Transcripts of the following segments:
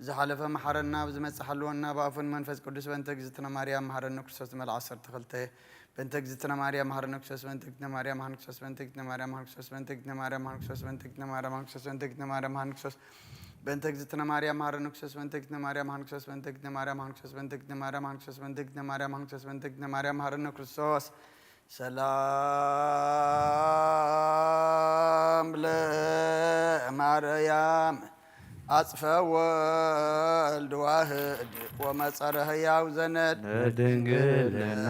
ዝሓለፈ መሓረና፣ ብዝመጽእ ሓልወና፣ ብኣፉን መንፈስ ቅዱስ። በእንተ እግዝእትነ ማርያም መሓረነ ክርስቶስ። ዝመልኣ ዓሰርተ ክልተ። በእንተ እግዝእትነ ማርያም መሓረነ ክርስቶስ። በእንተ እግዝእትነ ማርያም መሓረነ ክርስቶስ። በእንተ እግዝእትነ ማርያም መሓረነ ክርስቶስ። በእንተ እግዝእትነ ማርያም መሓረነ ክርስቶስ። በእንተ እግዝእትነ ማርያም መሓረነ ክርስቶስ። በእንተ እግዝእትነ ማርያም መሓረነ ክርስቶስ። በእንተ እግዝእትነ ማርያም መሓረነ ክርስቶስ። በእንተ እግዝእትነ ማርያም መሓረነ ክርስቶስ። በእንተ እግዝእትነ ማርያም መሓረነ ክርስቶስ። በእንተ እግዝእትነ ማርያም መሓረነ ክርስቶስ። ሰላም ለማርያም አጽፈ ወልድ ዋህድ ወመጸረ ህያው ዘነድ ድንግልና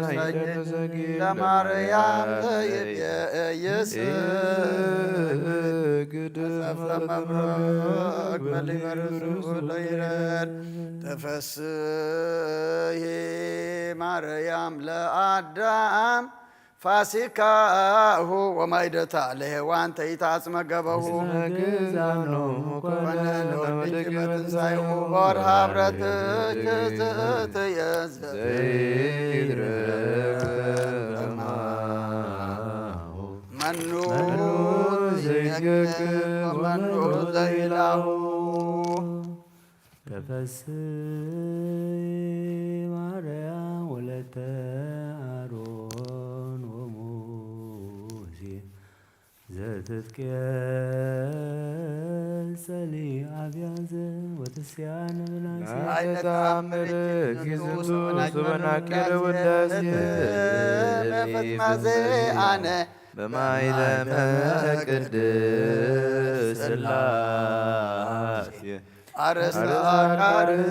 ይደርሰኝ ለማርያም ዘይብየ እይስግድ እግድ መብረቅ መብረቅ መሊበርሱ ለይረድ። ተፈስሒ ማርያም ለአዳም ፋሲካሁ ወማይደታ ለሔዋን ተይታጽመገበሁ። ግዛኖ ኮነ ለወልድኪ በትንሳኤሁ። ወርሃ ብረት እጅ ትእትየ ዘይትረከብ ከማሁ። መኑ ዘይገግር ወመኑ ዘይላሁ። ተፈስሒ ማርያም ወለተ አሮን ወሙሴ ዘትትቄጸሊ አብያዘ ወትስያን ብናሴ። አይነ ተአምር ኪዝቱ ሱበናኪረ ውዳሴ መፈጽማ ዘአነ በማይለመ ቅድስት ሥላሴ አርእስተ አቃርብ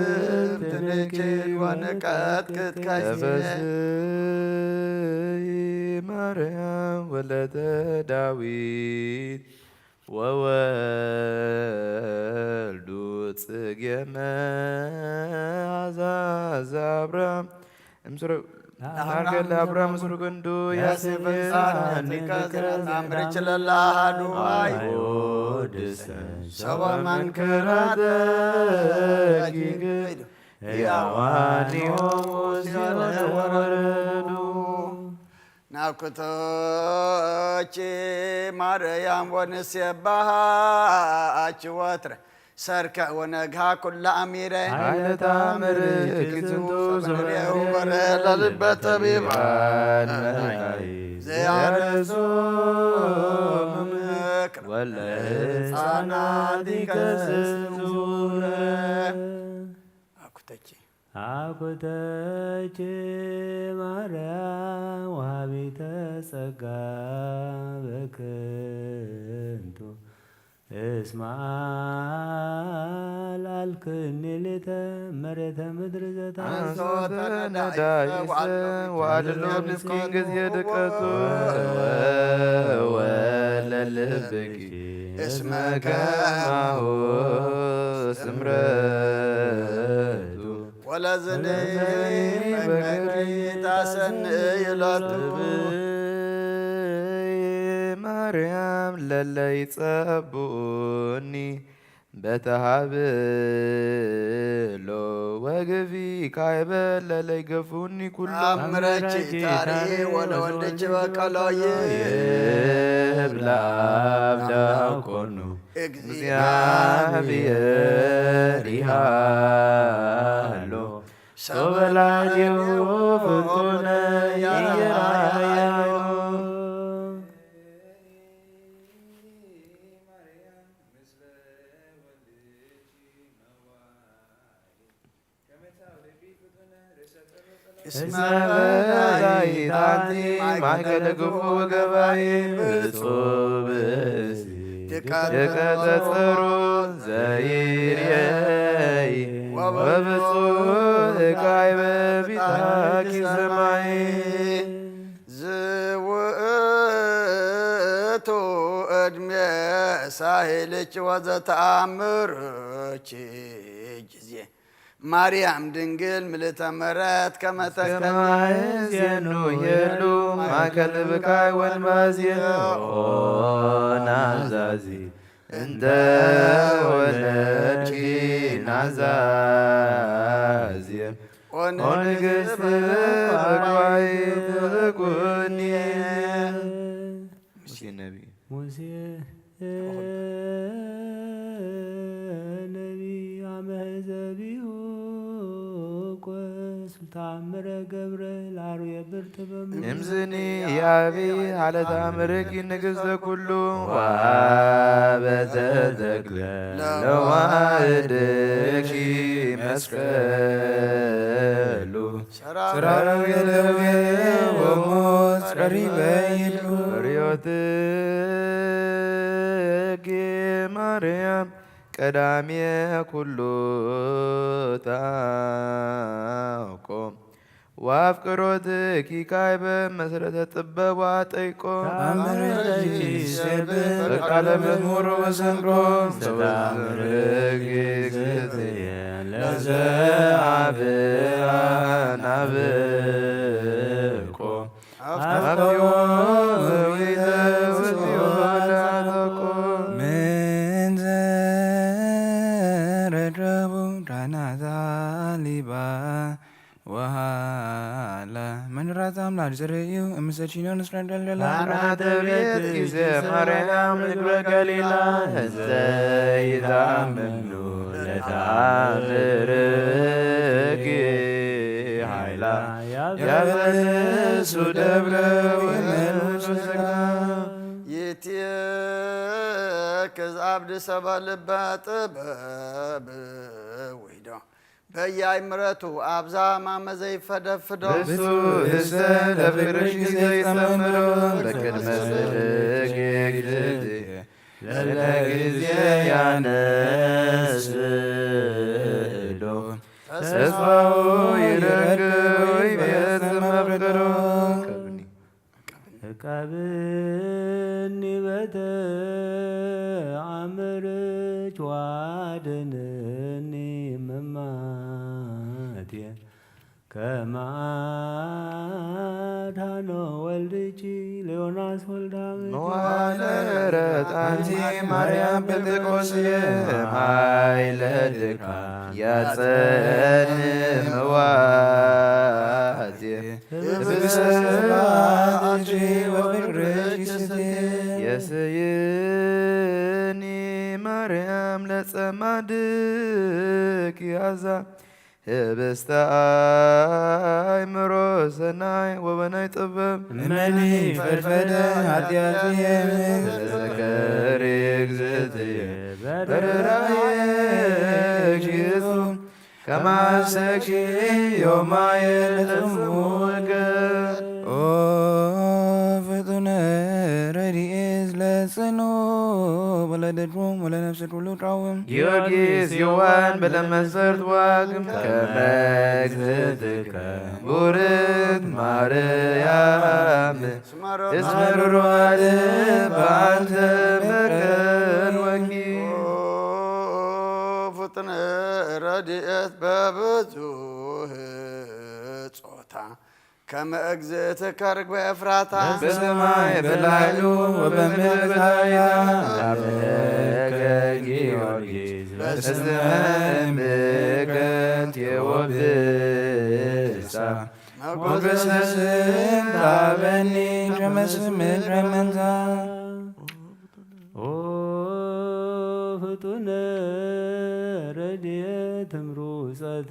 ትንክል ወንቀጥቅጥ ከይነ። ተፈስሒ ማርያም ወለተ ዳዊት ወወልዱ ጽጌ መዓዛ ዘአብርሃም እምስሩ ናርገል አብርሃም ምስሩ ክንዱ ያሴፍን ሳን ንቀዘን አምርች ለላ አሃዱ አይ ሰበ መንክራተ ጊግ ሕያዋን ዮም ወወረዱ። ናኩቶኪ ማርያም ወንሴባሃኪ ወትረ ሰርክ ወነግሃ ኩላ ኣሚረ። ኃይለ ተአምርኪ ዝንቱ ዘመንየ ወበረ ለልበ ጠቢባን መካይ ዘያነሱ ምክር ወለ ሕፃናት ይከስስ ዙረ። አኩተኪ አኩተኪ ማርያም ወሃቢተ ጸጋ በክንቱ እስመ አልዓልክኒ ሌተ መሬተ ምድር ዘታ አንሶ ተነዳይሰ ዋልሎ ምስኪን ጊዜ ድቀቱ ወለልብኪ እስመ ከማሁ ስምረቱ ወለዝኒ በክሪ ታሰንይ ሎቱ። ማርያም ለለይ ጸብኡኒ በተሃብሎ ወግፊ ካይበ ለለይ ገፉኒ ኩሎ። አምረኪ ታሪ ወለወልድኪ በቀሎ ይብላ አብዳ ኮኑ። እግዚአብሔር ይሃሎ ሶበላዲሁ ፍጡነ ይራያዮ። እስመ በዳይት አንቲ ማእከለ ግፉ ወገባይ ብፁዕ ብእሲ ትቀተጽሩ ዘይርየይ ወብፁዕ እካይ በቢታኪ ሰማይ። ዝውእቱ ዕድሜ ሳሄልኪ ወዘተአምርኪ ጊዜ ማርያም ድንግል ምልእተ ምሕረት ከመ ተከማይ ተከማይ ዜኑ የሉ ማእከል ብካይ ወንባዜ ኦ ናዛዚ እንተ ወለድኪ ናዛዜ ኦ ንግሥት ንግሥት በኳይ በኳይ ኩኒ። ሙሴ ነቢይ። ሙሴ ነቢይ አመ ህዘቢሁ ቆስል ተአምረ ገብረ ለአርዌ ብርት በምድር። እምዝኒ ያቢ ሀለ ተአምርኪ ንግሥተ ኩሉ ወአበ ተተክለ ለዋህድኪ መስቀሉ። ጸራዊ ደዌ ወሞት ጸሪበ ይሉ። ሕርዮትኪ ማርያም ቀዳሜ ኩሉ ታውቆ። ወአፍቅሮትኪ ካይበ መስረተ ጥበብ ወአጠይቆ። ተአምረኪ ይሴብሕ በቃለ መዝሙር ወመሰንቆ። ተአምረኪ እግዝእትየ ለዘ አብአ ናብቆ። አፍቅሮ ወዊተ ወስዮ ናጠቆ። ምን ዘረድረቡ ዳናታ ሊባ ወሃላ። መንራት አምላክ ዝርእዩ እምሰቺኖ ንስረን ደልደላ። ካህናተ ቤት ጊዜ ማርያም ምግበ ገሊላ እንዘ ይታምኑ ለተአምርኪ ኃይላ ያበለሱ ደብረ ወይመልሱ ስጋ። ይትየክዝ አብድ ሰባ ልበ ጥበብ ወይዶ በያይ ምረቱ አብዛ ማመ ዘይፈደፍዶ። እሱ እሰ ለፍቅርሽ ጊዜ ይጸምሮ በቅድመ ስልክ ግድ ለለጊዜ ያነስዶ ተስፋው ይረግብ ይፈጽም አፍቅሮ። እቀብኒ በተ አምርች ዋድንኒ መማትየ ከመ አድኃኖ ወልድኪ ለዮናስ ወልደ አመኪ። መዋዕለ ዕረፍት አንቲ ማርያም ጴንጠቆስየ ኃይለ ድካም ያጸን መዋዕት ብስብሐት ወፍቅርኪ ወፍቅርኪ ስትየ። የስይኒ ማርያም ለጸማድኪ አዛ ህብስተ አእምሮ ሰናይ ወበናይ ጥበብ እመኒ ፈድፈደ ኃጢአትየ። ተዘከሪ እግዝእትየ በርራዬኪ እጹብ ከማሰኪ ዮማየ ለጽምወከ ኦ ፍጡነ ረድኤት ለጽኑ ወለደድኩም ወለነፍስ ኩሉ ቃውም ጊዮርጊስ ዮዋን በለመሰርት ዋግም ከመ እግዝእትከ ቡርክት ማርያም እስመ ሩሩአ ልብ አንተ መከር ወኪ ፍጥነ ረድኤት በብዙህ ጾታ ከመ እግዝእትከ ርግበ ኤፍራታ በሰማይ በላይሉ ወበምድር በታሕታ አብከ ጊዮርጊስ በስመ እምከ ቴዎብሳ ሞገሰ ስም ታበኒ ከመ ስምከ መንታ ኦ ፍጡነ ረድኤት እምሩፀተ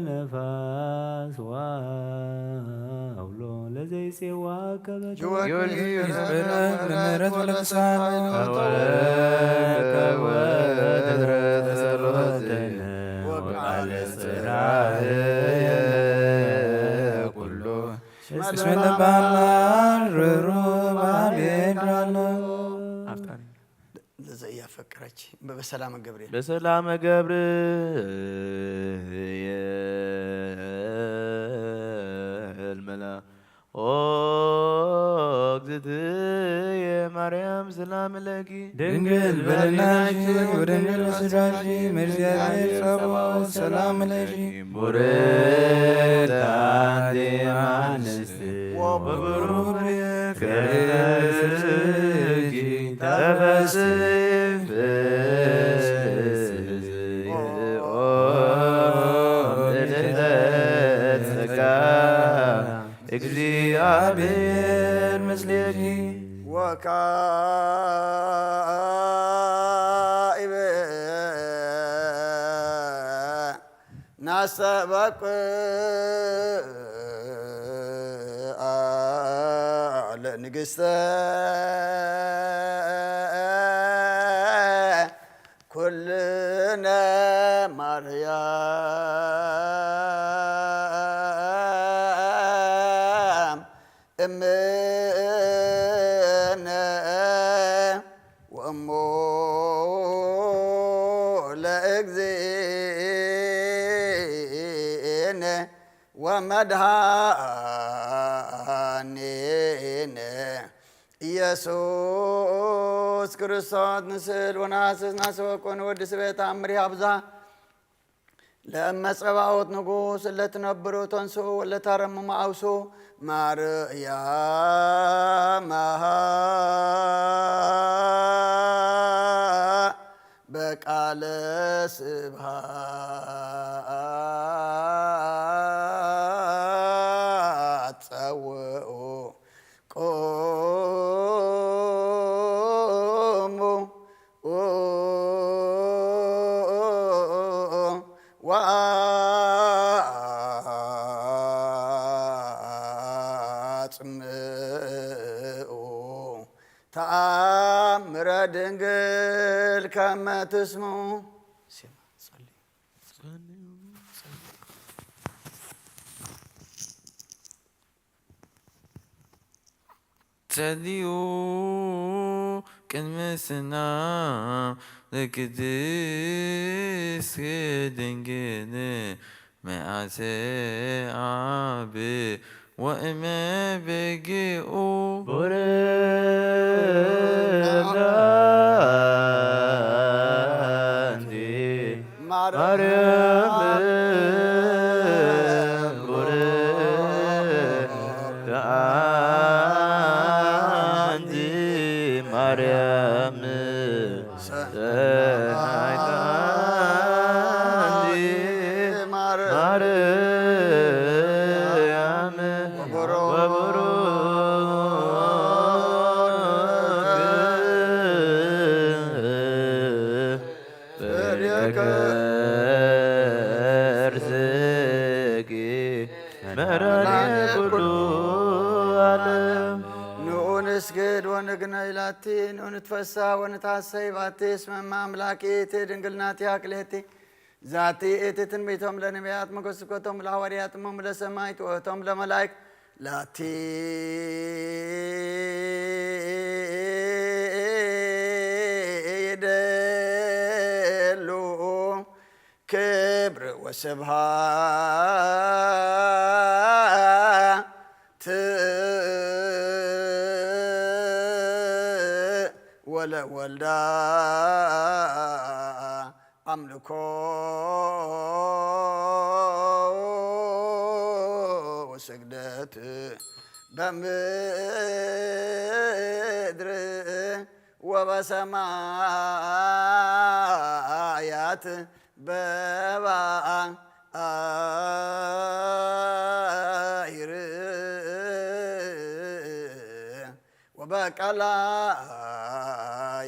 ነፋስ ዋውሎ ለዘይጼዋከ በተ ጊዮርጊስ በለ ለምህረት ወለፍስሐት ተወከወ ተድረ ተሰሎትነ ወቃለ ጽራህየ ኩሎ እስመ ለባህላል ርሩብ አቤት ላለው ለዘኢያፈቅረኪ በሰላመ ገብርኤል በሰላመ ገብርኤል መልአ ኦ እግዝእትየ ማርያም ሰላም ለኪ ድንግል በልናኪ ወድንግል በስጋኪ እመእግዚአብሔር ጸባኦት ሰላም ለኪ ቡርክት አንቲ እምአንስት ወብሩክ ፍሬ ከርሥኪ ተፈሥሒ ፍስሕት ኦ ምልዕተ ጸጋ እግዚአብሔር ምስሌኪ ወካኢበ ናስተበቅ ለንግስተ ኩልነ ማርያም እምነ ወእሞ ለእግዚእነ ወመድኃኒነ ኢየሱስ ክርስቶስ ንስእል ወናስስ ናስወቆ ንወዲ ስቤት ተአምር ያብዛ ለእመ ጸባኦት ንጉስ እለ ትነብሩ ተንስኡ ወለ ታረምሙ አውሱ ማርያም በቃለ ስብሐት ጸውኡ ቁሙ ወአጽምኡ ተአምረ ድንግል ከመ ትስምዑ። ጸልዩ ቅድሚ ስና ለቅድስት ድንግል መዓልተ አብ ወእመ በጊኡ ቡርክት አንቲ ማርያም መራኔ ኩሉ ዓለም። ንኡ ንስግድ ወንግነይ ላቲ፣ ንኡ ንትፈሳ ወንታሰይ ባቲ፣ እስመ እመ አምላክ እቲ ድንግል ናቲያ ክልኤቲ። ዛቲ እቲ ትንቢቶም ለነቢያት መገስኮቶም ለሐዋርያት እሞም ለሰማይት ወእቶም ለመላእክት ላቲ ይደሉ ክብር ወስብሐት ወለወልዳ ኣምልኮ ወስግደት በምድር ወበሰማያት በባይር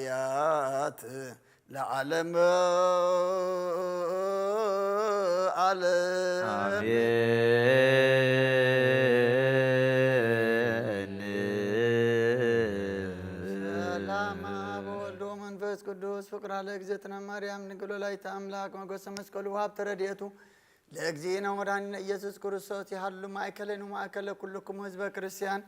ወበቀላያት ለዓለም ዓለም። አሜን። ሰላም አብ ወልድ ወመንፈስ ቅዱስ ፍቅራ ለእግዝእትነ ማርያም ድንግል ወላዲተ አምላክ ሞገሰ መስቀሉ ሀብተ ረድኤቱ ለእግዚእነ ወመድኃኒነ ኢየሱስ ክርስቶስ ይሃሉ ማእከልን ወማእከለ ኩልኩም ህዝበ ክርስቲያን።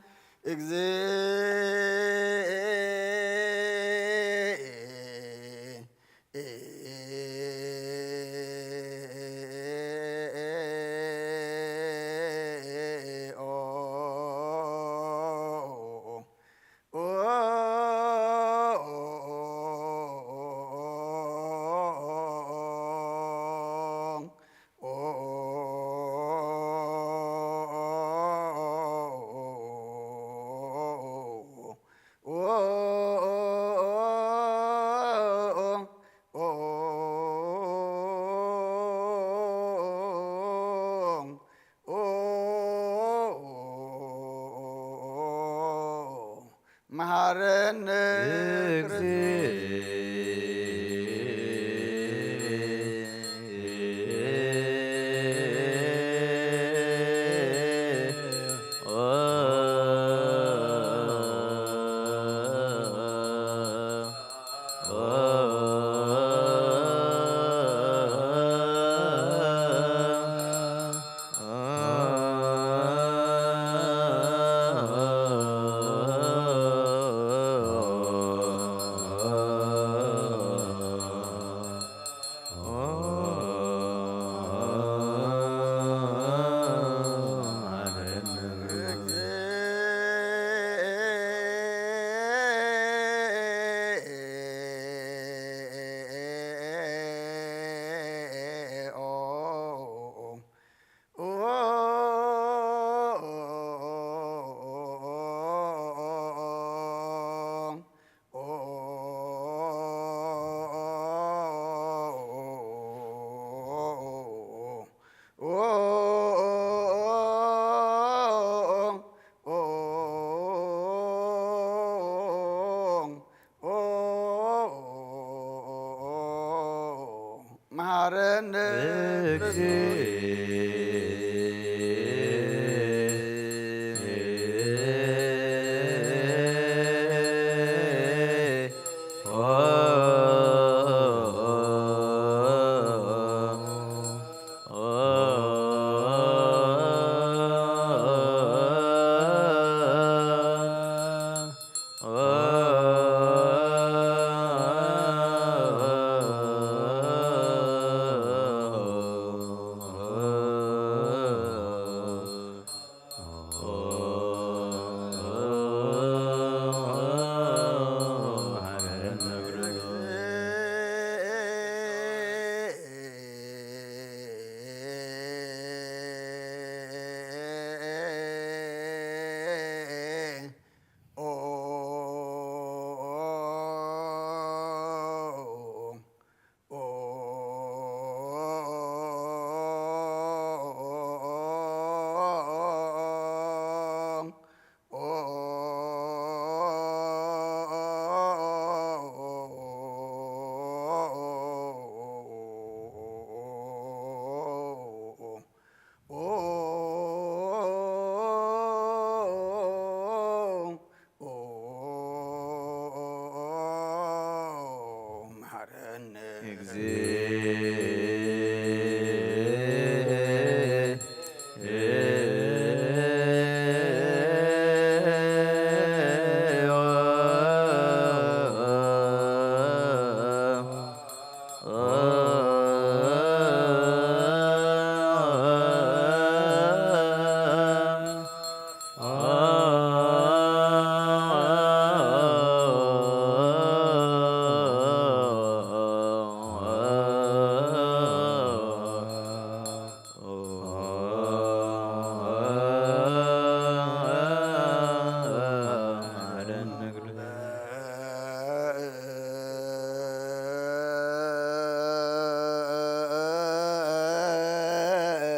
መሐረነ መሐረነ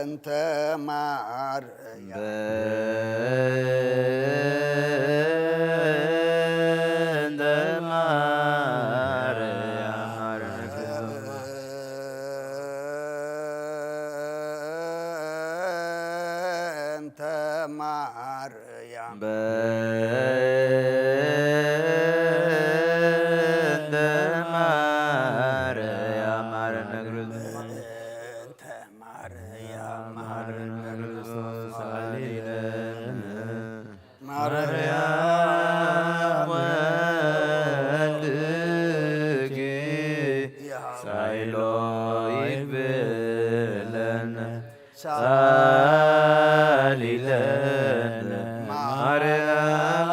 እንተ ማርያ በእንተ ማርያም በእንተ ማርያም በእንተ ማርያም ማረነ ክርስቶስ። በእንተ ማርያም ማረነ ክርስቶስ። ሳሊለነ ማርያም ወልድኪ ሳይሎ ይግብለነ ሳሊለነ ማርያም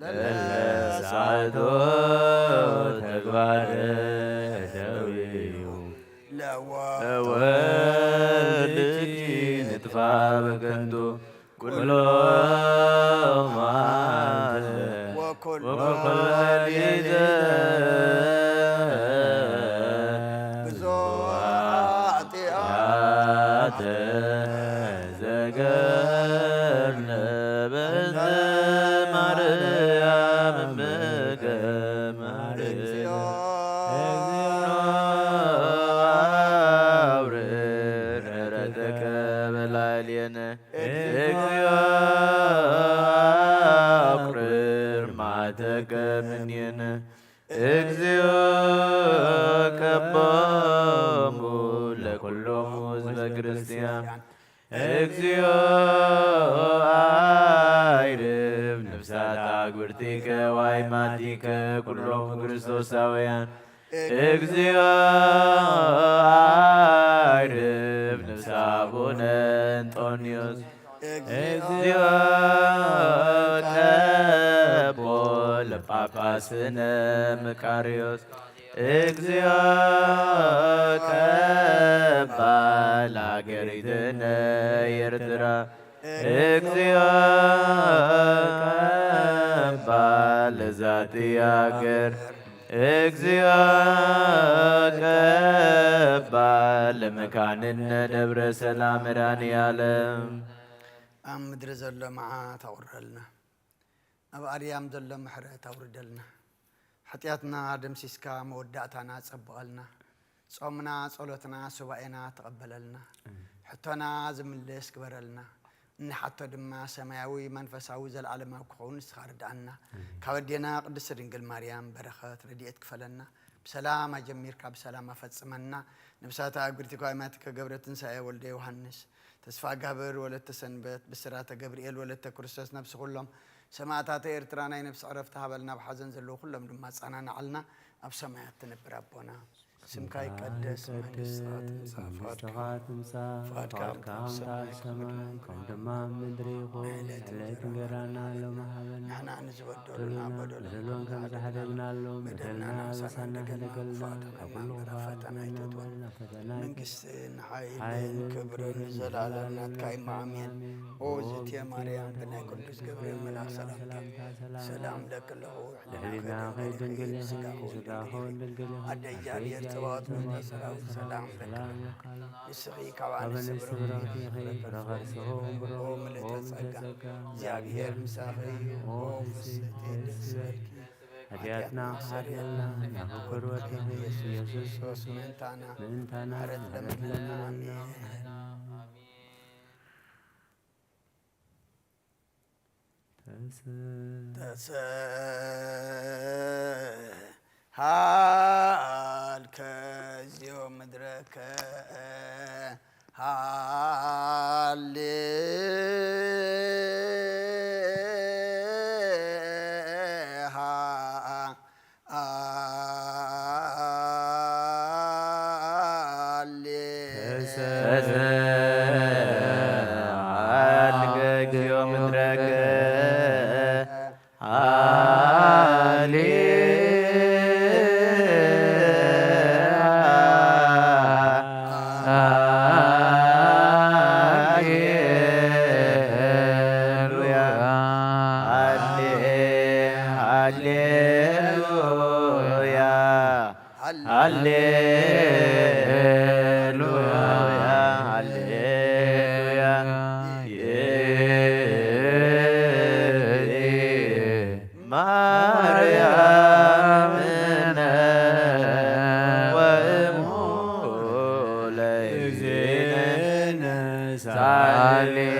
ለለሳዕዶ ተግባረ ደዊዩ ለወልድኪ ንጥፋ በከንቱ ኩሎ መዓልተ ወኩሎ ሌሊተ ብዙሕ ኃጢአተ ዘገብነ በእንተ ማርያም እምከ ማርያም እግዚኦ አውርድ ምሕረተከ በላዕሌነ። እግዚኦ አቁርር መዓተከ እምኔነ። እግዚኦ ከቦሙ ለኩሎሙ ህዝበ ክርስቲያን። እግዚኦ አይርብ ነፍሳት አግብርቲከ ዋይማቲከ ኩሎሙ ክርስቶሳውያን። እግዚኦ አይርብ ነፍሰ አቡነ እንጦንዮስ። እግዚኦ ቀቦ ለጳጳስነ መቃርዮስ። እግዚኦ ቀባ ለአገሪትነ ኤርትራ። እግዚኦ ቀባ ለዛቲ አገር። እግዚኦ ቀባ ለመካንነ ደብረ ሰላም መድኃኔዓለም። ኣብ ምድሪ ዘሎ መዓት ኣውርደልና፣ ኣብ ኣርያም ዘሎ ምሕረት ኣውርደልና። ሓጢኣትና ደምሲስካ መወዳእታና ጸብቐልና። ጾምና፣ ጸሎትና፣ ሱባኤና ተቐበለልና። ሕቶና ዝምልስ ግበረልና። እንሓቶ ድማ ሰማያዊ መንፈሳዊ ዘለዓለማዊ ክኸውን ንስኻ ርድኣና። ካብ ኣዴና ቅድስቲ ድንግል ማርያም በረኸት ረድኤት ክፈለና። ብሰላም ኣጀሚርካ ብሰላም ኣፈጽመና። ነብሳት ኣግብርቲከ ኣእማትከ ገብረ ትንሳኤ ወልደ ዮሃንስ፣ ተስፋ ጋብር ወለተ ሰንበት፣ ብስራተ ገብርኤል ወለተ ክርስቶስ ነብሲ ኩሎም ሰማእታተ ኤርትራ ናይ ነብሲ ዕረፍቲ ሃበልና። ኣብ ሓዘን ዘለዉ ኩሎም ድማ ኣጸናንዓልና። ኣብ ሰማያት ትነብር ኣቦና ስምካ ይቀደስ፣ መንግስትኻ ትምጻእ፣ ፍቓድካ ትምጻእ፣ ፍቓድካ ፍቓድካ ኣብ ሰማይ ከም ኣብ ሰማይ፣ ከም ከምኡ ድማ ኣብ ምድሪ ይኹን። ዕለት ዕለት እንጀራና እንጀራና ሎሚ ሃበና። ንሕና ንዝበደሉና በደሎም በደሎም ከም ከም ዝሓደግናሎም በደልና በደልና ኣበሳና ኣበሳና ከይተግበረና፣ ከይተግበረና፣ ካብ ኩሉ ክፉኣት ፈተና ኣድሕነና። ፈተና መንግስትን ሓይልን ሓይልን ክብርን ክብርን ዘለዓለም ዘለዓለም ናትካ እዩ። ኣሜን። ኣሜን። ኦ እግዝእትየ ማርያም፣ ብናይ ቅዱስ ገብርኤል መልኣክ ሰላምታ ሰላም ለኪ ኣለኹ። ድሕሪና ከይድንግል ኢኺ፣ ስጋኹ ድንግል ኢኺ። ኣደ እግዚኣብሔር ጸባኦት፣ ምልዕተ ጸራዊት፣ ሰላም ለኪ። ንስኺ ካብ ኣንስቲ ብሩኽ ኢኺ፣ ፍረ ከርሥኺ ቡሩኽ እዩ። ኦ ምልዕተ ጸጋ፣ እግዚኣብሔር ምሳኺ እዩ። ኦ ፍስሕቲ ደስ ይበልኪ። ሓጢኣትና ሓርየልና፣ ናብ ፍቁር ወድኺ ኢየሱስ ምእንታና፣ ምእንታና ምሕረት ለምንና። ኣሜን። ተሰ- ተሰሃልከ እግዚኦ ምድረከ ሃሌ ሃሌ ተሰአልከ እግዚኦ ምድረከ ሃሌ ሃሌሉያ ሃሌ ሃሌሉያ ሃሌሉያ ሃሌሉያ ማርያምነ ወእሙ ለእግዚእነ ሳሌያነ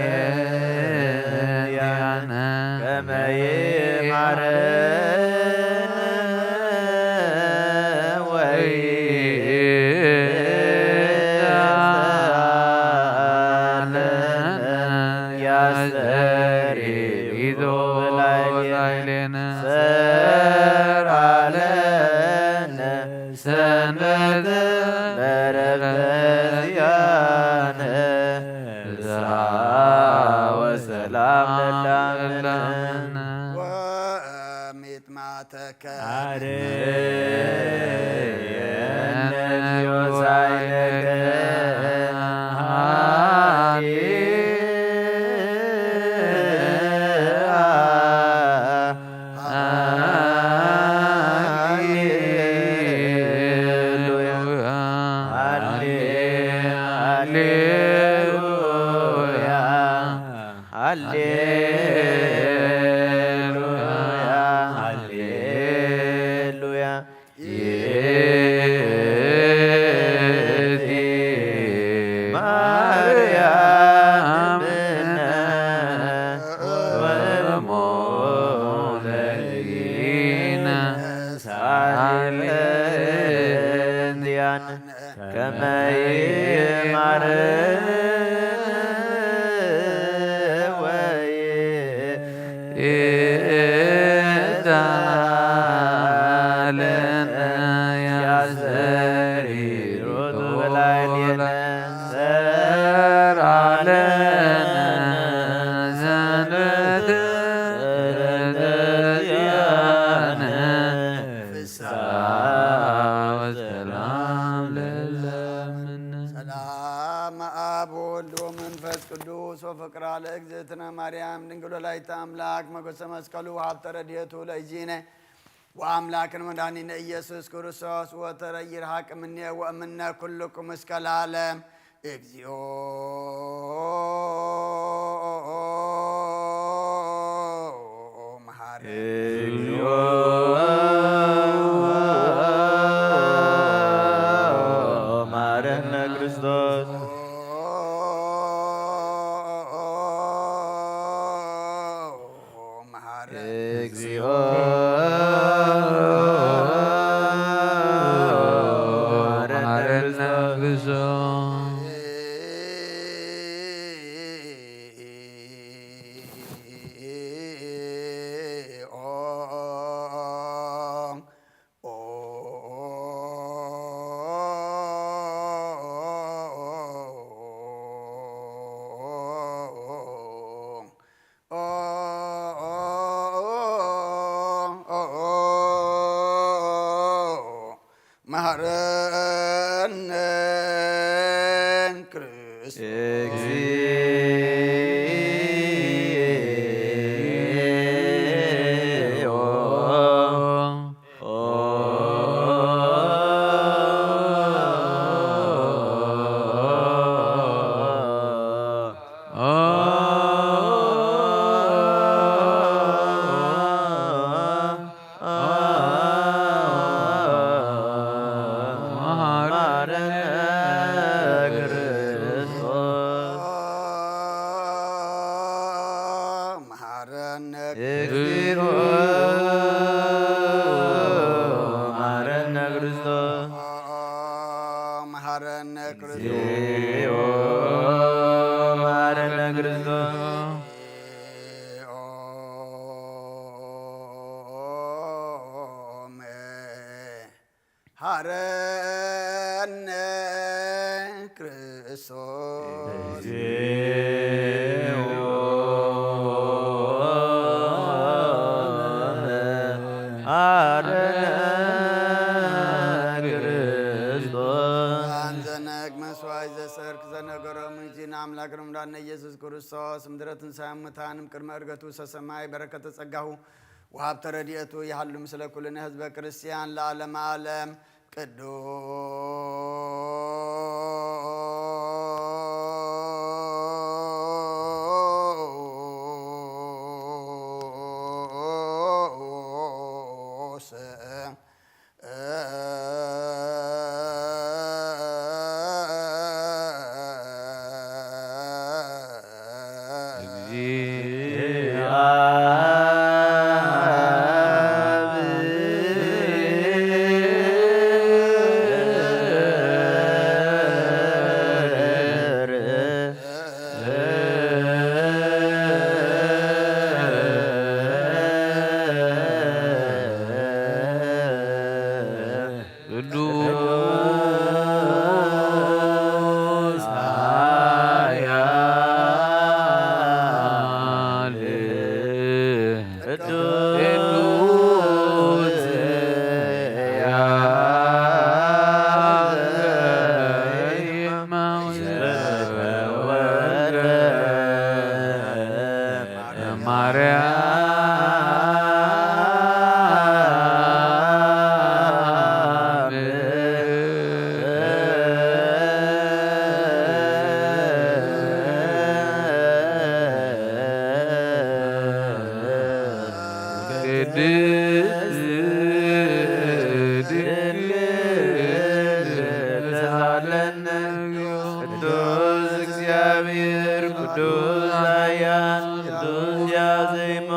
ከመ ይማረነ ወይትሃለነ ያስተሪ ላዕሌነ ሰራለነ ሰንበተ በረከተ ዚአነ ፍስሐ ወሰላም ለላመነ ወሚጥማተከ አርየነ እግዚኦ ሳይለከ ሃሌሉያ ሃሌ ሃሌሉያ ሃሌሉያ ሃሌሉያ ይእቲ ማርያምነ ወእሙ ለእግዚእነ ሳሌያነ ከመ ይማረነ ወይትሃለነ ያስተሪ ላዕሌነ ሰራለነ ሰንበተ በረከተ ዚአነ ፍስሐ ወሰላም ለላመነ ሰላም አብ ወወልድ ወመንፈስ ቅዱስ ወፍቅራ ለእግዝእትነ ማርያም ድንግል ወላዲተ አምላክ ሞገሰ መስቀሉ ሀብተ ረድኤቱ ለእግዚእነ ወአምላክነ መድኃኒነ ኢየሱስ ክርስቶስ ወተረ ይርሐቅ እምኔ ወእምነ ኩልኩም እስከ ለዓለም። እግዚኦ መሐረነ እግዚኦ መሐረነ ክርስቶስ መሐረነ እግዚኦ መሐረነ ክርስቶስ መሐረነ ክርስቶስ እግዚኦ እግዚኦ መሐረነ ክርስቶስ። ዘነግ መስዋዕት ዘሰርክ ዘነገሮም እቲ ንኣምላክ ርምዳነ ኢየሱስ ክርስቶስ ምድረ ትንሳኤ ሙታን ቅድመ ዕርገቱ ሰሰማይ በረከተ ጸጋሁ ወሃብተ ረድኤቱ ይሃሉ ምስለ ኩልነ ህዝበ ክርስቲያን ለዓለመ ዓለም። ቅዱስ ቅዱስ ኃያል ቅዱስ ያዘይመው ዘተወልደ ማርያም ቅድስት ድንግል ተሳለነ። ቅዱስ እግዚአብሔር ቅዱስ ኃያል ቅዱስ ያዘይሞ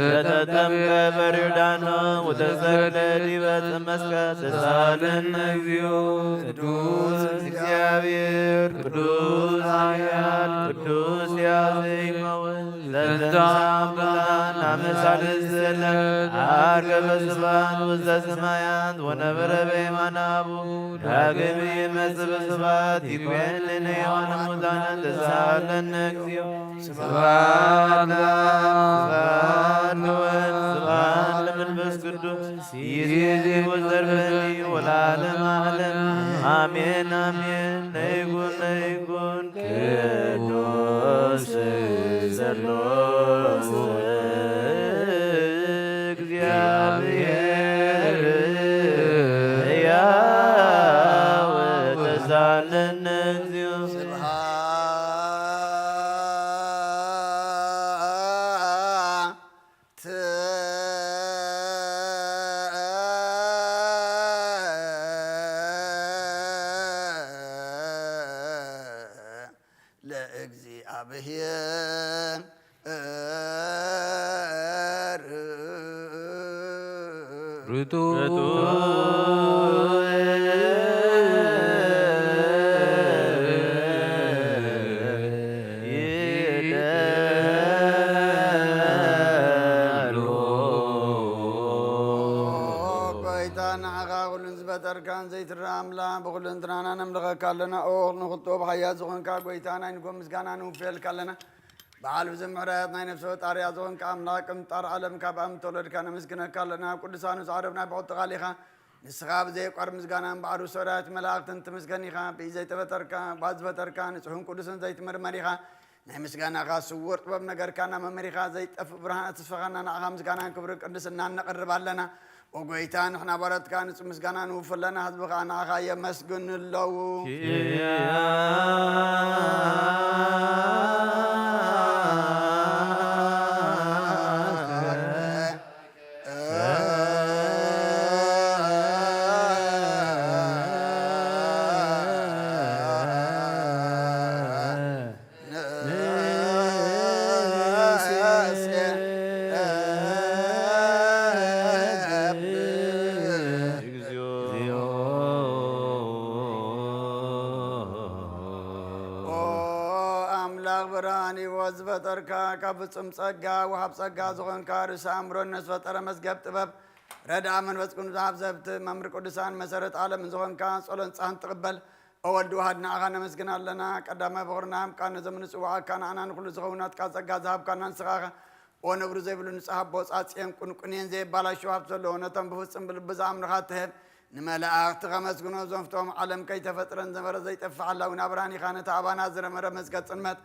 ዘተጠምቀ በርዳኖ ወተሰቅለ ዲበ መስቀል ተሳለነ እግዚኦ። ቅዱስ እግዚአብሔር ቅዱስ ኃያል ቅዱስ ያዘይሞ ዘተንሳ ሙታን አመሳልስ ዘለ አርገበ ስብሐት ውስተ ሰማያት ወነበረ በየማነ አቡ ዳግም ይመጽእ በስብሐት ይኮንን ሕያዋነ ሙታን ተሳለነ እግዚኦ። ስብሐት ለአብ ስብሐት ለወልድ ስብሐት ለመንፈስ ቅዱስ ይእዜዜ ወዘልፈኒ ወለዓለመ ዓለም አሜን አሜን። ነይኩን ነይኩን ቅዱስ ዘሎ እግዚአብሔር ሕያው ተሳለነ እግዚኦ። ስብሐት ለእግዚአብሔር። ርቱ ይደሉ። ጎይታ ንዓኻ ኩሉን ዝፈጠርካን ዘይትረኣ ኣምላኽ ብኹሉ እንትናና ነምልኸካ ኣለና። ኦ ንኽልቶ ብሓያል ዝኾንካ ጎይታ ናይ ንጎ ምስጋና ንውፍየልካ ኣለና። በዓል ብዙሕ ምሕረት ናይ ነፍሲ ወጣርያ ዝኾንካ ኣምላኽ ቅምጣር ዓለም ካብ ኣም ተወለድካ ነመስግነካ ኣለና። ኣብ ቅዱሳኑ ጻዕዶም ናይ ብሕቲ ቃል ኢኻ። ንስኻ ብዘየቋር ምስጋናን ባዕሩ ሰራዊት መላእኽትን ትምስገን ኢኻ። ብኢድ ዘይተፈጠርካ ባት ዝፈጠርካ ንጹሕን ቅዱስን ዘይትምርመር ኢኻ። ናይ ምስጋናኻ ስውር ጥበብ ነገርካና መመሪኻ ዘይጠፍእ ብርሃን ኣትስፈኻና ንዓኻ ምስጋናን ክብርን ቅድስናን ነቕርብ ኣለና። ኦ ጎይታ ንሕና ባሮትካ ንጹህ ምስጋና ንውፍ ኣለና። ህዝቢ ኸኣ ንዓኻ የመስግን ኣለዉ። ኦ ኣምላኽ ብርሃን ህይወት ዝፈጠርካ ካብ ፍጹም ጸጋ ወሃብ ጸጋ ዝኾንካ ርእሲ ኣእምሮን ነፍሲ ፈጠረ መዝገብ ጥበብ ረድኣ መንፈስ ቅዱስ ሃብ ዘብት መምህር ቅዱሳን መሰረት ዓለም ዝኾንካ ጸሎን ጻህን ትቕበል ኦ ወልድ ዋህድ፣ ንዓኻ ነመስግን ኣለና። ቀዳማይ ፍቕርና፣ እምቃ ነዞም ንጽውዓካ ንዓና ንኹሉ ዝኸውን ናትካ ጸጋ ዝሃብካና ንስኻ ኢኻ። ኦ ነብሩ ዘይብሉ ንጹህ ኣቦ፣ ጻጽየን ቁንቁኔን ዘየባላሽው ሃብቲ ዘለዎ፣ ነቶም ብፍጹም ብልቢ ዝኣምኑኻ ትህብ፣ ንመላእኽቲ ከመስግኖ፣ እዞም ፍቶም ዓለም ከይተፈጥረን ዝነበረ ዘይጠፍእ ሓላዊ ናብራን ኢኻ። ነቲ ኣባና ዝረመረመ መዝገብ ጽልመት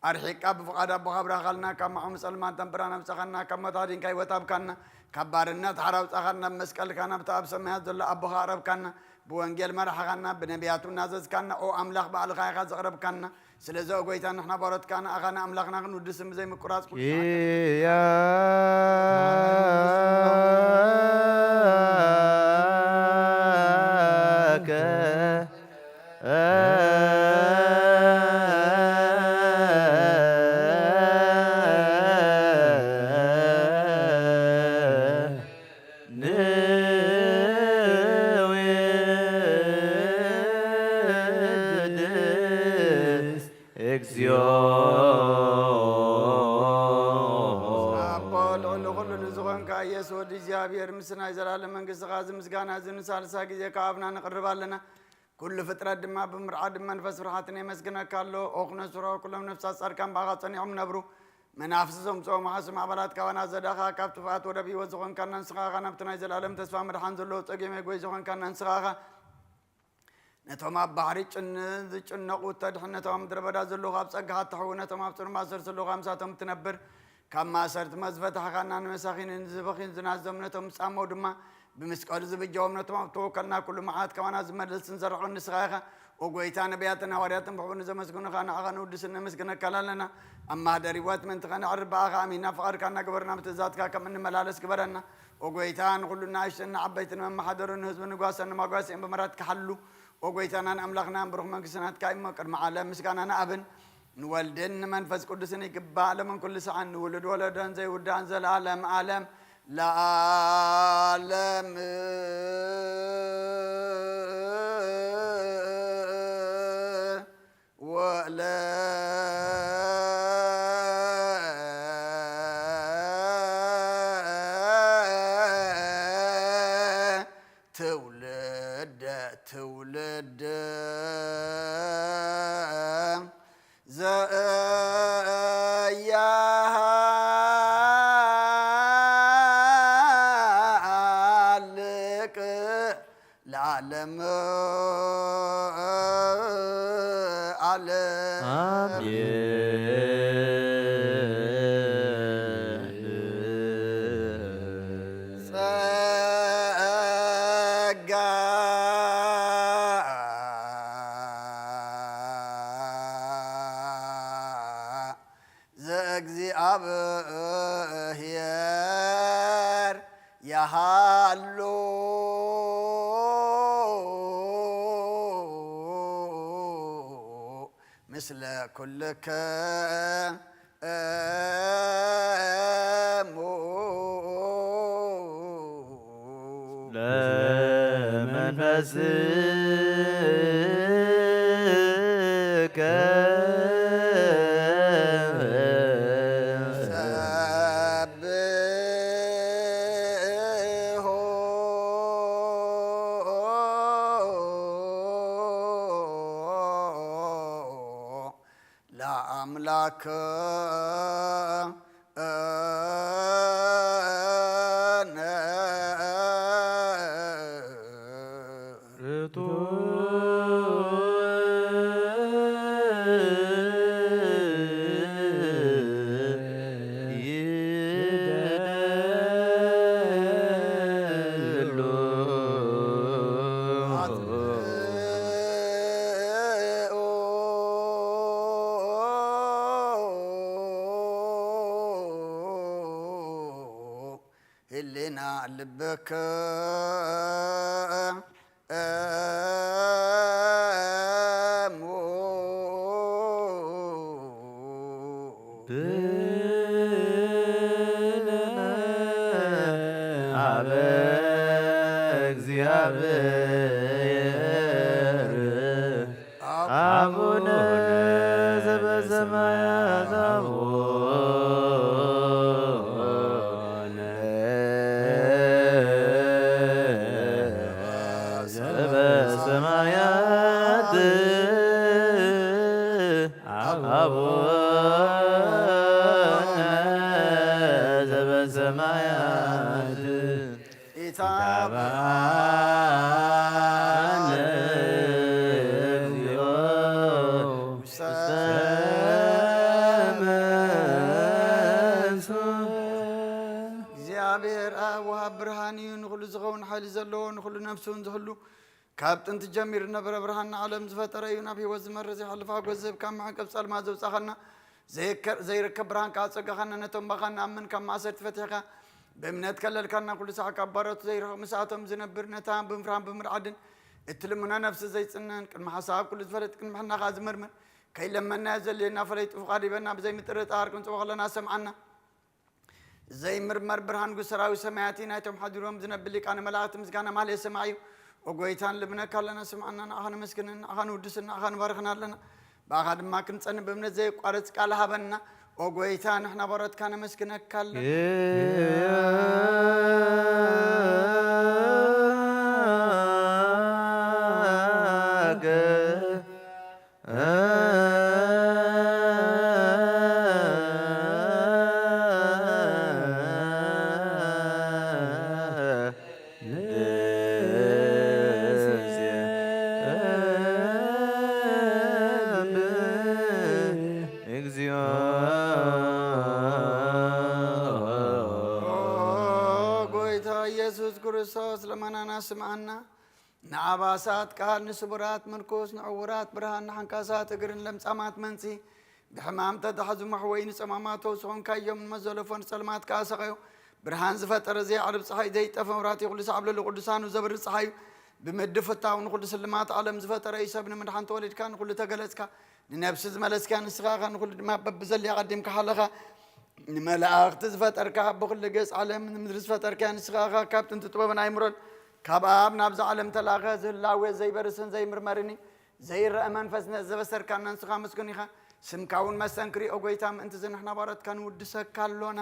ኣርሒቕካ፣ ብፍቓድ ኣቦኻ ኣብራኻልና፣ ካብ መዓሙ ጸልማት ተንብራን ኣውጻኻና፣ ካብ ሞት ኣዲንካ ህይወት ሃብካና፣ ካብ ባርነት ሓራ ኣውጻኻና፣ ብመስቀልካ ናብቲ ኣብ ሰማያት ዘሎ ኣቦኻ ኣቕረብካና፣ ብወንጌል መራሕኻና፣ ብነቢያቱ እናዘዝካና፣ ኦ ኣምላኽ ባዕልኻ ኢኻ ዘቕረብካና። ስለዚ ኦ ጐይታ ንሕና ባሮትካ ንኣኻ ንኣምላኽና ክንውድስን ብዘይምቁራጽ ኩሉ ሰዓት ኪያከ ንውድስ እግዚኦ። ኣቦ ልዑል ኩሉ ንዝኾንካ ኢየሱስ ወዲ እግዚኣብሔር፣ ምስ ናይ ዘላለም መንግስትኻ እዚ ምስጋና እዚ ንሳልሳይ ግዜ ካብ ኣብና ንቕርብ ኣለና። ኩሉ ፍጥረት ድማ ብምርዓድ መንፈስ ፍርሓትን የመስግነካ ኣሎ። ኦ ኩነ ስሮ ኩሎም ነፍሳት ጻድቃን ብኣኻ ጸኒዖም ነብሩ። መናፍስቲ ዘምጽኦ መሓሱ ማዕበላት ካባና ዘዳኻ፣ ካብ ጥፍኣት ወደብ ህይወት ዝኾንካና ንስኻ ኢኻ። ናብቲ ናይ ዘላለም ተስፋ መድሓን ዘለዎ ጸገም መጎይ ዝኾንካና ንስኻ ኢኻ። ነቶም ኣብ ባሕሪ ጭን-፣ ዝጭነቑ እተድሕን፣ ነቶም ኣብ ምድረ በዳ ዘለዉ ካብ ጸጋኻ እተሕዊ፣ ነቶም ኣብ ጽኑዕ ማእሰርቲ ዘለዉ ካብ ምሳቶም እትነብር፣ ካብ ማእሰርቲ መዝፈታሕኻና ንመሳኺንን ንዝበኽዩን ዝናዞም፣ ነቶም ዝጻመው ድማ ብመስቀሉ ዝብጀዎም፣ ነቶም ኣብ ተወከልና ኩሉ መዓት ካባና ዝመልስን ዘርሕቕን ንስኻ ኢኻ። ኦ ጐይታ፣ ነቢያትን ሃዋርያትን ብሕቡእ ንዘመስግኑኻ ንዓኻ ንውድስን ነመስግነካን ኣለና። ኣብ ማህደር ህይወት ምእንቲ ኸነዕርፍ ብኣኻ ኣሚንና ፍቓድካ እናገበርና ብትእዛዝካ ከም እንመላለስ ግበረና። ኦ ጐይታ፣ ንኹሉ ንኣሽቱን ንዓበይትን መመሓደሩ ንህዝቢ ንጓሰን ንማጓሰን ብምህረትካ ሓሉ። ኦ ጐይታናን ኣምላኽናን ብሩኽ መንግስቲ ናትካ እዩ እሞ ቅድሚ ዓለም ምስጋና ንኣብን ንወልድን ንመንፈስ ቅዱስን ይግባእ፣ ሎምን ኩሉ ሰዓን ንውሉድ ወለዶን ዘይውዳእን ዘለዓለም ዓለም ለዓለም። ወለ ትውልደ ትውልድ ዘያሃልቅ ለዓለም ዓለም። ኣሜን። ጸጋ ዘእግዚኣብሔር የሃሉ ምስለ ኩልክሙ። ለመንፈስከ ሰብሖ ለአምላክነ። ህሊና ልብክ እሙ ብለነ አበ እግዚአብሔር አቡነ ዘበሰማያት አቡነ ዘበሰማያት አቡነ ዘበሰማያት ይትባረክ ስምከ። እግዚኣብሔር ኣብ ወሃብ ብርሃን እዩ፣ ንኹሉ ዝኸውን ሓይሊ ዘለዎ፣ ንኹሉ ነፍሱን ዝህሉ ካብ ጥንቲ ጀሚሩ ዝነበረ ብርሃን ንዓለም ዝፈጠረ እዩ። ናብ ህይወት ዝመርሕ ዘይሓልፍ ሓጎስ ዝህብ ካብ መዕቀብ ጸልማት ዘውጻኻና ዘይከ- ዘይርከብ ብርሃን ከኣ ጸጋኻና ነቶም ባኻና ኣምን ካብ ማእሰርቲ ፈቲሕካ ብእምነት ከለልካና ኩሉ ሳዕ ካብ ባሮት ዘይርሕቕ ምስኣቶም ዝነብር ነታ ብምፍራን ብምርዓድን እትልምኖ ነፍሲ ዘይጽነን ቅድሚ ሓሳብ ኩሉ ዝፈለጥ ቅድሚ ሕና ከኣ ዝምርምር ከይለመናዮ ዘድልየና ፈለይጡ ፍቓድ ይበና ብዘይምጥርጣር ክንጽቦ ከለና ሰምዓና። ዘይምርመር ብርሃን ጉሰራዊ ሰማያት ናይቶም ሓዲሮም ዝነብር ሊቃነ መላእክቲ ምስጋና ማህሌ ሰማዕ እዩ። ኦ ጎይታ ንልምነካ ኣለና፣ ስምዓና፣ ንዓኻ ነመስግንን ንዓኻ ንውድስን ንዓኻ ንባርኽን ኣለና። ብኣኻ ድማ ክንጸንዕ ብእምነት ዘየቋርጽ ቃል ሃበና። ኦ ጎይታ ንሕና ባሮትካ ነመስግነካ ኣለና። እግዚኦ። ኦ ጎይታ ኢየሱስ ክርስቶስ ልመናና ስምዓና። ንኣባሳት ቃል፣ ንስቡራት ምርኩስ፣ ንዕውራት ብርሃን፣ ንሓንካሳት እግርን ለምጻማት መንጺ፣ ብሕማም ተታሕዙ መሕወይ ንጸማማት ተውስኾንካዮም፣ ንመዘለፎ ንጸልማት ከኣ ሰቐዮ። ብርሃን ዝፈጠረ ዘይዓርብ ጸሓይ፣ ዘይጠፈ መብራህቲ፣ ኩሉ ሳዕ ኣብ ልዕሊ ቅዱሳኑ ዘብርህ ጸሓይ እዩ። ብምድፍታው ንኹሉ ስልማት ዓለም ዝፈጠረ እዩ። ሰብ ንምድሓን ተወሊድካ፣ ንኹሉ ተገለጽካ፣ ንነብሲ ዝመለስካ ንስኻ ኢኻ፣ ንኹሉ ድማ በብዘድልያ ቀዲምካ ሓለኻ። ንመላእኽቲ ዝፈጠርካ፣ ብኹሉ ገጽ ዓለም ንምድሪ ዝፈጠርካ ንስኻ ኢኻ። ካብ ጥንቲ ጥበብን ኣይምሮን ካብ ኣብ ናብዛ ዓለም ተላኸ ዝህላዌ ዘይበርስን ዘይምርመርን እዩ። ዘይረአ መንፈስ ነዚ ዘበሰርካና ንስኻ ምስጉን ኢኻ። ስምካ እውን መስተንክር እዩ። ኦ ጎይታ፣ ምእንቲ እዚ ንሕና ባሮትካ ንውድሰካ ኣሎና።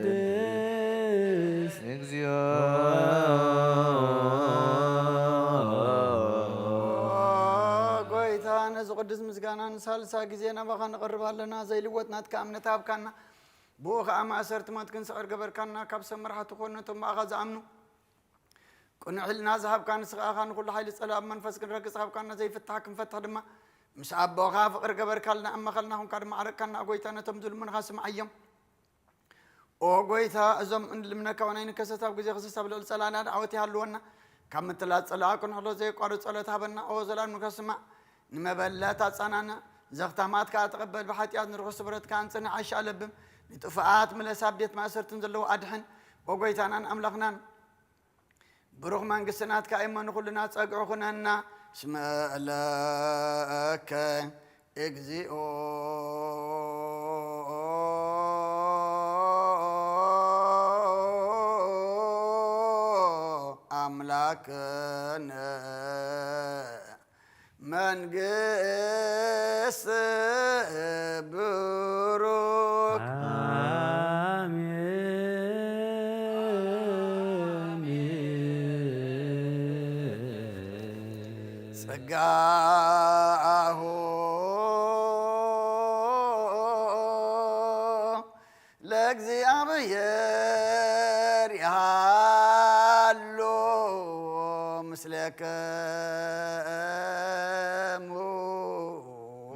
ንውድስ እግዚኦ። ኦ ጎይታ፣ ነዚ ቅዱስ ምስጋና ንሳልሳ ግዜ ናባኻ ንቐርብ ኣለና። ዘይልወጥ ናትካ እምነት ሃብካና። ብኡ ኸኣ ማእሰርቲ ሞት ክንስዕር ገበርካና። ካብ ሰብ መራሕቲ ኮኑ ነቶም ብኣኻ ዝኣምኑ። ቅኑዕ ሕልና ዝሃብካ ንስኻ ኢኻ። ንኹሉ ሓይሊ ጸላእ ብመንፈስ ክንረግጽ ሃብካና። ዘይፍታሕ ክንፈትሕ ድማ ምስ ኣቦኻ ፍቕሪ ገበርካልና። ኣብ ማእከልና ኹንካ ድማ ዓረቅካና። ኦ ጎይታ፣ ነቶም ዝልምኑኻ ስምዓዮም። ኦ ጎይታ፣ እዞም እንልምነካ ወናይ ንከሰት ኣብ ግዜ ክሰት ኣብ ልዕሊ ጸላእና ዓወት ይሃልወና። ካብ ምትላል ጸላእ ክንሕሎ ዘየቋርጽ ጸሎት ሃበና። ኦ ዘላለምካ ስማዕ፣ ንመበለት ኣጻናንዕ፣ ዘኽታማት ከኣ ተቐበል። ብሓጢኣት ንርኹስ ስብረት ከኣ ኣንጽንዕ፣ ኣይሻለብም። ንጥፉኣት ምለስ፣ ኣብ ቤት ማእሰርትን ዘለዉ ኣድሕን። ኦ ጎይታናን ኣምላኽናን፣ ብሩኽ መንግስቲ ናትካ እሞ ንኹልና ጸግዒ ኩነና። እስመ ለከ እግዚኦ ኣምላክነ መንግስት ብሩክ። አሜን። ጸጋሁ ለእግዚኣብሔር ይሃሉ ምስሌክሙ።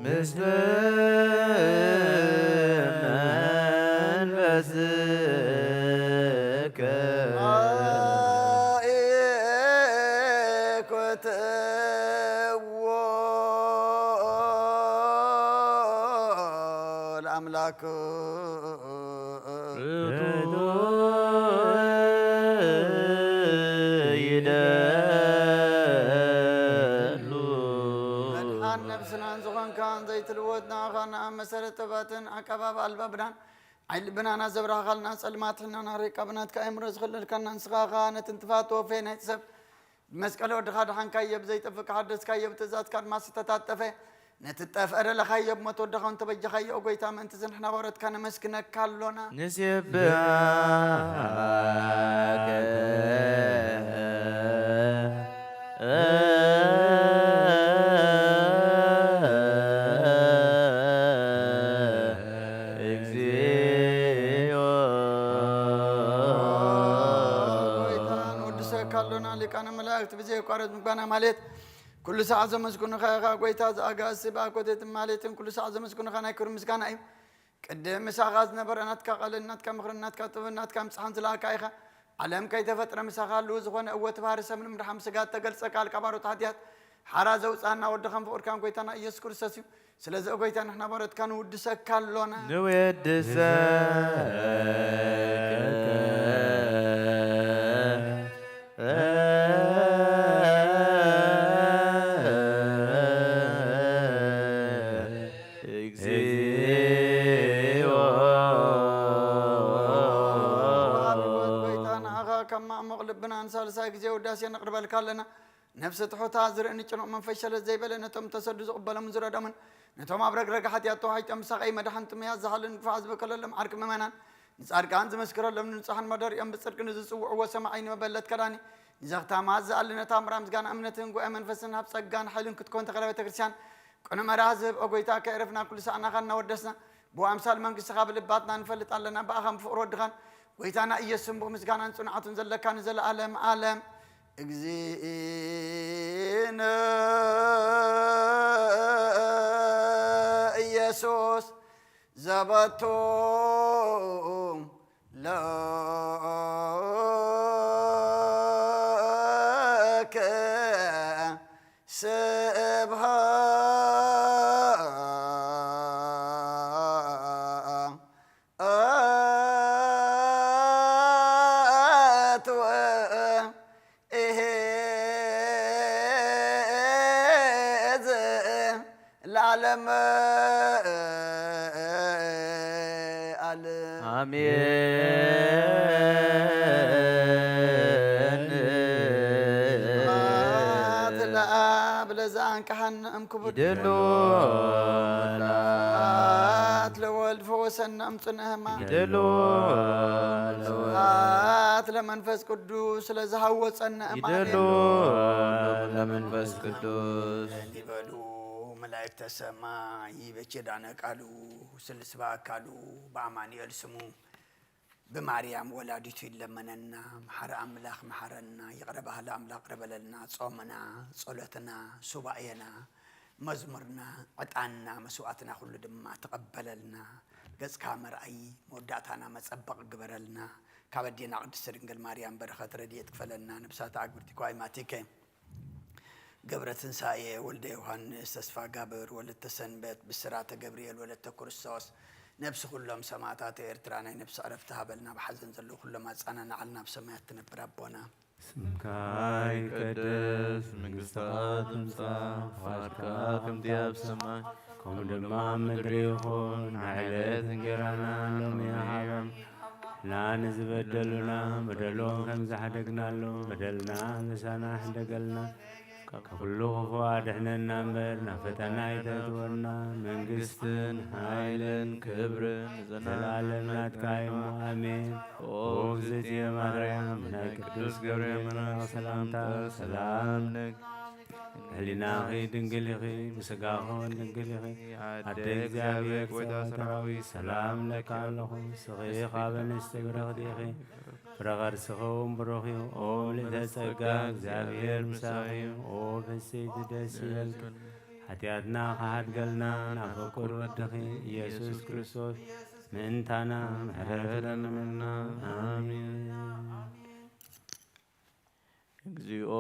ምስለ መንፈስከ። አኢኮትዎ ለአምላክ። መድሓን ነብስናን ዝኾንካን ዘይትልወጥ ንኣኻ ንኣብ መሰረት ጥበባትን ኣቀባብ ኣልባብናን ዓይኒ ልብናና ዘብራህኻልና፣ ጸልማት ሕልናና ሪቃ ብናትካ ኣእምሮ ዝኸለልካና፣ ንስኻ ኸኣ ነቲ እንትፋት ተወፈየ ናይቲ ሰብ ብመስቀል ወድኻ ድሓንካዮ፣ ብዘይጠፍእ ሓደስካዮ፣ ብትእዛዝካ ድማ ዝተታጠፈ። ነቲ ጠፍአ ደለኻዮ ብሞት ወድኻ እውን ተበጀኻዮ። ኦ ጐይታ፣ ምእንቲ እዚ ንሕና ባሮትካ ነመስግነካ ኣሎና። ንሴብሐከ እግዚኦ። ጐይታ፣ ንወድሰካ ኣሎና። ሊቃነ መላእክት ብዘየቋርጥ ምግባና ማለት ኩሉ ሰዓት ዘመስግኑኻ ኢኻ። ጐይታ፣ ዝኣጋእዝቲ ብኣኮቴትን ማሌትን ኩሉ ሰዓት ዘመስግኑኻ ናይ ክብሪ ምስጋና እዩ። ቅድም ምሳኻ ዝነበረ ናትካ ቃልን ናትካ ምኽርን ናትካ ጥበብን ናትካ ምጽሓን ዝለኣካ ኢኻ። ዓለም ከይተፈጥረ ምሳኻ ህልው ዝኾነ፣ እወ እቲ ባህሪ ሰብ ንምድሓን ብስጋ እተገልጸ ቃልካ፣ ባሮት ሓጢኣት ሓራ ዘውጽኣና ወድኻን ፍቑርካን ጐይታና ኢየሱስ ክርስቶስ እዩ። ስለዚ ኦ ጐይታ፣ ንሕና ባሮትካ ንውድሰካ ኣሎና። ንውድሰካ እግዚኦ። ወሃቢ ሕይወት ጐይታ፣ ንዓኻ ካብ ማዕሙቕ ልብና ንሳልሳይ ግዜ ውዳሴ ነቕርበልካ ኣለና። ነፍሲ ትሑታ ዝርእን ጭኑቕ መንፈስ ሸለል ዘይበለ፣ ነቶም ተሰዱ ዝቕበሎምን ዝረድኦምን፣ ነቶም ኣብ ረግረግ ሓጢኣት ተዋሒጦም ብሳቐይ መድሓን ጥሙያት ዝሓልን ግፋዕ ዝበከለሎም ዓርኪ ምእመናን፣ ንጻድቃን ዝመስክረሎም ንንጹሓን መደሪኦም ብጽድቂ ንዝጽውዕዎ ሰማዒ ንመበለት ከዳኒ ንዘኽታማት ዝኣሊ ነታ እምራ ምስጋና እምነትን ጉባኤ መንፈስን ሃብ ጸጋን ሓይልን ክትኮን ተኽለ ቤተ ክርስቲያን ቅኑዕ መርሃ ዝህብ ኦ ጐይታ ከየዕረፍና ኩሉ ሳዕናኻ እናወደስና ብኣምሳል መንግስትኻ ብልባትና ንፈልጥ ኣለና። ብኣኻን ብፍቕሪ ወድኻን ጐይታና ኢየሱስን ብምስጋናን ጽንዓቱን ዘለካ ንዘለኣለም ዓለም። እግዚእነ ኢየሱስ ዘበቱ ለከ ስብሐት ወእሄዝ ለዓለመ ዓለም። ኣሜን። ስብሐት ለአብ ለዘአንቀሐነ እምክቡድ ይደሉ። ስብሐት ለወልድ ፈወሰነ እምጽነ ሕማም። ይደሉ። ስብሐት ለመንፈስ ቅዱስ ስለዝሃወጸነ እማኔ። ይደሉ ለመንፈስ ቅዱስ። ይበሉ መላእክተ ሰማይ በኪዳነ ቃሉ ስልስባ አካሉ በአማኑኤል ስሙ ብማርያም ወላዲቱ ይለመነና። መሓሪ ኣምላኽ መሓረና፣ ይቕረ በሃሊ ኣምላኽ ይቕረ በለልና። ጾምና፣ ጸሎትና፣ ሱባኤና፣ መዝሙርና፣ ዕጣንና፣ መስዋእትና ኩሉ ድማ ተቐበለልና። ገጽካ መርኣዪ መወዳእታና መጸበቕ ግበረልና። ካብ ኣዴና ቅድስቲ ድንግል ማርያም በረኸት ረድኤት ክፈለና። ነብሳት ኣግብርቲ ኳይማቲከ ገብረ ትንሳኤ፣ ወልደ ዮሃንስ፣ ተስፋ ጋብር፣ ወለተ ሰንበት፣ ብስራተ ገብርኤል፣ ወለተ ክርስቶስ፣ ነብሲ ኩሎም ሰማዕታት ኤርትራ ናይ ነብሲ ዕረፍቲ ሃበልና። ብሓዘን ዘለዉ ኩሎም ኣጻናንዓልና። ኣብ ሰማያት ትነብር ኣቦና። ስምካ ይቀደስ፣ መንግስትኻ ትምጻእ፣ ፍቓድካ ከምቲ ኣብ ሰማይ ከምኡ ድማ ኣብ ምድሪ ይኹን። ንዕለት እንጌራና ሎሚ ሃበና፣ ንዝበደሉና በደሎም ከም ዝሓደግናሉ በደልና ምሳና ሕደገልና። ካብ ኩሉ ክፉእ ኣድሕነና እምበር፣ ናብ ፈተና ኣይተእትወና። መንግስትን ሓይልን ክብርን ንዘለኣለም ናትካ እዩ። ኣሜን። ኦ እግዝእትየ ማርያም፣ ናይ ቅዱስ ገብርኤል መልኣክ ሰላምታ ሰላም ንብለኪ። ህሊናኺ ድንግል ኢኺ፣ ብስጋኺ እውን ድንግል ኢኺ። ኣደ እግዚኣብሔር፣ ጸባኦት ሰራዊት፣ ሰላም እብለኪ ኣለኹ። ንስኺ ካብ ኣንስቲ ብርኽቲ ኢኺ፣ ፍረ ከርስኺ እውን ብሩኽ እዩ። ኦ ምልዕተ ጸጋ፣ እግዚኣብሔር ምሳኺ እዩ። ኦ ፍስሕቲ፣ ደስ ይበልኪ፣ ሓጢኣትና ክሓድገልና ናብ ፍቁር ወድኺ ኢየሱስ ክርስቶስ ምእንታና ምሕረት ለምንና። ኣሜን። እግዚኦ።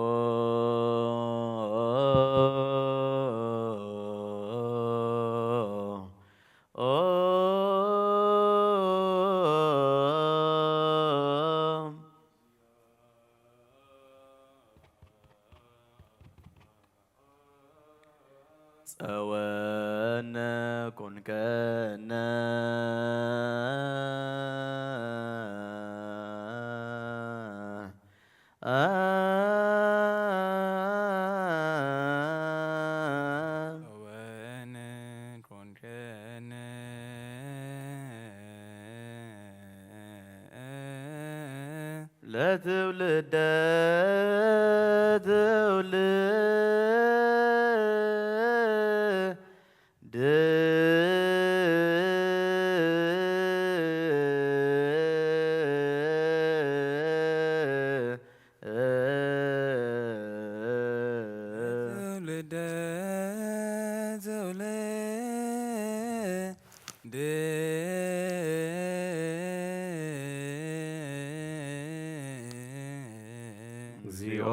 ጸወነ ኮንከነ ጸወነ ኮንከነ ለትውልደ ትውልድ ትውልደ ትውልድ እግዚኦ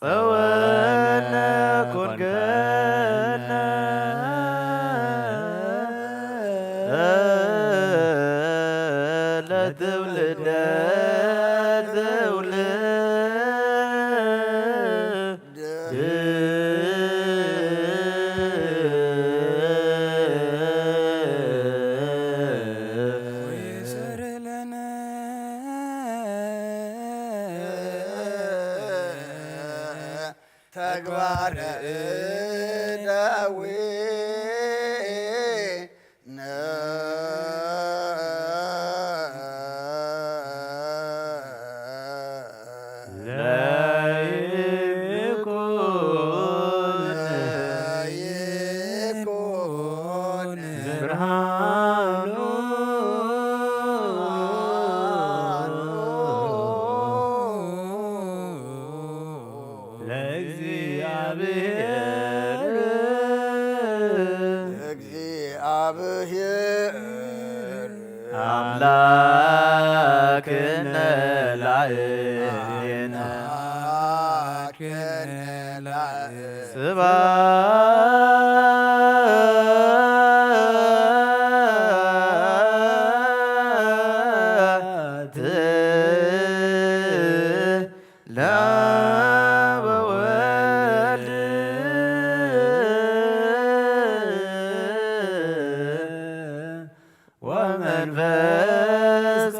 ጸወነ ኮንከነ ለትውልደ ትውልድ ተግባረ እደዊነ ለይኩን ብርሃኑ ለእግዚአብሔር እግዚአብሔር አምላክነ ላዕሌነ ስብሐት ለአብ ወወልድ ወመንፈስ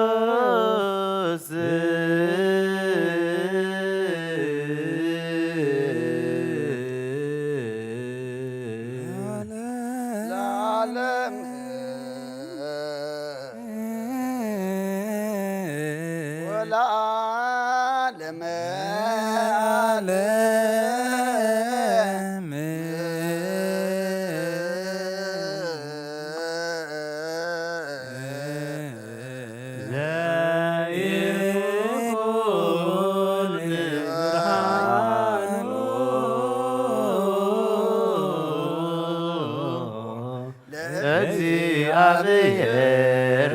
ቅዱስ ለዓለም ወለዓለመ ዓለም። ለይኩን ብርሃኑ ለእግዚአብሔር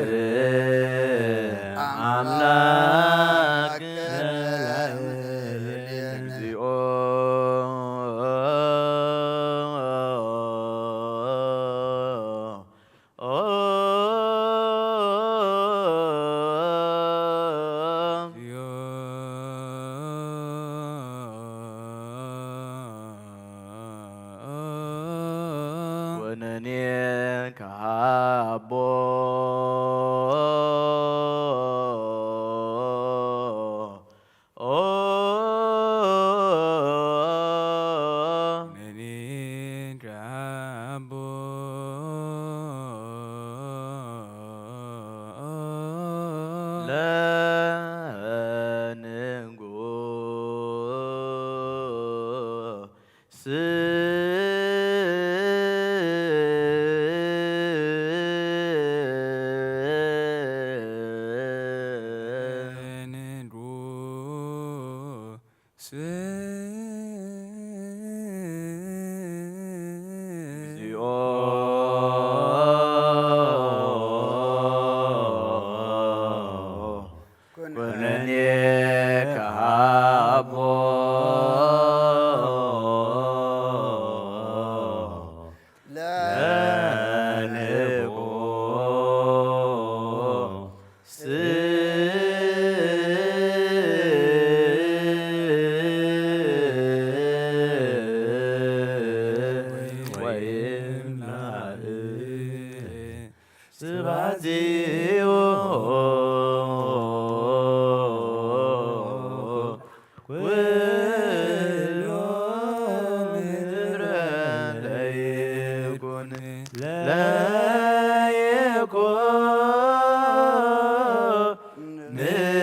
አምላክ እግዚኦ ኩነኔ ከሃቦ ኩነኔ ከሃቦ ለንጉስ ስብሐት ዚኡ ኩሉ ምድረ ለይኩን ለይኩን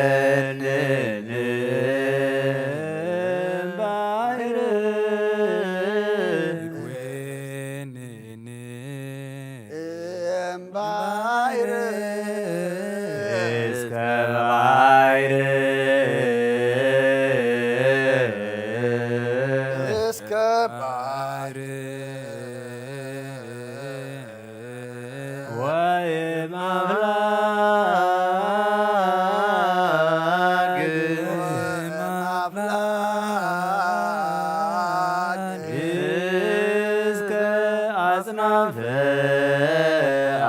ወይኩንን ባሕር። ይኩንን እምባሕር እስከ ባሕር እስከ ባሕር ወይም ኣምላክ እስከ ኣጽናፈ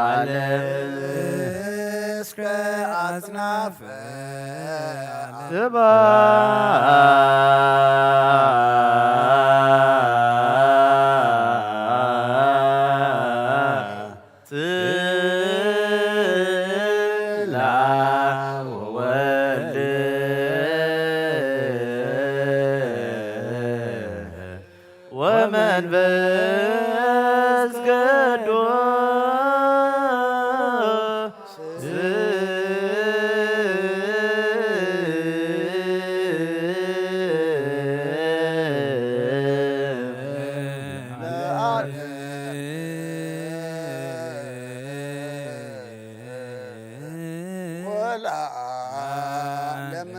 ዓለም እስከ ኣጽናፈ ዓለም ስብሐት ጽላ ወወልድ ወመንፈስ ቅዱስ ለዓለም ወለዓለመ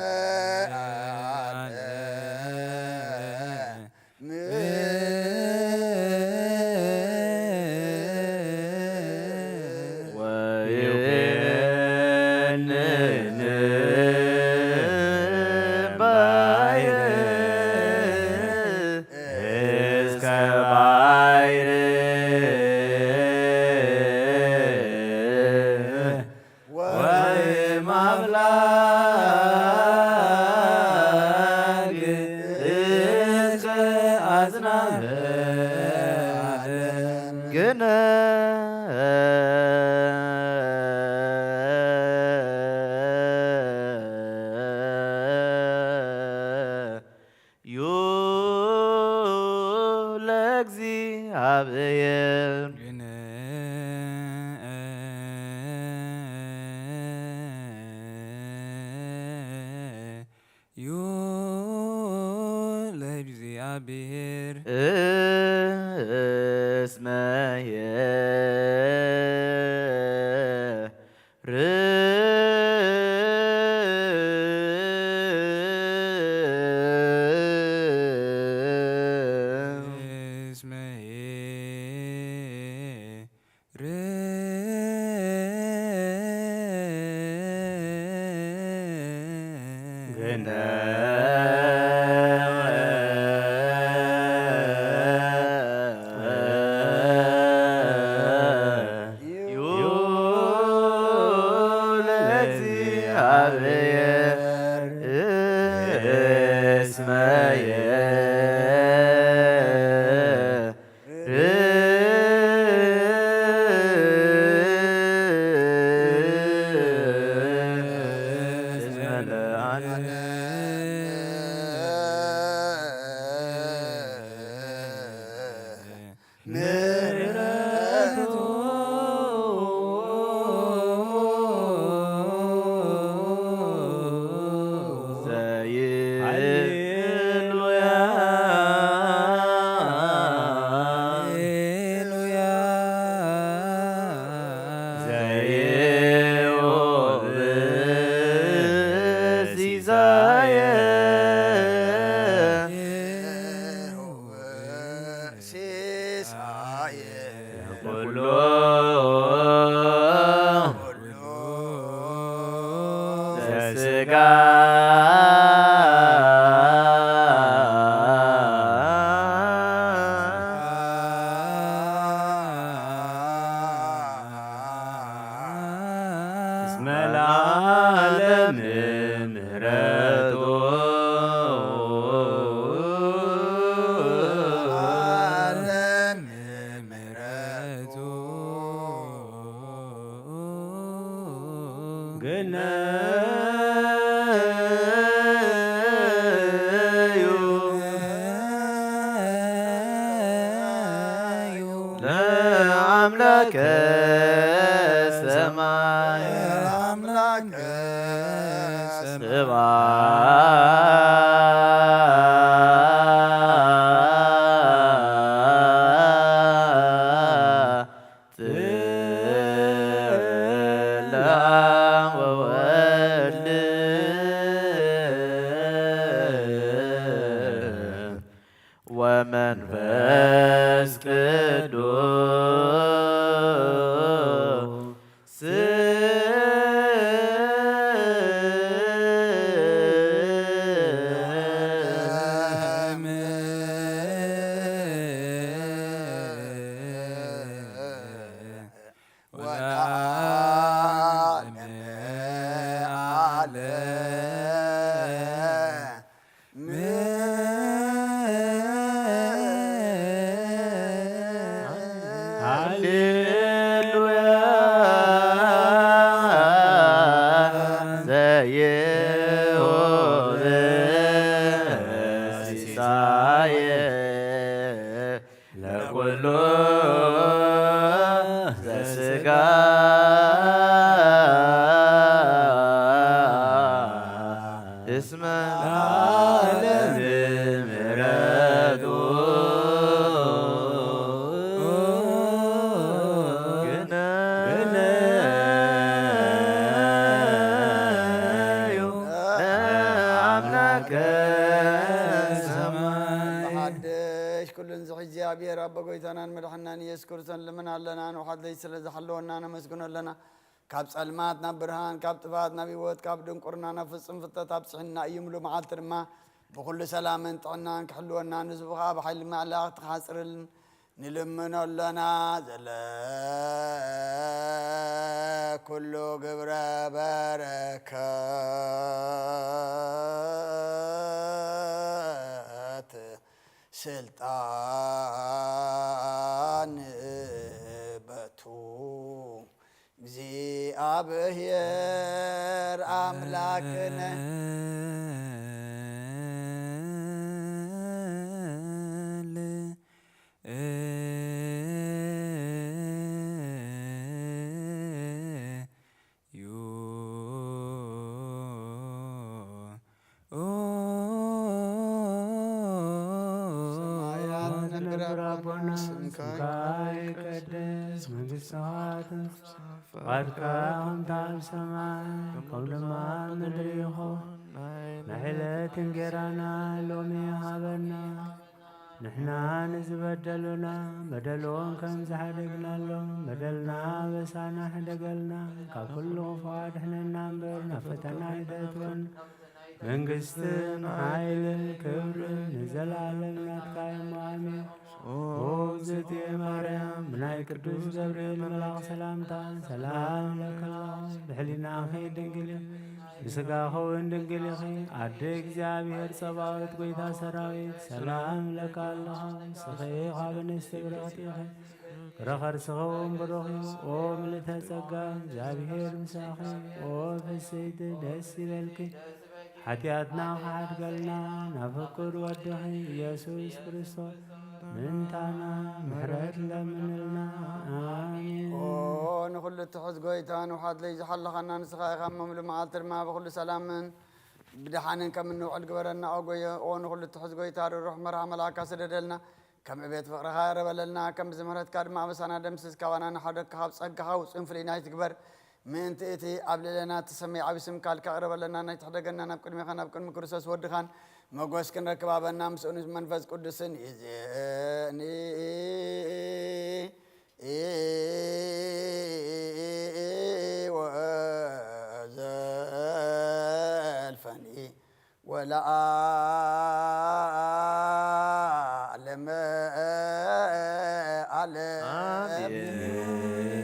ዓለም። ወይኩንን ባሕር እስከ ባሕር ወይም ኣምላክ እስከ ኣጽናፈ ዓለም። ግነ ዩ ለእግዚኣብሔር። ግነ ዩ ለእግዚኣብሔር። እስመ እስመ ሃሌሉያ፣ ሃሌሉያ። ዘይሁብ ሲሳየ፣ ዘይሁብ ሲሳየ ኩሉ ዘስጋ እስመ ለዓለም ምሕረቱ እዩ ለአምላከ ሰማይ አምላከ ስብሐት ለአብ ወወልድ ወመንፈስ ቅዱስ ሃሌሉያ ዘይሁብ ሲሳየ ለኩሉ ዘስጋ እስመ ለዓለም ምሕረቱ ግነዩ ለአምላከ ሰማይ። ሓድሽ ኩሉን ዝሕዚ እግዚኣብሔር ኣቦ ጎይታናን መድሓናን ኢየሱስ ክርስቶስ ንልምን ኣለና። ንውሓት ለይቲ ስለ ዝሓለወና ነመስግኖ ኣለና። ካብ ጸልማት ናብ ብርሃን፣ ካብ ጥፋት ናብ ህይወት፣ ካብ ድንቁርና ናብ ፍጹም ፍልጠት ኣብጽሕና እዩ። ምሉእ መዓልቲ ድማ ብኹሉ ሰላምን ጥዕናን ክሕልወና፣ ንህዝቡ ኸኣ ብሓይሊ መላእኽቲ ክሓጽርልን ንልምኖ ኣሎና። ዘለ ኩሉ ግብረ በረከት ስልጣን በቱ እግዚኣብሔር ኣምላክነ። ሰማያት ነግር ኣቦና ስምካ ይቀደስ፣ መንግስትኻ ትምጻእ፣ ፍቃድካ ከምታ ኣብ ሰማይ ከም ድማ ኣብ ምድሪ ይኹን። ናይ ዕለት እንጌራና ሎሚ ሃበና፣ ንሕና ንዝበደሉና በደሎም ከም ዝሓደግናሎም በደልና ኣበሳና ሕደገልና፣ ካብ ኩሉ ክፉእ ኣድሕነና እምበር ናብ ፈተና ኣይተእትወና። መንግስትን ሓይልን ክብርን ንዘለኣለም ናትካ እሞ ኣሜን። ኦ እግዝእትየ ማርያም፣ ብናይ ቅዱስ ገብርኤል መልኣኽ ሰላምታ ሰላም እብለኪ ኣለኹ። ብሕሊናኺ ድንግል ኢኺ፣ ብስጋኺ እውን ድንግል ኢኺ። ኣደ እግዚኣብሔር ጸባኦት፣ ጐይታ ሰራዊት፣ ሰላም እብለኪ ኣለኹ። ንስኺ ካብ ኣንስቲ ብርኽቲ ኢኺ፣ ፍረ ከርስኺ እውን ብሩኽ እዩ። ኦ ምልእተ ጸጋ፣ እግዚኣብሔር ምሳኺ፣ ኦ ፍስሕቲ ደስ ይበልኪ። ሓጢኣትና ክሓድገልና ናብ ፍቁር ወድኺ ኢየሱስ ክርስቶስ ምእንታና ምሕረት ለምንልና። ኣሜን። ኦ ንኹሉ እትሕዝ ጐይታ፣ ንውሓት ለይቲ ዝሓለኻና ንስኻ ኢኻ። እሞ ምሉእ መዓልቲ ድማ ብኹሉ ሰላምን ብድሓንን ከም እንውዕል ግበረና። ኦ ጐየ-፣ ኦ ንኹሉ እትሕዝ ጐይታ፣ ርሩሕ መርሃ መልኣካ ስደደልና። ከም ዕቤት ፍቕርኻ ይቕረ በለልና፣ ከም ብዝምሕረትካ ድማ ኣበሳና ደምስስ፣ ካባና ንሓደግካ፣ ካብ ጸጋኻ ውጹን ፍልይና ኣይትግበር። ምእንቲ እቲ ኣብ ልዕሌና እትሰመይ ዓቢ ስምካ ኢልካ ይቕረ በለና፣ ናይ ትሕደገና ናብ ቅድሜኻን ኣብ ቅድሚ ክርስቶስ ወድኻን መጎስ ክንረክብ ሃበና፣ ምስኡን መንፈስ ቅዱስን ይእዜኒ ወዘልፈኒ ወለዓለመ ዓለም። ኣሜን።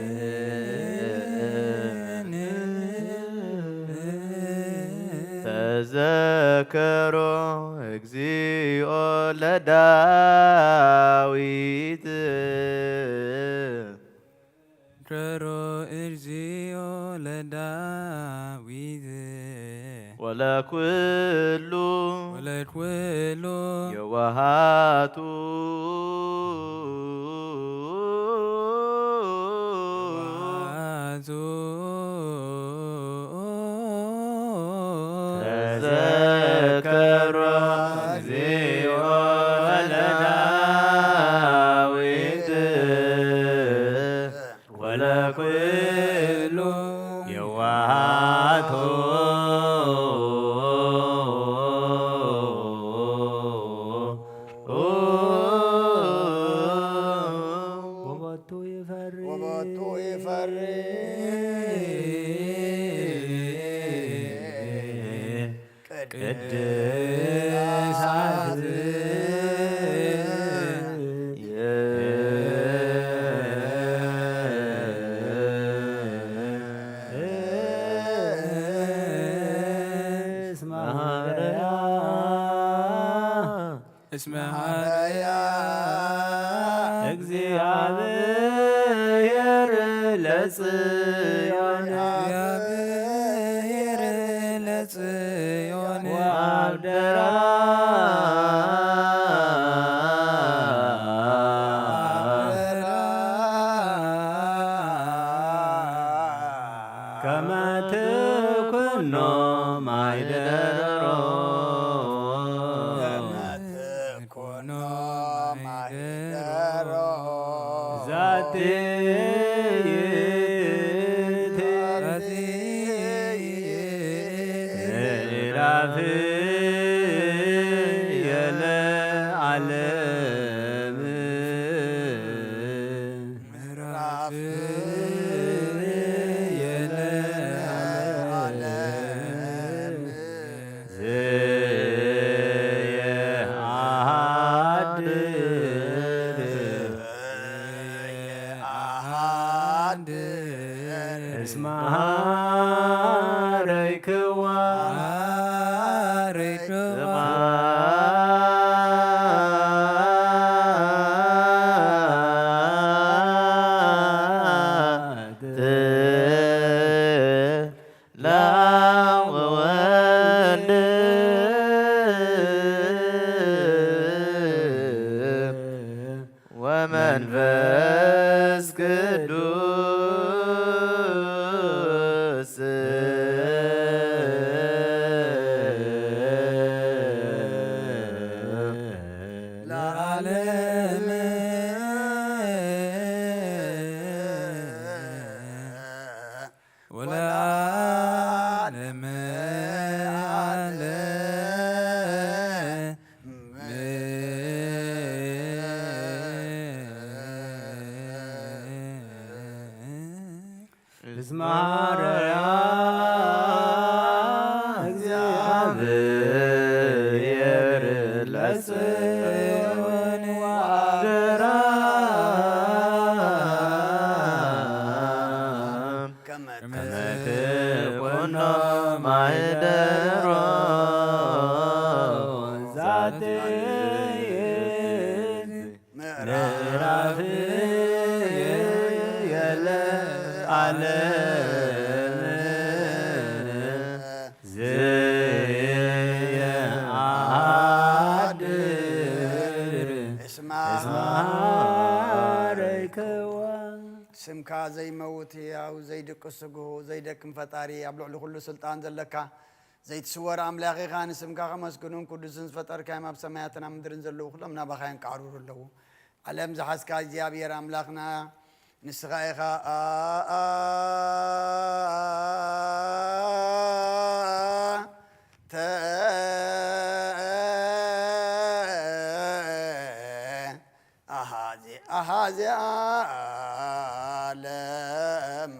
ተዘከሮ እግዚኦ ለዳዊት። ተዘከሮ እግዚኦ ለዳዊት። ወለኩሉ ወለኩሉ የዋሃቱ የዋሃቱ ተዘከሮ እግዚኦ ለዳዊት ወለኩሉ የዋሃቱ ወቦቱ ይፈሪ ወቦቱ ይፈሪ ቅድሳት እስመ ሐረያ እስመ ሐረያ እግዚአብሔር ለጽዮን እግዚአብሔር ለጽዮን ወአብደራ ከመ ትኩኖ ማይደሮ ኮኖ ማይደሮ ዛቲ ይእቲ ምዕራፍ የለዓለም ምዕራፍ ዘየአሐድር የአሐድር እስመ ሐረይክዋ ሐረይክዋ ለአብ ወወልድ ወመንፈስ ቅዱስ ለዓለም ወለዓለም ዓለም እስመ ሐረያ እግዚአብሔር ለጽዮን ወአብደራ ከመ ትኩኖ ማይደሮ ዛቲ ምዕራፍ የለዓለም ዘየአሐድር እስማ እስመ ሐረይክዋ ስምካ ዘይመውት ህያው ዘይድቅስ ስግሁ ዘይደክም ፈጣሪ ኣብ ልዕሊ ኩሉ ስልጣን ዘለካ ዘይትስወር ኣምላኽ ኢኻ። ንስምካ ከመስግኑን ቅዱስን ዝፈጠርካዮም ኣብ ሰማያትን ኣብ ምድርን ዘለዉ ኩሎም ናባኻ የንቃዕርሩ ኣለዉ። ዓለም ዝሓዝካ እግዚኣብሔር ኣምላኽና ንስኻ ኢኻ። ተ ኣሃዜ ኣሃዜ ዓለም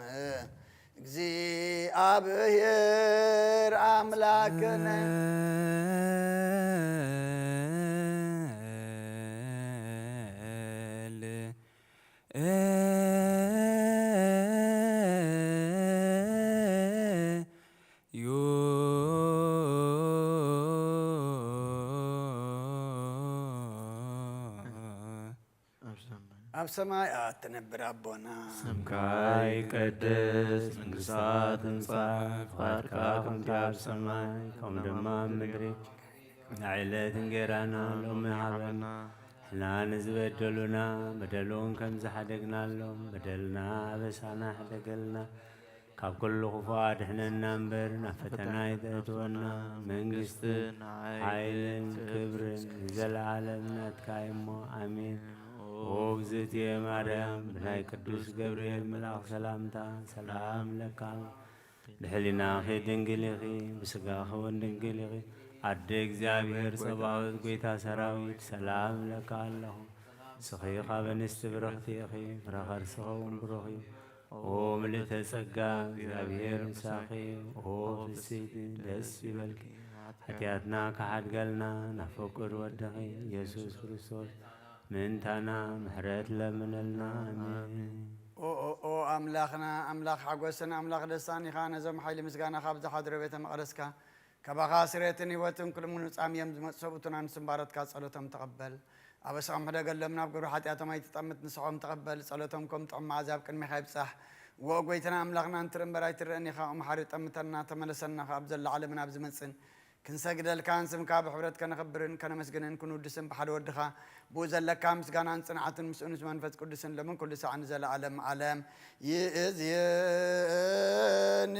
እግዚኣብሔር ኣምላክነ ኣብ ሰማያት ትነብር ኣቦና። ስምካ ይቀደስ፣ መንግስታ ትምጻእ፣ ፍቃድካ ከምቲ ኣብ ሰማይ ከምኡ ድማ ኣብ ምድሪ። ንዕለት እንጌራና ሎሚ ሃበና፣ ሕና ንዝበደሉና በደል እውን ከም ዝሓደግናሎም በደልና ኣበሳና ሕደገልና፣ ካብ ኩሉ ክፉእ ኣድሕነና እምበር ናብ ፈተና ኣይተእትወና። መንግስትን ሓይልን ክብርን ንዘለዓለም ናትካ እዩ እሞ ኣሜን። ኦ እግዝእትየ ማርያም፣ ብናይ ቅዱስ ገብርኤል መልኣኽ ሰላምታ ሰላም እብለካ። ብሕሊናኺ ድንግል ኢኺ፣ ብስጋኺ እውን ድንግል ኢኺ። ኣደ እግዚኣብሔር ጸባኦት፣ ጐይታ ሰራዊት፣ ሰላም እብለካ ኣለኹ። ንስኺ ካብ ኣንስቲ ብርኽቲ ኢኺ፣ ፍረ ከርስኺ እውን ብሩኽ እዩ። ኦ ምልእተ ጸጋ፣ እግዚኣብሔር ምሳኺ እዩ። ኦ ፍስሕቲ፣ ደስ ይበልኪ፣ ሓጢኣትና ክሓድገልና ናብ ፍቁር ወድኺ ኢየሱስ ክርስቶስ ምእንታና ምሕረት ለምነልና። ኣሜን። ኦ፣ ኦ፣ ኦ፣ ኣምላኽና፣ ኣምላኽ ሓጎስን ኣምላኽ ደስታን ኢኻ። ነዞም ሓይሊ ምስጋና ካብ ዝሓድሮ ቤተ መቕደስካ፣ ካባኻ ስሬትን ህይወትን ኩሉ ምኑጻም እዮም ዝመጹ። ሰብኡትና ንስም ባሮትካ ጸሎቶም ተቐበል። ኣበሳኦም ሕደገሎም፣ ናብ ግብሪ ሓጢኣቶም ኣይትጠምት፣ ንስሖም ተቐበል። ጸሎቶም ከም ጥዑም መዓዛ ኣብ ቅድሜኻ ይብጻሕ። ዎ ጎይታና ኣምላኽና፣ እንትርኢ እምበር ኣይትረእን ኢኻ። ኦ መሓሪ፣ ጠምተና፣ ተመለሰና፣ ካብ ዘሎ ዓለምን ኣብ ዝመጽእን ክንሰግደልካን ስምካ ብሕብረት ከነኽብርን ከነመስግንን ክንውድስን ብሓደ ወድኻ ብኡ ዘለካ ምስጋናን ጽንዓትን ምስኡ ምስ መንፈስ ቅዱስን ሎምን ኩሉ ሳዕ ንዘለዓለም ዓለም ይእዝየኒ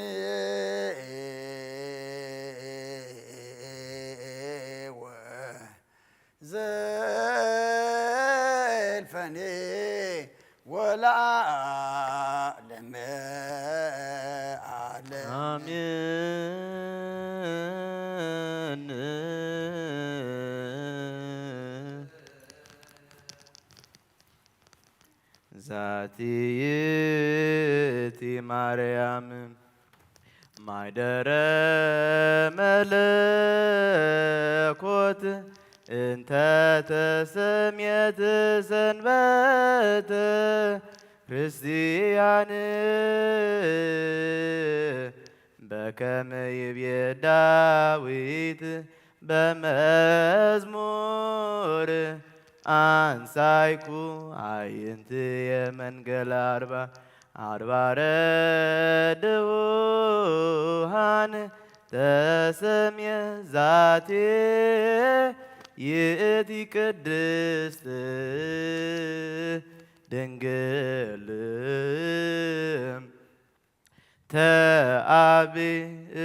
ወዘልፈኒ ወለዓለመ ዓለም። ኣሜን። ዛቲ ይእቲ ማርያም ማይደረ መለኮት እንተ ተሰምየት ሰንበተ ክርስቲያን በከመ ይቤ ዳዊት በመዝሙር አንሳይኩ አዕይንትየ መንገለ አርባ አድባረ ድውሃን ተሰምየ ዛቲ ይእቲ ቅድስት ድንግል ተአቢ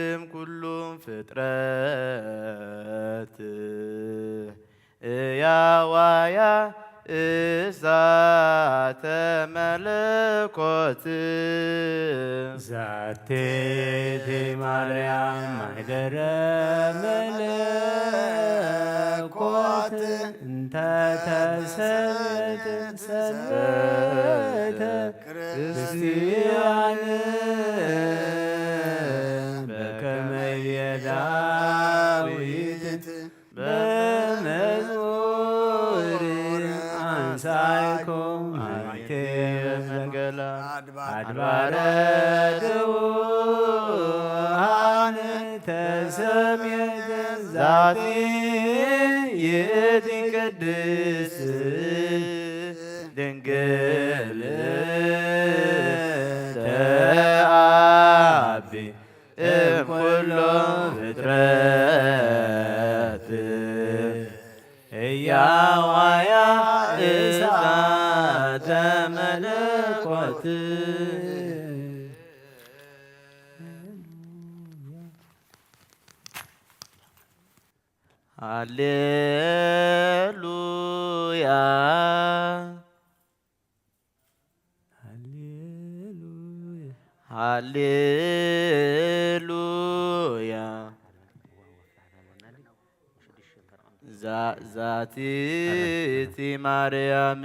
እምኩሉ ፍጥረት እያዋያ እሳተ መለኮት። ዛቴቲ ማርያም ማህደረ መለኮት እንተ ተሰብእት ሰንበተ ክርስቲያን በከመየ ዳዊት በመዝሙር አንሳይኮ አይቴ መንገላ አድባረ ድውሃን ተሰምየት ዛቲ ይእቲ ቅድስት ድንግል ተአቢ እምኩሉ ፍጥረት እያዋያ እሳተ መለኮት። ሃሌሉያ። ሃሌሉያ። ሃሌሉያ። ዛ- ዛቲቲ ማርያም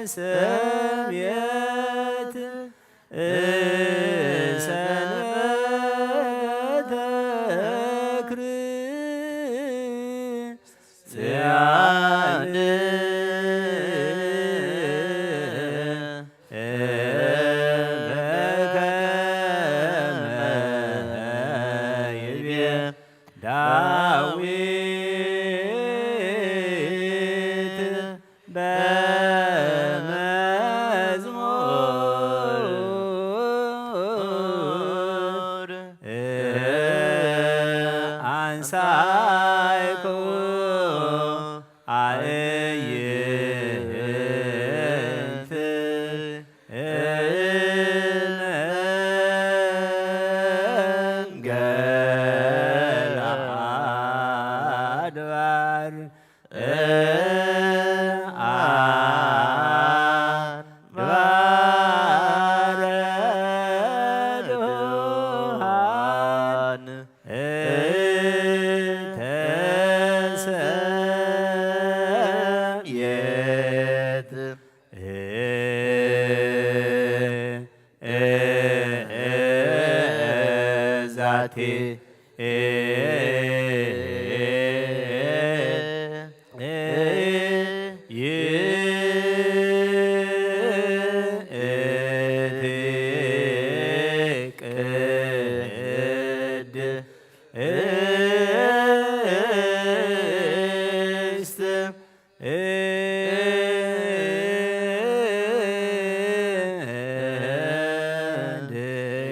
ሰምየት ሰንበተ ክርስቲያን በከመ ይቤ ዳዊት በመዝሙር አንሳይኩ አእይንት እምነገር አድባር አድባረ ድኃን ተሰምየት ዛቲ ቅድስት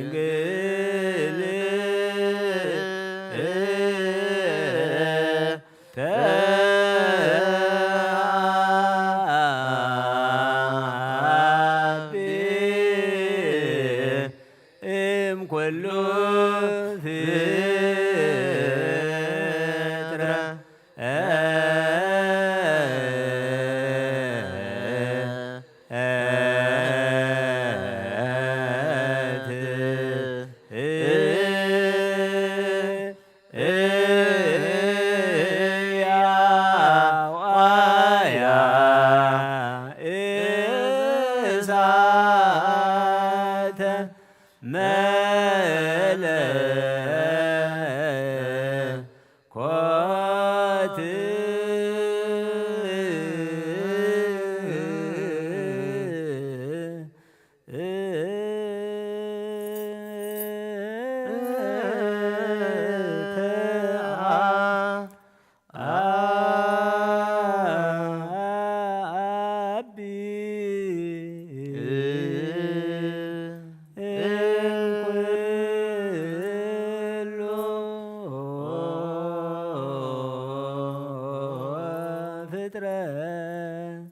ድንግል ተአቢ እምኩሉ ፍጥረ ኮት ተአ አቢ እምኩሉ ፍጥረት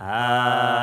አቢ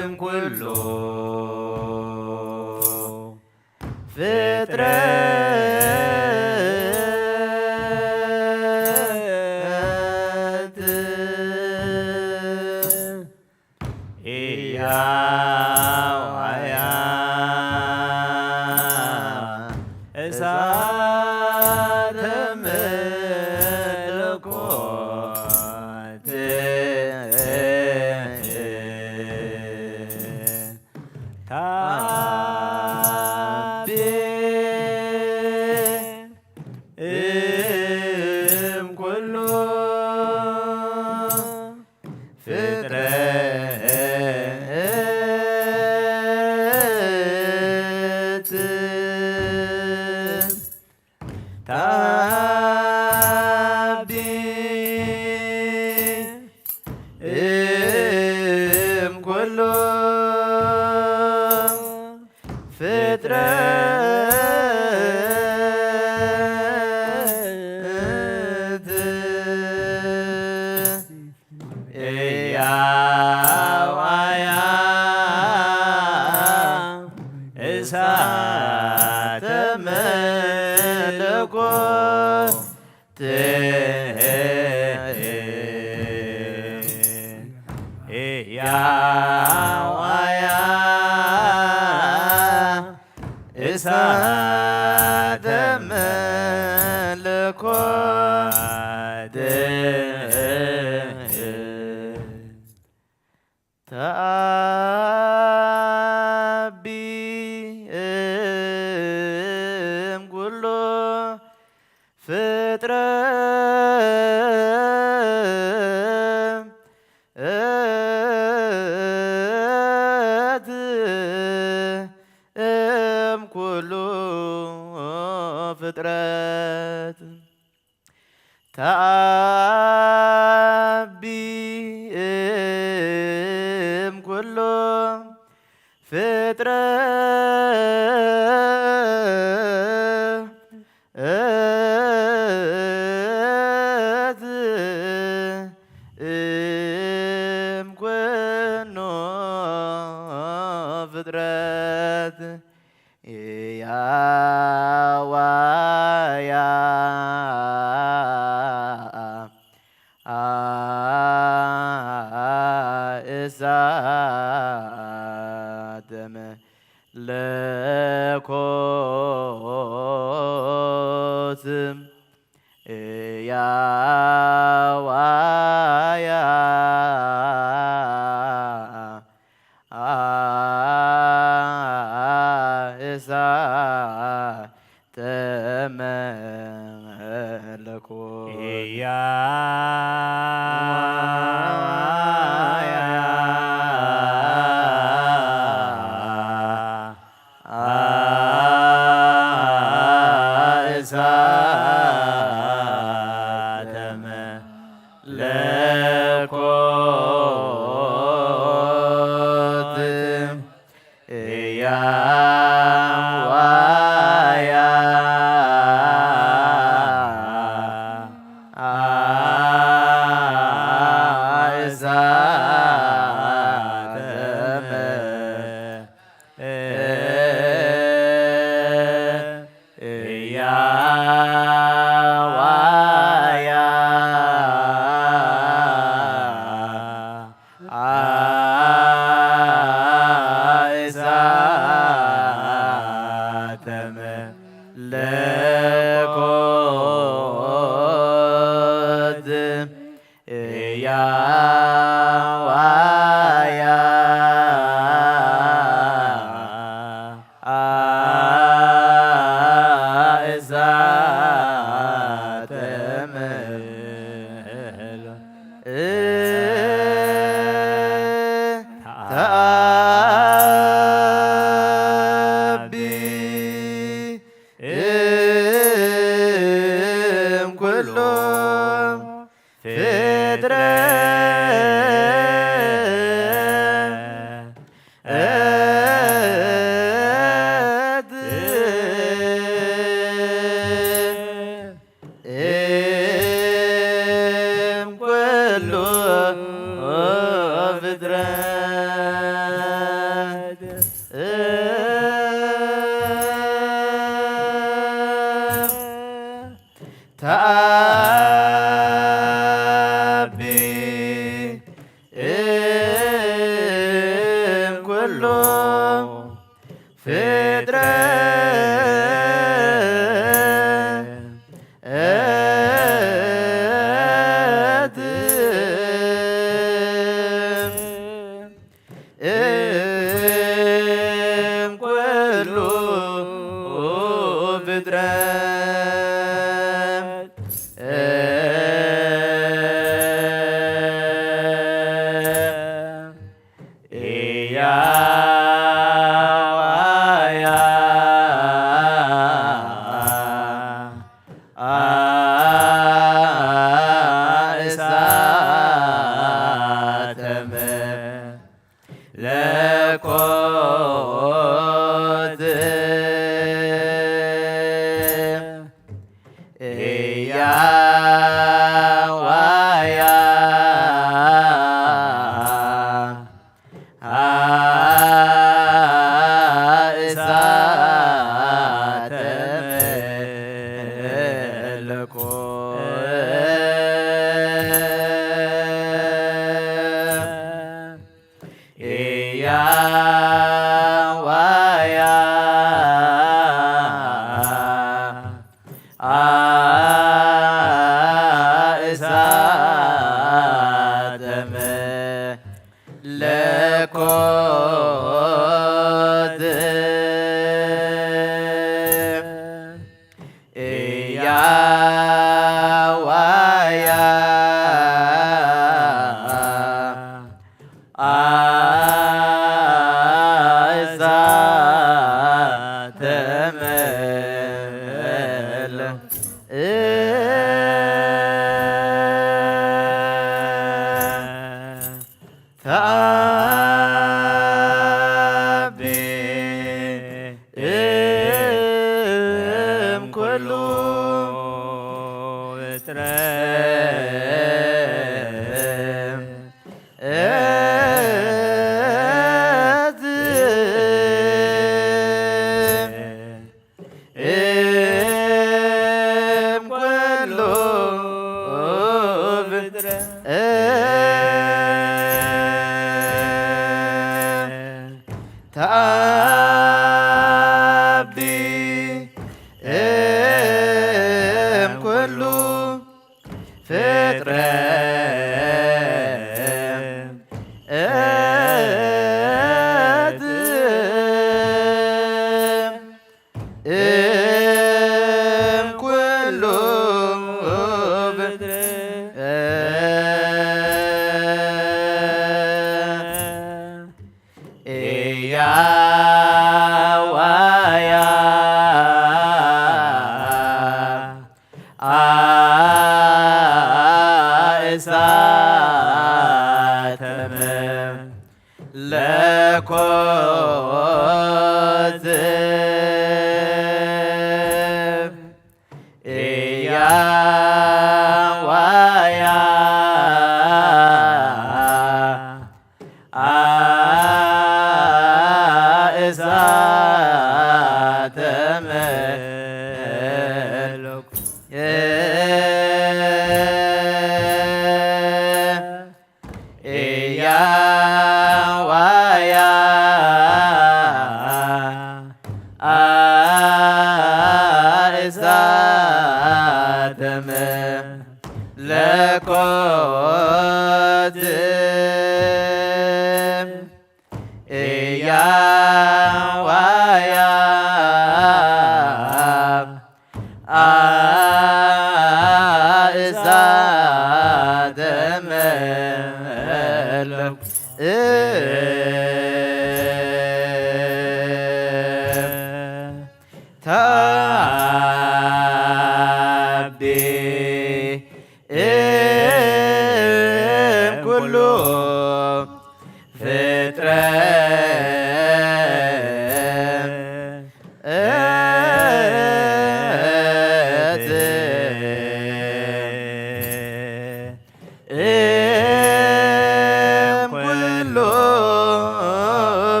እምኩሉ ፍጥረት ፍጥረት ኢያዋያ እሳተ መለኮት ታቤ እም ኩሉ ፍጥረት ታቢ እም ኩሉ ፍጥረት እያዋያ እሳተ መለኮት እያዋያ እሳተ መለኮት ተአቢ እም ኩሉ ፍጥረት እም ኩሉ ፍጥረት። ተኣቢ እም ኩሉ ፍጥረት እም ኩሉ ፍጥረት ያዋያ እሳተ መለኮት ያዋያ እሳተ መለኮት ያዋያ እሳተ መለኮት ያዋያ እሳተ መ- ያዋያ እሳተ መለኮት ያዋያ እሳተ መለኮት ተአቢ እም ኩሉ ፍጥረት እም ኩሉ ፍጥረት ተአቢ እም ኩሉ ፍጥረት እም ኩሉ ፍጥረት ያዋያ እሳተ መለኮት ተዓቢ እም ኩሉ ፍጥረት እም ኩሉ ፍጥረት ተዓቢ እም ኩሉ ፍጥረት እም ኩሉ ፍጥረት እያዋያ እሳተ መለኮት እያዋያ እሳተ መለኮት እያዋያ እሳተ መለኮት እያዋያ እሳተ መለኮት ተዓቢ እም ኩሉ ፍጥረት እም ኩሉ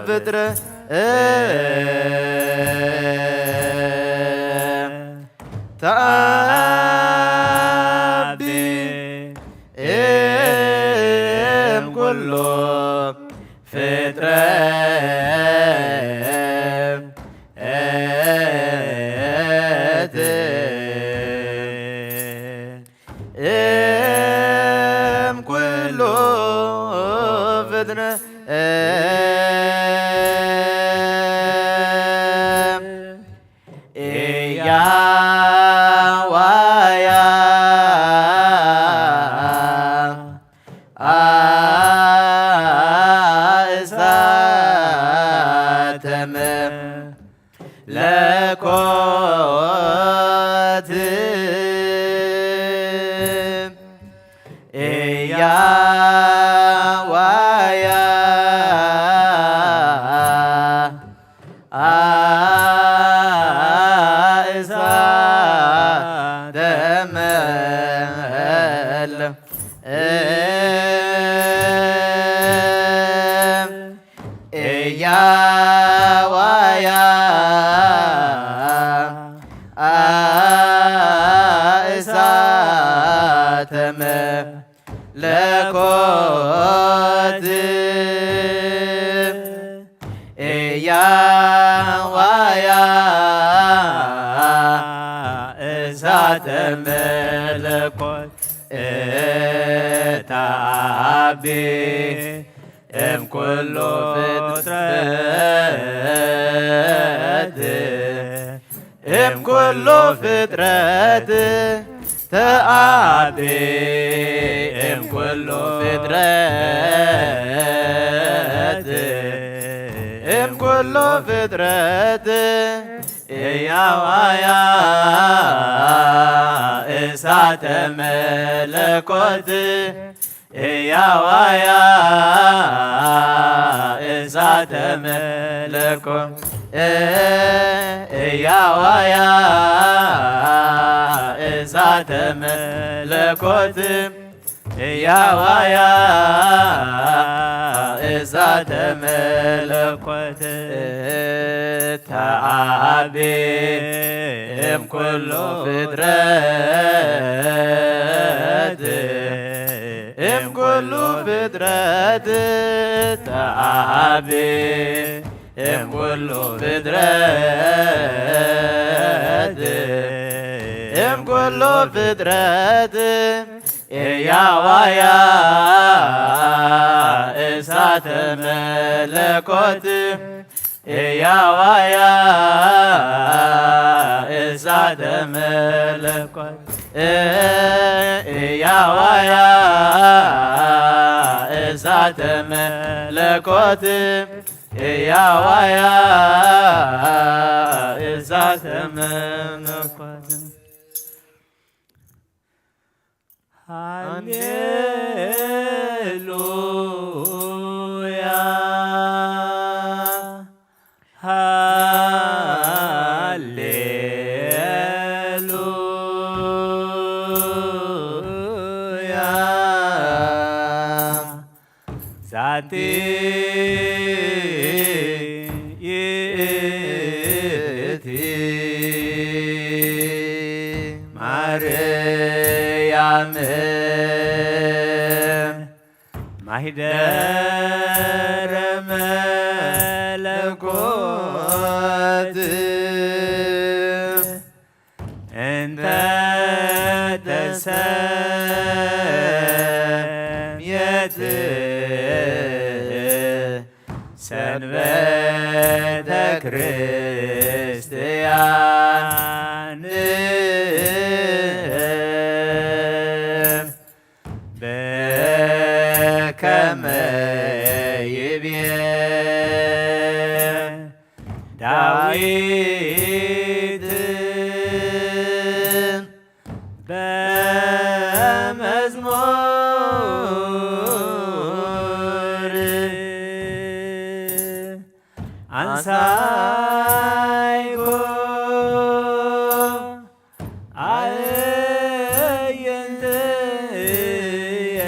ፍጥረት ተዓቢ እም ኩሉ ፍጥረት እም ኩሉ ፍጥረት እያዋያ እሳተ መለኮት እያዋያ እሳተ መለኮት እያዋያ እሳተ መለኮት እያዋያ እሳተ መለኮት እታቢ እም ኩሉ ፍጥረት እም ኩሉ ፍጥረት ተኣቢ እም ኩሉ ፍጥረት እም ኩሉ ፍጥረት እያዋያ እሳተ መለኮት፣ እያዋያ እሳተ መለኮት፣ እያዋያ እሳተ መለኮት፣ እያዋያ እሳተ መለኮት፣ ተዓቢ እም ኩሉ ፍጥረት፣ እም ኩሉ ፍጥረት፣ ተዓቢ እም ኩሉ ፍጥረት፣ እም ኩሉ ፍጥረት፣ እያዋያ እሳተ መለኮት፣ እያዋያ እሳተ መለኮት፣ እያዋያ እሳተ መለኮት፣ እያዋያ እሳተ መለኮት። ሃሌሉያ፣ ሃሌሉያ። ዛቲ ይእቲ ማርያም ማሂደረ መለኮት እንተ ተሰምየት ሰንበተ ክርስትያን በከመ ይቤ ዳዊት በመዝሙር አንሳይኮ አዕይንትየ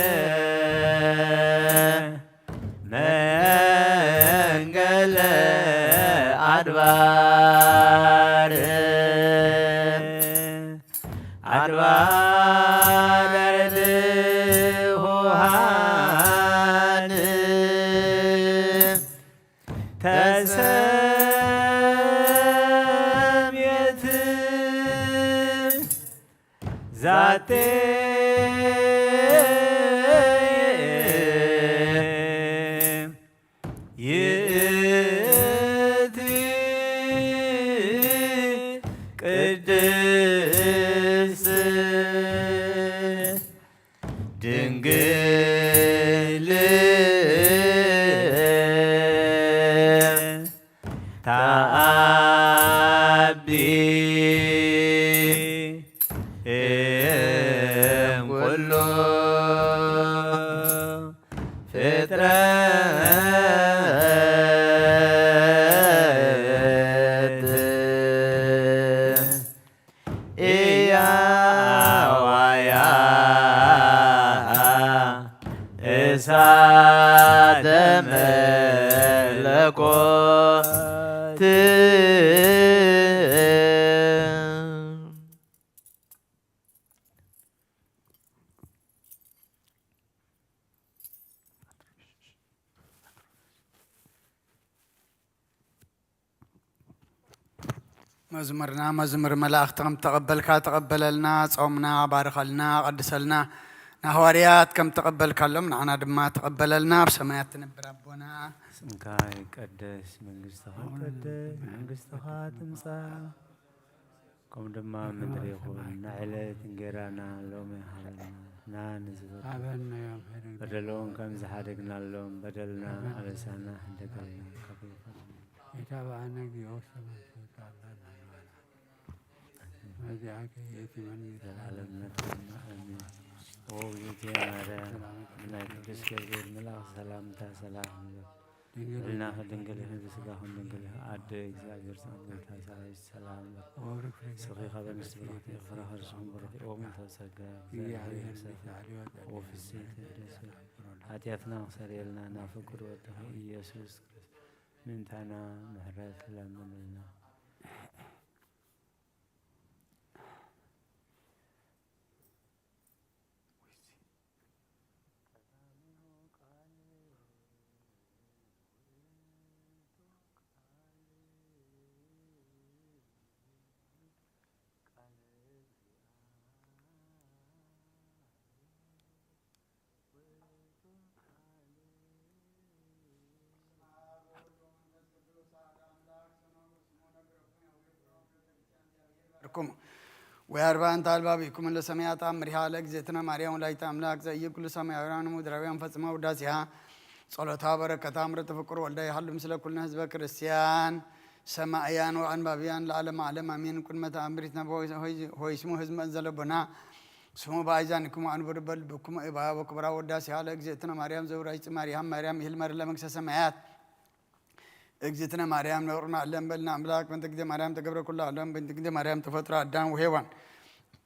መንገለ አድባር፣ አድባር ትሑሃን ተሰምየት ዛቴ ይእቲ ቅድስት ድንግል ተአቢ እም ኩሉ ፍጥረት እያዋያ እሳተ መለኮት። መዝሙርና መዝሙር መላእኽቲ ከም ተቐበልካ ተቐበለልና፣ ጾምና ባርኸልና፣ ቀድሰልና። ንሃዋርያት ከም ተቐበልካሎም ንዓና ድማ ተቐበለልና። ኣብ ሰማያት ትነብር ኣቦና፣ ስምካ ይቀደስ፣ መንግስትኻ ትቀደስ፣ መንግስትኻ ትምጻእ፣ ከምኡ ድማ ኣብ ምድሪ ይኹን። ንዕለት እንጌራና ሎሚ ሃበና፣ ንሕና ንዝበደሉ በደሎም ከም ዝሓደግናሎም በደልና ኣበሳና ሕደገልና። ኢታብኣነ ጊዮስ ዚኣከ የእቲ መን እዩ? ዘላለምነት ኣሜን። ኦ እግዝእትየ ማርያም፣ ናይ ቅዱስ ገብርኤል መልኣኽ ሰላምታ ሰላም ይበል። ድንግል እልና ኢኺ፣ ድንግል ኢኺ፣ ብስጋኽን ድንግል ኢኺ። ኣደ እግዚኣብሔር፣ ጸሎታ ሰራዊት ሰላም ይበል። ወብሩክ ፍሬ ስኺ ካብ ኣንስቲ ብሩኽቲ ኢኺ፣ ፍረ ከርስኽን ብሩኽ እዩ። ኦ ምልዕተ ጸጋ፣ እግዚኣብሔር ይመስገን። ወፍስሕቲ ቅድስቲ፣ ሓጢኣትና ክሰርየልና ናብ ፍቁር ወድኺ ኢየሱስ ክርስቶስ ምእንታና ምሕረት ለምንልና። ርኩም ወያርባ እንተ ኣልባቢኩም ለሰማያት ኣምሪሃ ለእግዝእትነ ማርያም ወላዲተ ኣምላክ ዘእይብ ኩሉ ሰማያውያን ምድራውያን ፈጽመ ውዳሴሃ ጸሎታ በረከታ ምረተ ፍቁር ወልዳ ይሃሉ ምስለ ኩልነ ህዝበ ክርስቲያን ሰማእያን ወአንባብያን ለዓለመ ዓለም አሜን። ቁድመ ተአምሪት ነበ ሆይ-፣ ሆይስሙ ህዝመ ዘለቦና ስሙ በአይዛኒኩም ወአንብሩ በልብኩም እባ ወክብራ ወዳሴሃ ለእግዝእትነ ማርያም ዘውራጅ ማርያም ማርያም ይህል መር ለመንግስተ ሰማያት። እግዝእትነ ማርያም ነውርና ዓለም በልና ኣምላክ በእንተ ግዜ ማርያም ተገብረ ኩሉ ዓለም በእንተ ግዜ ማርያም ተፈጥሮ ኣዳም ወሔዋን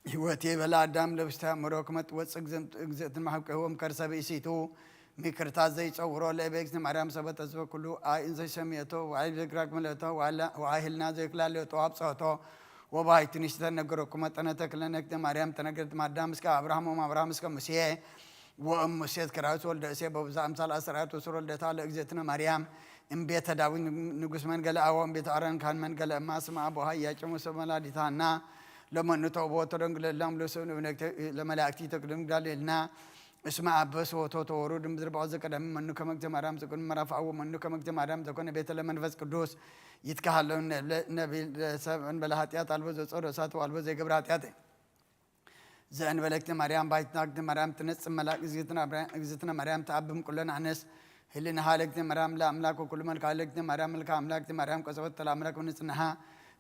ህይወት የበላ ኣዳም ለብስታ ምሮ ክመጥ ወፅግ ዘምጥ እግዝእትን ማሕቀዎም ከርሰ ብእሲቱ ምክርታት ዘይፀውሮ ለእበ እግዝእትነ ማርያም ሰበተ ዝበ ኩሉ ኣይ እንዘይ ሰሚየቶ ወኣይ ብዝግራግ ምለቶ ወኣላ-፣ ወኣይ ህልና ዘይክላለዮቶ ኣብፀሆቶ ወባይቱ ንሽተ ነገረኩ መጠነ ተክለ ነግደ ማርያም ተነግረት ማዳም እስከ አብርሃም ወም አብርሃም እስከ ሙሴ ወእም ሙሴ ከራዊት ወልደ እሴ በብዛ አምሳል አሰራዊት ወስር ወልደታ ለእግዝእትነ ማርያም እምቤተ ዳዊት ንጉስ መንገለ አቦ እምቤተ አሮን ካህን መንገለ እማ ስማ አቦሃ ኢያቄም ወሰብ መላዲታና ለመኑ ተውቦ ተደንግለላም ለሰብ ለመላእክቲ ተክልን ጋሌልና እስመ አበስ ወቶ ተወሩ ድምድር በዖ ዘቀዳሚ መኑ ከመግተ ማርያም ዘኮነ መራፍ አዎ መኑ ከመግተ ማርያም ዘኮነ ቤተ ለመንፈስ ቅዱስ ይትካሃለው ነቢል ሰብ እንበለ ኃጢአት አልቦ ዘጾረ እሳት አልቦ ዘይገብረ ኃጢአት ዘእንበለክቲ ማርያም ባይትናክቲ ማርያም ትነጽእ መላእክት እግዝእትነ ማርያም፣ እግዝእትነ ማርያም ተአብም ኩለን ኣነስ ህልናሃ ለእግዝእትነ ማርያም ለአምላክ ወኩሉ መልክዓ ለእግዝእትነ ማርያም መልክዓ አምላክቲ ማርያም ቆጸበት ለአምላክ ንጽናሃ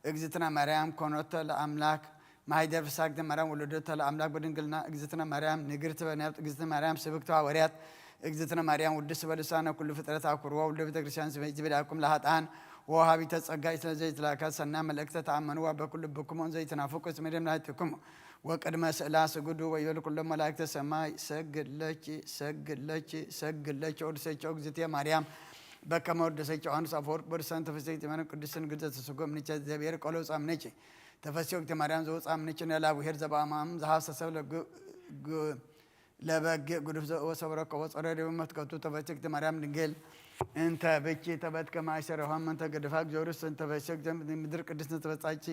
እግዝእትነ ማርያም ኮኖተ ለአምላክ ማይደር ፍሳግተ ማርያም ወለዶተ ለአምላክ በድንግልና እግዝእትነ ማርያም ንግርት በነብት እግዝእትነ ማርያም ስብክተ ሐዋርያት እግዝእትነ ማርያም ውድስ በልሳነ ኩሉ ፍጥረት አኩርዋ ውልደ ቤተክርስቲያን ስበይቲ ብዳኩም ለሃጣን ወሃቢተ ጸጋ ስለዘይትላካ ሰና መልእክተ ተአመንዋ በኩሉ ብኩሞን ዘይትናፍቁ ስሜደም ናይትኩም ወቅድመ ስእላ ስጉዱ ወይበል ኩሎም መላእክተ ሰማይ ሰግድ ለኪ ሰግድ ለኪ ሰግድ ለኪ ወድሰኪ እግዝእትየ ማርያም በከመ ወድሰኪ ዮሐንስ አፈወርቅ በርሰን ተፈሰኪ ማርያም ቅድስት ንግድ ዘተሰጎ ምንቸ እግዚአብሔር ቆሎ ጻምነኪ ተፈሲ ወቅት ማርያም ዘውፃ ምንጭ ነላ ብሄር ዘባማም ዝሃሰ ሰብ ለግ-፣ ግ-፣ ለበግ ግዱፍ ዘ-፣ ወሰብ ረከቦ ጸረ ደብ መትከቱ ተፈሲ ወቅት ማርያም ድንግል እንተ ብኪ ተበት ከማይ ሰረሖም እንተ ገደፋ ጊዮርጊስ እንተ ፈሲ ወቅት ምድር ቅድስት ተፈጻች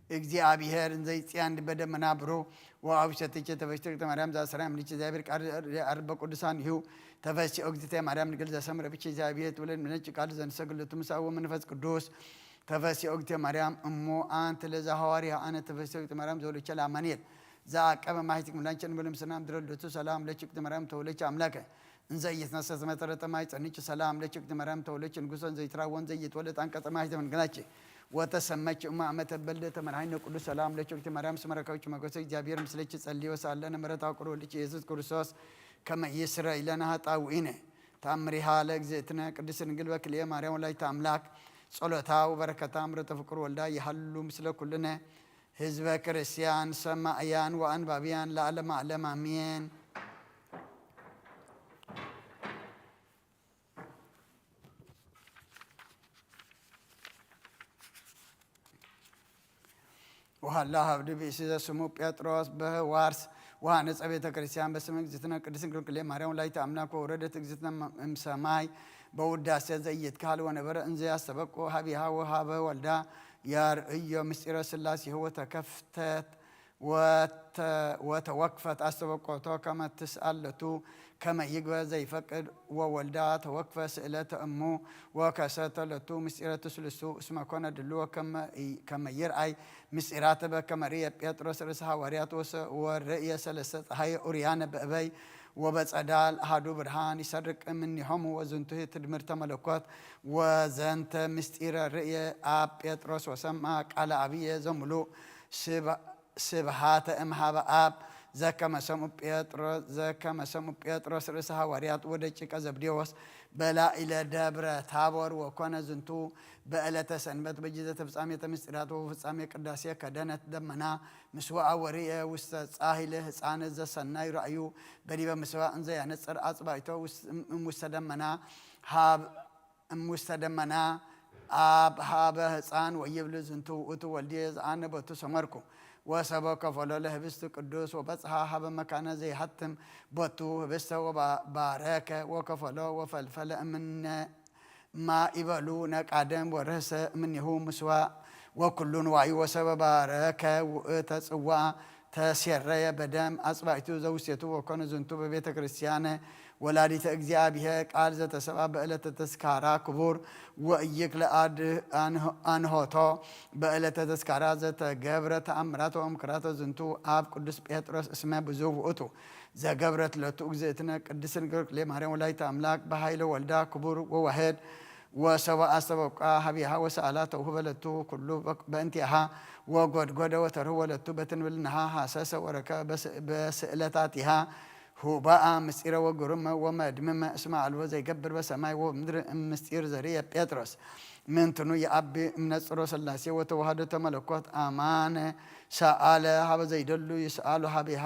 እግዚአብሔር እንዘይ ጽያን በደመና ብሩ ወአብ ሸትቼ ተፈሲ ወቅት ማርያም ዛሰራ ምንጭ እግዚአብሔር ቃል አርበ ቅዱሳን ይሁ ተፈሲ ወቅት ማርያም ድንግል ዘሰምረ ብኪ እግዚአብሔር ትውለድ ምነጭ ቃል ዘንሰግልቱ ምሳው መንፈስ ቅዱስ ተፈሲ ኦግቴ ማርያም እሞ አንቲ ለዛ ሐዋርያ አነ ተፈሲ ኦግቴ ማርያም ዘወለቸ ለአማኑኤል ዘአቀበ ማሕቲክ ምላንቸ እንበለ ምስናም ድረልቱ ሰላም ለችክቲ ማርያም ተወለች አምላከ እንዘ ኢየትነሰት መጠረጠ ማይ ጸንች ሰላም ለችክቲ ማርያም ተወለች ንጉሶ ዘይትራወን ዘይትወለድ አንቀጸ ማሕተም እንግናች ወተሰመች እማ አመተ በልደ ተመርሃይነ ቅዱስ ሰላም ለችክቲ ማርያም ስመረካዎች መጎሰ እግዚአብሔር ምስለች ጸልዮ ሳለነ ምሕረት አቁር ወልች ኢየሱስ ክርስቶስ ከመ ይስረ ኢለነ ኃጣውኢነ። ተአምሪሃ ለእግዝእትነ ቅድስት ድንግል በክልኤ ማርያም ወላዲተ አምላክ ጸሎታ ወበረከታ ምረተ ፍቁር ወልዳ ይሃሉ ምስለ ኩልነ ህዝበ ክርስቲያን ሰማእያን ወአንባብያን ለዓለመ ዓለም አሜን። ወሃላ ሀብድ ብእሲ ዘስሙ ጴጥሮስ በዋርስ ወሃነጸ ቤተ ክርስቲያን በስመ እግዝእትነ ቅድስት ድንግል ክልኤ ማርያም ወላዲተ አምላክ ወወረደት እግዝእትነ እምሰማይ በውዳሴ ዘይትካል ወነበረ እንዘ ያስተበቁ ሀቢሃ ወሃበ ወልዳ ያርእዮ ምስጢረ ሥላሴሁ ወተከፍተት ወተ-፣ ወተወክፈት አስተበቆቶ ከመ ትስአል ለቱ ከመ ይግበ ዘይፈቅድ ወወልዳ ተወክፈ ስእለተ እሙ ወከሰተ ለቱ ምስጢረ ትስልሱ እስመ ኮነ ድልዎ ከመ ይ-፣ ከመ ይርአይ ምስጢራተ በከመ ርእየ ጴጥሮስ ርእሰ ሐዋርያት ወሰ-፣ ወርእየ ሰለስተ ፀሐየ ኡርያነ በእበይ ወበጸዳል አሐዱ ብርሃን ይሰርቅ እምኔሆሙ ወዝንቱ ትድምርተ መለኮት ወዘንተ ምስጢረ ርእየ አብ ጴጥሮስ ወሰምዐ ቃለ አብየ ዘምሉእ ስብ-፣ ስብሃተ እምሃበ ኣብ ዘከመ ሰምኡ ጴጥሮስ፣ ዘከመ ሰምኡ ጴጥሮስ ርእሰ ሃዋርያት ወደቂቀ ዘብዴዎስ በላኢለ ደብረ ታቦር። ወኮነ ዝንቱ በዕለተ ሰንበት በጊዜ ተፍጻሜተ ምስጢራት ወፍጻሜ ቅዳሴ ከደነት ደመና ምስዋኣ ወርእየ ውስተ ጻሂለ ህፃነ ዘሰናይ ራእዩ በዲበ ምስዋ እንዘ ያነጽር ኣጽባይቶ ውስ-፣ እም ውስተ ደመና ሃብ እም ውስተ ደመና ኣብ ሃበ ህፃን ወይብል ዝንቱ ውእቱ ወልድየ ዘኣነ በቱ ሰመርኩ። ወሰቦ ከፈሎ ለህብስት ቅዱስ ወበጽሐ ሃበ መካነ ዘይሃትም በቱ ህብስተ ወባረከ ወከፈሎ ወፈልፈለ እምነ ማኢበሉ ነቃደም ወረህሰ እምኔሁ ምስዋ ወኩሉ ንዋዩ ወሰበ ባረከ ውእተ ጽዋ ተሴረየ በደም ኣጽባይቱ ዘውሴቱ ወኮነ ዝንቱ በቤተ ክርስቲያን ወላዲተ እግዚኣብሔር ቃል ዘተሰባ በዕለተ ተስካራ ክቡር ወእይክ ለአድ አንሆቶ በዕለተ ተስካራ ዘተገብረ ተአምራት ወእምክራተ ዝንቱ ኣብ ቅዱስ ጴጥሮስ እስመ ብዙ ውእቱ ዘገብረት ለቱ እግዝእትነ ቅድስት ድንግል ክሌ ማርያም ወላዲተ አምላክ በኃይለ ወልዳ ክቡር ወዋህድ ወሰባ አስተበቋ ሀቢሃ ወሰአላ ተውህበ ለቱ ኩሉ በእንቲአሃ ወጎድጎደ ወተርህወ ለቱ በትንብልናሃ ሐሰሰ ወረከ በስእለታቲሃ ሁባአ ምስጢረ ወግሩመ ወመድምመ እስመ አልቦ ዘይገብር በሰማይ ወምድር እምስጢር ዘርየ ጴጥሮስ ምንትኑ የአቢ እምነጽሮ ሥላሴ ወተዋህዶ ተመለኮት አማነ ሰአለ ሀበ ዘይደሉ ይስአሉ ሀቢሃ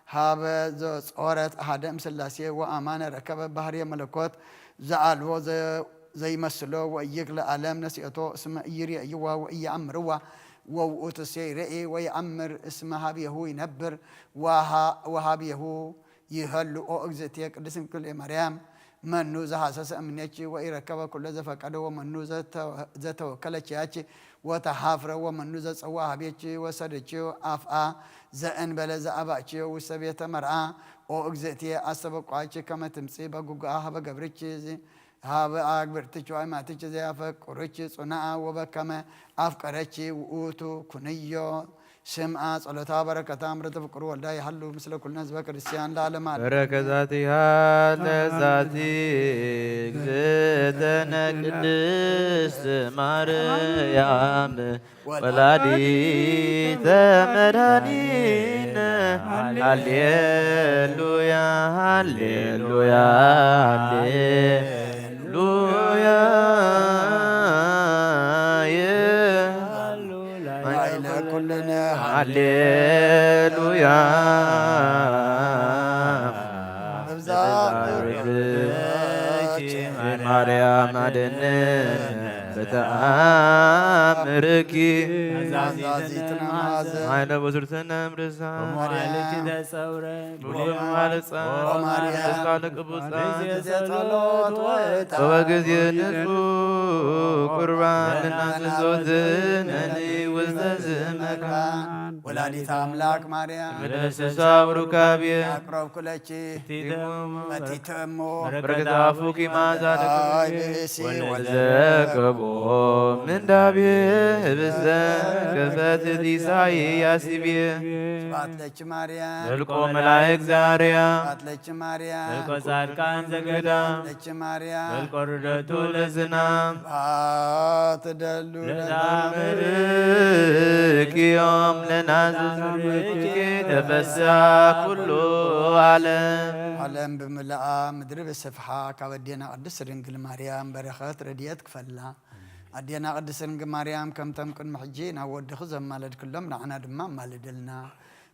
ሀበ ዘጾረት አሐደ እምሥላሴ ወአማነ ረከበ ባህርየ መለኮት ዘአልቦ ዘይመስሎ ወእይክ ለዓለም ነስእቶ እስመ ኢይርእይዋ ወኢየአምርዋ ወውእቱሰ ይርኢ ወየአምር እስመ ሀቤሁ ይነብር ወሀቤሁ ይሀሉ። ኦ እግዝእትየ ቅድስት ድንግል ማርያም መኑ ዘሐሰሰ እምኔኪ ወኢረከበ ኩሎ ዘፈቀደ ወመኑ ዘተወከለ ኪያኪ ወተሐፍረ ወመኑ ዘጸውዐ ሀቤኪ ወሰደኪ አፍአ ዘእንበለ ዘአባእኪዮ ውስተ ቤተ መርዓ። ኦ እግዝእትየ አስተበቋኪ ከመ ትምጺ በጉግአ ሀበ ገብርኪ ሀበ አግብርትኪ ወአማትኪ ዘያፈቅሩኪ ጽኑዓ ወበከመ አፍቀረኪ ውእቱ ኩንዮ ስምዓ ጸሎታ በረከታ ምረተ ፍቅሩ ወልዳ ይሃሉ ምስለ ኩልነ ህዝበ ክርስቲያን ለዓለመ ዓለም። በረከታቲሃ ለዛቲ እግዝእተነ ቅድስት ማርያም ወላዲተ መድኃኒነ። ሃሌሉያ ሃሌሉያ ሃሌሉያ ላዕለ ኩልነ ሃሌሉያ። እብዛ ማርያም አድነን በተአምርኪ። ዛዚትነ ማዘ ኃይለ በሱርትነ እምርሳ ማርያም ተጸውረ ብሎ ማለጻ ማርያም ተስፋ ለቅቡጻ ጊዜ ጸሎት ወዕጣን ወበጊዜ ንጹሕ ቁርባን ልናዝዞ ዝነኒ ውስተ ዝመካን ወላዲተ አምላክ ማርያም መደሰሳ ውሩካቤ አቅረብኩለኪ ፈቲተሞ በረከት አፉኪ ማዛ አይ ብእሲ ወዘከቦ ምንዳቤ ህብስተ ከፈትት ኢሳይያስ ይቤ ስብሐት ለኪ ማርያም ዘልቆ መላእክት ዛርያ ስብሐት ለኪ ማርያም ዘልቆ ጻድቃን ዘገዳም ለኪ ማርያም ዘልቆ ርደቱ ለዝናም ስብሐት ደሉ ለታምርኪዮም ለናዝርኪ ተፈሳ ኩሉ ዓለም። ዓለም ብምልኣ ምድሪ ብስፍሓ ካብ ኣዴና ቅድስት ድንግል ማርያም በረኸት ረድኤት ክፈላ። ኣዴና ቅድስት ድንግል ማርያም ከምቶም ቅድሚ ሕጂ ናብ ወድኺ ዘማለድክሎም ንዓና ድማ ኣማልደልና።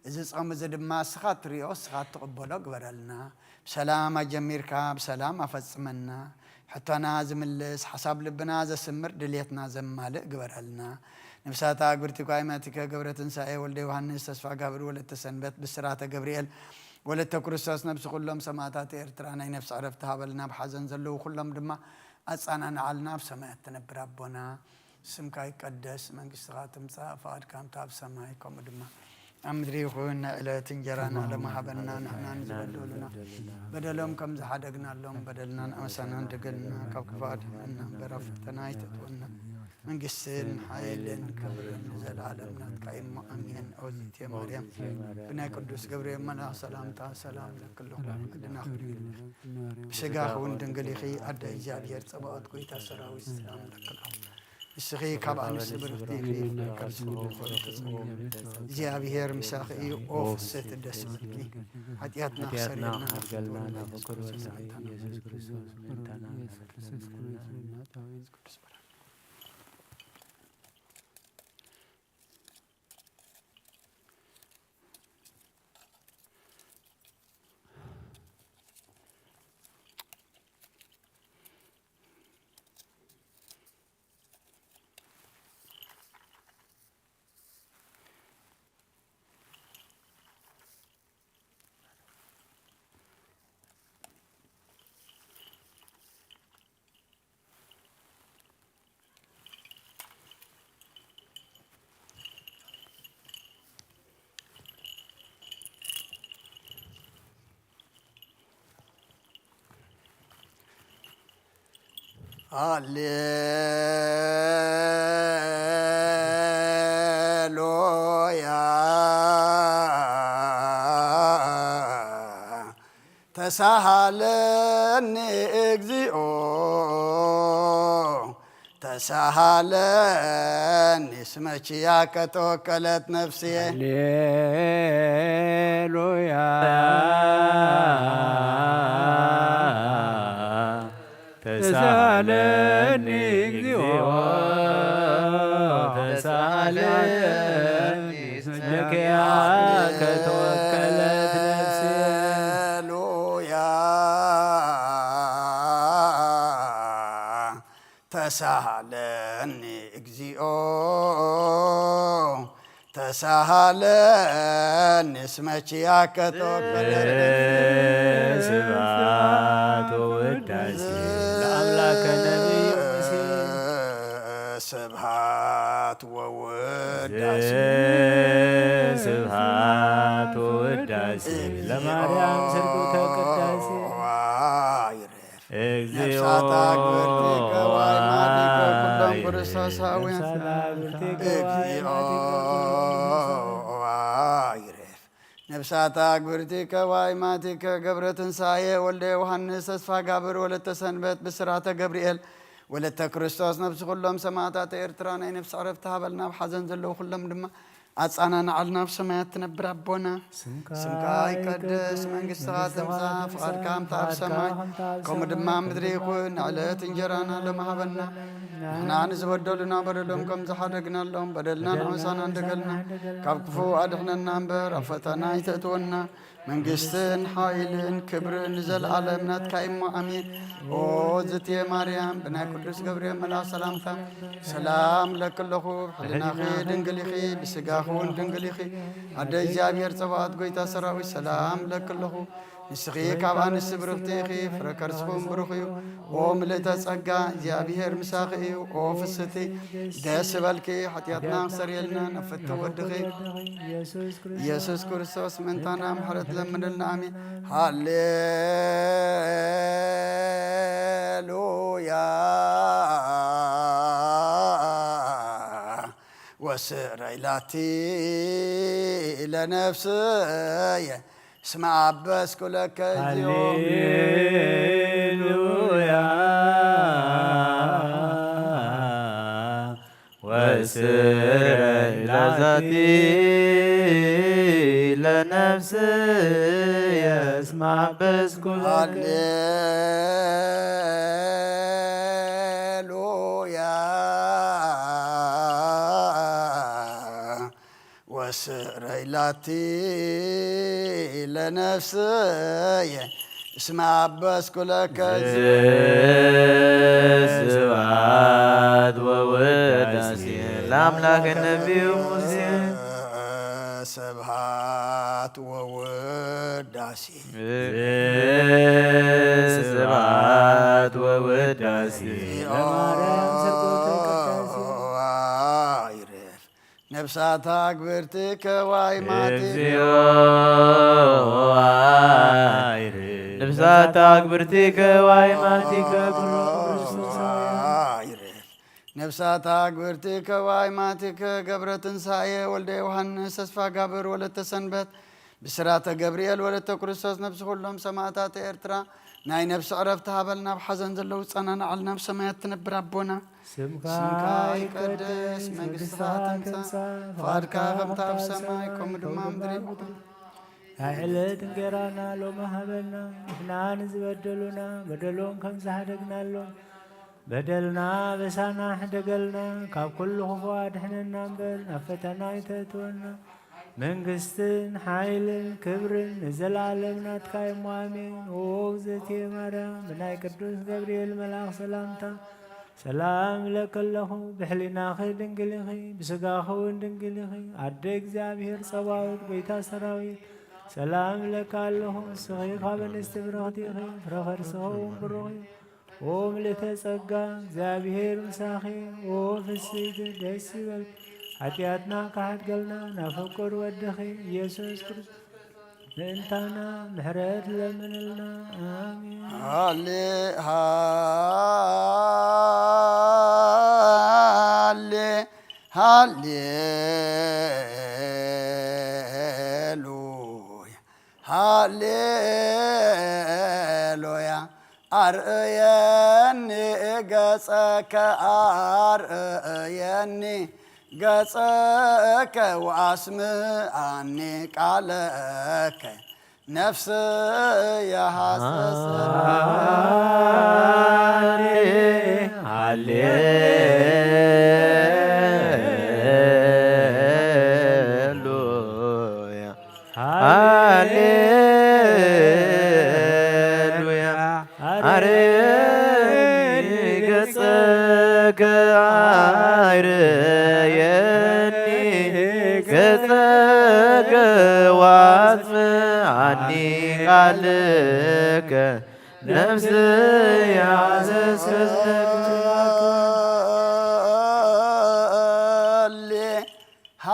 እዚ ጾም እዚ ድማ እስኻ እትሪኦ እስኻ እትቕበሎ ግበረልና። ብሰላም ኣጀሚርካ ብሰላም ኣፈጽመና። ሕቶና ዝምልስ፣ ሓሳብ ልብና ዘስምር፣ ድሌትና ዘማልእ ግበረልና። ነፍሳታ ግብርቲ ኳይማቲከ ገብረ ትንሳኤ ወልደ ዮሃንስ፣ ተስፋ ጋብር ወለተ ሰንበት፣ ብስራተ ገብርኤል ወለተ ክርስቶስ፣ ነብሲ ኩሎም ሰማዕታት ኤርትራ ናይ ነፍሲ ዕረፍቲ ሃበልና። ኣብ ሓዘን ዘለዉ ኩሎም ድማ ኣጻናንዓልና። ኣብ ሰማያት ትነብር ኣቦና ስምካ ይቀደስ፣ መንግስትኻ ትምጻእ፣ ፍቓድካ ከምታ ኣብ ሰማይ ከምኡ ድማ ኣብ ምድሪ ይኹን። ናይ ዕለት እንጀራና ሎሚ ሃበና፣ ንሕና ንዝበደሉና በደሎም ከም ዝሓደግናሎም በደልና ንኣመሳና ንደገልና፣ ካብ ክፉ ኣድሕነና እምበር ኣብ ፈተና ኣይተእትወና። መንግስትን ሓይልን ክብርን ንዘለዓለም ናትካ እሞ ኣሜን። ኦዚቴ ማርያም ብናይ ቅዱስ ገብርኤል መልኣኽ ሰላምታ ሰላም ለኪ ኣለኹ፣ ዕድና ብስጋኺ እውን ድንግል ኢኺ፣ ኣደ እግዚኣብሔር ጸባኦት፣ ጎይታ ሰራዊት ሰላም ለኪ ኣለኹ። ንስኺ ካብ ኣንስቲ ብርኽቲ ኢኺ፣ ፍረ ከርስኺ በረኸት እዩ። እግዚኣብሔር ምሳኺ እዩ። ኦ ፍስሕቲ ደስ ይበልኪ፣ ሓጢኣትና ሓጢኣትና ክሰርየልና ናብ ክብሪ ወልድኺ ኢየሱስ ክርስቶስ ምእንታና። ሃሌሉያ። ተሳሃለኒ እግዚኦ፣ ተሳሃለኒ እስመ ኪያከ ተወከለት ነፍስየ። ሃሌሉያ። ተሳሃለኒ እግዚኦ፣ ተሳሃለኒ እስመ ኪያከ ተወከለት ነፍስየ። ሃሌሉያ። ተሳሃለኒ እግዚኦ፣ ተሳሃለኒ እስመ ኪያከ ተወከለት። ስብሐት ወውዳሴ ለአምላከ ነቢይ ሙሴ። ስብሐት ወውዳሴ። ስብሐት ወውዳሴ ለማርያም ስርጉተ ቅዳሴ። ይረፍ። እግዚኦ ነፍሳት አግብርቲከ ወአይማቲከ ኩሎም ክርስቶሳውያን። ነፍሳት አግብርቲከ እግዚኦ ወአይማቲከ ኩሎም ይረፍ። ነፍሳት አግብርቲከ ወአይማቲከ ገብረ ትንሳኤ ወልደ ዮሐንስ ተስፋ ጋብር ወለተ ሰንበት ብስራተ ገብርኤል ወለተ ክርስቶስ ነፍሲ ኩሎም ሰማዕታት ኤርትራ ናይ ነፍሲ ዕረፍቲ ሃበልና። ኣብ ሓዘን ዘለዉ ኩሎም ድማ ኣጻናንዓልና። ኣብ ሰማያት ትነብር ኣቦና፣ ስምካ ይቀደስ፣ መንግስትኻ ትምጻእ፣ ፍቓድካ ከምታ ኣብ ሰማይ ከምኡ ድማ ኣብ ምድሪ ይኹን። ንዕለት እንጀራና ሎሚ ሃበና። ንሕና ንዝበደሉና በደሎም ከም ዝሓደግናሎም በደልናን ዓመፃናን ደገልና፣ ካብ ክፉ ኣድሕነና እምበር ኣብ ፈተና ኣይተእትወና። መንግስትን ሓይልን ክብርን ንዘለዓለም ናትካ እሞ ኣሜን። ኦ ዝትየ ማርያም፣ ብናይ ቅዱስ ገብርኤል መልኣኽ ሰላምታ ሰላም እለኪ ኣለኹ። ብሕልናኺ ድንግል ኢኺ፣ ብስጋኺ እውን ድንግል ኢኺ። ኣደ እግዚኣብሔር ጸባኦት፣ ጎይታ ሰራዊት፣ ሰላም እለኪ ኣለኹ። ንስኺ ካብ ኣንስቲ ብርኽቲ ኢኺ፣ ፍረ ከርስኺ እውን ብሩኽ እዩ። ኦ ምልእተ ጸጋ፣ እግዚኣብሔር ምሳኺ እዩ። ኦ ፍስቲ ደስ ይበልኪ፣ ሓጢኣትና ክሰርየልና ናብ ፍትሒ ወድኺ ኢየሱስ ክርስቶስ ምእንታና ምሕረት ለምንልና። ኣሜን። ሃሌሉያ። ወስረይ ላቲ ለነፍስየ እስመ አበስኩ ለከ እግዚኦ። ሃሌሉያ። ወስረይ ላቲ ለነፍስየ እስመ አበስኩ ለከ። ሃሌሉያ። ወስረይ ላቲ ለነፍስየ እስመ አበስኩ ለከ። ስብሐት ወውዳሴ ለአምላክ ነቢዩ ሙሴ። ስብሐት ወውዳሴ። ስብሐት ወውዳሴ ለማርያም ስርጎተ ቅዳሴ። ይረፍ። ነፍሳት አግብርቲከ ወአይማቲከ። እግዚኦ አይርፍ። ነፍሳት አግብርቲከ ወአይማቲከ ኩሎም ክርስቶሳውያን። ይረፍ። ነፍሳት አግብርቲከ ወአይማቲከ ገብረ ትንሳኤ ወልደ ዮሐንስ ተስፋ ጋብር ወለተ ሰንበት ብስራተ ገብርኤል ወለተ ክርስቶስ ነብሲ ኩሎም ሰማእታት ኤርትራ ናይ ነብሲ ዕረፍቲ ሃበልና። ኣብ ሓዘን ዘለዉ ጸናናዕልና። ኣብ ሰማያት ትነብር ኣቦና፣ ስምካ ስምካ ይቀደስ፣ ይቀደስ፣ መንግስትኻ መንግስትኻ ትምጻእ፣ ትምጻእ፣ ፍቓድካ ፍቓድካ ከምታ ኣብ ኣብ ሰማይ ሰማይ ከምኡ ድማ ከምኡ ኣብ ምድሪ ምድሪ ይኹን። ናይ ዕለት እንጌራና ሎሚ ሃበና፣ ንሕና ንዝበደሉና በደሎም ከም ዝሓደግናሎም፣ በደልና በሳና ሕደገልና፣ ካብ ኩሉ ክፉእ ኣድሕነና እምበር፣ ናብ ፈተና ኣይተእትወና። መንግስትን ሓይልን ክብርን ንዘለኣለም ናትካ እሞ ኣሜን። ኦ እግዝእትየ ማርያም፣ ብናይ ቅዱስ ገብርኤል መልኣኽ ሰላምታ ሰላም እብለኪ ኣለኹ፣ ብሕሊናኺ ድንግል ኢኺ፣ ብስጋኺ እውን ድንግል ኢኺ። ኣደ እግዚኣብሔር ጸባኦት፣ ጎይታ ሰራዊት፣ ሰላም እብለኪ ኣለኹ። ንስኺ ካብ ኣንስቲ ብርኽቲ ኢኺ፣ ፍረ ከርስኺ እውን ብሩኽ እዩ። ኦ ምልእተ ጸጋ፣ እግዚኣብሔር ምሳኺ፣ ኦ ፍስሕቲ ደስ ይበል። ሓጢኣትና ክሓድገልና ናብ ፍቁር ወድኺ ኢየሱስ ክርስቶስ ምእንታና ምሕረት ለምንልና። ኣሜን። ሃሌ፣ ሃሌ፣ ሃሌሉያ፣ ሃሌሉያ። ኣርእየኒ ገጸከ፣ ኣርእየኒ ገጸከ፣ ወኣስምዓኒ ቃለከ፣ ነፍስየ ሃሰሰት። ሃሌ፣ ሃሌሉያ። ሃሌሉያ። ኣርየኒ ገጸከ፣ ኣርየኒ ገጸከ፣ ወኣስምዓኒ ቃልከ፣ ነፍስየ ሃሰሰት።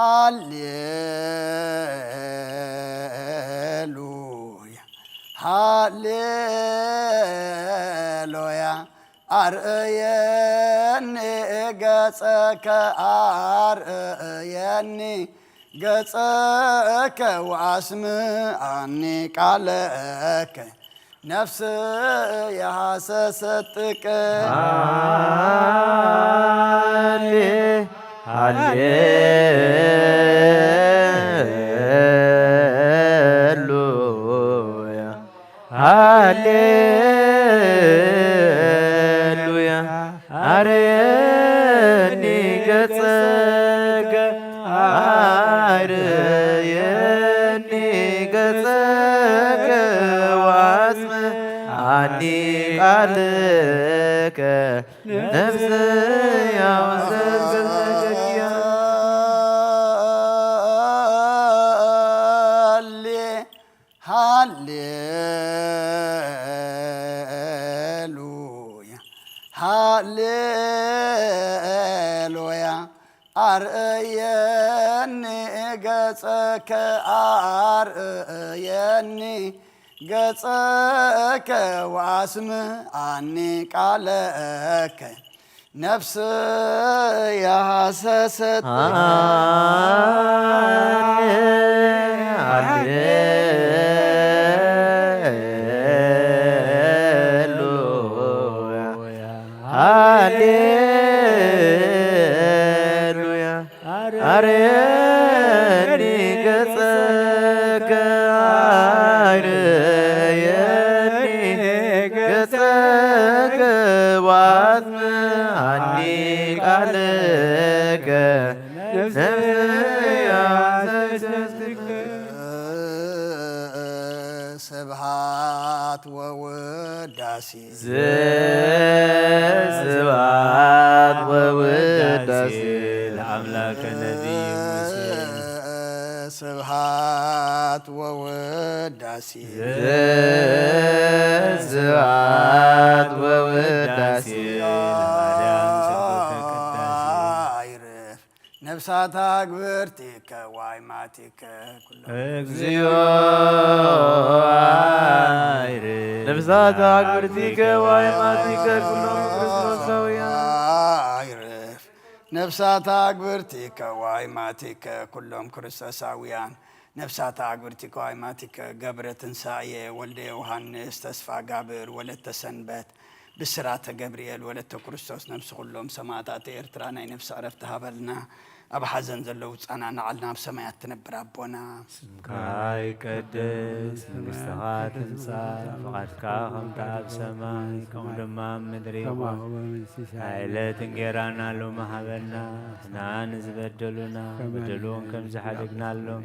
ሃሌ፣ ሃሌሉያ። ኣርእየኒ ገጸከ፣ ኣርእየኒ ገጸከ፣ ወኣስምዓኒ ቃለከ፣ ነፍስየ ሃሰሰት ጥቀ። ሃሌ፣ ሃሌሉያ፣ ሃሌሉያ። ኣርየኒ ገጸከ፣ ኣርየኒ ገጸከ፣ ወኣስምዓኒ ቃልከ፣ ነፍስየ ሃሌ፣ ሃሌሉያ፣ ሃሌሉያ። ኣርእየኒ ገጸከ፣ ኣርእየኒ ገጸከ፣ ወኣስምዓኒ ቃለከ፣ ነፍስየ ሃሰሰት። ሃሌሉያ፣ ሃሌሉያ። ኣርየኒ ገጸከ፣ ኣርየኒ ገጸከ፣ ወኣስምዓኒ ቃልከ፣ ነፍስየ ሃሰሰት። ስብሐት ወውዳሴ። ስብሐት ወውዳሴ ለአምላከ ነቢይ ሙሴ። ስብሐት ወውዳሴ። ስብሐት ወውዳሴ ለማርያም ስርጉተ ቅዳሴ። ነፍሳት ኣግብርቲከ ዋይማቲከ ኩሎም። እግዚኦ አይርፍ። ነፍሳት ኣግብርቲከ ዋይማቲከ ኩሎም ክርስቶሳውያን። አይርፍ። ነፍሳት ኣግብርቲከ ዋይማቲከ ኩሎም ክርስቶሳውያን። ነፍሳተ ኣግብርቲከ ዋይማቲከ ገብረ ትንሳኤ፣ ወልደ ዮሃንስ፣ ተስፋ ጋብር፣ ወለተ ሰንበት፣ ብስራተ ገብርኤል፣ ወለተ ክርስቶስ፣ ነፍሲ ኩሎም ሰማዕታት ኤርትራ ናይ ነፍሲ ዕረፍቲ ሃበልና። ኣብ ሓዘን ዘለዉ ጸናንዓልና፣ ኣብ ሰማያት ትነብር ኣቦና። ስምካ ይቀደስ፣ መንግስትኻ ትምጻእ፣ ፍቓድካ ከምቲ ኣብ ሰማይ ከምኡ ድማ ኣብ ምድሪ ይኹን። ናይ ዕለት እንጌራና ሎሚ ሃበና፣ ንሕና ንዝበደሉና በደሉን ከም ዝሓደግናሎም፣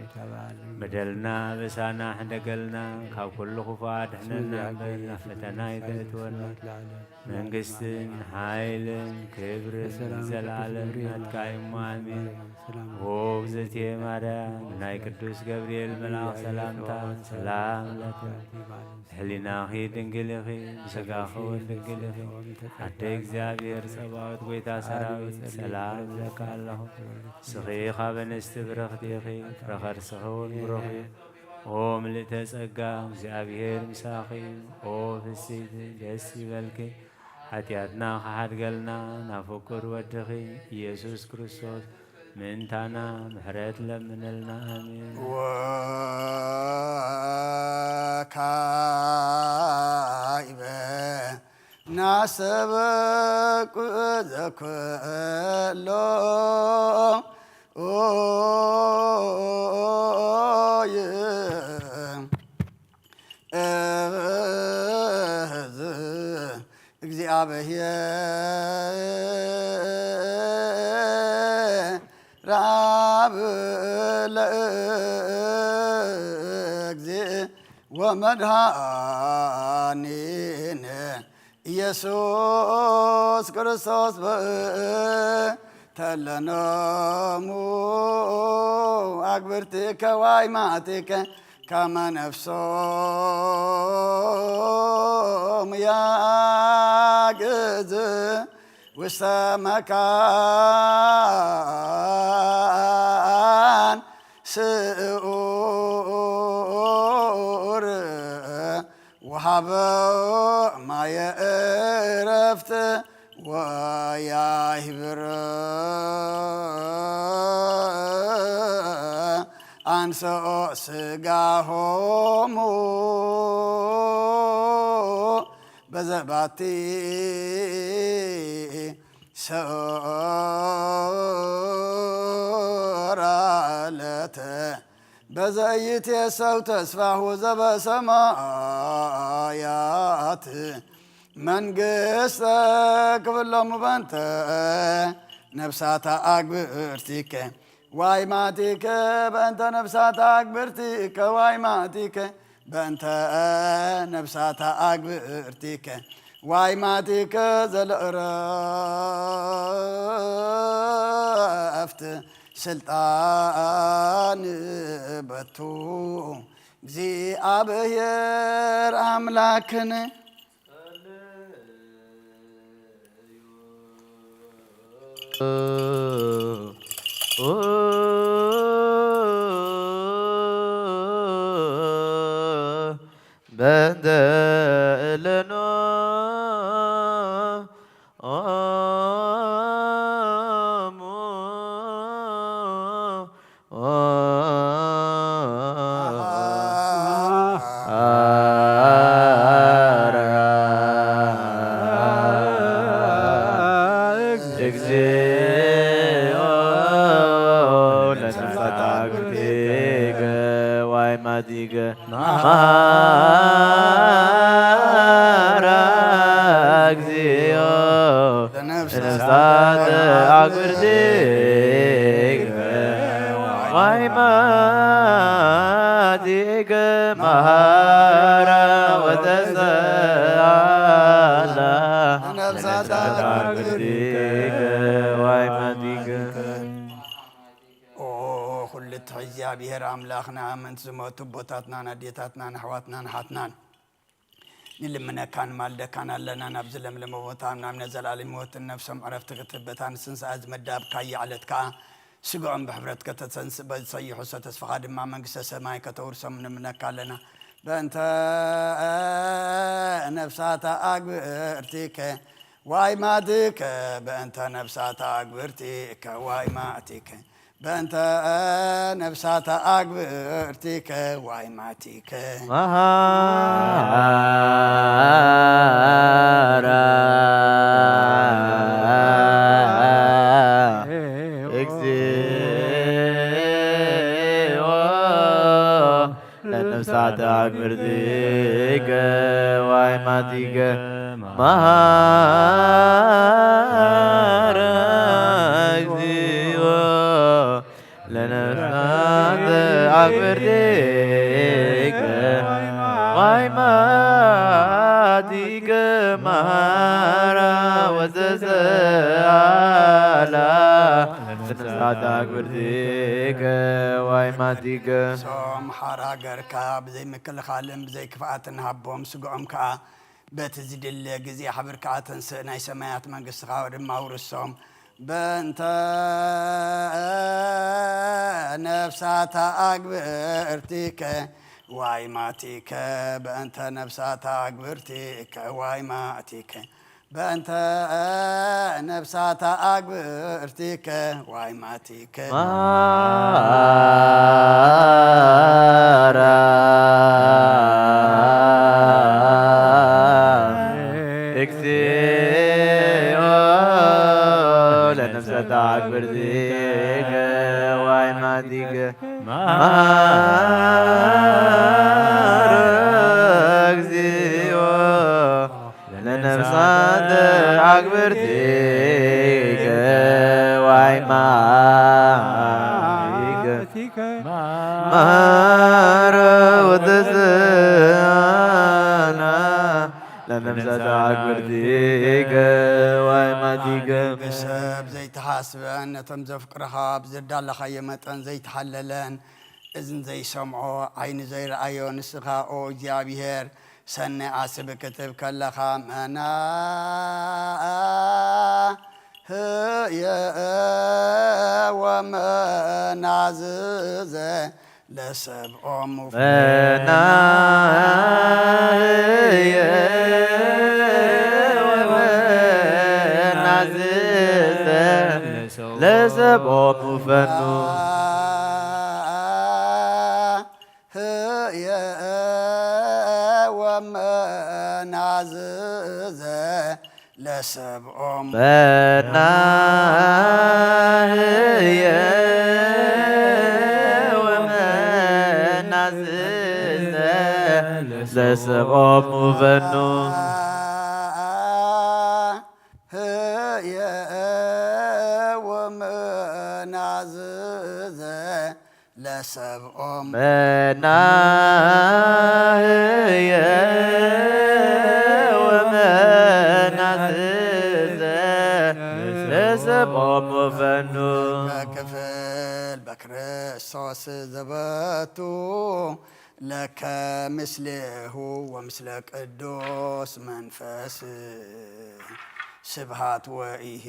በደልና ኣበሳና ሕደገልና፣ ካብ ኩሉ ክፉእ ኣድሕነና እምበር፣ ናብ ፈተና ኣይተእትወና። መንግስትን ሓይልን ክብርን ንዘለዓለም ናትካ እዩ እሞ፣ ኣሜን። ኦ እግዝእትየ ማርያም፣ ናይ ቅዱስ ገብርኤል መልኣኽ ሰላምታ ሰላም እላኪ። ሕሊናኺ ድንግል ኢኺ፣ ብስጋኺ እውን ድንግል ኢኺ። ኣደ እግዚኣብሔር ጸባኦት፣ ጎይታ ሰራዊት፣ ሰላም እብለካ ኣለኹ። ንስኺ ካብ ኣንስቲ ብርኽቲ ኢኺ፣ ፍረ ከርስኺ እውን ብሩኽ እዩ። ኦ ምልእተ ጸጋ፣ እግዚኣብሔር ምሳኺ እዩ። ኦ ፍስሕቲ፣ ደስ ይበልኪ። ሓጢኣትና ክሓድገልና ናብ ፍቁር ወድኺ ኢየሱስ ክርስቶስ ምእንታና ምሕረት ለምነልና። ኣሜን። ወካይበ ናሰበኩ ዘኩሎ ኦይ እዝ እግዚኣብሔር ኣብ ለእግዜ ወመድኃኒነ ኢየሱስ ክርስቶስ በእንተ ለኖሙ ኣግብርቲከ ዋይማቲከ ከመ ነፍሶሙ ያግዝ ውስተ መካን ስኡር ወሃበ ማየ እረፍት ወያሂብር አንሰኦ ስጋሆሙ በዘባቲ ሰራለተ በዘይትየሰው ተስፋሁ ዘበሰማያት መንግስተ ክብሎሙ በንተ ነፍሳታ ኣግብርቲከ ዋይማቲከ በእንተ ነፍሳታ ኣግብርቲከ ዋይማቲከ በእንተ ነፍሳታ ኣግብርቲከ ዋይማቲከ ዘለእረፍት ስልጣን በቱ እግዚኣብሔር ኣምላክነ። በእንተ እለኖ ኦሙ እግዚኦ ለነፍሳት አግብርቲከ ዋይማቲከ መሐራ እግዚኦ ለነፍሳት አግብርቲከ ዋይማቲከ መሐራ ወተሰአላ ለነፍሳት አግብርቲከ ዋይማቲከ። ኦ ኩሉ ትሕዚ እግዚኣብሔር ኣምላኽና፣ ምእንቲ ዝሞቱ ኣቦታትናን ኣዴታትናን ኣሕዋትናን ኣሓትናን ንልምነካን ንማልደካን ኣለና። ናብዚ ለምለመ ቦታ ናብነ ዘላለም ህይወትን ነፍሶም ዕረፍቲ ክትህበታ ንስንሳ እዚ መዳብካ ይዕለት ከኣ ስግኦም ብሕፍረት ከተተንስእ በዝሰይሑ ሰተስፋኻ ድማ መንግስተ ሰማይ ከተውርሶም ንምነካ ኣለና። በእንተ ነፍሳታ ኣግብርቲከ ዋይማቲከ በእንተ ነፍሳታ ኣግብርቲከ ዋይማቲከ በእንተ ነፍሳተ ኣግብርቲከ ዋይማቲከ። መሃራ እግዚኦ ለነፍሳተ ኣግብርቲከ ዋይማቲከ። መሃራ እግዚኦ ለነፍሳተ ኣግብርቲከ ዋይማቲከ። መሃራ ወተሰኣላ ለነፍሳተ ኣግብርቲከ ዋይማቲከ። ሶም ሓራ ገርካ ብዘይምክልኻልን ብዘይክፍኣትን ሃቦም፣ ስግኦም ከኣ በቲ ዝድለ ግዜ ሓብርካ ኣተንስእ፣ ናይ ሰማያት መንግስትኻ ድማ ኣውርሶም። በእንተ ነፍሳታ ኣግብርቲከ ዋይማቲከ፣ በእንተ ነፍሳታ ኣግብርቲከ ዋይማቲከ፣ በእንተ ነፍሳታ ኣግብርቲከ ዋይማቲከ። መሃራ እግዚኦ ለነፍሳተ ኣግብርቲከ ዋይማቲከ። መሃራ እግዚኦ ለነፍሳተ ኣግብርቲከ ዋይማቲከ። መሃራ ወተሰኣላ ለነፍሳተ ኣግብርቲከ ዋይማቲከ። ብሰብ ዘይተሓስበን ነቶም ዘፍቅርኻ ብዘዳለኻዮ መጠን ዘይተሓለለን፣ እዝን ዘይሰምዖ ዓይኒ ዘይረኣዮ ንስኻ ኦ እግዚኣብሔር ሰናይ ዓስቢ ክትብ ከለኻ፣ መና ህየ ወመናዝዘ ለሰብኦሙ መናህየ ወመናዝዘ ለሰብኦሙ ፈኑ። ህየ ወመናዝዘ ለሰብኦም መናህየ ወመናዝዘ ለሰብኦሙ ፈኑ። ህየ ወመናዝዘ ለሰብኦም መናህየ ወመናዝዘ ለሰብኦም ፈኑ። ክፍል በክርስቶስ ዘበቱ ለከ ምስሌሁ ወምስለ ቅዱስ መንፈስ ስብሃት ወኢሂ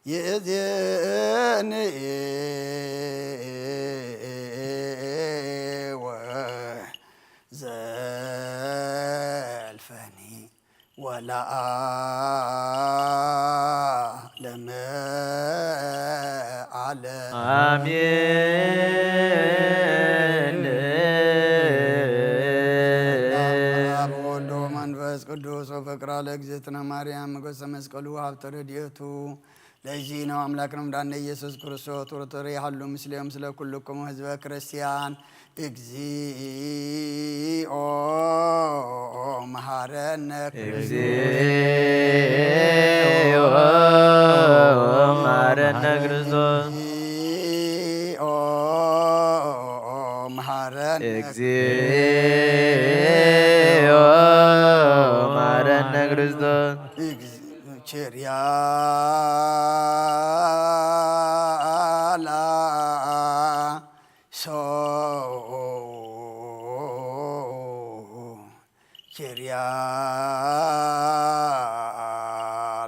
ይእዜኒ ወዘልፈኒ ወለዓለመ ዓለም። አሜን። አብ ወወልድ ወመንፈስ ቅዱስ ወፍቅራ ለእግዝእትነ ማርያም ሞገሰ መስቀሉ ሀብተ ረድኤቱ ለእግዚእነ አምላክነ መድኃኒነ ኢየሱስ ክርስቶስ ወረተረ ይሃሉ ምስሌም ስለ ኩልኩም ህዝበ ክርስቲያን። እግዚኦ መሐረነ እግዚኦ መሐረነ ክርስቶስ። እግዚኦ መሐረነ እግዚኦ መሐረነ ክርስቶስ። እግዚኦ ቸርያ ላይሶን ቸርያ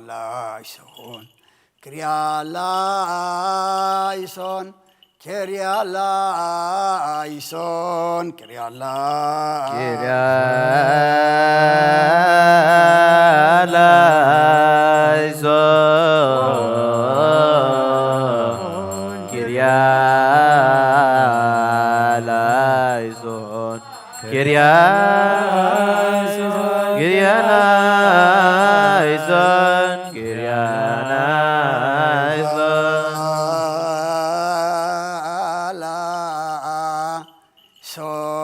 ላይሶን ክርያ ላይሶን ኬርያላይሶን፣ ኬርያላይሶን፣ ኬርያላይሶን፣ ኬርያላይሶን፣ ኬርያላይሶን፣ ኬርያላይሶን፣ ኬርያላይሶን። ሶን፣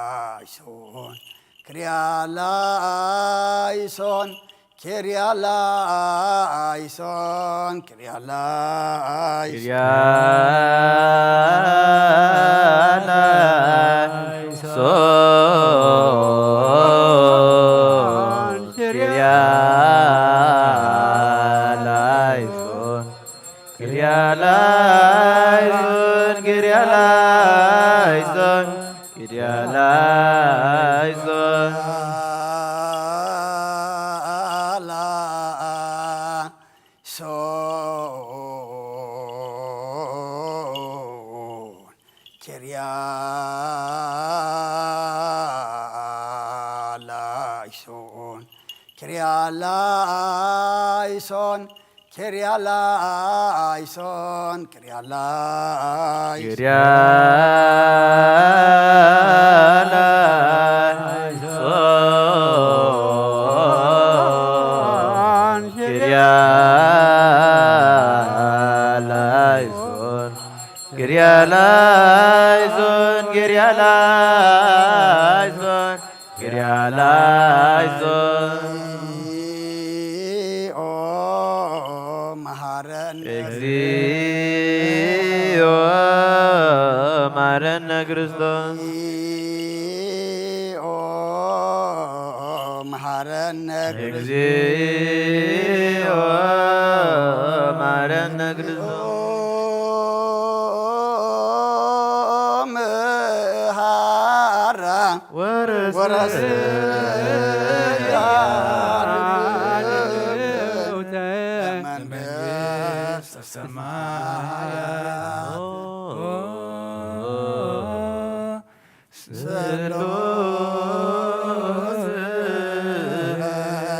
ኬርያላይሶን፣ ኬርያላይሶን፣ ኬርያላይሶን፣ ኬርያላይሶን። ኬርያላይሶን፣ ኬርያላይሶን፣ ኬርያላይሶን፣ ኬርያላይሶን፣ ኬርያላይሶን። ሶን፣ ኬርያላይሶን፣ ኬርያላይሶን፣ ኬርያላይሶን፣ ኬርያላይሶን። ኬርያላይሶን፣ ኬርያላይሶን፣ ኬርያላይሶን፣ ኬርያላይሶን፣ ኬርያላይሶን። እግዚኦ መሐረነ። እግዚኦ መሐረነ ክርስቶስ። እግዚኦ መሐረነ። እግዚኦ መሐረነ ክርስቶስ። መሐራ ወረስ ወረስ መንግስተ ሰማያት። ስሉስ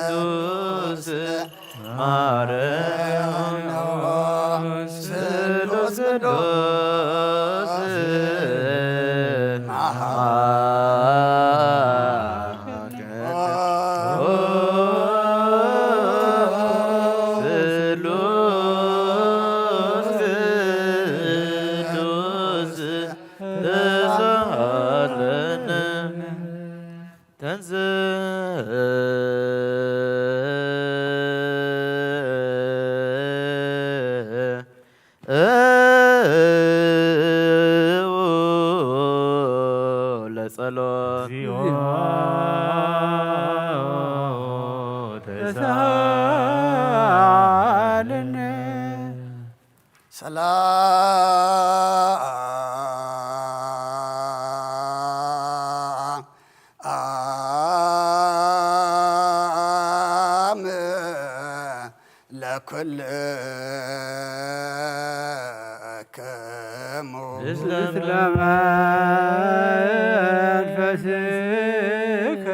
ቅዱስ ማርያም ስሉስ ቅዱስ ስሉስ ቅዱስ ተሳሃለነ። ተንሥእ ለጸሎት። እግዚኦ ተሳሃለነ። ሰላም ለኩልክሙ። ምስለ መንፈስክ።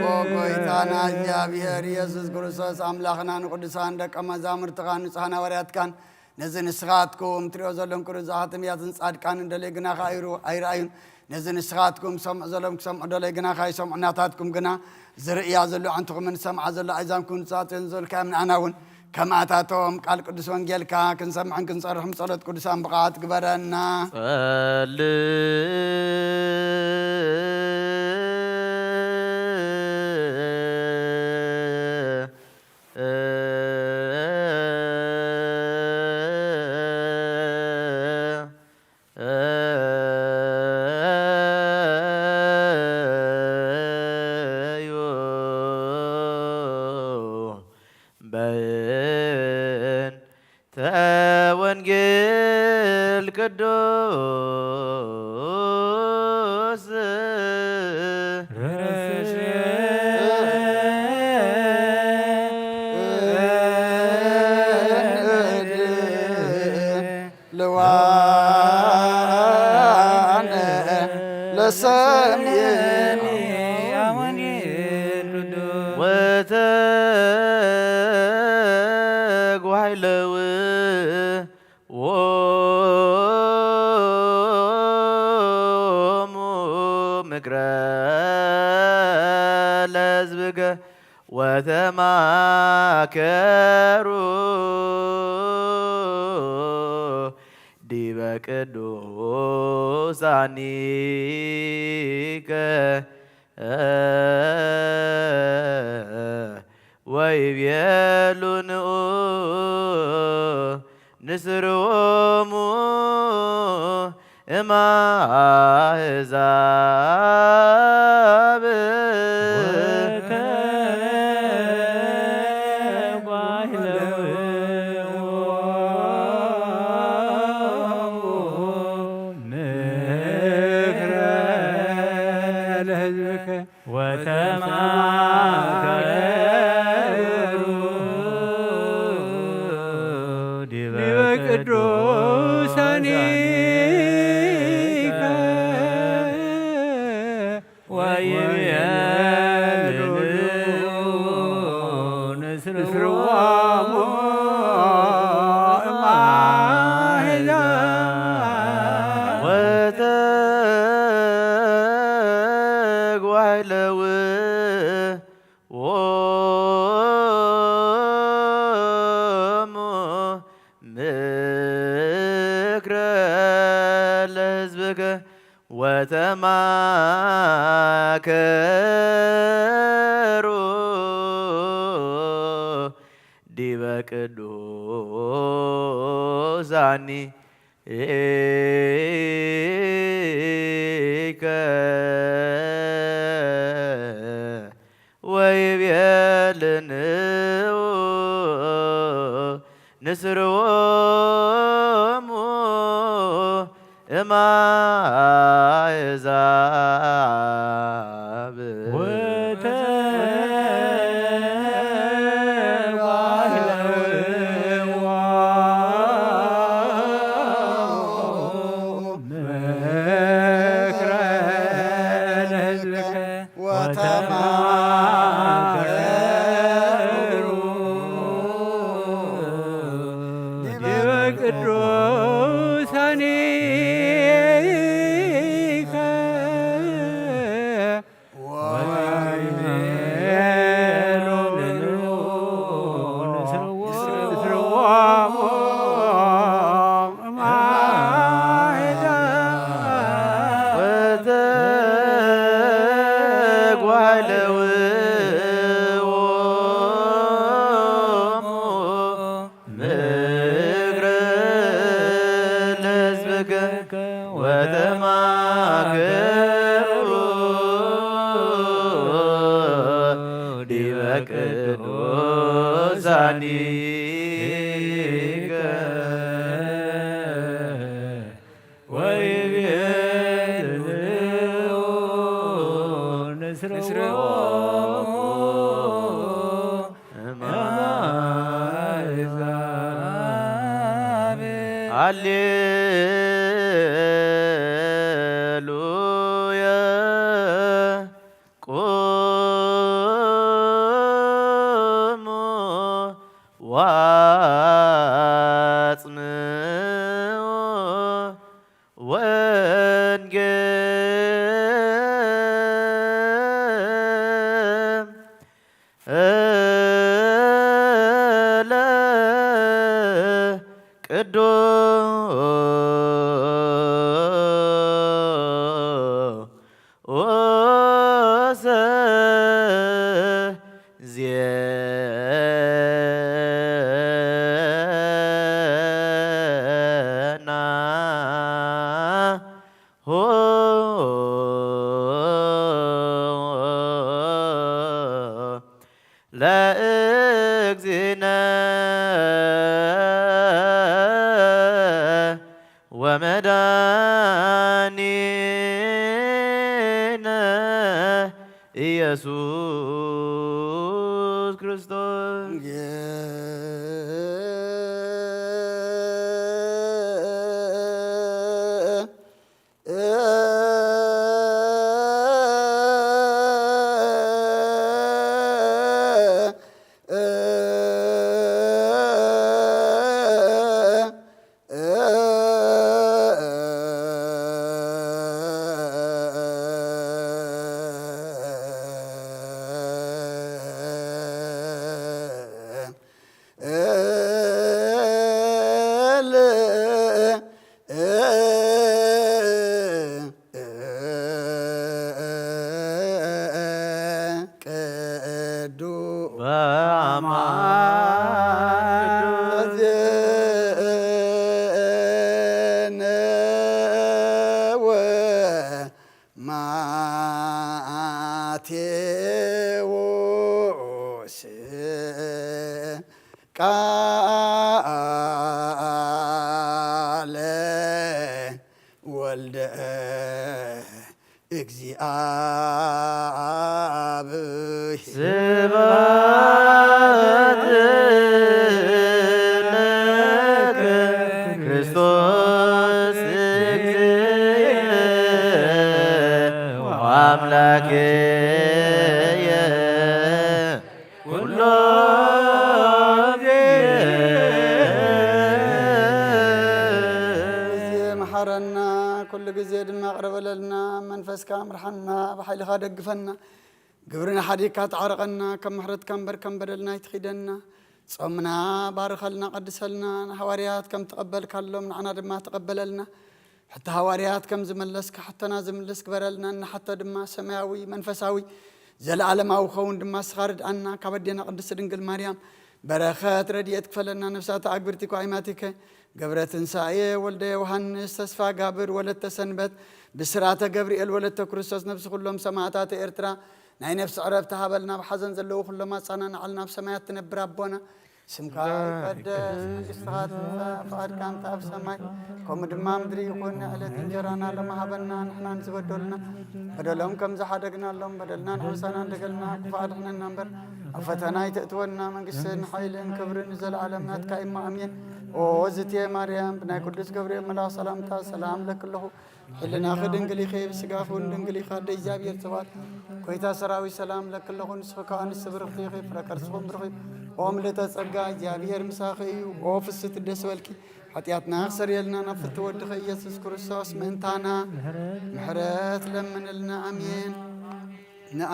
ኦ ጎይታና እግዚኣብሔር ኢየሱስ ክርስቶስ፣ ኣምላኽና፣ ንቅዱሳን ደቀ መዛሙርትኻን ንጹሓን ሃዋርያትካን፣ ነዚ ንስኻትኩም ትሪኦ ዘለኹም ቅዱሳትን ነቢያትን ጻድቃንን ደለይ ግናኻ ኣይሩ-፣ ኣይረኣዩን። ነዚ ንስኻትኩም ሰምዑ ዘለኹም ክሰምዑ ደለይ ግናኻ ኣይሰምዑን። ናታትኩም ግና ዝርእያ ዘሎ ኣዕንትኹምን ዝሰምዓ ዘሎ ኣእዛንኩም ዝጻጽዮን ዘበልካዮም ንኣና እውን ከምኣታቶም ቃል ቅዱስ ወንጌልካ ክንሰምዕን ክንጸርሕን ጸሎት ቅዱሳን ብቕዓት ግበረና። ጸልእ በእንተ ወንጌል ቅዱስ ወተጓይለውዎሙ ምክረ ለሕዝብከ ወተማከሩ ዲበ ቅዱሳኒከ ወይቤሉ ንዑ ንስርዎሙ እማሕዛብ ወተጓይለውዎሙ ምክረ ለሕዝብከ ወተማከሩ ዲበ ቅዱሳኒከ ወይቤሉ ንስርዎሙ እማሕዛብ ወተጓይለውዎሙ ምክረ ለሕዝብከ ወተማከሩ ዲበ ቅዱሳኒከ ወይቤሉ ንዑ ንስርዎሙ እማሕዛብ ወተጓይለውዎሙ ምክረ ለሕዝብከ ወተማከሩ ዲበ ቅዱሳኒከ ወይቤሉ ንስርዎሙ እማሕዛብ ወተጓይለውዎሙ ምክረ ለሕዝብከ ወተማከሩ ዲበ ቅዱሳኒከ ወይቤሉ ንስርዎሙ እማሕዛብ። ሃሌሉያ። ቁሙ ወአጽምዑ ወንጌለ ቅዱስ ዜና ሆ ለእግዚእነ ወመድኃኒነ ኢየሱስ ክርስቶስ። ቴዎስ ቃለ ወልደ እግዚኣብሔር። ስብሐት ለከ ክርስቶስ እግዚእ ወአምላክየ ኩሎ ግዜ መሓረና፣ ኩሉ ግዜ ድማ ቅረ በለልና። መንፈስካ ምርሓና፣ ብሓይልኻ ደግፈና። ግብርና ሓዲግካ ተዓረቐና፣ ከም ምሕረትካ እምበር ከም በደልና ኣይትኺደና። ጾምና ባርኸልና፣ ቀድሰልና። ንሃዋርያት ከም ተቐበልካሎም ንዓና ድማ ተቐበለልና። ሕቶ ሃዋርያት ከም ዝመለስካ ሕቶና ዝምልስ ግበረልና። እንሓቶ ድማ ሰማያዊ መንፈሳዊ ዘለዓለማዊ ክኸውን ድማ ንስኻ ርድኣና። ካብ ኣዴና ቅድስት ድንግል ማርያም በረኸት ረድኤት ክፈለና። ነፍሳት ኣግብርቲ ኳይማቲከ ገብረ ትንሳኤ ወልደ ዮሃንስ ተስፋ ጋብር ወለተ ሰንበት ብስራተ ገብርኤል ወለተ ክርስቶስ ነፍሲ ኩሎም ሰማዕታት ኤርትራ ናይ ነፍሲ ዕረፍቲ ሃበልና። ኣብ ሓዘን ዘለዉ ኩሎም ኣጻናንዓልና። ኣብ ሰማያት ትነብር ኣቦና ስምካ ይቀደስ፣ መንግስትኻ ትምጻእ፣ ፍቓድካ እንተ ኣብ ሰማይ ከምኡ ድማ ኣብ ምድሪ ይኹን። ዕለት እንጀራና ሎሚ ሃበና፣ ንሕናን ዝበደሉና በደሎም ከም ዝሓደግናሎም በደልናን ሕውሳና እንደገልና ክፉእ ኣድሕነና እምበር ኣብ ፈተና ኣይተእትወና። መንግስትን ሓይልን ክብርን ንዘለዓለም ናትካ እዩ፣ ኣሜን። ኦ ዝቴ ማርያም፣ ብናይ ቅዱስ ገብርኤል መልኣኽ ሰላምታ ሰላም ለክለኹ። ሕልናኺ ድንግል ኢኺ፣ ብስጋኺ እውን ድንግል ኢኻ፣ ኣደ እግዚኣብሔር ጽባሕ። ጎይታ ሰራዊት ሰላም ለክለኹ፣ ንስኺ ከኣ ኣንስቲ ብርኽቲ ኢኺ፣ ፍረ ከርስኹም ብሩኽ እዩ። ኦ ምልእተ ጸጋ፣ እግዚኣብሔር ምሳኺ እዩ። ኦ ፍስቲ ደስ በልኪ፣ ሓጢኣትና ክሰርየልና ናብ ፍትው ወድኺ ኢየሱስ ክርስቶስ ምእንታና ምሕረት ለምንልና። ኣሜን። ንኣ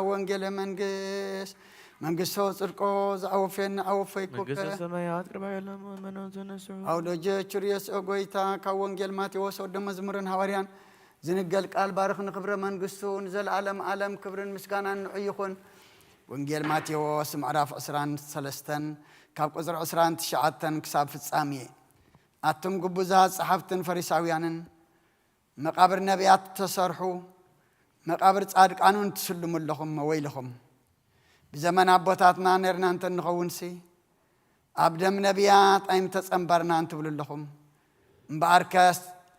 ወንጌለ መንግስት መንግስቶ ጽድቆ ዝኣወፈየኒ ኣወፈይኩከ። መንግስተ ሰማያት ቅርባ የለን መኖን ዘነስሑ። ኣውደጀ ችርዮስ ኦ ጎይታ፣ ካብ ወንጌል ማቴዎስ ወደ መዝሙርን ሃዋርያን ዝንገል ቃል ባርኽ ንክብረ መንግስቱ ንዘለዓለም ዓለም ክብርን ምስጋናን ንዑ ይኹን። ወንጌል ማቴዎስ ምዕራፍ ዕስራን ሰለስተን ካብ ቁጽሪ ዕስራን ትሽዓተን ክሳብ ፍጻሜ። ኣቱም ግቡዛት ጸሓፍትን ፈሪሳውያንን፣ መቃብር ነቢያት ተሰርሑ፣ መቃብር ጻድቃን እውን ትስልሙ ኣለኹም፣ ወይልኹም። ብዘመን ኣቦታትና ነርና እንተ ንኸውንሲ፣ ኣብ ደም ነቢያት ኣይምተጸንበርናን ትብሉ ኣለኹም። እምበኣርከስ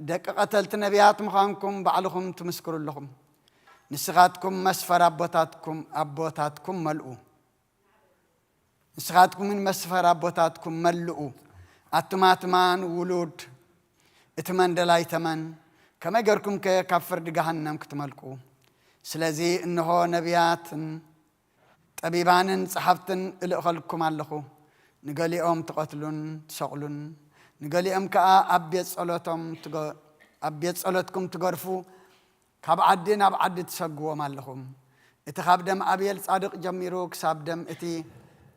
ደቂ ቀተልቲ ነቢያት ምዃንኩም ባዕልኹም ትምስክሩ ኣለኹም። ንስኻትኩም መስፈር ኣቦታትኩም፣ ኣቦታትኩም መልኡ። ንስኻትኩምን መስፈር ኣቦታትኩም መልኡ። ኣቱም ኣትማን ውሉድ እቲ መንደላይ ተመን፣ ከመይ ገርኩምከ ካብ ፍርዲ ገሃነም ክትመልቁ? ስለዚ እንሆ ነቢያትን ጠቢባንን ጸሓፍትን እልእኸልኩም ኣለኹ። ንገሊኦም ትቐትሉን ትሰቕሉን፣ ንገሊኦም ከኣ ኣብ ቤት ጸሎቶም ትገ-፣ ኣብ ቤት ጸሎትኩም ትገርፉ፣ ካብ ዓዲ ናብ ዓዲ ትሰግዎም ኣለኹም። እቲ ካብ ደም ኣቤል ጻድቕ ጀሚሩ ክሳብ ደም እቲ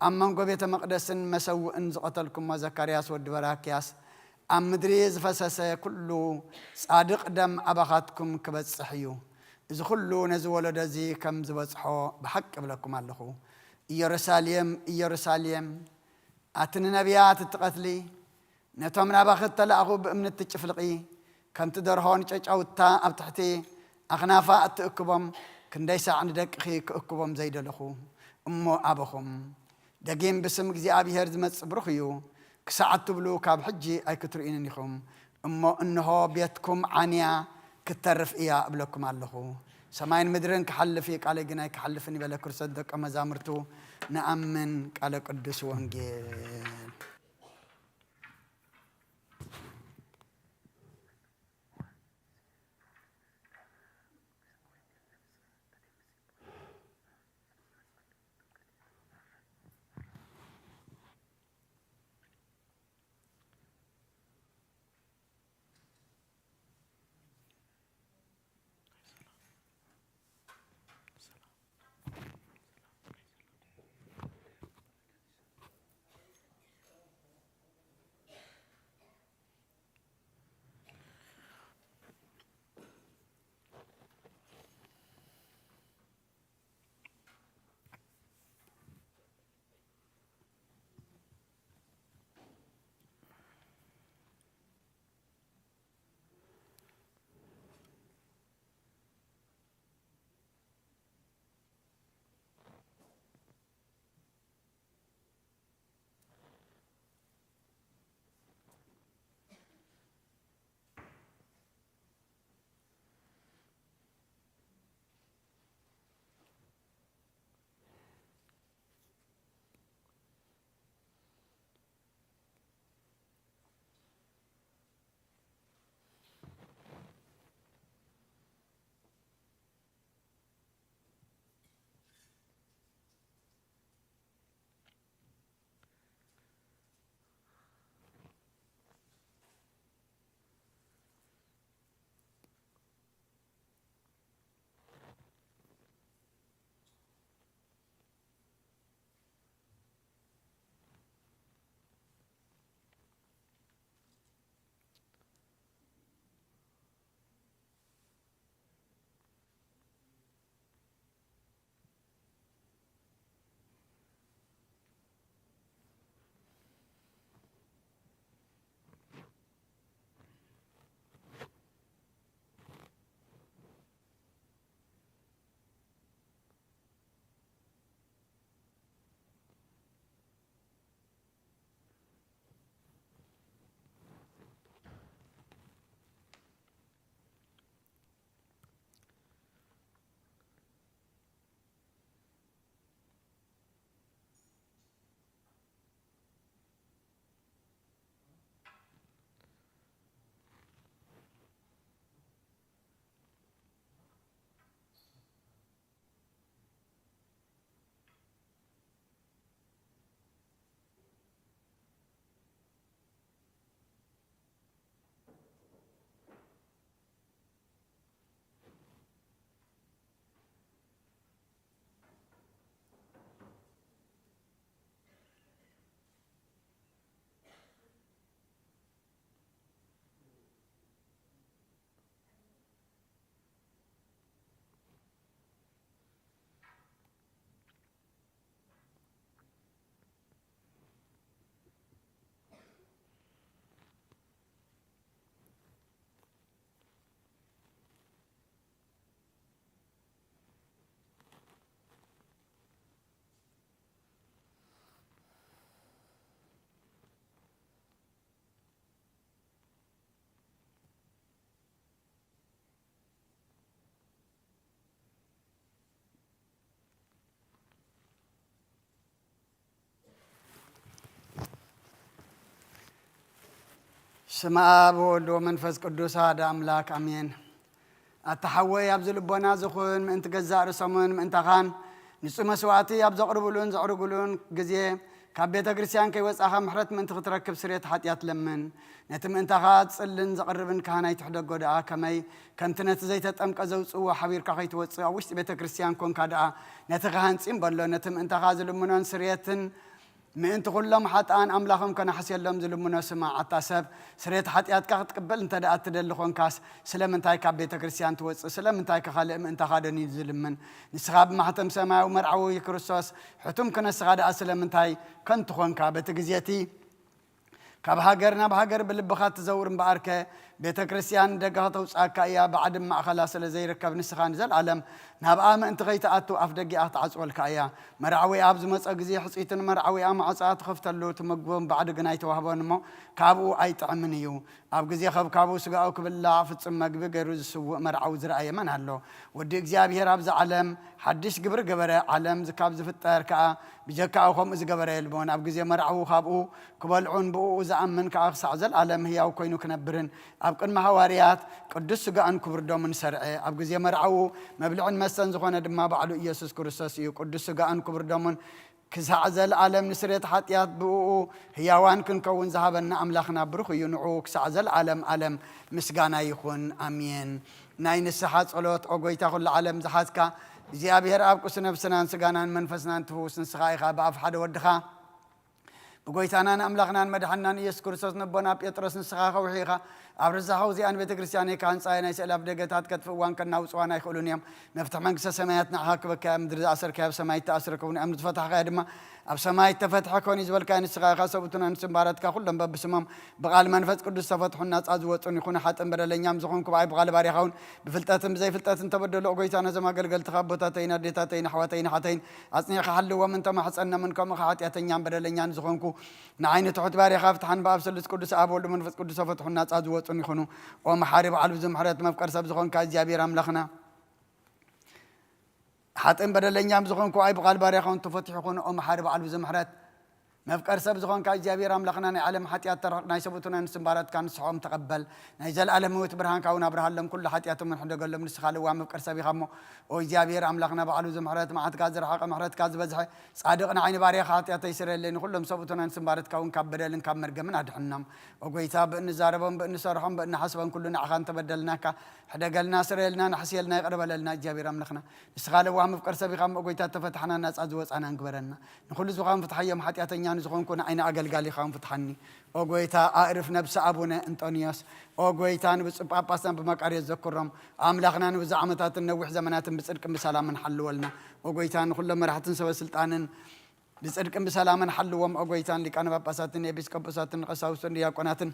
ኣብ መንጎ ቤተ መቕደስን መሰውእን ዝቐተልኩሞ ዘካርያስ ወዲ በራክያስ ኣብ ምድሪ ዝፈሰሰ ኩሉ ጻድቕ ደም ኣባኻትኩም ክበጽሕ እዩ። እዚ ኩሉ ነዚ ወለዶ እዚ ከም ዝበጽሖ ብሓቂ እብለኩም ኣለኹ። ኢየሩሳሌም፣ ኢየሩሳሌም፣ ኣቲ ንነቢያት እትቐትሊ፣ ነቶም ናባኺ እተላእኹ ብእምኒ እትጭፍልቒ፣ ከምቲ ደርሆ ንጨጨውታ ኣብ ትሕቲ ኣኽናፋ እትእክቦም፣ ክንደይ ሳዕ ንደቅኺ ክእክቦም ዘይደለኹ። እሞ ኣበኹም፣ ደጊም ብስም እግዚኣብሄር ዝመጽእ ብሩኽ እዩ፣ ክሳዕ እትብሉ ካብ ሕጂ ኣይክትርእዩንን ኢኹም። እሞ እንሆ ቤትኩም ዓንያ ክትተርፍ እያ እብለኩም ኣለኹ። ሰማይን ምድርን ክሓልፍ እዩ፣ ቃለይ ግን ኣይክሓልፍን ይበለ ክርስቶስ ደቀ መዛሙርቱ። ንኣምን ቃለ ቅዱስ ወንጌል። ስመ ኣብ ወወልድ ወመንፈስ ቅዱስ ኣሐደ ኣምላክ ኣሜን። ኣታ ሓወይ ኣብዚ ልቦና ዝኹን ምእንቲ ገዛእ ርእሶምን ምእንታኻን ንጹህ መስዋዕቲ ኣብ ዘቕርብሉን ዘዕርጉሉን ግዜ ካብ ቤተ ክርስቲያን ከይወጻኻ ምሕረት ምእንቲ ክትረክብ ስርየት ሓጢኣት ለምን። ነቲ ምእንታኻ ዝጽልን ዘቕርብን ካህናይ ትሕደጎ ደኣ ከመይ ከምቲ ነቲ ዘይተጠምቀ ዘውጽእዎ ሓቢርካ ከይትወጽእ ኣብ ውሽጢ ቤተ ክርስቲያን ኮንካ ደኣ ነቲ ካህን ጺም በሎ። ነቲ ምእንታኻ ዝልምኖን ስርየትን ምእንቲ ኩሎም ሓጥኣን ኣምላኾም ከነሕስየሎም ዝልምኖ ስማዕ። ኣታ ሰብ ስርየት ሓጢኣትካ ክትቅበል እንተ ደኣ እትደሊ ኾንካስ ስለምንታይ ካብ ቤተ ክርስቲያን ትወጽእ? ስለምንታይ ከ ካልእ ምእንታኻ ደንዩ ዝልምን? ንስኻ ብማሕተም ሰማያዊ መርዓዊ ክርስቶስ ሕቱም ክነስኻ ደኣ ስለምንታይ ከንቱ ኾንካ? በቲ ግዜ እቲ ካብ ሃገር ናብ ሃገር ብልብኻ ትዘውር እምበኣርከ ቤተ ክርስቲያን ንደገ ከተውጽኣካ እያ። ብዓድም ማእኸላ ስለ ዘይርከብ ንስኻ ንዘለኣለም ናብኣ ምእንቲ ከይትኣቱ ኣፍ ደጊኣ ክትዓጽወልካ እያ። መርዓዊኣ ኣብ ዝመጸ ግዜ ሕጽይትን መርዓዊኣ ማዕጾኣ ትኸፍተሉ ትመግቦም ባዕዲ ግና ኣይተዋህቦን እሞ ካብኡ ኣይጥዕምን እዩ። ኣብ ግዜ ከብካቡ ስጋኡ ክብላዕ ፍጹም መግቢ ገይሩ ዝስውእ መርዓዊ ዝረኣየ መን ኣሎ? ወዲ እግዚኣብሔር ኣብዚ ዓለም ሓድሽ ግብሪ ገበረ። ዓለም ካብ ዝፍጠር ከኣ ብጀካኡ ከምኡ ዝገበረ የልቦን። ኣብ ግዜ መርዓዊ ካብኡ ክበልዑን ብእኡ ዝኣምን ከኣ ክሳዕ ዘለኣለም ህያው ኮይኑ ክነብርን ኣብ ቅድሚ ሃዋርያት ቅዱስ ስጋኡን ክቡር ደሙን ሰርዐ። ኣብ ግዜ መርዓኡ መብልዕን መስተን ዝኾነ ድማ ባዕሉ ኢየሱስ ክርስቶስ እዩ። ቅዱስ ስጋኡን ክቡር ደሙን ክሳዕ ዘለኣለም ንስርየት ሓጢኣት ብእኡ ህያዋን ክንከውን ዝሃበና ኣምላኽና ብሩኽ እዩ። ንዑ ክሳዕ ዘለኣለም ኣለም ምስጋና ይኹን። ኣሜን። ናይ ንስሓ ጸሎት። ኦ ጎይታ ኩሉ ዓለም ዝሓዝካ እግዚኣብሔር ኣብ ቁስ ነብስናን ስጋናን መንፈስናን ትፍውስ ንስኻ ኢኻ። ብኣፍ ሓደ ወድኻ ብጎይታናን ኣምላኽናን መድሓንናን ኢየሱስ ክርስቶስ ነቦና ጴጥሮስ ንስኻ ከውሒ ኢኻ። ኣብ ርዛኸው እዚኣን ቤተ ክርስቲያን ኢኻ ህንጻ ናይ ስእሊ ኣፍ ደገታት ከጥፍእዋን ከናውጽዋን ኣይኽእሉን እዮም። መፍትሕ መንግስተ ሰማያት ንዓኻ ክበካ እያ። ምድሪ ዝኣሰርካዮ ኣብ ሰማይ ተኣስረ ክውን እያ። ምድሪ ዝፈታሕካዮ ድማ ኣብ ሰማይ ተፈትሐ ኮን እዩ ዝበልካዮ ንስኻ ኢኻ። ሰብኡትን ኣንስትን ባረትካ ኩሎም በብስሞም ብቓል መንፈስ ቅዱስ ተፈትሑን ናጻ ዝወጹን ይኹኑ። ሓጥን በደለኛም ዝኾንኩ ብኣይ ብቓል ባርያኻ እውን ብፍልጠትን ብዘይፍልጠትን ተበደሉ። ኦ ጎይታ ነዞም ኣገልገልትኻ ኣቦታተይን ኣዴታተይን ኣሕዋተይን ኣሓተይን ኣጽኒዕካ ሓልዎም እንተ ማሕጸነምን ከምኡ ኸዓ ሓጢኣተኛን በደለኛን ዝኾንኩ ንዓይኒ ትሑት ባርያኻ ፍትሓን ብኣብ ስሉስ ቅዱስ ኣብ ወልድ መንፈስ ቅዱስ ተፈትሑን ናጻ ዝወጹን ይኹኑ። ኦ መሓሪ በዓል ብዙ ምሕረት መፍቀር ሰብ ዝኾንካ እግዚኣብሔር ኣምላኽና ሓጥእን በደለኛም ዝኾንኩ ኣይ ብቓል ባርያኻ እውን ተፈቲሑ ይኹን። ኦ መሓሪ በዓል ብዙ ምሕረት መፍቀር ሰብ ዝኾንካ እግዚኣብሔር ኣምላኽና ናይ ዓለም ሓጢኣት ተርሕቕ ናይ ሰብኡትን ኣንስትን ባረትካ ንስሖም ተቐበል። ናይ ዘለኣለም ህይወት ብርሃንካ እውን ኣብርሃሎም ኩሉ ሓጢኣቶምን ሕደገሎም ንስኻ ልዋ መፍቀር ሰብ ኢኻ እሞ ኦ እግዚኣብሔር ኣምላኽና በዓል ብዙ ምሕረት መዓትካ ዝረሓቐ ምሕረትካ ዝበዝሐ ጻድቕ ንዓይኒ ባርያኻ ሓጢኣተይ ስረየለይ ንኹሎም ሰብኡትን ኣንስትን ባረትካ እውን ካብ በደልን ካብ መርገምን ኣድሕኖም። ኦ ጎይታ ብእንዛረቦም ብእንሰርሖም ብእንሓስቦም ኩሉ ንዓኻ እንተበደልናካ ሕደገልና ስረየልና ንሕስየልና ይቕረ በለልና እግዚኣብሔር ኣምላኽና ንስኻ ለዋህ መፍቀር ሰብ ኢኻ እሞ ጎይታ ተፈታሕና ናጻ ዝወጻና እንግበረና ንኹሉ ዝኾን ፍትሓዮም ሓጢኣተኛ ንዝኾንኩ ንዓይኒ ኣገልጋሊ ኢኻ ፍትሓኒ ኦ ጎይታ ኣእርፍ ነብሲ ኣቡነ እንጦንዮስ ኦ ጎይታ ንብፁዕ ጳጳስና ብመቃርዮስ ዘክሮም ኣምላኽና ንብዙ ዓመታትን ነዊሕ ዘመናትን ብጽድቅን ብሰላምን ሓልወልና ኦ ጎይታ ንኹሎም መራሕትን ሰበ ስልጣንን ብጽድቅን ብሰላምን ሓልዎም ኦ ጎይታን ሊቃነ ጳጳሳትን ኤጲስቆጶሳትን ቀሳውስትን ዲያቆናትን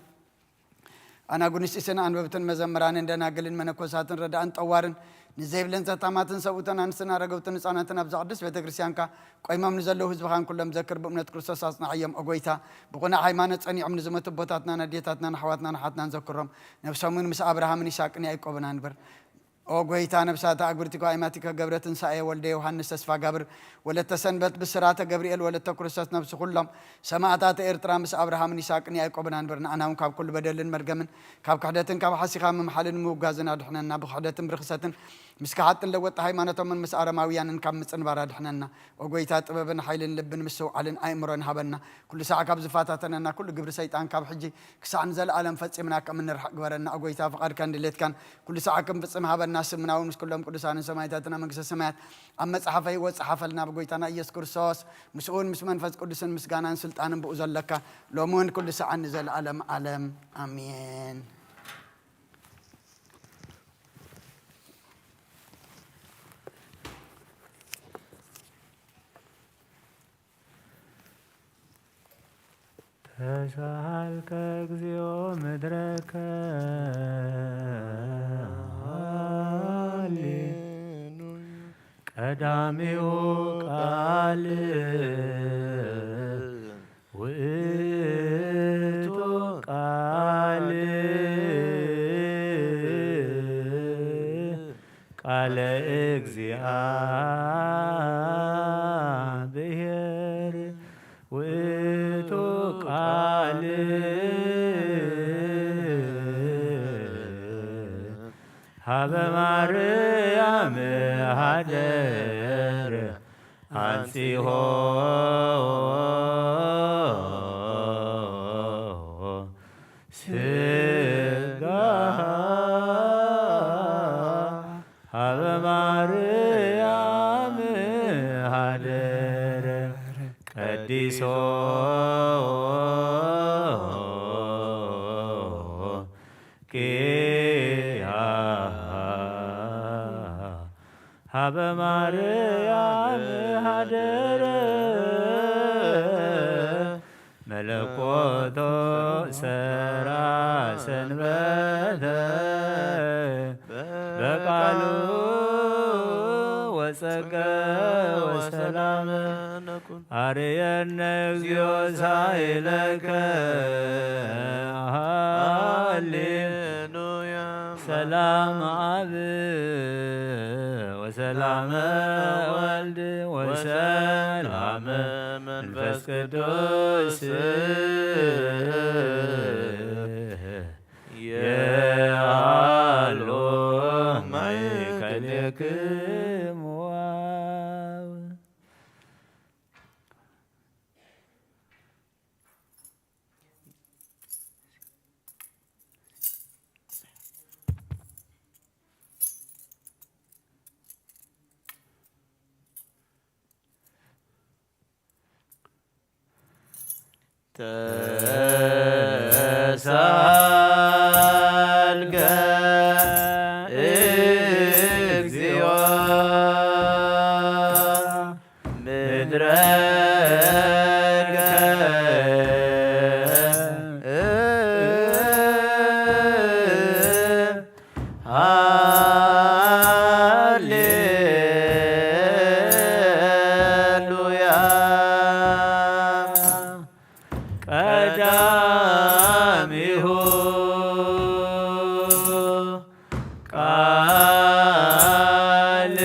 ኣናጉንስጢስን ኣንበብትን መዘምራንን ደናግልን መነኮሳትን ረዳእን ጠዋርን ንዘይብለን ዘታማትን ሰብኡተን ኣንስትን ኣረገውትን ህፃናትን ኣብዛ ቅድስት ቤተ ክርስቲያንካ ቆይሞም ንዘለዉ ህዝብኻን ኩሎም ዘክር ብእምነት ክርስቶስ ኣፅንዓዮም ኦ ጎይታ ብቑናዕ ሃይማኖት ፀኒዖም ንዝመቱ ኣቦታትናን ኣዴታትናን ኣሕዋትናን ኣሓትናን ዘክሮም ነብሶምን ምስ ኣብርሃምን ይስሐቅን ያዕቆብን ኣንብር ኦ ጎይታ ነብሳተ ኣግብርቲኮ ኣይማቲከ ገብረ ትንሳኤ ወልደ ዮሃንስ ተስፋ ጋብር ወለተ ሰንበት ብስራተ ገብርኤል ወለተ ክርስቶስ ነብሲ ኩሎም ሰማእታት ኤርትራ ምስ ኣብርሃምን ይስሐቅን ያዕቆብን ኣንብር ንኣና እውን ካብ ኩሉ በደልን መርገምን ካብ ክሕደትን ካብ ሓሲኻ ምምሓልን ምውጋዝን ኣድሕነና ብክሕደትን ብርኽሰትን ምስ ከሓጥን ለወጥቲ ሃይማኖቶምን ምስ ኣረማውያንን ካብ ምጽንባር ኣድሕነና ኦ ጎይታ ጥበብን ሓይልን ልብን ምስትውዓልን ኣእምሮን ሃበና ኩሉ ሳዕ ካብ ዝፈታተነና ኩሉ ግብሪ ሰይጣን ካብ ሕጂ ክሳዕ ንዘለኣለም ፈጺምና ከም እንርሕቕ ግበረና። ኦ ጎይታ ፍቓድካን ድሌትካን ኩሉ ሳዕ ክንፍጽም ሃበና። ስምና እውን ምስ ኩሎም ቅዱሳንን ሰማዕታትና መንግስተ ሰማያት ኣብ መጽሓፈ ህይወት ጸሓፈልና። ብጎይታና ኢየሱስ ክርስቶስ ምስኡን ምስ መንፈስ ቅዱስን ምስጋናን ስልጣንን ብኡ ዘለካ ሎሚ እውን ኩሉ ሳዕን ንዘለኣለም ዓለም ኣሜን። ተሳሃልከ እግዚኦ ምድረከ ሃሌሉያ። ቀዳሚው ቃል ውእቱ ቃል ቃለ እግዚአብሔር ውእቱ ቃል ሀበ ማርያም ሀደረ አንጺሆ ስጋ ሀበ ማርያም ሀደረ ቀዲሶ ኪያ ሀበ ማርያም ሀደረ መለኮቶ ሰራ ሰንበተ በቃሉ ወጸገ ወሰላም አርየነ እግዚኦ ሳይለከ ሃሌሉያ። ሰላም አብ ወሰላም ወልድ ወሰላም መንፈስ ቅዱስ የሃሎ ማእከሌክሙ። ተሳልገ እግዚኦ ምድረከ ሃሌሉያ። ቀዳሚሁ ቃል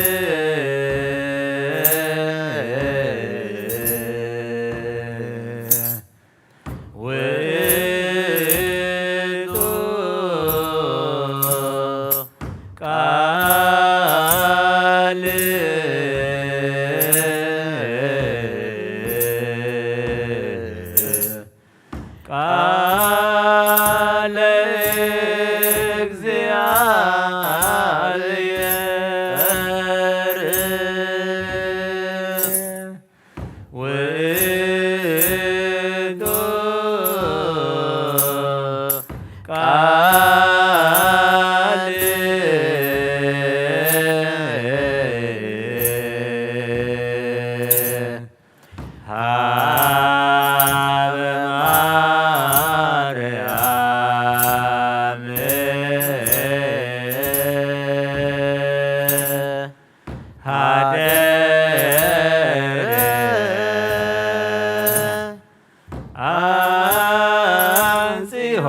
ውእቱ ቃል ቃለ እግዚአብሔር ውእቱ ቃል ሀበ ማርያም ሀደረ አንጺሆ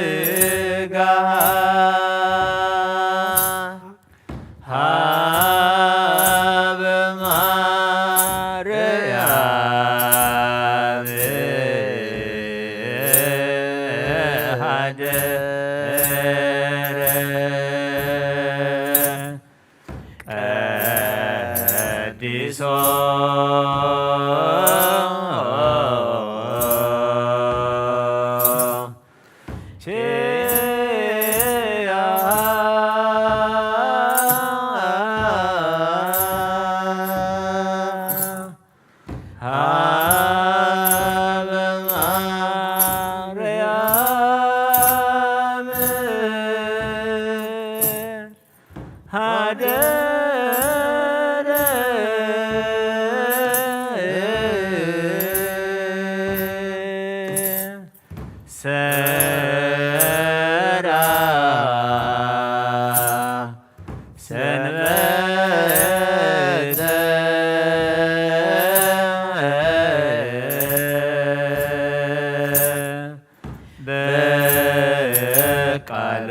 ስጋ ሀበ ማርያም ሀደረ ቀዲሶ ቼያ ሀበ ማርያም ሀደረ ሰራ ሰንበተ በቃሉ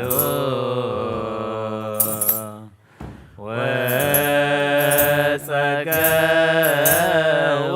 ወጸገወ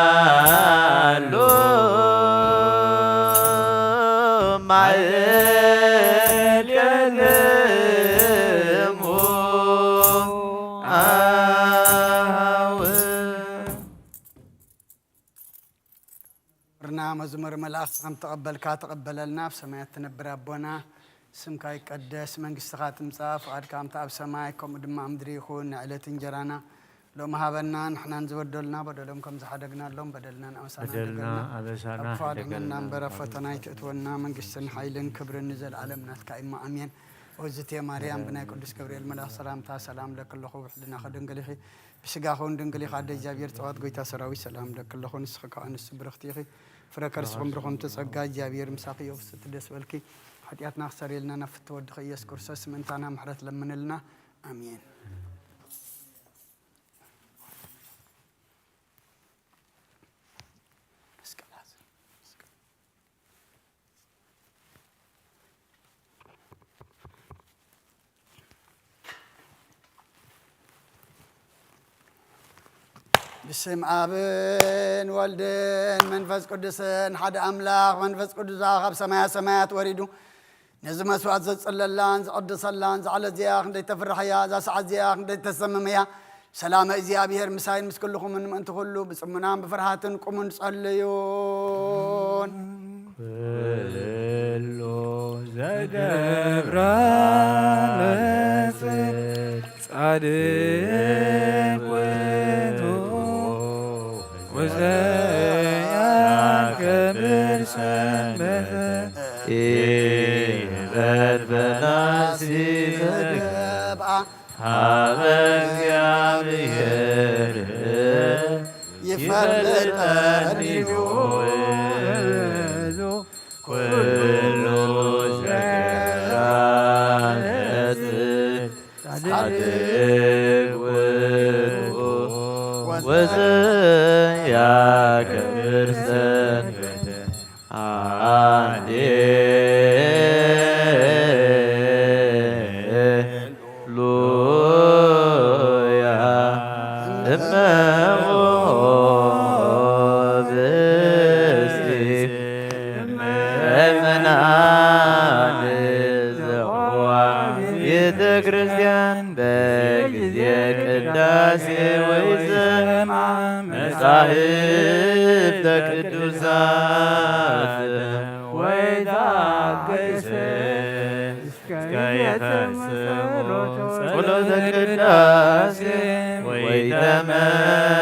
ያሃሎ ማእሌልሙ ኣሃው። ርና መዝሙር መልኣኽ ከም ተቐበልካ ተቐበለልና። ኣብ ሰማያት ትነብር ኣቦና፣ ስምካ ይቀደስ፣ መንግስትኻ ትምጻእ፣ ፍቓድካ ከምቲ ኣብ ሰማይ ከምኡ ድማ ኣብ ምድሪ ይኹን። ንዕለት እንጀራና ሎሚ ሃበና፣ ንሕናን ዝበደሉና በደሎም ከም ዝሓደግናሎም በደልና ንኣበሳና በደልና ንደገልና። ኣበሳና ኣብ ክፉ ኣድሕነና ንደገልና። እምበር ኣብ ፈተና ኣይትእትወና፣ መንግስትን ሓይልን ክብርን ንዘለኣለም ናትካ እዩ። ኣሜን። ኦዝቴ ማርያም ብናይ ቅዱስ ገብርኤል መልኣኽ ሰላምታ ሰላም ለኪ ኣለኹ፣ ብሕልናኺ ድንግል ኢኺ፣ ብስጋኺ እውን ድንግል ኢኻ። ኣደ እግዚኣብሔር ጸባኦት ጎይታ ሰራዊት ሰላም ለኪ ኣለኹ፣ ንስኺ ከኣ ኣንስቲ ብርኽቲ ኢኺ፣ ፍረ ከርስኹም ብሩኽ እንቲ ጸጋ እግዚኣብሔር ምሳኺ እዩ። ፍስሕቲ ደስ በልኪ፣ ሓጢኣትና ክሰርየልና ናብ ፍትወ ወድኺ ኢየሱስ ክርስቶስ ምእንታና ምሕረት ለምንልና። ኣሜን። ብስም ኣብን ወልድን መንፈስ ቅዱስን ሓደ ኣምላኽ መንፈስ ቅዱስ ካብ ሰማያ ሰማያት ወሪዱ ነዚ መስዋዕት ዘጽለላን ዝቕድሰላን እዛ ዕለት እዚኣ ክንደይ ተፍርሕ እያ፣ እዛ ሰዓት እዚኣ ክንደይ ተሰምም እያ። ሰላመ እግዚኣብሔር ምሳይን ምስ ኩልኹምን ምእንቲ ኩሉ ብጽሙናን ብፍርሃትን ቁሙን ጸልዩን። ኩሉ ዘገብራ ለጽድቅ ጻድቅ ውእቱ ወዘያከብር ሰንበተ ኢበል ፈላሲ ዘገብአ ሀበ እግዚአብሔር ይፈልጠኒ ኩሉ ዘገራለጽ ጻድቅ ውእቱ ወዘያከብር ሰንበተ። ሃሌሉያ። እመሆ ብእሲ ምእመናን ዘቆዋ ቤተ ክርስቲያን በጊዜ ቅዳሴ ወይሰማ መጻሕፍተ ቅዱሳት ወይታገሰ እስከ ይፈጽሙ ጸሎተ ቅዳሴ ወይተመታ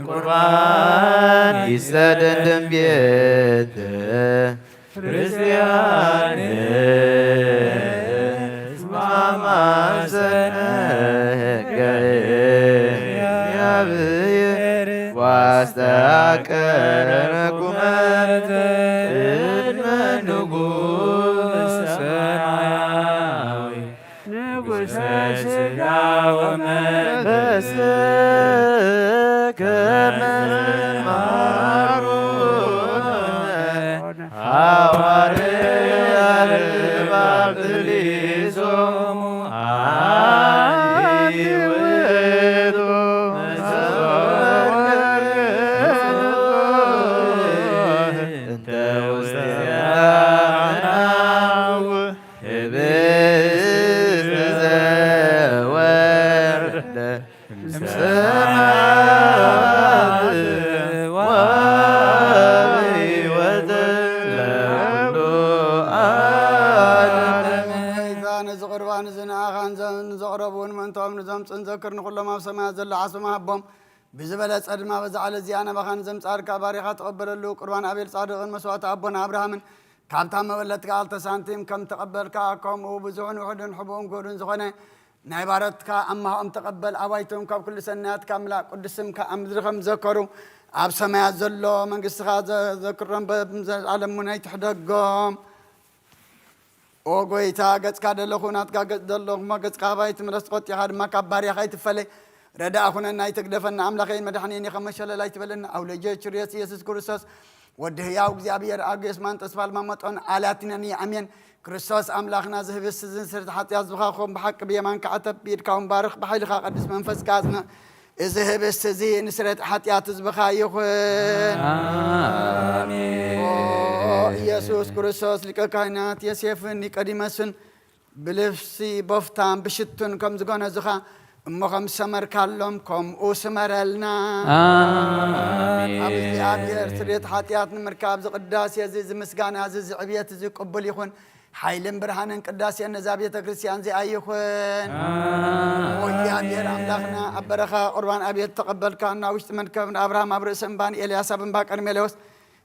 ቁርባን ይሰደድን ቤተ ክርስቲያን ማማሰነ ሕገ እግዚአብሔር ዋስተቀረ ቁመተ ቅድመ ንጉሥ ሰማያዊ ንጉሠ ሥጋ ወመንፈስ ከመ መሃሩነ ሐዋርያ እባብ ትሊሶሙ አንቲ ውእቱ መሰወርነ እንተ ውስቴታ ሐናው ህብስት ዘወርደ እምሰማያት ወሕይወት ለኩሉ ዓለም። ጌታ ነዚ ቁርባን እዚ ንኣኻን ዘ-፣ ንዘቕረቡን ምእንቶም ንዘምጽኡን ዘክር ንኹሎም ኣብ ሰማያት ዘሎ ዓስቦም ሃቦም። ብዝበለጸ ድማ በዛ ዕለት እዚኣ ናባኻ ንዘምጻልካ ባሪኻ ተቐበለሉ። ቁርባን ኣቤል ጻድቕን መስዋዕቲ ኣቦና ኣብርሃምን ካብታ መበለትካ ክልተ ሳንቲም ከም ተቐበልካ፣ ከምኡ ብዙሕን ውሑድን ሕቡእን ክቡርን ዝኾነ ናይ ባሮትካ ኣማሃኦም ተቐበል። ኣባይቶም ካብ ኩሉ ሰናያትካ ምላእ፣ ቅዱስ ስምካ ኣብ ምድሪ ከም ዘከሩ ኣብ ሰማያት ዘሎ መንግስትኻ ዘ-፣ ዘክሮም፣ በዘለኣለሙ ናይ ትሕደጎም። ኦ ጎይታ፣ ገጽካ ደለኹ፣ ናትካ ገጽ ደለኹ እሞ፣ ገጽካ ኣባይ ትምለስ፣ ተቆጢኻ ድማ ካብ ባርያኻ ኣይትፈለይ። ረዳእ ኩነና፣ ኣይትግደፈና። ኣምላኸይን መድሓኒየን ኢኻ፣ መሸለል ኣይትበለና። ኣውለጀ ችርዮስ ኢየሱስ ክርስቶስ፣ ወዲ ህያው እግዚኣብሔር ኣግዮስ ማንጠስ ፋልማ መጦን ኣላቲነኒ ኣሜን። ክርስቶስ ኣምላኽና ዝህብስ ዝንስርት ሓጢኣት ዝኻኾም ብሓቂ ብየማንካ ዓተብ ብኢድካ እውን ባርኽ ብሓይልኻ ቀድስ መንፈስካ ኣጽንዕ። እዚ ህብስት እዚ ንስረት ሓጢኣት ህዝብኻ ይኹን። ኣሜን። ኦ ኢየሱስ ክርስቶስ ሊቀ ካህናት ዮሴፍን ኒቆዲሞስን ብልብሲ ቦፍታን ብሽቱን ከም ዝጎነዙኻ እሞ ከም ዝሰመርካሎም ከምኡ ስመረልና። ኣሜን። ኣብ እግዚኣብሔር ስርየት ሓጢኣት ንምርካብ ዝቅዳሴ እዚ ዝምስጋና እዚ ዝዕብየት እዚ ቅቡል ይኹን። ሓይልን ብርሃንን ቅዳሴን ነዛ ቤተ ክርስቲያን እዚኣ ይኹን። ኣሜን። ኦ እግዚኣብሔር ኣምላኽና ኣብ በረኻ ቁርባን ኣብየት ተቐበልካ እና ውሽጢ መርከብ ንኣብርሃም ኣብ ርእሲ እምባን ኤልያስ ኣብ እምባ ቀርሜሌዎስ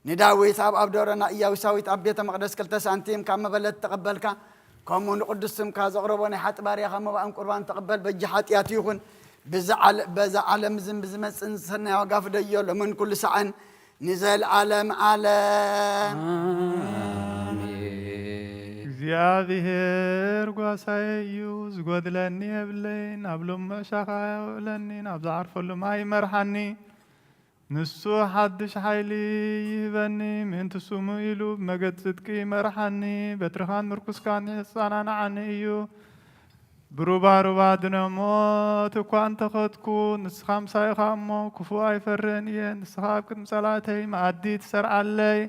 ንዳዊት ኣብ ኣብ ደብረ ኢያቡሳዊት ኣብ ቤተ መቕደስ ክልተ ሳንቲም ካብ መበለት ተቐበልካ። ከምኡ ንቅዱስ ስምካ ዘቕረቦ ናይ ሓጢ ባርያኻ መባእን ቁርባን ተቐበል። በጃ ሓጢኣት ይኹን። ብዚ ዓለ-፣ በዛ ዓለም ዝን ብዝመጽእን ሰናይ ዋጋ ፍደዮ ሎምን ኩሉ ሰዓን ንዘለዓለም ዓለም። ኣሜን። እግዚኣብሔር ጓሳየ እዩ፣ ዝጎድለኒ የብለይን። ኣብ ልሙዕ ሻኻ የውዕለኒ፣ ናብ ዝዓርፈሉ ማይ ይመርሓኒ። ንሱ ሓድሽ ሓይሊ ይህበኒ፣ ምእንቲ ስሙ ኢሉ ብመገዲ ጽድቂ ይመርሓኒ። በትርኻን ምርኩስካን የጸናንዓኒ እዩ። ብሩባሩባ ድነ ሞት እኳ እንተኸድኩ፣ ንስኻ ምሳይ ኢኻ እሞ፣ ክፉእ ኣይፈርህን እየ። ንስኻ ኣብ ቅድሚ ጸላእተይ መኣዲ ትሰርዓለይ።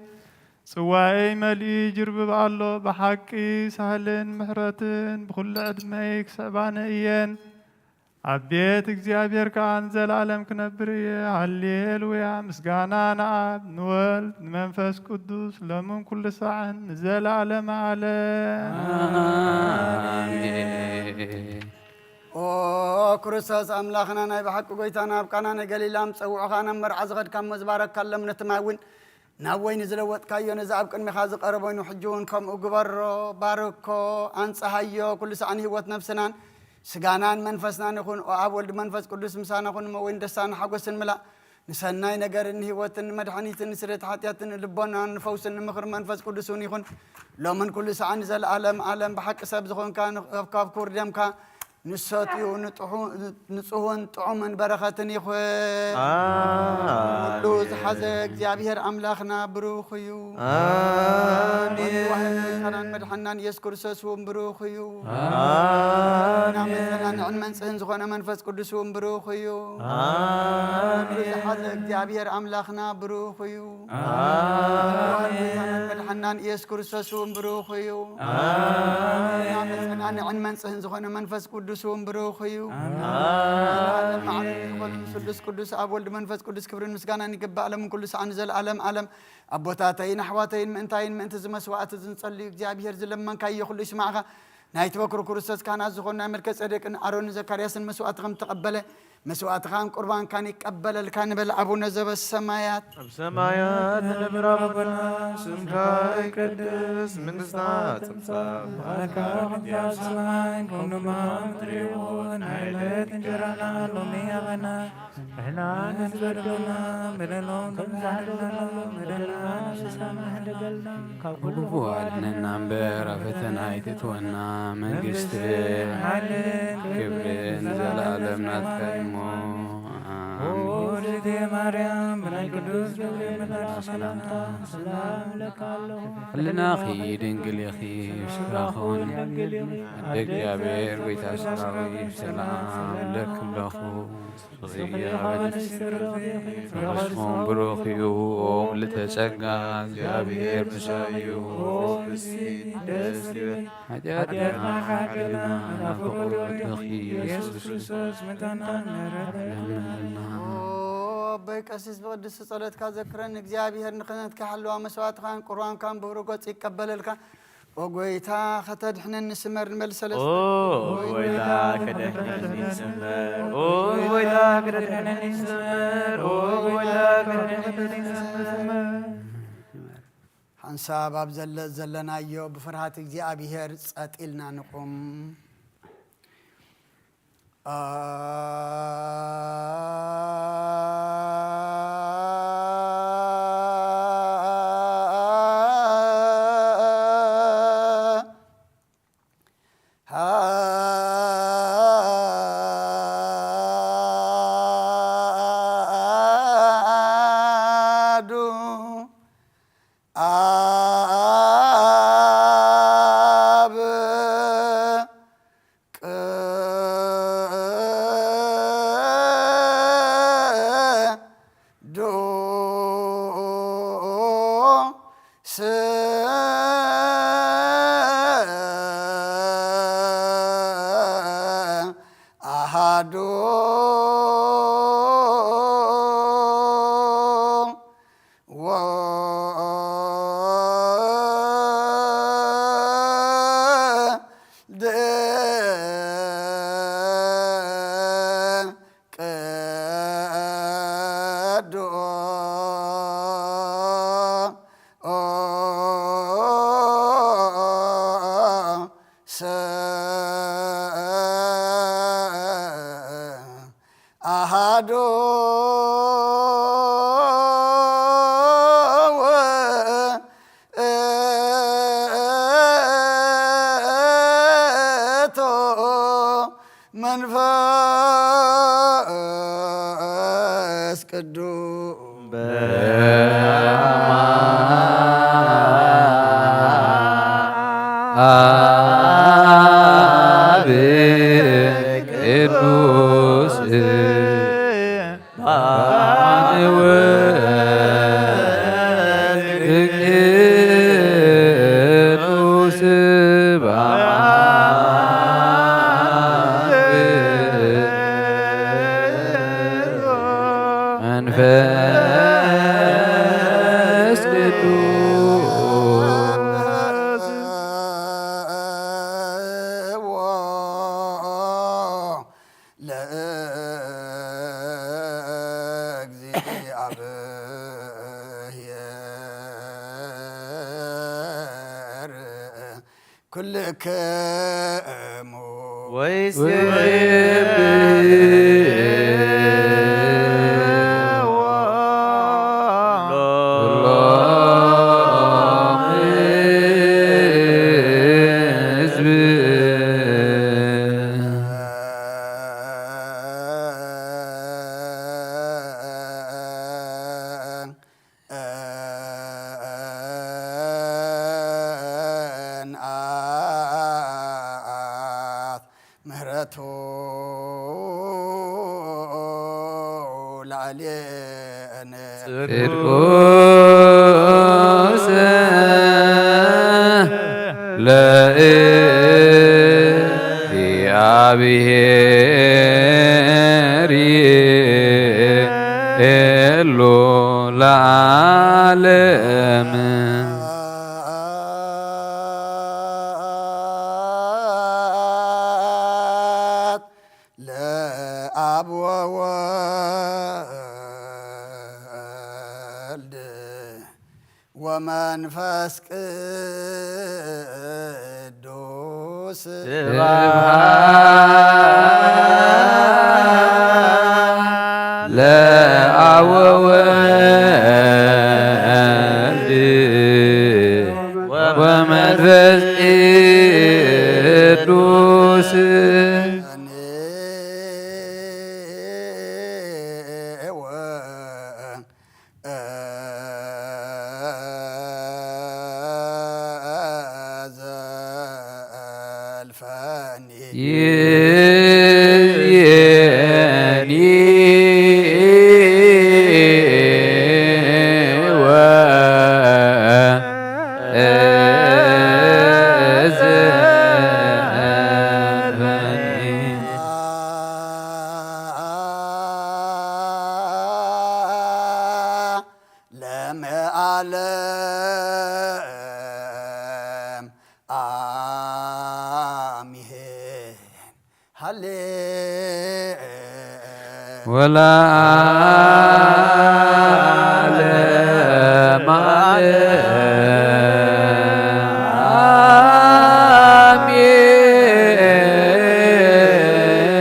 ጽዋኤይ መሊኡ ይጅርብብ ኣሎ። ብሓቂ ሳህልን ምሕረትን ብኹሉ ዕድመይ ክስዕባኒ እየን። ኣብ ቤት እግዚኣብሔር ከኣ ንዘለኣለም ክነብር እየ። ሃሌሉያ! ምስጋና ንኣብ፣ ንወልድ፣ ንመንፈስ ቅዱስ፣ ሎምን ኩሉ ሳዕን ንዘለኣለመ ዓለም። ኣሜን። ኦ ክርስቶስ ኣምላኽና፣ ናይ ብሓቂ ጎይታና፣ ኣብ ቃና ናይ ገሊላ ምስ ጸውዑኻ ናብ መርዓ ዝኸድካ እሞ ዝበረካሎም ነቲ ማይ እውን ናብ ወይኒ ዝለወጥካዮ ነዚ ኣብ ቅድሚኻ ዝቐረበ ኮይኑ ሕጂ እውን ከምኡ ግበሮ፣ ባርኮ፣ ኣንጽሃዮ፣ ኩሉ ሳዕ ንህይወት ነፍስናን ስጋናን መንፈስናን ይኹን። ኦ ኣብ ወልድ መንፈስ ቅዱስ ምሳና ኩን፣ እሞ ወይኒ ደስታን ሓጎስን ምላእ። ንሰናይ ነገርን ንህይወትን ንመድሓኒትን ንስርየት ሓጢኣትን ንልቦናን ንፈውስን ንምኽሪ መንፈስ ቅዱስ እውን ይኹን። ሎምን ኩሉ ሳዕን ንዘለኣለም ዓለም ብሓቂ ሰብ ዝኾንካ፣ ን-፣ ካብ ክቡር ደምካ ንሰትዩ ንጥሑ-፣ ንጽሁን ጥዑምን በረኸትን ይኹን። ኣሜን። ኩሉ ዝሓዘ እግዚኣብሔር ኣምላኽና ብሩኽ እዩ። ኣሜን። ወዲ ዋህድ መድሓናን ኢየሱስ ክርስቶስ እውን ብሩኽ እዩ። ኣሜን። መጸናንዕን መንጽህን ዝኾነ መንፈስ ቅዱስ እውን ብሩኽ እዩ። ኣሜን። ዝሓዘ እግዚኣብሔር ኣምላኽና ብሩኽ እዩ። ኣሜን። መድሓናን ኢየሱስ ክርስቶስ እውን ብሩኽ እዩ። ኣሜን። መጸናንዕን መንጽህን ዝኾነ መንፈስ ቅዱስ እውን ብሩኽ እዩ። ኣሜን። ዘለዓለም ዓለም ዝኾነ ስሉስ ቅዱስ ኣብ ወልድ መንፈስ ቅዱስ ክብርን ምስጋናን ይግባእ፣ ሎምን ኩሉ ሰዓን ንዘለዓለም ዓለም። ኣቦታተይን ኣሕዋተይን፣ ምእንታይን ምእንቲ እዚ መስዋዕቲ እዚ ንጸልዩ፣ እግዚኣብሔር ዝለመንካዮ ኩሉ ይስማዕኻ። ናይቲ በኩር ክርስቶስ ካህናት ዝኾኑ ናይ መልከ ጼዴቅን ኣሮንን ዘካርያስን መስዋዕቲ ከም ተቐበለ፣ መስዋዕትኻን ቁርባንካን ይቀበለልካ ንበል። ኣቡነ ዘበሰማያት። ኣብ ሰማያት ዝነብር ኣቦና፣ ስምካ ይቀደስ፣ መንግስታ ትምጻእ፣ ፍቃድካ ከምቲ ኣብ ሰማይ ከምኡ ድማ ኣብ ምድሪ ይኹን። ዕለት እንጀራና ሎሚ ሃበና፣ ንሕና ንዝበደሉና በደሎም ከም ዝሓደግናሎም በደልና ንስሳና ሕደገልና፣ ካብ ኩሉ ክፉ ኣድነና እምበር ኣብ ፈተና ኣይትእትወና። መንግስትን ሓይልን ክብርን ዘለኣለም ናትካ እዩ እሞ። ኣሜን። ኦሪት ማርያም ብናይ ቅዱስ ገብርኤል መልኣክ ሰላምታ ሰላም እብለካ ኣለኹ። ሕልናኺ ድንግል ኢኺ፣ ስጋኺ እውን ድንግል እዩ። ኣደ እግዚኣብሔር፣ ጎይታ ሰራዊት፣ ሰላም እብለኪ ኣለኹ። ፍሬ ከርሥኪ ብሩክ እዩ። ኦ ምልዕተ ጸጋ፣ እግዚኣብሔር ምሳኺ እዩ። ኦ ፍስሕቲ ደስ ይበል። ኃጢአትና ሓጢአትና ሓጢአትና ፍቁር ወድኺ ኢየሱስ ክርስቶስ መታና ምሕረት ለምንልና። ኦ ኣቦይ ቀሲስ፣ ብቅድስቲ ጸሎትካ ዘክረን። እግዚኣብሔር ንክህነትካ ሓለዋ መስዋዕትኻን ቁርባንካን ብብሩህ ገጽ ይቀበለልካ። ኦ ጎይታ፣ ከተድሕነኒ ስመር ንበል ሰለስተ። ኦ ጎይታ፣ ከደሕነኒ ስመር። ኦ ጎይታ፣ ከደሕነኒ ስመር። ኦ ጎይታ፣ ከደሕነኒ ስመር። ሓንሳብ ኣብ ዘለ-፣ ዘለናዮ ብፍርሃት እግዚኣብሔር ጸጥ ኢልና ንቁም። ኣሐዱ ኣዶ ወወልድ ቅዱስ ኣሃዱ ውእቱ መንፈስ ቅዱስ። በአብ ቅዱስ በአብ ወልድ ቅዱስ በአብ መንፈስ ቅዱስ ለእግዚአብሔር ኩልክሙ ወይሴብሕዎ ሎሙ ህዝብ። እንኣት ምህረቱ ላዕሌነ ጽድቁሰ ለእግዚአብሔር ይቤሎ ለዓለም። ለአብ ወወልድ ወመንፈስ ቅዱስ ስብሐት ለአብ ወወልድ ወመንፈስ ቅዱስ። ዘልፈኒ ይቤኒ ወዘልፈኒ። ለመዓለም አሜን። ሃሌ ወለዓለመ ዓለም።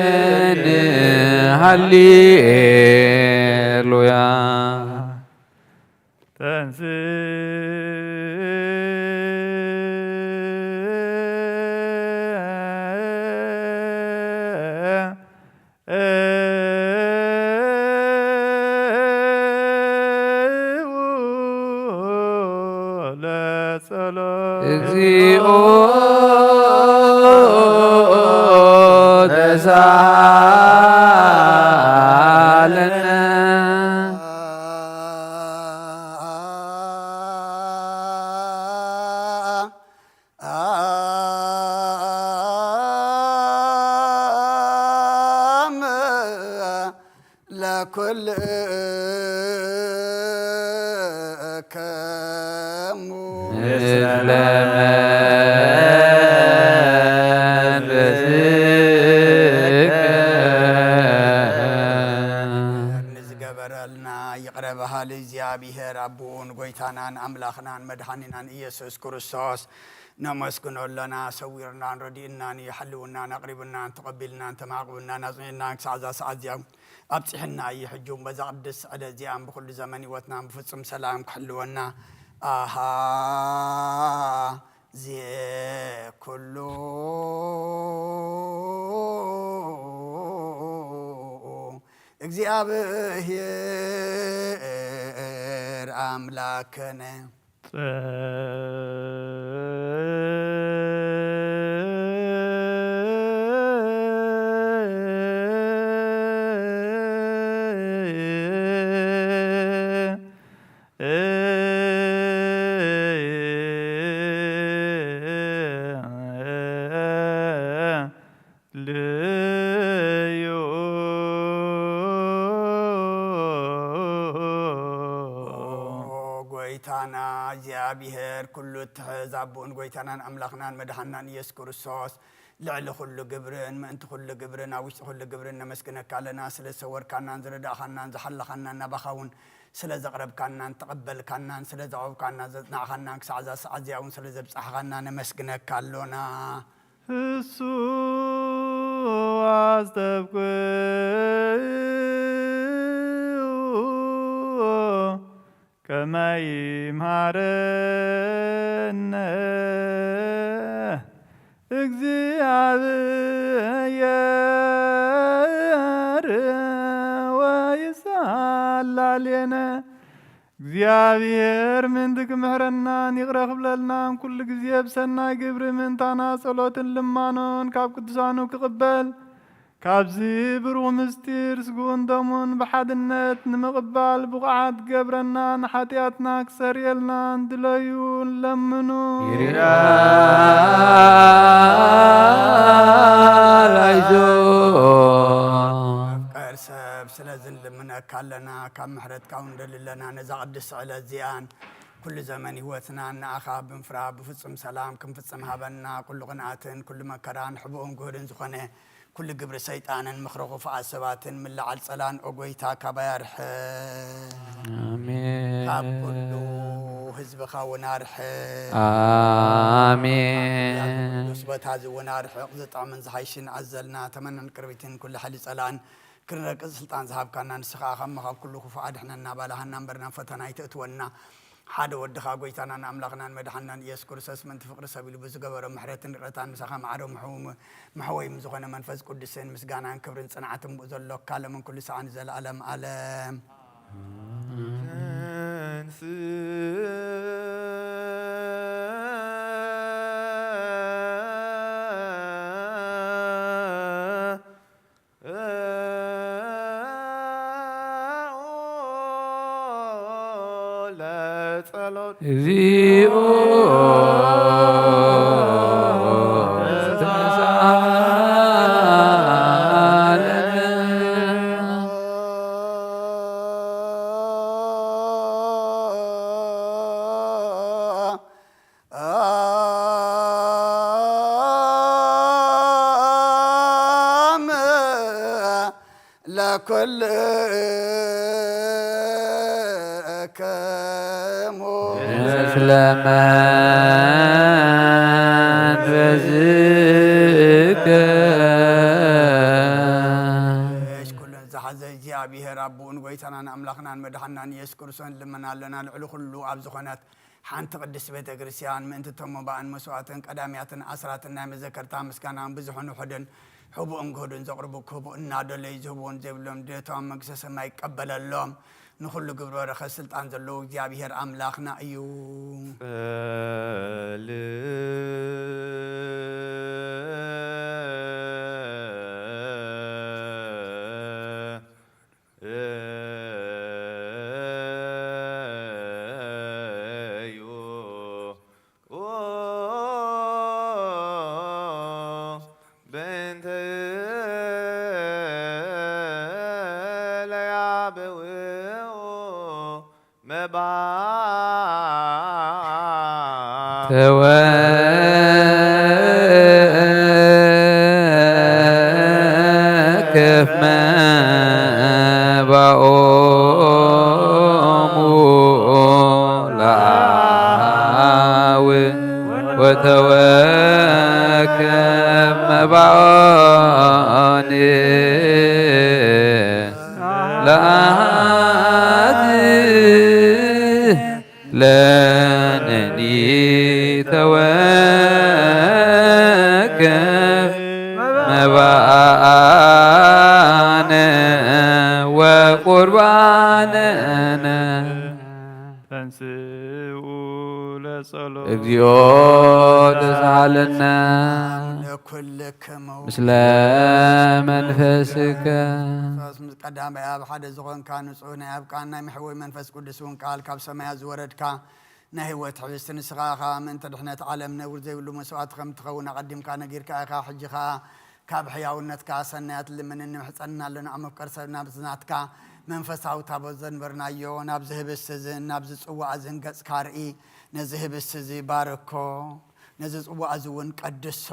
አሜን። ሃሌሉያ። ተንስ ለጸሎት እግዚኦ ተሳለነ። ለእከሙ ምስለ መንፈስከ። ንዝገበረልና ይቕረ በሃሊ እግዚኣብሔር ኣቦኡን ጎይታናን ኣምላኽናን መድሓኒናን ኢየሱስ ክርስቶስ ነመስግኖ ኣለና። ሰዊርናን ረዲእናን እዩ ሓልውናን ኣቕሪብናን ተቐቢልናን ተማዕቑብናን ኣጽኒዕናን ክሳዕ እዛ ሰዓት እዚኣ ኣብጺሕና እዩ። ሕጂ እውን በዛ ቅድስቲ ዕለት እዚኣን ብኹሉ ዘመን ህይወትናን ብፍጹም ሰላም ክሕልወና ኣሃዜ ኩሉ እግዚኣብሔር ኣምላክነ። ልዩ ኦ ጎይታና እግዚኣብሔር ኩሉ እትሕዝ ኣቦን ጎይታናን ኣምላኽናን መድሓናን ኢየሱስ ክርስቶስ ልዕሊ ኩሉ ግብርን ምእንቲ ኩሉ ግብርን ኣብ ውሽጢ ኩሉ ግብርን ነመስግነካ ኣለና። ስለ ዝሰወርካናን ዝረዳእኻናን ዝሓለኻናን ናባኻ እውን ስለ ዘቕረብካናን ተቐበልካናን ስለ ዘቕረብካናን ዘጽናዕኻናን ክሳዕ እዛ ሰዓት እዚኣ እውን ስለ ዘብጻሕኻና ነመስግነካ ኣሎና። እሱ ኣስተብቅዑ ከመይ ይምሃረነ እግዚኣብሔር ወይሳላልየነ። እግዚኣብሔር ምእንቲ ክምሕረናን ይቕረ ክብለልናን ኩሉ ግዜ ብሰናይ ግብሪ ምእንታና ጸሎትን ልማኖን ካብ ቅዱሳኑ ክቕበል ካብዚ ብሩኽ ምስጢር ስግኡን ደሙን ብሓድነት ንምቕባል ብቑዓት ክገብረና ንሓጢኣትና ክሰርየልና እንድለዩ ንለምኑ። ይርያ መፍቀር ሰብ ስለዚ ንልምነካ ኣለና፣ ካብ ምሕረትካ እውን ንደሊ ኣለና። ነዛ ቅድስቲ ዕለት እዚኣን ኩሉ ዘመን ህይወትና ንኣኻ ብምፍራ ብፍጹም ሰላም ክንፍጽም ሃበና። ኩሉ ቅንኣትን ኩሉ መከራን ሕቡእን ግሁድን ዝኾነ ኩሉ ግብሪ ሰይጣንን ምኽሪ ክፉኣት ሰባትን ምልዓል ጸላን ኦ ጎይታ ካባይ ኣርሕቕ። ኣሜን። ካብ ኩሉ ህዝብኻ እውን ኣርሕቕ። ኣሜን። ቅዱስ ቦታ እዚ እውን ኣርሕቕ። ዝጥዕምን ዝሓይሽን ኣዘልና ተመነን ቅርቢትን ኩሉ ሓይሊ ጸላእን ክንረግጽ ስልጣን ዝሃብካና ንስኻ ካብ መኻብ ኩሉ ክፉእ ኣድሕነና ባልሃና እምበር ናብ ፈተና ኣይተእትወና። ሓደ ወድኻ ጎይታናን ኣምላኽናን መድሓንናን ኢየሱስ ክርስቶስ ምእንቲ ፍቕሪ ሰብ ኢሉ ብዝገበሮ ምሕረትን ይቕረታን ምሳኻ ማዕዶ ምሕው- መሕወይ ምስ ዝኾነ መንፈስ ቅዱስን ምስጋናን ክብርን ጽንዓትን ብኡ ዘሎካ ለምን ኩሉ ሰዓን ዘለኣለም ኣለም። ለጸሎት እግዚኦ ለኩልክሙ ምስለ መንፈስከ። እሽ ኩሉን ዝሓዘ እግዚኣብሔር ኣቦኡን ጎይታናን ኣምላኽናን መድሓናን ኢየሱስ ክርስቶስ ንልመና ኣለና። ልዕሊ ኩሉ ኣብ ዝኾነት ሓንቲ ቅድስቲ ቤተ ክርስቲያን ምእንቲ እቶም መባእን መስዋእትን ቀዳሚያትን ኣስራትን ናይ መዘከርታ ምስጋናን ብዙሕን ውሑድን ሕቡእን ግሁድን ዘቕርቡ ክህቡ እናደለዩ ዝህብዎን ዘይብሎም ድሌቶም ኣብ መንግስተ ሰማይ ይቀበለሎም። ንኹሉ ግብረ በረኸት ስልጣን ዘለዎ እግዚኣብሔር ኣምላኽና እዩ። ተወከፍ መባኦሙ ለአሃዊ ወተወከፍ መባኦኒ ለአሃቲ ለነኒ ተወከፍ መባአነ ወቁርባነነ። ተንስኡ ለጸሎት። እግዚኦ ተሳሃለነ ለኩልክሙ ምስለ መንፈስከ። ክርስቶስ ምስ ቀዳማይ ኣብ ሓደ ዝኾንካ ንጹህ ናይ ኣብ ቃል ናይ መሕወይ መንፈስ ቅዱስ እውን ቃል ካብ ሰማያት ዝወረድካ ናይ ህይወት ሕብስቲ ንስኻ ኢኻ። ምእንቲ ድሕነት ዓለም ነውር ዘይብሉ መስዋእቲ ከም ትኸውን ኣቐዲምካ ነጊርካ ኢኻ። ሕጂ ኸኣ ካብ ሕያውነትካ ሰናያት ልምንን ንምሕጸንን ኣለና። ኣብ መፍቀር ሰብ ናብ ዝናትካ መንፈሳዊ ታቦት ዘንበርናዮ ናብዚ ህብስቲ እዝን ናብዚ ጽዋእ እዝን ገጽካ ርኢ። ነዚ ህብስቲ እዚ ባርኮ፣ ነዚ ጽዋእ እዚ እውን ቀድሶ።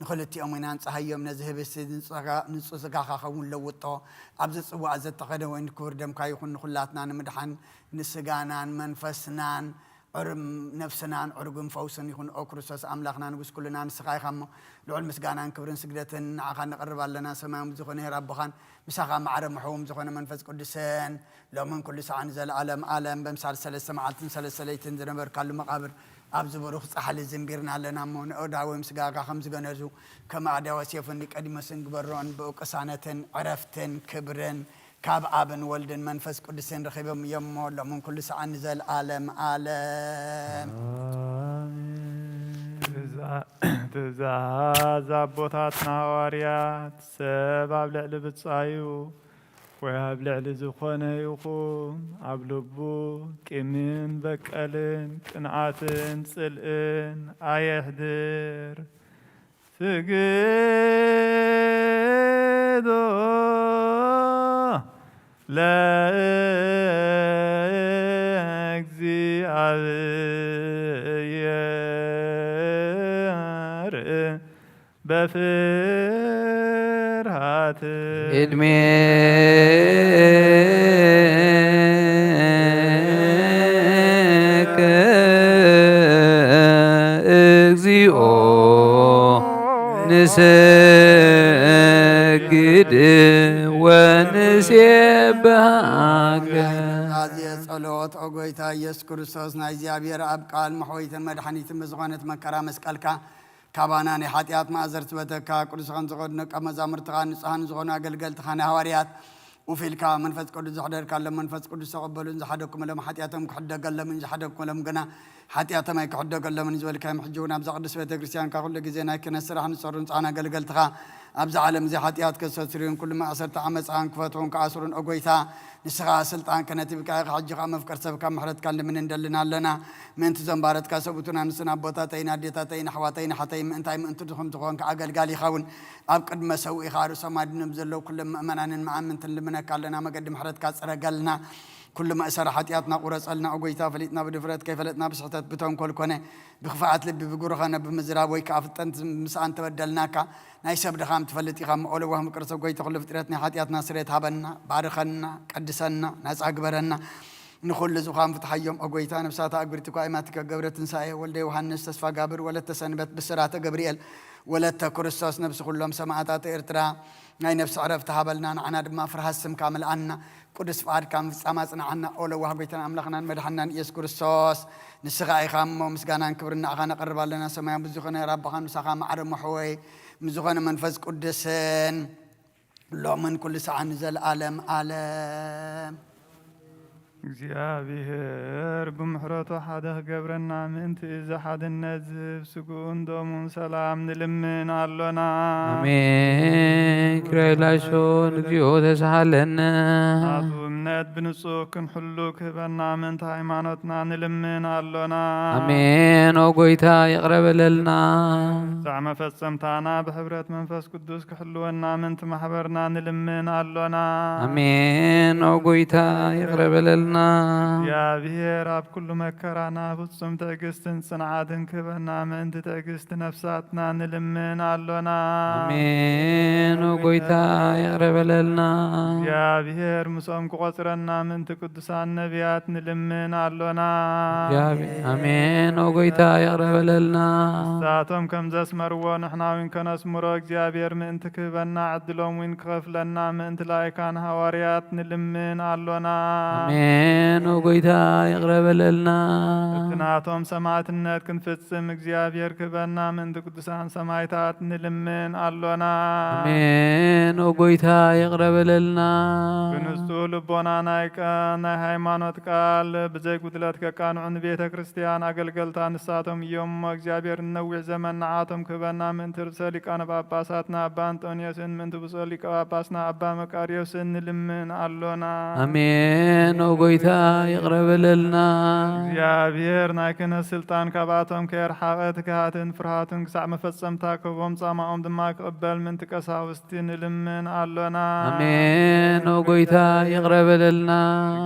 ንኽልቲኦም ኢና ንጽሃዮም። ነዚ ህብስቲ ንጹህ ስጋ-፣ ንጹህ ስጋኻ ኸውን ለውጦ። ኣብዚ ጽዋእ ዘተኸደ ወይን ክቡር ደምካ ይኹን ንኹላትና ንምድሓን ንስጋናን መንፈስናን ዕርም ነፍስናን ዕርግም ፈውስን ይኹን። ኦ ክርስቶስ ኣምላኽና ንጉስ ኩልና ንስኻ ኢኻ እሞ ልዑል ምስጋናን ክብርን ስግደትን ንዓኻ ነቕርብ ኣለና። ሰማያዊ ዝኾነ ሄር ኣቦኻን ምሳኻ ማዕረ ምሕዎም ዝኾነ መንፈስ ቅዱስን ሎምን ኩሉ ሰዓን ዘለዓለም ዓለም በምሳል ሰለስተ መዓልትን ሰለስተ ለይትን ዝነበርካሉ መቓብር ኣብዚ ብሩኽ ጻሕሊ ዝንቢርና ኣለና እሞ ንኦዳ ወይም ስጋኻ ከም ዝገነዙ ከም ኣድያወስ የፈኒ ቀዲሞስን ግበሮን ብኡ ቅሳነትን ዕረፍትን ክብርን ካብ ኣብን ወልድን መንፈስ ቅዱስን ረኺቦም እዮም እሞ ሎምን ኩሉ ሰዓን ንዘለዓለም ዓለም። ኣሜን። ትእዛ-፣ ትእዛዝ ኣቦታትና ሃዋርያት፣ "ሰብ ኣብ ልዕሊ ብጻዩ ወይ ኣብ ልዕሊ ዝኾነ ይኹን ኣብ ልቡ ቂምን በቀልን ቅንዓትን ጽልእን ኣየሕድር። ስግዶ ለእግዚኣብሔር በፍርሃት." ቅድሜከ እግዚኦ ንሰግድ ወንሴብሃከ። ኣዝየ ጸሎት፣ ኦ ጎይታ ኢየሱስ ክርስቶስ፣ ናይ እግዚኣብሔር ኣብ ቃል መሕወይትን መድሓኒትን ብዝኾነት መከራ መስቀልካ ካባና ናይ ሓጢኣት ማእዘር ትበተካ። ቅዱስ ኸም ዝኾኑ ደቀ መዛሙርትኻ ንጹሃን ዝኾኑ ኣገልገልትኻ ናይ ሃዋርያት ውፊልካ መንፈስ ቅዱስ ዘሕደርካሎም መንፈስ ቅዱስ ተቐበሉን ዝሓደግኩምሎም ሓጢኣቶም ክሕደገሎምን ዝሓደግኩምሎም ግና ሓጢኣቶም ኣይክሕደገሎምን ዝበልካዮም፣ ሕጂ እውን ኣብዛ ቅዱስ ቤተ ክርስቲያንካ ኩሉ ግዜ ናይ ክህነት ስራሕ ንሰሩ ንጹሃን ኣገልገልትኻ ኣብዚ ዓለም እዚ ሓጢኣት ከስተስርዩን ኩሉ ማእሰርቲ ዓመፃን ክፈትሑን ክኣስሩን፣ ኦ ጎይታ፣ ንስኻ ስልጣን ክህነት ሂብካ ኢኻ። ሕጂ ኸዓ መፍቀር ሰብካ ምሕረትካ ልምን እንደልን ኣለና። ምእንቲ ዘንባረትካ ሰብኡትና ንስን ኣቦታተይን ኣዴታተይን ኣሕዋተይን ኣሓተይን ምእንታይ ምእንቲ ድኹም ዝኾንካ ኣገልጋሊ ይኸውን ኣብ ቅድመ ሰውኢኻ ርእሶም ኣድኖም ዘለዉ ኩሎም ምእመናንን መኣምንትን ልምነካ ኣለና። መገዲ ምሕረትካ ጽረገልና። ኩሉ መእሰሪ ሓጢኣትና ቁረጸልና። ኦ ጎይታ፣ ፈሊጥና ብድፍረት፣ ከይፈለጥና ብስሕተት፣ ብተንኮል ኮነ ብክፍኣት ልቢ፣ ብግብሪ ኸነ ብምዝራብ ወይ ከኣ ፍጠንት ምስኣን ተበደልናካ። ናይ ሰብ ድኻም ትፈልጥ ኢኻ እሞ፣ ኦ ለዋህ ምቅርተ ጎይታ፣ ኩሉ ፍጥረት ናይ ሓጢኣትና ስርየት ሃበና፣ ባርኸና፣ ቀድሰና፣ ናጻ ግበረና። ንኹሉ ዝዃም ፍትሓዮም፣ ኦ ጎይታ። ነፍሳት ኣግብርቲ እኳ ኣእማቲ ከገብረ ትንሳኤ ወልደ ዮሃንስ፣ ተስፋ ጋብር፣ ወለተ ሰንበት፣ ብስራተ ገብርኤል፣ ወለተ ክርስቶስ፣ ነፍሲ ኩሎም ሰማእታት ኤርትራ ናይ ነፍሲ ዕረፍቲ ሃበልና። ንዓና ድማ ፍርሃት ስምካ ምልኣና። ቅዱስ ፍቓድካ ምፍጻም ኣጽንዓና። ኦ ለዋህ ጎይታን ኣምላኽናን መድሓንናን ኢየሱስ ክርስቶስ፣ ንስኻ ኢኻ እሞ ምስጋናን ክብርን ንዓኻ ነቕርብ ኣለና። ሰማያዊ ብዝኾነ ራባኻን ምሳኻ ማዕረ መሕወይ ምስ ዝኾነ መንፈስ ቅዱስን ሎምን ኩሉ ሰዓን ንዘለኣለም ኣለም። እግዚኣብሔር ብምሕረቱ ሓደ ክገብረና ምእንቲ እዚ ሓድነት ዝህብ ስግኡን ደሙን ሰላም ንልምን ኣሎና። ኣሜን። ክራይ ላይሶን እግዚኦ ተሳሃለነ። ናቱ ነት ብንጹህ ክንሕሉ ክህበና ምእንቲ ሃይማኖትና ንልምን ኣሎና። ኣሜን። ኦ ጎይታ ይቕረ በለልና። ሳዕ መፈጸምታና ብሕብረት መንፈስ ቅዱስ ክሕልወና ምእንቲ ማሕበርና ንልምን ኣሎና። ኣሜን። ኦ ጎይታ ይቕረ በለልና። እግዚኣብሔር ኣብ ኩሉ መከራና ፍጹም ትዕግስትን ጽንዓትን ክህበና ምእንቲ ትዕግስቲ ነፍሳትና ንልምን ኣሎና። ኣሜን። ኦ ጎይታ ይቕረ በለልና። እግዚኣብሔር ምስኦም ክቖጽረና ምእንቲ ቅዱሳን ነቢያት ንልምን ኣሎና። እግዚኣብሔር፣ ኣሜን። ኦ ጎይታ ይቕረ በለልና። ንሳቶም ከም ዘስመርዎ ንሕና እውን ከነስምሮ እግዚኣብሔር ምእንቲ ክህበና ዕድሎም እውን ክኸፍለና ምእንቲ ላይካን ሃዋርያት ንልምን ኣሎና። ኣሜን። ኦ ጎይታ ይቕረ በለልና። እቲ ናቶም ሰማዕትነት ክንፍጽም እግዚኣብሔር ክህበና ምእንቲ ቅዱሳን ሰማይታት ንልምን ኣሎና። ኣሜን። ኦ ጎይታ ይቕረ በለልና። ብንጹህ ልቦና ናይ ቃ-፣ ናይ ሃይማኖት ቃል ብዘይ ጉድለት ከቃንዑ ንቤተ ክርስቲያን ኣገልገልታ ንሳቶም እዮም እሞ እግዚኣብሔር ንነዊሕ ዘመን ንዓቶም ክህበና ምእንቲ ርእሰ ሊቃነ ጳጳሳትና ኣባ ኣንጦንዮስን ምእንቲ ብፁዕ ሊቀ ጳጳስና ኣባ መቃርዮስን ንልምን ኣሎና። ኣሜን። ኦ ጎይታ ይቕረ በለልና። እግዚኣብሔር ናይ ክህነት ስልጣን ካብኣቶም ከየርሓቐ ትግሃትን ፍርሃቱን ክሳዕ መፈጸምታ ክህቦም ጻማኦም ድማ ክቕበል ምእንቲ ቀሳውስቲ ንልምን ኣሎና። ኣሜን። ኦ ጎይታ ይቕረ በለልና።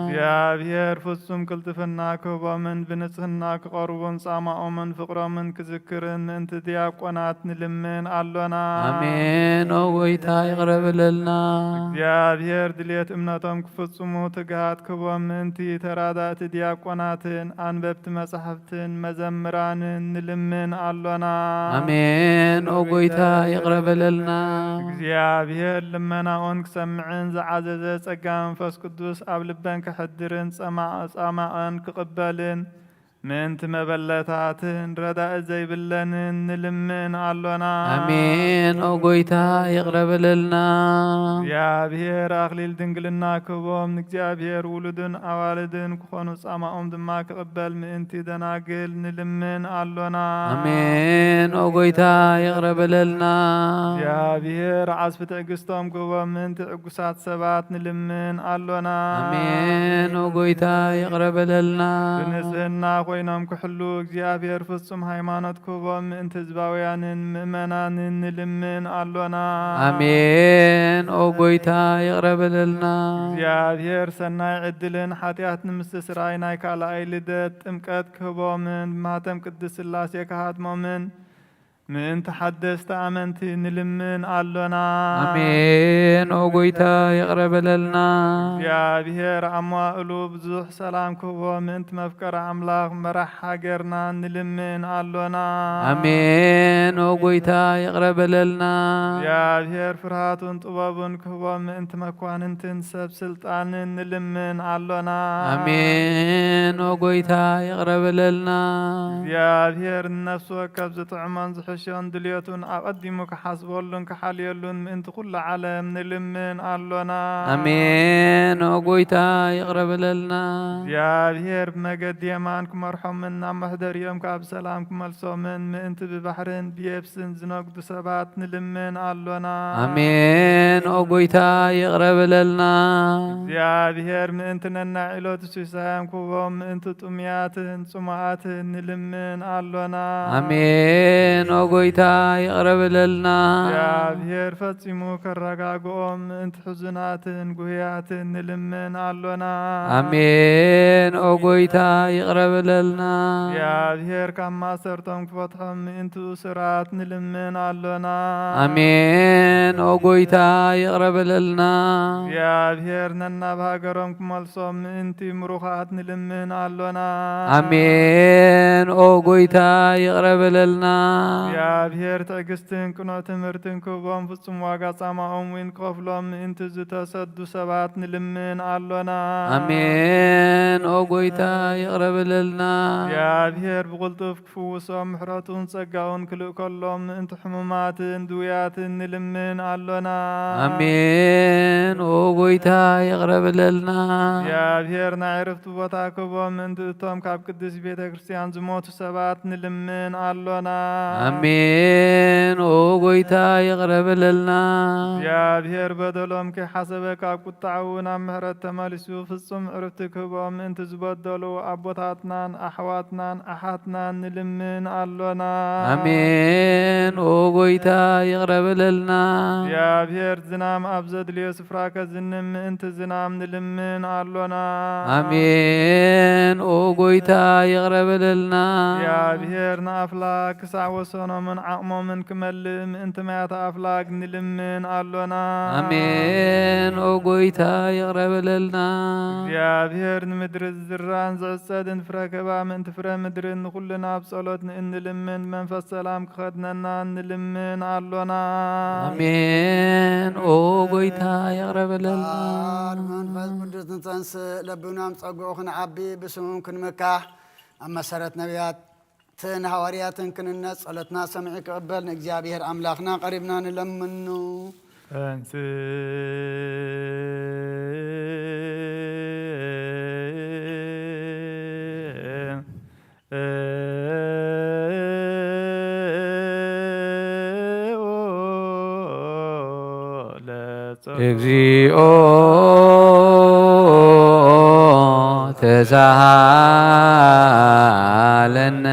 እግዚኣብሔር ፍጹም ቅልጥፍና ክህቦምን ብንጽህና ክቐርቡን ጻማኦምን ፍቕሮምን ክዝክርን ምእንቲ ዲያቆናት ንልምን ኣሎና። ኣሜን። ኦ ጎይታ ይቕረ በለልና። እግዚኣብሔር ድልየት እምነቶም ክፍጽሙ ትግሃት ክህቦም ምእንቲ ተራዳእቲ ዲያቆናትን ኣንበብቲ መጻሕፍትን መዘምራንን ንልምን ኣሎና። ኣሜን። ኦ ጎይታ ይቕረ በለልና። እግዚኣብሔር ልመናኦን ክሰምዕን ዝዓዘዘ ጸጋ መንፈስ ቅዱስ ኣብ ልበን ከሕድርን ጸማ-፣ ጻማኣን ክቕበልን ምእንቲ መበለታትን ረዳኢ ዘይብለንን ንልምን ኣሎና። ኣሜን። ኦ ጎይታ ይቕረ በለልና። እግዚኣብሔር ኣኽሊል ድንግልና ክህቦም ንእግዚኣብሔር ውሉድን ኣዋልድን ክኾኑ ጻማኦም ድማ ክቕበል ምእንቲ ደናግል ንልምን ኣሎና። ኣሜን። ኦ ጎይታ ይቕረ በለልና። እግዚኣብሔር ዓስቢ ትዕግስቶም ክህቦም ምእንቲ ዕጉሳት ሰባት ንልምን ኣሎና። ኣሜን። ኦ ጎይታ ይቕረ በለልና። ብንጽህና ኮይኖም ክሕሉ እግዚኣብሔር ፍጹም ሃይማኖት ክህቦም ምእንቲ ህዝባውያንን ምእመናንን ንልምን ኣሎና። ኣሜን። ኦ ጎይታ ይቕረ በለልና። እግዚኣብሔር ሰናይ ዕድልን ሓጢኣት ንምስትስራይ ናይ ካልኣይ ልደት ጥምቀት ክህቦምን ማህተም ቅድስት ሥላሴ ክሃትሞምን ምእንቲ ሓደስቲ ኣመንቲ ንልምን ኣሎና። ኣሜን። ኦ ጎይታ ይቕረ በለልና። እግዚኣብሔር ኣብ መዋእሉ ብዙሕ ሰላም ክህቦ ምእንቲ መፍቀሪ ኣምላኽ መራሕ ሃገርና ንልምን ኣሎና። ኣሜን። ኦ ጎይታ ይቕረ በለልና። እግዚኣብሔር ፍርሃቱን ጥበቡን ክህቦ ምእንቲ መኳንንትን ሰብ ስልጣንን ንልምን ኣሎና። ኣሜን። ኦ ጎይታ ይቕረ በለልና። እግዚኣብሔር ንነፍሲ ወከፍ ዝጥዕሞን ዝሕሾን ድልየቱን ኣቐዲሙ ክሓስበሉን ክሓልየሉን ምእንቲ ኩሉ ዓለም ንልምን ኣሎና። ኣሜን። ኦ ጎይታ ይቕረ በለልና። እግዚኣብሔር ብመገዲ የማን ክመርሖምን ናብ መሕደሪኦም ካብ ሰላም ክመልሶምን ምእንቲ ብባሕርን ብየብስን ዝነግዱ ሰባት ንልምን ኣሎና። ኣሜን። ኦ ጎይታ ይቕረ በለልና። እግዚኣብሔር ምእንቲ ነናይ ዕለቱ ሲሳዮም ክህቦም ምእንቲ ጥሙያትን ጽሙኣትን ንልምን ኣሎና። ኣሜን። ኦ ጎይታ ይቕረ በለልና። እግዚኣብሔር ፈጺሙ ከረጋግኦም ምእንቲ ሕዙናትን ጉህያትን ንልምን ኣሎና። ኣሜን። ኦ ጎይታ ይቕረ በለልና። እግዚኣብሔር ካብ ማእሰርቶም ክፈትሖም ምእንቲ እሱራት ንልምን ኣሎና። ኣሜን። ኦ ጎይታ ይቕረ በለልና። እግዚኣብሔር ነናብ ሃገሮም ክመልሶም ምእንቲ ምሩኻት ንልምን ኣሎና። ኣሜን። ኦ ጎይታ ይቕረ በለልና። እግዚኣብሔር ትዕግስትን ቅኑዕ ትምህርትን ክህቦም ፍጹም ዋጋ ጻማኦም እውን ክኸፍሎም ምእንቲ ዝተሰዱ ሰባት ንልምን ኣሎና። ኣሜን። ኦ ጎይታ ይቕረ በለልና። እግዚኣብሔር ብቕልጡፍ ክፍውሶም ምሕረቱን ጸጋኡን ክልእከሎ ምእንቲ ሕሙማትን ድውያትን ንልምን ኣሎና። ኣሜን። ኦ ጎይታ ይቕረ በለልና። እግዚኣብሔር ናይ ዕረፍቲ ቦታ ክቦም ምእንቲ እቶም ካብ ቅድስት ቤተ ክርስቲያን ዝሞቱ ሰባት ንልምን ኣሎና። ኣሜን። ኦ ጎይታ ይቕረ በለልና። እግዚኣብሔር በደሎም ከይሓሰበ ካብ ቁጣዑ ናብ ምሕረት ተመሊሱ ፍጹም ዕርፍቲ ክህቦም ምእንቲ ዝበደሉ ኣቦታትናን ኣሕዋትናን ኣሓትናን ንልምን ኣሎና። ኣሜን። ኦ ጎይታ ይቕረ በለልና። እግዚኣብሔር ዝናም ኣብ ዘድልዮ ስፍራ ከዝንም ምእንቲ ዝናም ንልምን ኣሎና። ኣሜን። ኦ ጎይታ ይቕረ በለልና። እግዚኣብሔር ንኣፍላክ ክሳዕ ወሰኖምን ዓቕሞምን ክመልእ ምእንቲ ማያት ኣፍላግ ንልምን ኣሎና። ኣሜን። ኦ ጎይታ ይቕረ በለልና። እግዚኣብሔር ንምድሪ ዝዝራን ዝዕጸድን ፍረ ገባ ምእንቲ ፍረ ምድርን ንኹልና ኣብ ጸሎት ንእንልምን መንፈስ ሰላም ክኸድነና ንልምን ኣሎና። ኣሜን። ኦ ጎይታ ይቕረ በለልና። ቃል መንፈስ ቅዱስ ንተንስእ ለብናም ጸግዑ ክንዓቢ ብስሙም ክንምካሕ ኣብ መሰረት ነቢያት ትን ሃዋርያትን ክንነጽ ጸሎትና ሰሚዑ ክቕበል ንእግዚኣብሔር ኣምላኽና ቀሪብና ንለምኑ። ተንስእ ለጸ- እግዚኦ ተሳሃለነ።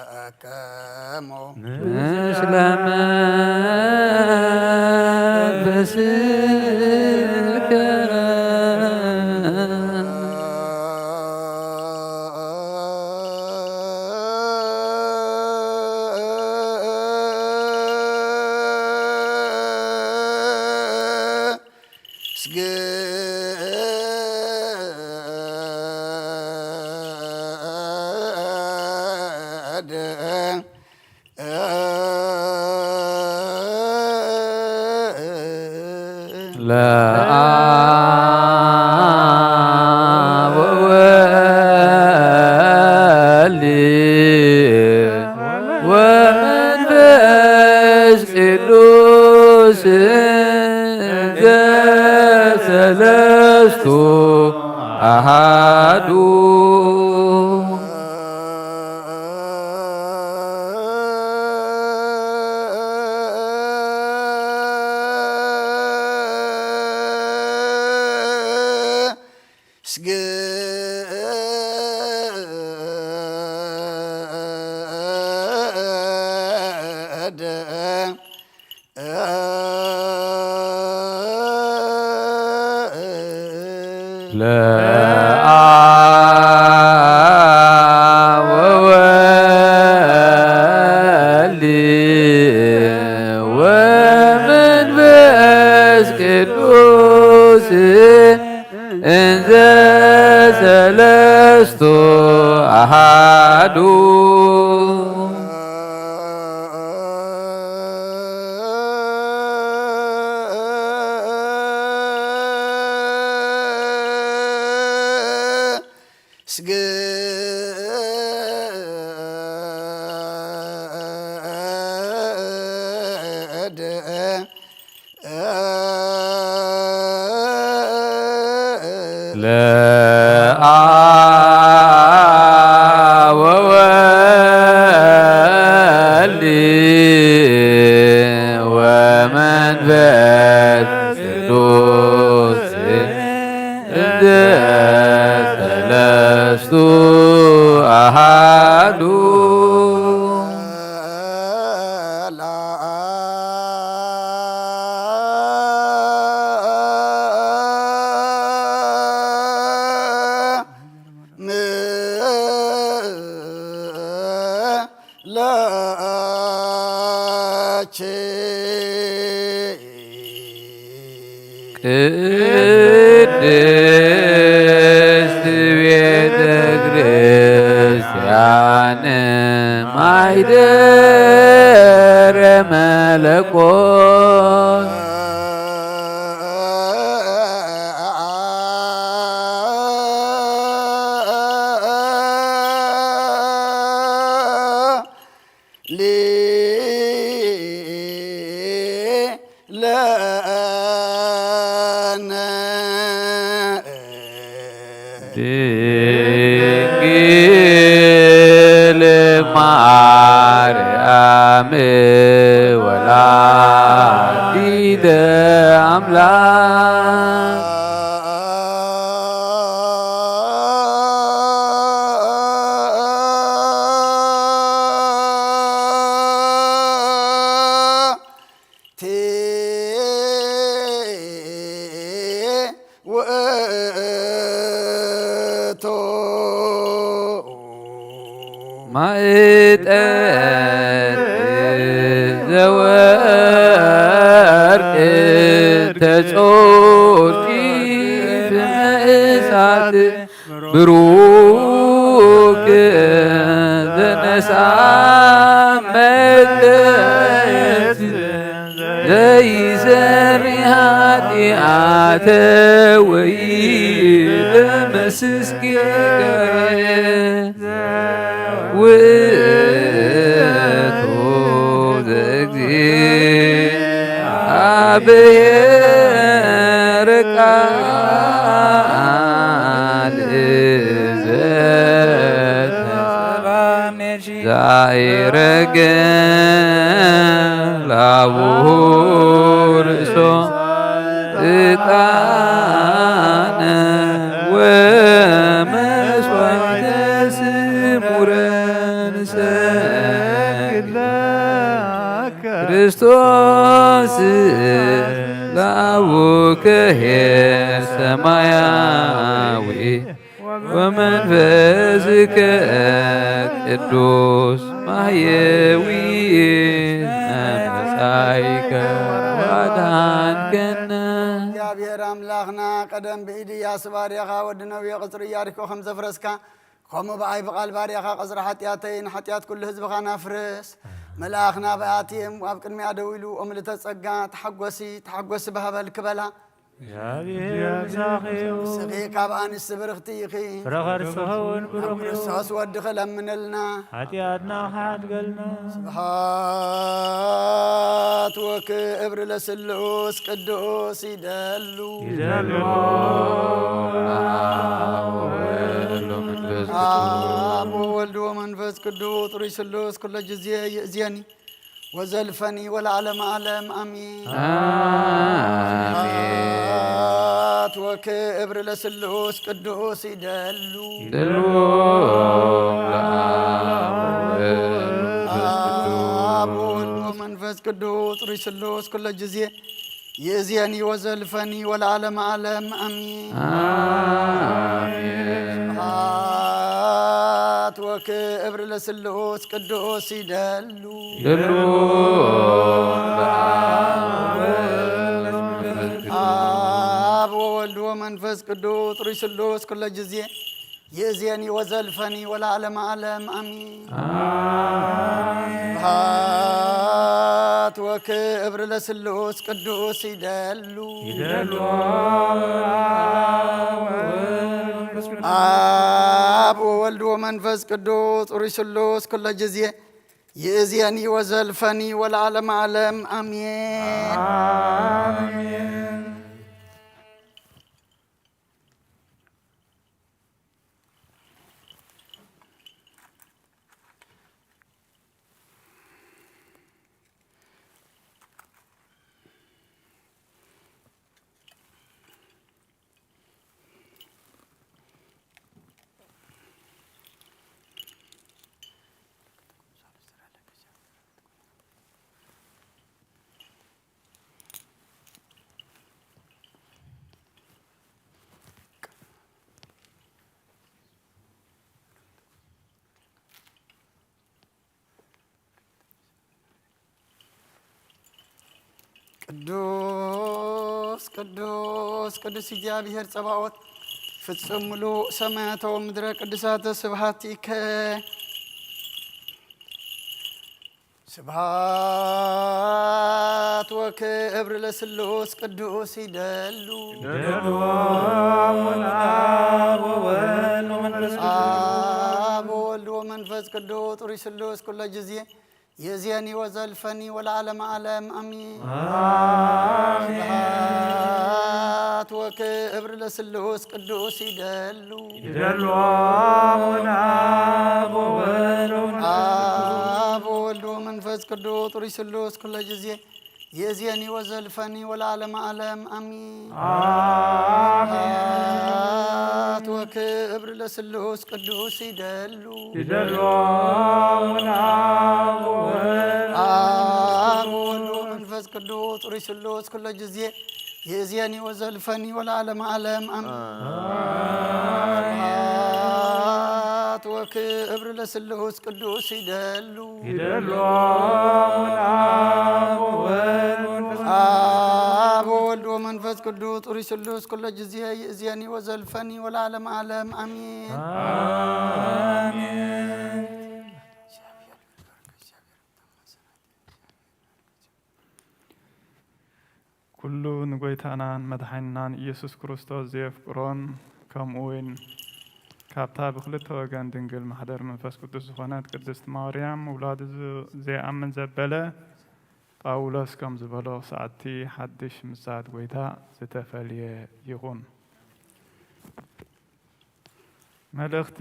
ለኩልክሙ ምስለ መንፈስከ። ስግድ ለአብ ወወልድ ወመንፈስ ቅዱስ እንዘ ሰለስቱ አሃዱ። ስግድ ለአብ ወወልድ ወመንፈስ ቅዱስ እንዘ ሰለስቱ አሃዱ። ስግድ ለአብ ወወልድ ወመንፈስ ቅዱስ እንዘ ሰለስቱ አሃዱ። ቅድስት ቤተ ክርስቲያን ማይደ መለኮት። ለነ ድንግል ማርያም ወላዲተ ኣምላክ። ውእቱ ማእጠት ዘወርቅ ተጾርቂ ፍመ እሳት ብሩክ ዘነሳ መለየት ዘይሰሪ ኃጢአተ ወይ ደመስስ ጌጋየ። ውእቱ ዘእግዚኣብሔር ቃል ዘተሰባ ዛይረገ ላቡ ርእሶ ዕጣነ ወመስዋዕተ ስሙረ ንሰግድ ለከ። ክርስቶስ ላቡከ ኄር ሰማያዊ ወመንፈስከ ቅዱስ ማህየዊ መጻኢከ ዋድሃንከነ። እግዚኣብሔር ኣምላኽና ቀደም ብኢድ ኢያሱ ባርያኻ ወዲ ነዌ ቅጽሪ ኢያሪኮ ከም ዘፍረስካ፣ ከምኡ ብኣይ ብቓል ባርያኻ ቅጽሪ ሓጢኣተይን ሓጢኣት ኩሉ ህዝብኻን ኣፍርስ። መልኣኽ ናብ ኣትየም ኣብ ቅድሚኣ ደው ኢሉ፣ "ኦ ምልእተ ጸጋ፣ ተሓጎሲ፣ ተሓጎሲ፣ ባህበል" ክበላ። እግዚኣብሔር ምሳኺ እዩ። ንስኺ ካብ ኣንስቲ ብርኽቲ ኢኺ። ፍረ ከርስኺ እውን ብሩኽ እዩ። ክርስቶስ ወድኺ ለምንልና። ሓጢኣትና ክሓድገልና። ስብሐት ወክብር ለስሉስ ቅዱስ ይደሉ። ይደሉ። አብ ወወልድ ወመንፈስ ቅዱስ። አብ ወወልድ ወመንፈስ ቅዱስ ጥሩይ ስሉስ ኩሎ ጊዜ ይእዜኒ። ወዘልፈኒ ወለዓለመ ዓለም አሜን። አሜን። ስብሐት ወክብር ለስሉስ ቅዱስ ይደሉ። ይደሉ። አብ ወወልድ ወመንፈስ ቅዱስ ጥሩይ ስሉስ ኩሎ ጊዜ ይእዜኒ ወዘልፈኒ ወለዓለመ ዓለም አሜን። አሜን። ስብሐት ወክብር ለስሉስ ቅዱስ ይደሉ። ይደሉ። አብ ወወልድ ወመንፈስ ቅዱስ ጥሩይ ስሉስ ኩሎ ጊዜ ይእዜኒ ወዘልፈኒ ወለዓለመ ዓለም አሜን። አሜን። ስብሐት ወክብር ለስሉስ ቅዱስ ይደሉ። ይደሉ። አብ ወወልድ ወመንፈስ ቅዱስ ጥሩይ ስሉስ ኩሎ ጊዜ ይእዜኒ ወዘልፈኒ ወለዓለመ ዓለም አሜን። አሜን። ቅዱስ ቅዱስ ቅዱስ እግዚኣብሔር ጸባኦት፣ ፍጹም ምሉእ ሰማያተ ወምድረ ቅዱሳተ ስብሐቲከ። ስብሐት ክብር ለስሉስ ቅዱስ ይደሉ። ይደልዎም አብ ወወልድ ወመንፈስ ቅዱስ። አብ ወወልድ ወመንፈስ ቅዱስ ጥሩይ ስሉስ ኩሎ ጊዜ የዚየኒ ወዘልፈኒ ወለዓለመ ዓለም አሚን። አሜን። ስብሐት ወክብር ለስሉስ ቅዱስ ይደሉ። ይደልዎም አብ ወወልድ ወመንፈስ ቅዱስ። አብ ወወልድ ወመንፈስ ቅዱስ ጥሩይ ስሉስ ኩሎ ጊዜ የዚየኒ ወዘልፈኒ ወለዓለመ ዓለም አሚን። አሜን። ስብሐት ወክብር ለስሉስ ቅዱስ ይደሉ። ይደልዎም አብ ወወልድ አብ ወወልድ ወመንፈስ ቅዱስ ጥሩይ ስሉስ ኩሎ ጊዜ የእዝየኒ ወዘልፈኒ ወለዓለመ ዓለም አሜን። ስብሐት ወክብር ለስሉስ ቅዱስ ይደሉ። ይደልዎም አብ ወወልድ ወመንፈስ ቅዱስ። አብ ወወልድ ወመንፈስ ቅዱስ ጥሩይ ስሉስ ኩሎ ጊዜ ይእዝየኒ ወዘልፈኒ ወለዓለመ ዓለም አሜን። አሜን። ኩሉ ንጎይታናን መድሓኒናን ኢየሱስ ክርስቶስ ዘየፍቅሮን፣ ከምኡ እውን ካብታ ብክልተ ወገን ድንግል ማሕደር መንፈስ ቅዱስ ዝኾነት ቅድስት ማርያም ውላዱ ዝ-፣ ዘይኣምን ዘበለ ጳውሎስ ከም ዝበሎ፣ ሰዓቲ ሓድሽ ምጽኣት ጎይታ ዝተፈልየ ይኹን። መልእኽቲ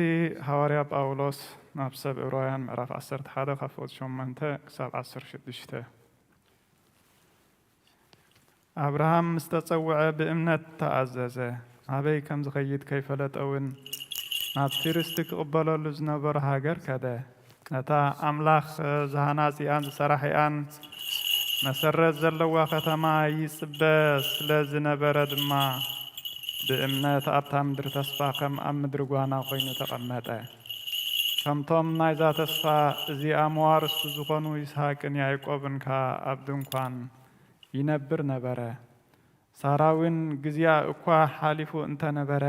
ሃዋርያ ጳውሎስ ናብ ሰብ ዕብራውያን ምዕራፍ ዓሰርተ ሓደ ካብ ፍቕዲ ሸሞንተ ክሳብ ዓሰርተ ሽዱሽተ። ኣብርሃም ምስ ተጸውዐ ብእምነት ተኣዘዘ፣ ናበይ ከም ዝኸይድ ከይፈለጠ እውን ናብቲ ርስቲ ክቕበለሉ ዝነበሮ ሃገር ከደ። ነታ ኣምላኽ ዝሃናጺኣን ዝሰራሒኣን መሰረት ዘለዋ ከተማ ይጽበ ስለ ዝነበረ ድማ፣ ብእምነት ኣብታ ምድሪ ተስፋ ከም ኣብ ምድሪ ጓና ኾይኑ ተቐመጠ። ከምቶም ናይዛ ተስፋ እዚኣ መዋርስቱ ዝኾኑ ይስሃቅን ያዕቆብን ከኣ ኣብ ድንኳን ይነብር ነበረ። ሳራ እውን ግዜኣ እኳ ሓሊፉ እንተ ነበረ፣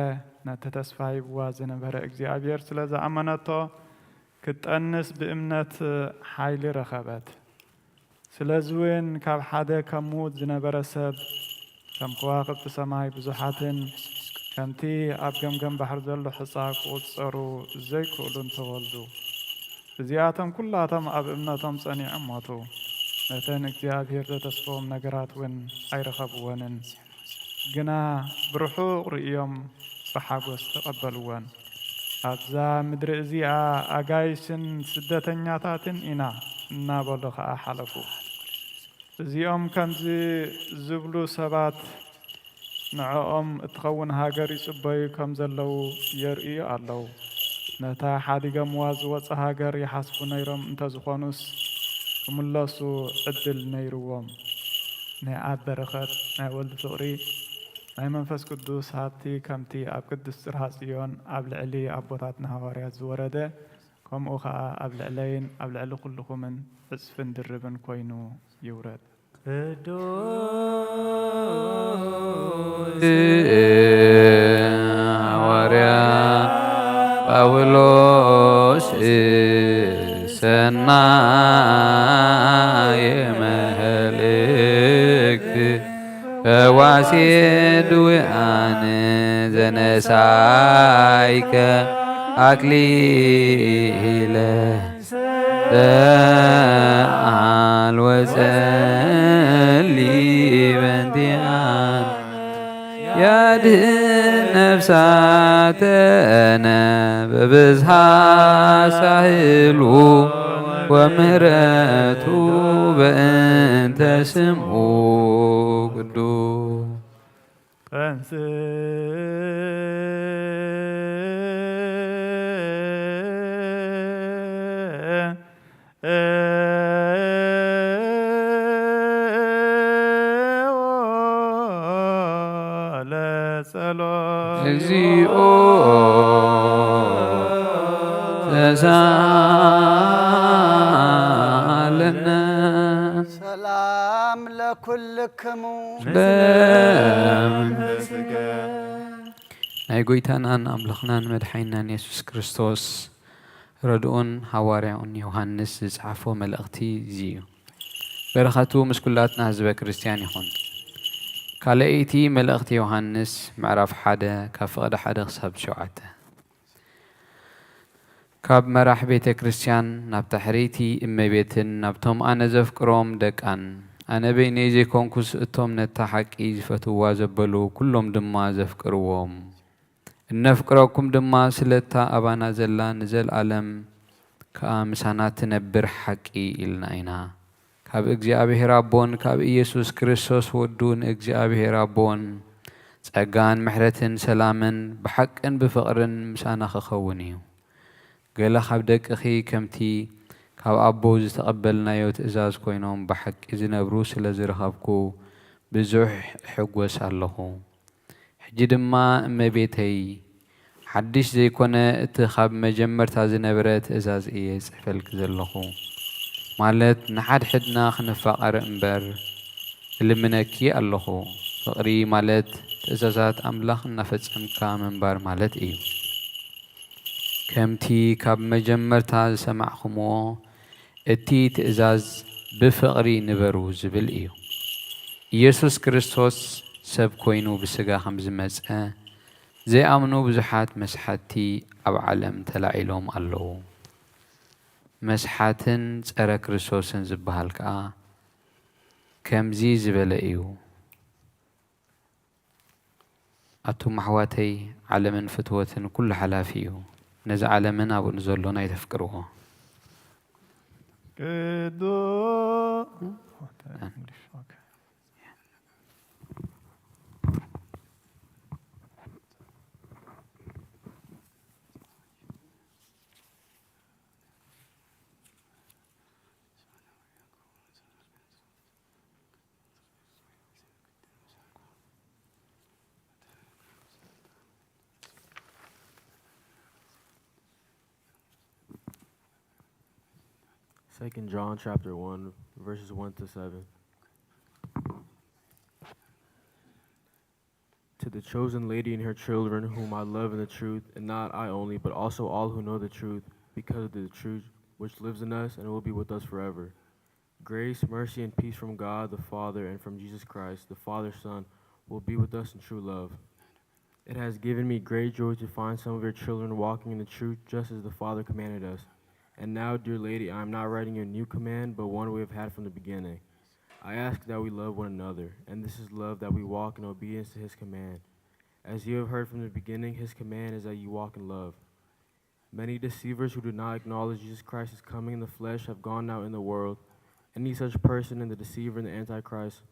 ነቲ ተስፋ ሂብዋ ዝነበረ እግዚኣብሔር ስለ ዝኣመነቶ፣ ክትጠንስ ብእምነት ሓይሊ ረኸበት። ስለዚ እውን ካብ ሓደ ከም ምዉት ዝነበረ ሰብ፣ ከም ከዋኽብቲ ሰማይ ብዙሓትን ከምቲ ኣብ ገምገም ባሕሪ ዘሎ ሕጻ ክቑጸሩ ዘይክእሉን ተወልዱ። እዚኣቶም ኩላቶም ኣብ እምነቶም ጸኒዖም ሞቱ። ነተን እግዚኣብሔር ዘተስፈዎም ነገራት እውን ኣይረኸብወንን፣ ግና ብርሑቕ ርእዮም ብሓጎስ ተቐበልወን። ኣብዛ ምድሪ እዚኣ ኣጋይሽን ስደተኛታትን ኢና እናበሉ ኸኣ ሓለፉ። እዚኦም ከምዚ ዝብሉ ሰባት ንዕኦም እትኸውን ሃገር ይጽበዩ ከም ዘለዉ የርእዩ ኣለዉ። ነታ ሓዲገምዋ ዝወጹ ሃገር ይሓስቡ ነይሮም እንተዝኾኑስ፣ ክምለሱ ዕድል ነይርዎም። ናይ ኣብ በረኸት፣ ናይ ወልድ ፍቕሪ፣ ናይ መንፈስ ቅዱስ ሃብቲ ከምቲ ኣብ ቅድስት ጽርሃ ጽዮን ኣብ ልዕሊ ኣቦታትና ሃዋርያት ዝወረደ፣ ከምኡ ኸኣ ኣብ ልዕለይን ኣብ ልዕሊ ኩልኹምን ዕጽፍን ድርብን ኮይኑ ይውረድ። ቅዱስ ሃዋርያ ጳውሎስ ሰናየ መልእክት ፈዋሴ ድውያን ዘነሳይከ አክሊለ ሰአል ወጸሊ በንቲኣን ያድህን ነፍሳተነ በብዝሃ ሳህሉ ወምህረቱ በእንተ ስምኡ ቅዱስ። ለጸሎት። እግዚኦ ተሳለነ። ሰላም ለኩልክሙ። ለመንፈስከ። ናይ ጎይታናን ኣምላኽናን መድሓኒናን የሱስ ክርስቶስ ረድኡን ሃዋርያኡን ዮሃንስ ዝጸሓፎ መልእኽቲ እዚ እዩ። በረኸቱ ምስ ኩላትና ህዝበ ክርስቲያን ይኹን። ካልኣይቲ መልእኽቲ ዮሃንስ ምዕራፍ ሓደ ካብ ፍቕዲ ሓደ ክሳብ ሸውዓተ። ካብ መራሕ ቤተ ክርስቲያን ናብታ ሕርይቲ እመቤትን ናብቶም ኣነ ዘፍቅሮም ደቃን፣ ኣነ በይነይ ዘይኮንኩስ እቶም ነታ ሓቂ ዝፈትውዋ ዘበሉ ኩሎም ድማ ዘፍቅርዎም። እነፍቅረኩም ድማ ስለታ ኣባና ዘላ ንዘልኣለም ከኣ ምሳና ትነብር ሓቂ ኢልና ኢና። ካብ እግዚኣብሔር ኣቦን ካብ ኢየሱስ ክርስቶስ ወዱ ንእግዚኣብሔር ኣቦን ጸጋን ምሕረትን ሰላምን ብሓቅን ብፍቕርን ምሳና ክኸውን እዩ። ገለ ካብ ደቅኺ ከምቲ ካብ ኣቦ ዝተቐበልናዮ ትእዛዝ ኮይኖም ብሓቂ ዝነብሩ ስለ ዝረኸብኩ ብዙሕ እሕጎስ ኣለኹ። ሕጂ ድማ እመቤተይ፣ ሓድሽ ዘይኮነ እቲ ካብ መጀመርታ ዝነበረ ትእዛዝ እየ ጽሕፈልኪ ዘለኹ፣ ማለት ንሓድሕድና ክንፋቐር እምበር። እልምነኪ ኣለኹ፣ ፍቕሪ ማለት ትእዛዛት ኣምላኽ እናፈጸምካ ምንባር ማለት እዩ። ከምቲ ካብ መጀመርታ ዝሰማዕኹምዎ፣ እቲ ትእዛዝ ብፍቕሪ ንበሩ ዝብል እዩ። ኢየሱስ ክርስቶስ ሰብ ኮይኑ ብስጋ ከም ዝመጸ ዘይኣምኑ ብዙሓት መስሓትቲ ኣብ ዓለም ተላዒሎም ኣለዉ። መስሓትን ጸረ ክርስቶስን ዝበሃል ከኣ ከምዚ ዝበለ እዩ። ኣቱም ኣሕዋተይ፣ ዓለምን ፍትወትን ኩሉ ሓላፊ እዩ። ነዚ ዓለምን ኣብኡ ንዘሎን ኣይተፍቅርዎ። ቅዱስ Second John chapter one, verses one to seven. To the chosen lady and her children, whom I love in the truth, and not I only, but also all who know the truth, because of the truth which lives in us and will be with us forever. Grace, mercy, and peace from God the Father and from Jesus Christ, the Father's Son, will be with us in true love. It has given me great joy to find some of your children walking in the truth just as the Father commanded us. And now, dear lady, I am not writing you a new command, but one we have had from the beginning. I ask that we love one another, and this is love, that we walk in obedience to his command. As you have heard from the beginning, his command is that you walk in love. Many deceivers who do not acknowledge Jesus Christ as coming in the flesh have gone out in the world. Any such person is the deceiver and the antichrist.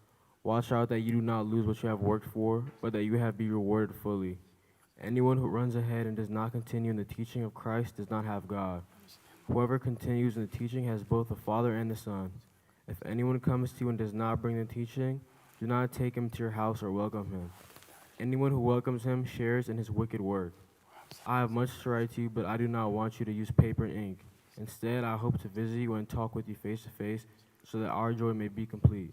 Watch out that you do not lose what you have worked for, but that you have be rewarded fully. Anyone who runs ahead and does not continue in the teaching of Christ does not have God. Whoever continues in the teaching has both the Father and the Son. If anyone comes to you and does not bring the teaching, do not take him to your house or welcome him. Anyone who welcomes him shares in his wicked work. I have much to write to you, but I do not want you to use paper and ink. Instead, I hope to visit you and talk with you face to face so that our joy may be complete.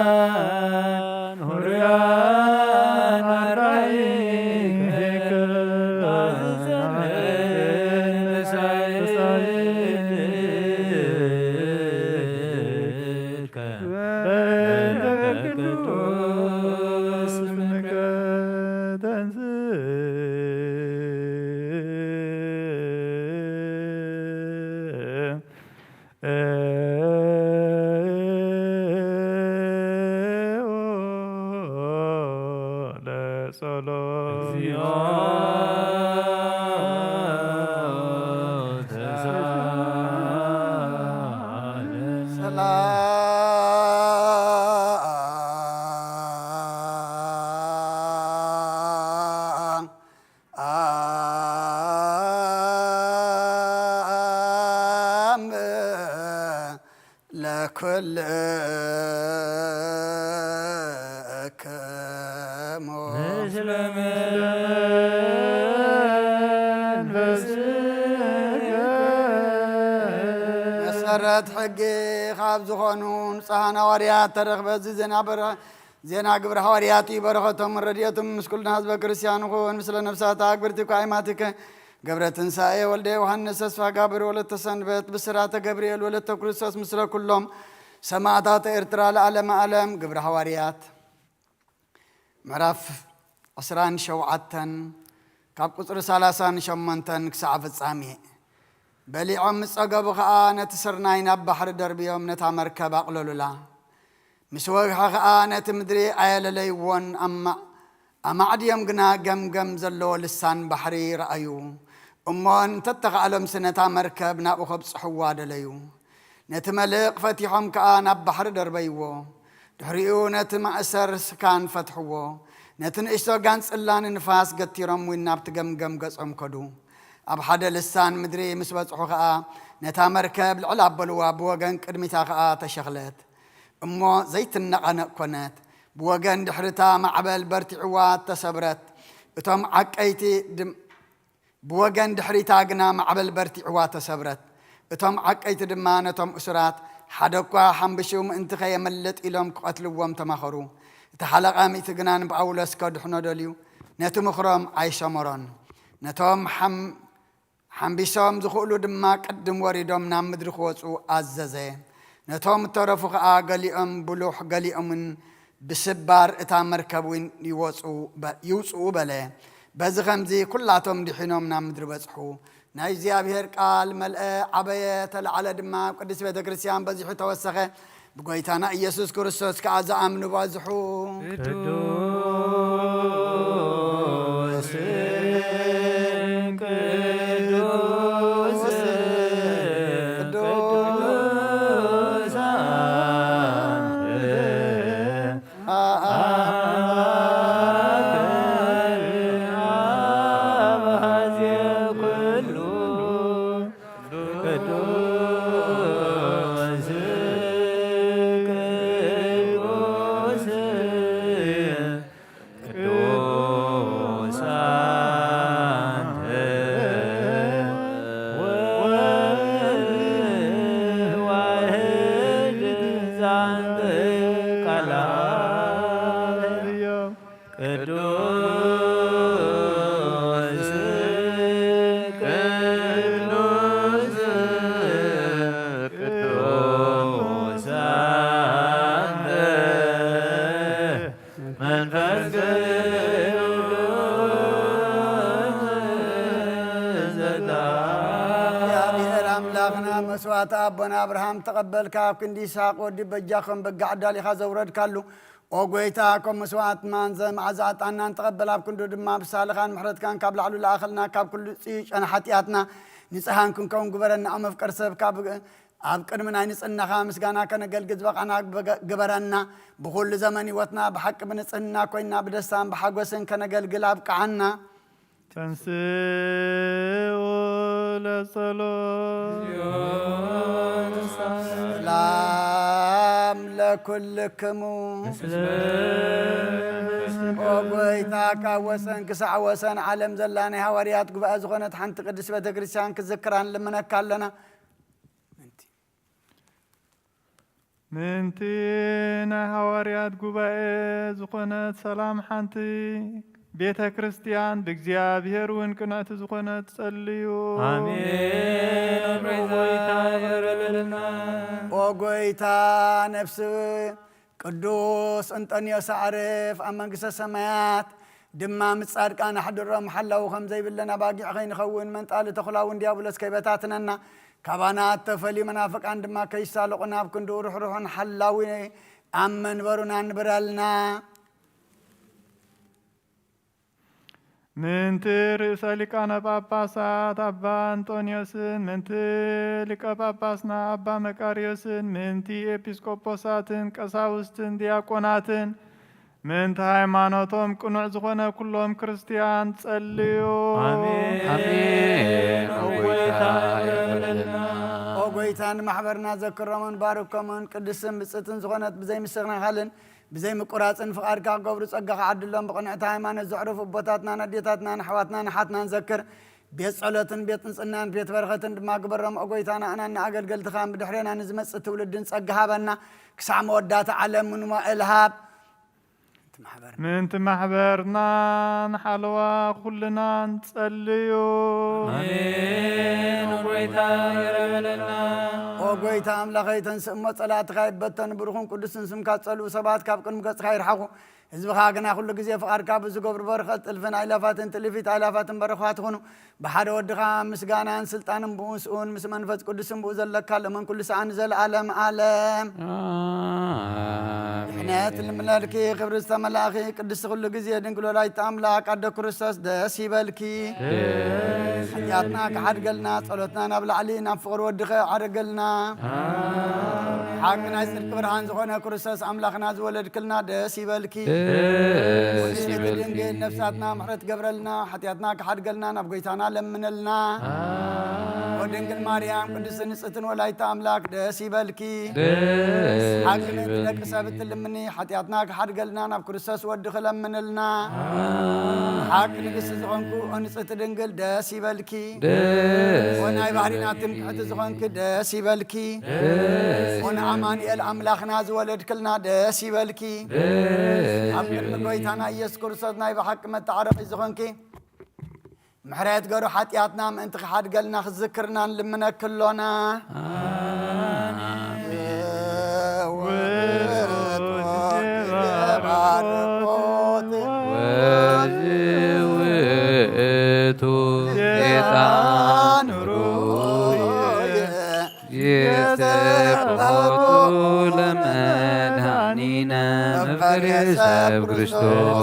ቅዱሳን ሁሩያን ኣራይ ለኩልክሙ ምስለ መሰረት ሕጊ ካብ ዝኾኑ ንጹሃን ሃዋርያት ተረኽበ። እዚ ዜና በረ-፣ ዜና ግብረ ሃዋርያት እዩ። በረኸቶም ረድኤቶም ምስ ኩልና ህዝበ ክርስቲያን ይኹን። ምስለ ነፍሳት ኣግብርቲ ኳይማትከ ገብረ ትንሳኤ ወልደ ዮሃንስ ተስፋ ጋብር ወለተ ሰንበት ብስራተ ገብርኤል ወለተ ክርስቶስ ምስለ ኩሎም ሰማዕታት ኤርትራ ለዓለመ ዓለም። ግብረ ሃዋርያት ምዕራፍ ዕስራን ሸውዓተን ካብ ቁጽሪ ሰላሳን ሸሞንተን ክሳዕ ፍጻሜ። በሊዖም ምስ ጸገቡ ኸኣ ነቲ ስርናይ ናብ ባሕሪ ደርብዮም ነታ መርከብ ኣቕለሉላ። ምስ ወግሐ ኸኣ ነቲ ምድሪ ኣየለለይዎን፣ ኣማ-፣ ኣማዕድዮም ግና ገምገም ዘለዎ ልሳን ባሕሪ ረኣዩ። እሞ እንተተኻእሎምሲ ነታ መርከብ ናብኡ ከብጽሕዋ ደለዩ። ነቲ መልሕቕ ፈቲሖም ከኣ ናብ ባሕሪ ደርበይዎ። ድሕሪኡ ነቲ ማእሰር ስካን ፈትሕዎ። ነቲ ንእሽቶ ጋንጽላ ንንፋስ ገቲሮም እውን ናብቲ ገምገም ገጾም ከዱ። ኣብ ሓደ ልሳን ምድሪ ምስ በጽሑ ከኣ ነታ መርከብ ልዕል ኣበልዋ፣ ብወገን ቅድሚታ ከኣ ተሸኽለት። እሞ ዘይትነቓነቕ ኮነት። ብወገን ድሕሪታ ማዕበል በርቲዕዋ ተሰብረት። እቶም ዓቀይቲ ድም-፣ ብወገን ድሕሪታ ግና ማዕበል በርቲዕዋ ተሰብረት። እቶም ዓቀይቲ ድማ ነቶም እሱራት፣ ሓደ እኳ ሓምብሹ ምእንቲ ከየምልጥ ኢሎም ክቐትልዎም ተማኸሩ። እቲ ሓለቓ ሚእቲ ግና ንጳውሎስ ከድሕኖ ደልዩ፣ ነቲ ምኽሮም ኣይሰመሮን። ነቶም ሓም-፣ ሓምቢሶም ዝኽእሉ ድማ ቅድም ወሪዶም ናብ ምድሪ ክወጹ ኣዘዘ። ነቶም እተረፉ ኸኣ ገሊኦም ብሉሕ ገሊኦምን ብስባር እታ መርከብ እውን ይወጹ በ-፣ ይውጽኡ በለ። በዚ ኸምዚ ኩላቶም ድሒኖም ናብ ምድሪ በጽሑ። ናይ እግዚኣብሔር ቃል መልአ፣ ዓበየ፣ ተላዕለ ድማ፣ ኣብ ቅድስት ቤተ ክርስቲያን በዚሑ ተወሰኸ። ብጎይታና ኢየሱስ ክርስቶስ ከኣ ዝኣምኑ በዝሑ። ቅዱስ ቅዱስ ቅዱስ አበ ኃዜ ኩሉ ቅዱስ ቅዱስ ቅዱስ አንተ ወልድ ዋሕድ ዛንተ ቃል ቅዱስ ቅዱስ ቅዱስ አንተ መንፈስ ቅዱስ ዘታ። እግዚኣብሔር ኣምላኽና መስዋዕቲ ኣቦና ኣብርሃም ተቐበልካ፣ ኣብ ክንዲ ይስሐቅ ወዲ በጃ ከም በጋ ዓዳሊኻ ዘውረድካሉ፣ ኦ ጐይታ፣ ከም መስዋዕቲ ማንዘ መዓዛ ዕጣንና ንተቐበል፣ ኣብ ክንዱ ድማ ብሳልኻን ምሕረትካን ካብ ላዕሉ ለኣኸልና፣ ካብ ኩሉ ጽዩይ ጨና ሓጢኣትና ንጽሃን ክንከውን ግበረና። ኦ መፍቀር ሰብ፣ ካብ ኣብ ቅድሚ ናይ ንጽህናኻ ምስጋና ከነገልግል ዝበቓዕና ግበ-፣ ግበረና። ብኹሉ ዘመን ህይወትና ብሓቂ ብንጽህና ኮይንና ብደስታን ብሓጎስን ከነገልግል ኣብቅዓና። ተንስኡ ለጸሎት። ሰላም ለኩልክሙ። ኦ ጐይታ፣ ካብ ወሰን ክሳዕ ወሰን ዓለም ዘላ ናይ ሃዋርያት ጉባኤ ዝኾነት ሓንቲ ቅድስት ቤተ ክርስቲያን ክዝክራ ንልምነካ ኣለና። ምእንቲ ናይ ሃዋርያት ጉባኤ ዝኾነት ሰላም ሓንቲ ቤተ ክርስቲያን ብእግዚኣብሔር እውን ቅንዕቲ ዝኾነት ጸልዩ። ኣሜን። ኦ ጐይታ፣ ይቕረ በለልና። ኦ ጐይታ፣ ነፍሲ ቅዱስ እንጠንዮስ ኣዕርፍ ኣብ መንግስተ ሰማያት ድማ ምስ ጻድቃን ኣሕድሮም። ሓላዊ ከም ዘይብለን ኣባጊዕ ከይንኸውን፣ መንጣሊ ተኹላ እውን ዲያብሎስ ከይበታትነና፣ ካባና እተፈልዩ መናፍቃን ድማ ከይሳለቑና፣ ኣብ ክንድኡ ርሕሩሕን ሓላዊ ኣብ መንበሩና ንብረልና። ምእንቲ ርእሰ ሊቃነ ጳጳሳት ኣባ እንጦንዮስን፣ ምእንቲ ሊቀ ጳጳስና ኣባ መቃርዮስን፣ ምእንቲ ኤጲስቆጶሳትን ቀሳውስትን ዲያቆናትን፣ ምእንቲ ሃይማኖቶም ቅኑዕ ዝኾነ ኩሎም ክርስትያን ጸልዩ። ኣሜን። ኣሜን። ኦ ጐይታ፣ ይቕረ በለልና። ኦ ጎይታ ንማሕበርና ዘክሮምን ባርኮምን ቅድስትን ብጽትን ዝኾነት ብዘይ ምስኽናኻልን ብዘይ ምቁራጽን ፍቓድካ ክገብሩ ጸጋኻ ዓድሎም። ብቕንዕቲ ሃይማኖት ዘዕረፉ ኣቦታትናን ኣዴታትናን ኣሕዋትናን ኣሓትናን ዘክር። ቤት ጸሎትን ቤት ንጽህናን ቤት በረኸትን ድማ ግበሮም። ኦ ጎይታና፣ ኣናን ንኣገልገልትኻን ብድሕሬና ንዝመጽእ ትውልድን ጸጋ ሃበና። ክሳዕ መወዳእታ ዓለም ምንዋእ እልሃብ። ምእንቲ ማሕበርና ንሓለዋ ኩልና ንጸልዩ። ኣሜን። ጎይታ ይቕረ በለና። ኦ ጎይታ ኣምላኸይ፣ ተንስእ እሞ ጸላእትኻ ይበተኑ፣ ብሩኽን ቅዱስን ስምካ ዝጸልኡ ሰባት ካብ ቅድሚ ገጽካ ይርሓቑ። ህዝብኻ ግና ኩሉ ግዜ ፍቓድካ ብዝገብሩ በረኸት ጥልፍን ኣይላፋትን ጥልፊት ኣይላፋትን በረኻት ይኹኑ። ብሓደ ወድኻ ምስጋናን ስልጣንን ብኡ ምስኡን ምስ መንፈስ ቅዱስን ብኡ ዘለካ ለመን ኩሉ ሰዓን ንዘለኣለም ኣለም። ኣሜን። ድሕነት ልምለልኪ ክብሪ ዝተመላእኺ ቅድስቲ ኩሉ ግዜ ድንግል ወላዲተ ኣምላክ ኣደ ክርስቶስ ደስ ይበልኪ። ደስ ሓጢኣትና ይበልኪ። ክሓድገልና ጸሎትና ናብ ላዕሊ ናብ ፍቕሪ ወድኸ ዓረገልና። ኣሜን። ሓቂ ናይ ጽድቂ ብርሃን ዝኾነ ክርስቶስ ኣምላኽና ዝወለድክልና ደስ ይበልኪ። ደስ ወንጌል ይበልኪ። ድንግል ነፍሳትና ምሕረት ገብረልና፣ ሓጢኣትና ክሓድገልና ናብ ጎይታና ለምነልና። ኣሜን። ወድንግል ማርያም ቅድስቲ ንጽሕትን ወላዲተ ኣምላክ ደስ ይበልኪ። ደስ ሓቂ ምእንቲ ይበልኪ። ደቂ ሰብ እትልምኒ፣ ሓጢኣትና ክሓድገልና ናብ ክርስቶስ ወድኺ ለምንልና። ኣሜን። ሓቂ ንግስቲ ዝኾንኩ ንጽሕቲ ድንግል ደስ ይበልኪ። ደስ ወናይ ባህሪና ይበልኪ። ትምክሕቲ ዝኾንኪ ደስ ይበልኪ። ደስ ወነ ይበልኪ። ኣማኑኤል ኣምላኽና ዝወለድክልና ደስ ይበልኪ። ደስ ኣብ ቅድሚ ይበልኪ። ጎይታና ኢየሱስ ክርስቶስ ናይ ብሓቂ መተዓረቒ ዝኾንኪ ምሕረት ገሩ ሓጢኣትና ምእንቲ ክሓድገልና ክዝክርና ንልምነኪ ኣሎና። ኣሜን። ወዝውእቱ ጌታን ሩየ የተፈቱ ለመድኃኒነ መፍቀሬ ሰብ ክርስቶስ።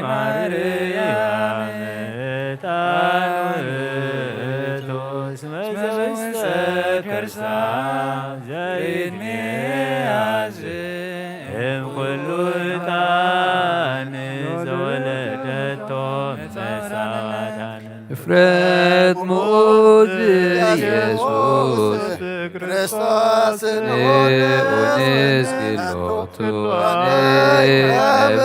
ማርያም ዕጣን ውእቱ እስመ ዘውስተ ከርሳ ዘይትሜ እም ኩሉ ዕጣን ዘወለደቶ መሳታን። እፍረት ሙዝ ኢየሱስ ክርስቶስ ንኡንስ ክሎቱ ንእብት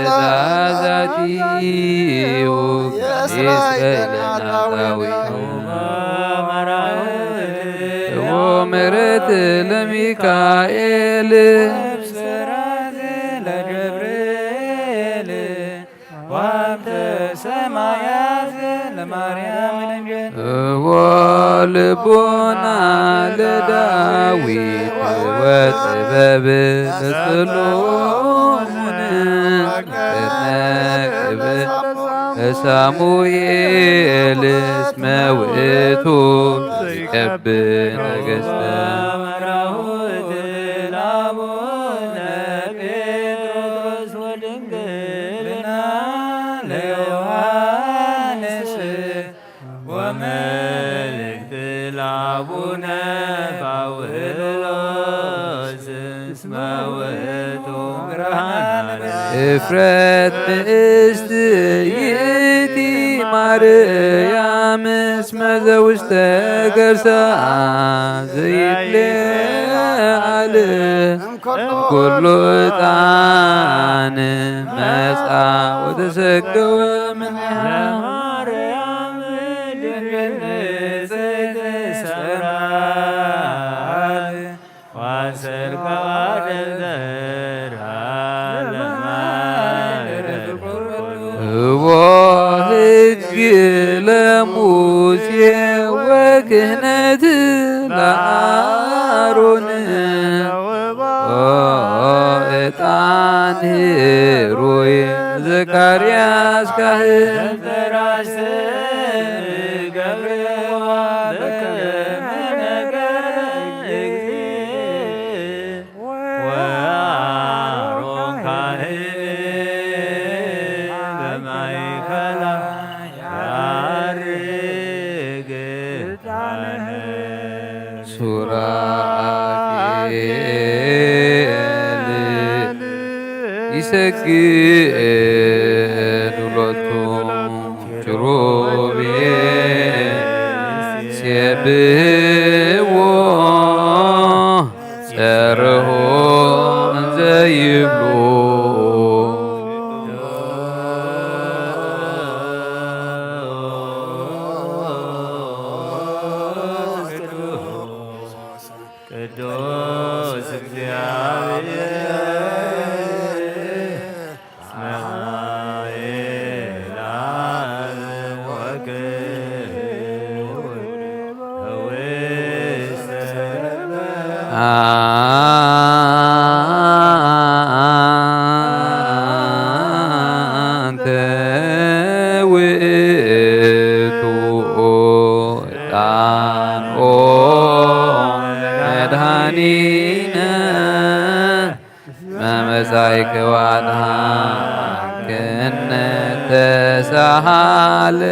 ዛዛቲሁ ይስረይ ለናታዊ። ወምሕረት ለሚካኤል ለገብርኤል ዋንተ ሰማያት ለማርያም ድንግል። እወ ልቦና ለዳዊት ወጥበብ ለሰሎሞን ለሳሙኤል እስመ ውእቱ ይቀብ ነገስተ። መራሁት ለአቡነ ጴጥሮስ ወድንግልና ለዮሐንስ ወመልእክት ለአቡነ ጳውሎስ እስመ ውእቱ ብርሃነ። እፍረት ምእስት ይእቲ ማርያም እስመ ዘውስተ ገርሳ ዘይትሌዓል እምኩሉ ዕጣን መጻ ወተሰገወ እምኔሃ። ማርያም ድንግል ንጽሕት ሰምራ ዋሰርካ ደብተራ ለማዕረግ ኩሉ። እወ ሕግ ለሙሴ ወክህነት ለአሮን ወዕጣን ህሩይ ዘካርያስ ካህን። ዘንተራስ ገብርዋ በከመ ነገረ እግዚእ ወአሮን ካህን በማእከላ ያርግ ዕጣነ። ሱራፌል ይሰግድ ሎቱ ኪሩቤል ብህዎ ጸርሁ እንዘይብሉ። ቅዱስ እግዚአብሔር እስመ ኃያል ወክቡር ውስተ አንተ ውእቱ ዕጣን ኦ መድኃኒነ መመጻእከ ወአድኃንከነ ተሳሃለነ።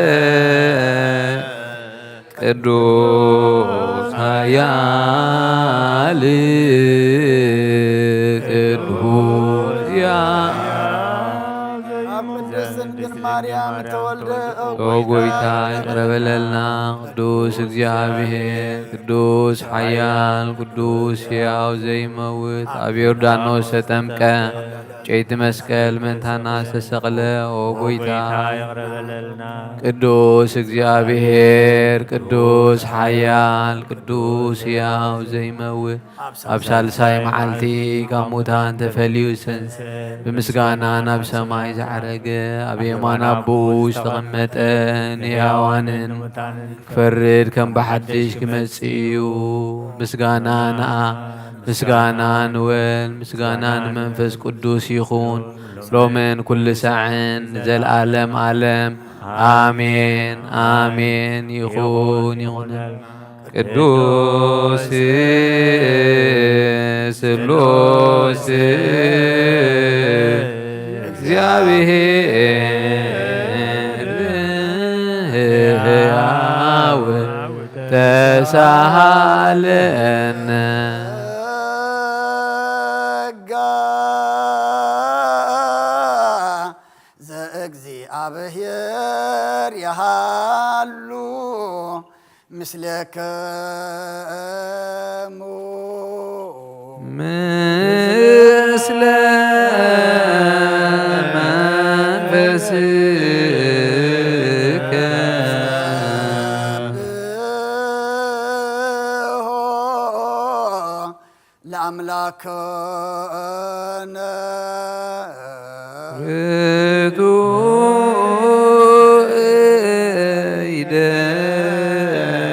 እግዚአብሔር ቅዱስ ኃያል ቅዱስ ያ- ኣብ ቅድስት ድንግል ማርያም ተወልደ። ኦ ጎይታ ይቅረ በለልና። ቅዱስ እግዚአብሔር ቅዱስ ኃያል ቅዱስ ሕያው ዘይመውት ኣብ ዮርዳኖስ ተጠምቀ። ጨይቲ መስቀል ምእንታና ዝተሰቕለ ኦ ጎይታ። ይቕረ በለልና። ቅዱስ እግዚኣብሔር፣ ቅዱስ ሓያል፣ ቅዱስ ሕያው ዘይመውት፣ ኣብ ሳልሳይ መዓልቲ ካብ ሙታን ተፈልዩ ዝተንስእ፣ ብምስጋና ናብ ሰማይ ዝዓረገ፣ ኣብ የማን ኣቦኡ ዝተቐመጠ፣ ንሕያዋንን ክፈርድ ከም ብሓድሽ ክመጽእ እዩ። ምስጋና ንኣ ምስጋና ንወልድ ምስጋና ንመንፈስ ቅዱስ ይኹን፣ ሎምን ኩሉ ሳዕን ንዘለዓለም ዓለም። ኣሜን፣ ኣሜን። ይኹን፣ ይኹን። ቅዱስ ስሉስ እግዚአብሔር ሕያው ተሳሃለነ። ጸጋ ዘእግዚኣብሔር ይሃሉ ምስሌክሙ። ምስለ መንፈስከ። ለአምላክነ። ርቱዕ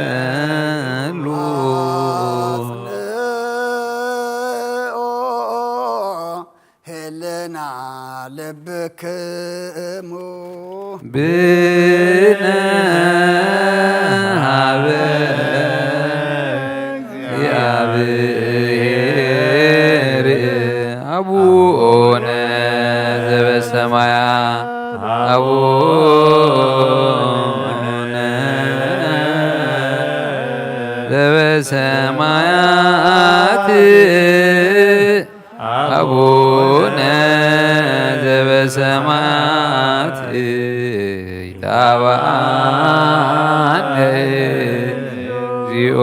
ይደሉ። አጽንኦ ህልና ልብክሙ። ብነ ሀበ እግዚአብሔር አቡነ ዘበሰማያት፣ አቡነ ዘበሰማያት፣ አቡነ ዘበሰማያት ይትባባአነ እግዚኦ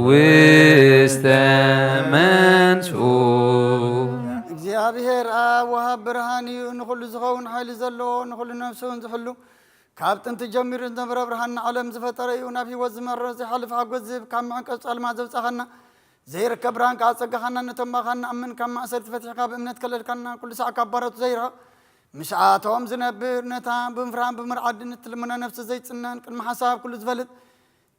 ውስተ መንሱ። እግዚኣብሔር ኣብ ወሃብ ብርሃን እዩ፣ ንኹሉ ዝኸውን ሓይሊ ዘለዎ፣ ንኹሉ ነፍሲ እውን ዝሕሉ፣ ካብ ጥንቲ ጀሚሩ ዝነበረ ብርሃን ንዓለም ዝፈጠረ እዩ፣ ናብ ህይወት ዝመርሕ ዘይሓልፍ ሓጎስ ዝህብ፣ ካብ ምዕንቀጽ ጸልማት ዘውጻኻና፣ ዘይርከብ ብርሃን ከኣ ጸጋኻና ነቶም ብኣኻ ንኣምን ካብ ማእሰርቲ ፈቲሕካ ብእምነት ከለልካና፣ ኩሉ ሳዕ ካብ ባሮት ዘይርሕቕ፣ ምስኣቶም ዝነብር፣ ነታ ብምፍራህን ብምርዓድን እትልምኖ ነፍሲ ዘይጽነን፣ ቅድሚ ሓሳብ ኩሉ ዝፈልጥ፣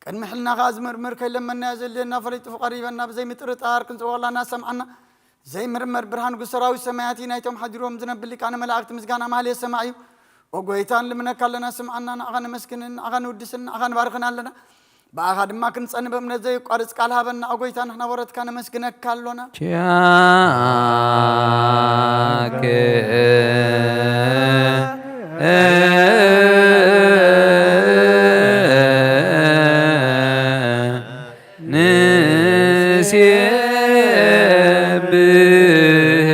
ቅድሚ ሕልና ከኣ ዝምርምር፣ ከይለመናዮ ዘድልየና ፈሊጡ ቀሪበና፣ ብዘይምጥርጣር ክንጽውዖ ከለና ዝሰምዓና፣ ዘይምርመር ብርሃን ንጉስ ሰራዊት ሰማያት እዩ። ናይቶም ሓዲሮም ዝነብር ሊቃነ መላእክት ምስጋና ማህሌት ሰማዕ እዩ። ኦ ጎይታ፣ ንልምነካ ኣለና፣ ስምዓና፣ ንዓኻ ነመስግንን ንዓኻ ንውድስን ንዓኻ ንባርኽን ኣለና። ብኣኻ ድማ ክንጸንብ እምነት ዘየቋርጽ ቃል ሃበና። ኦ ጎይታ፣ ንሕና ወረትካ ነመስግነካ ኣሎና። ኪያከ ንሴብህ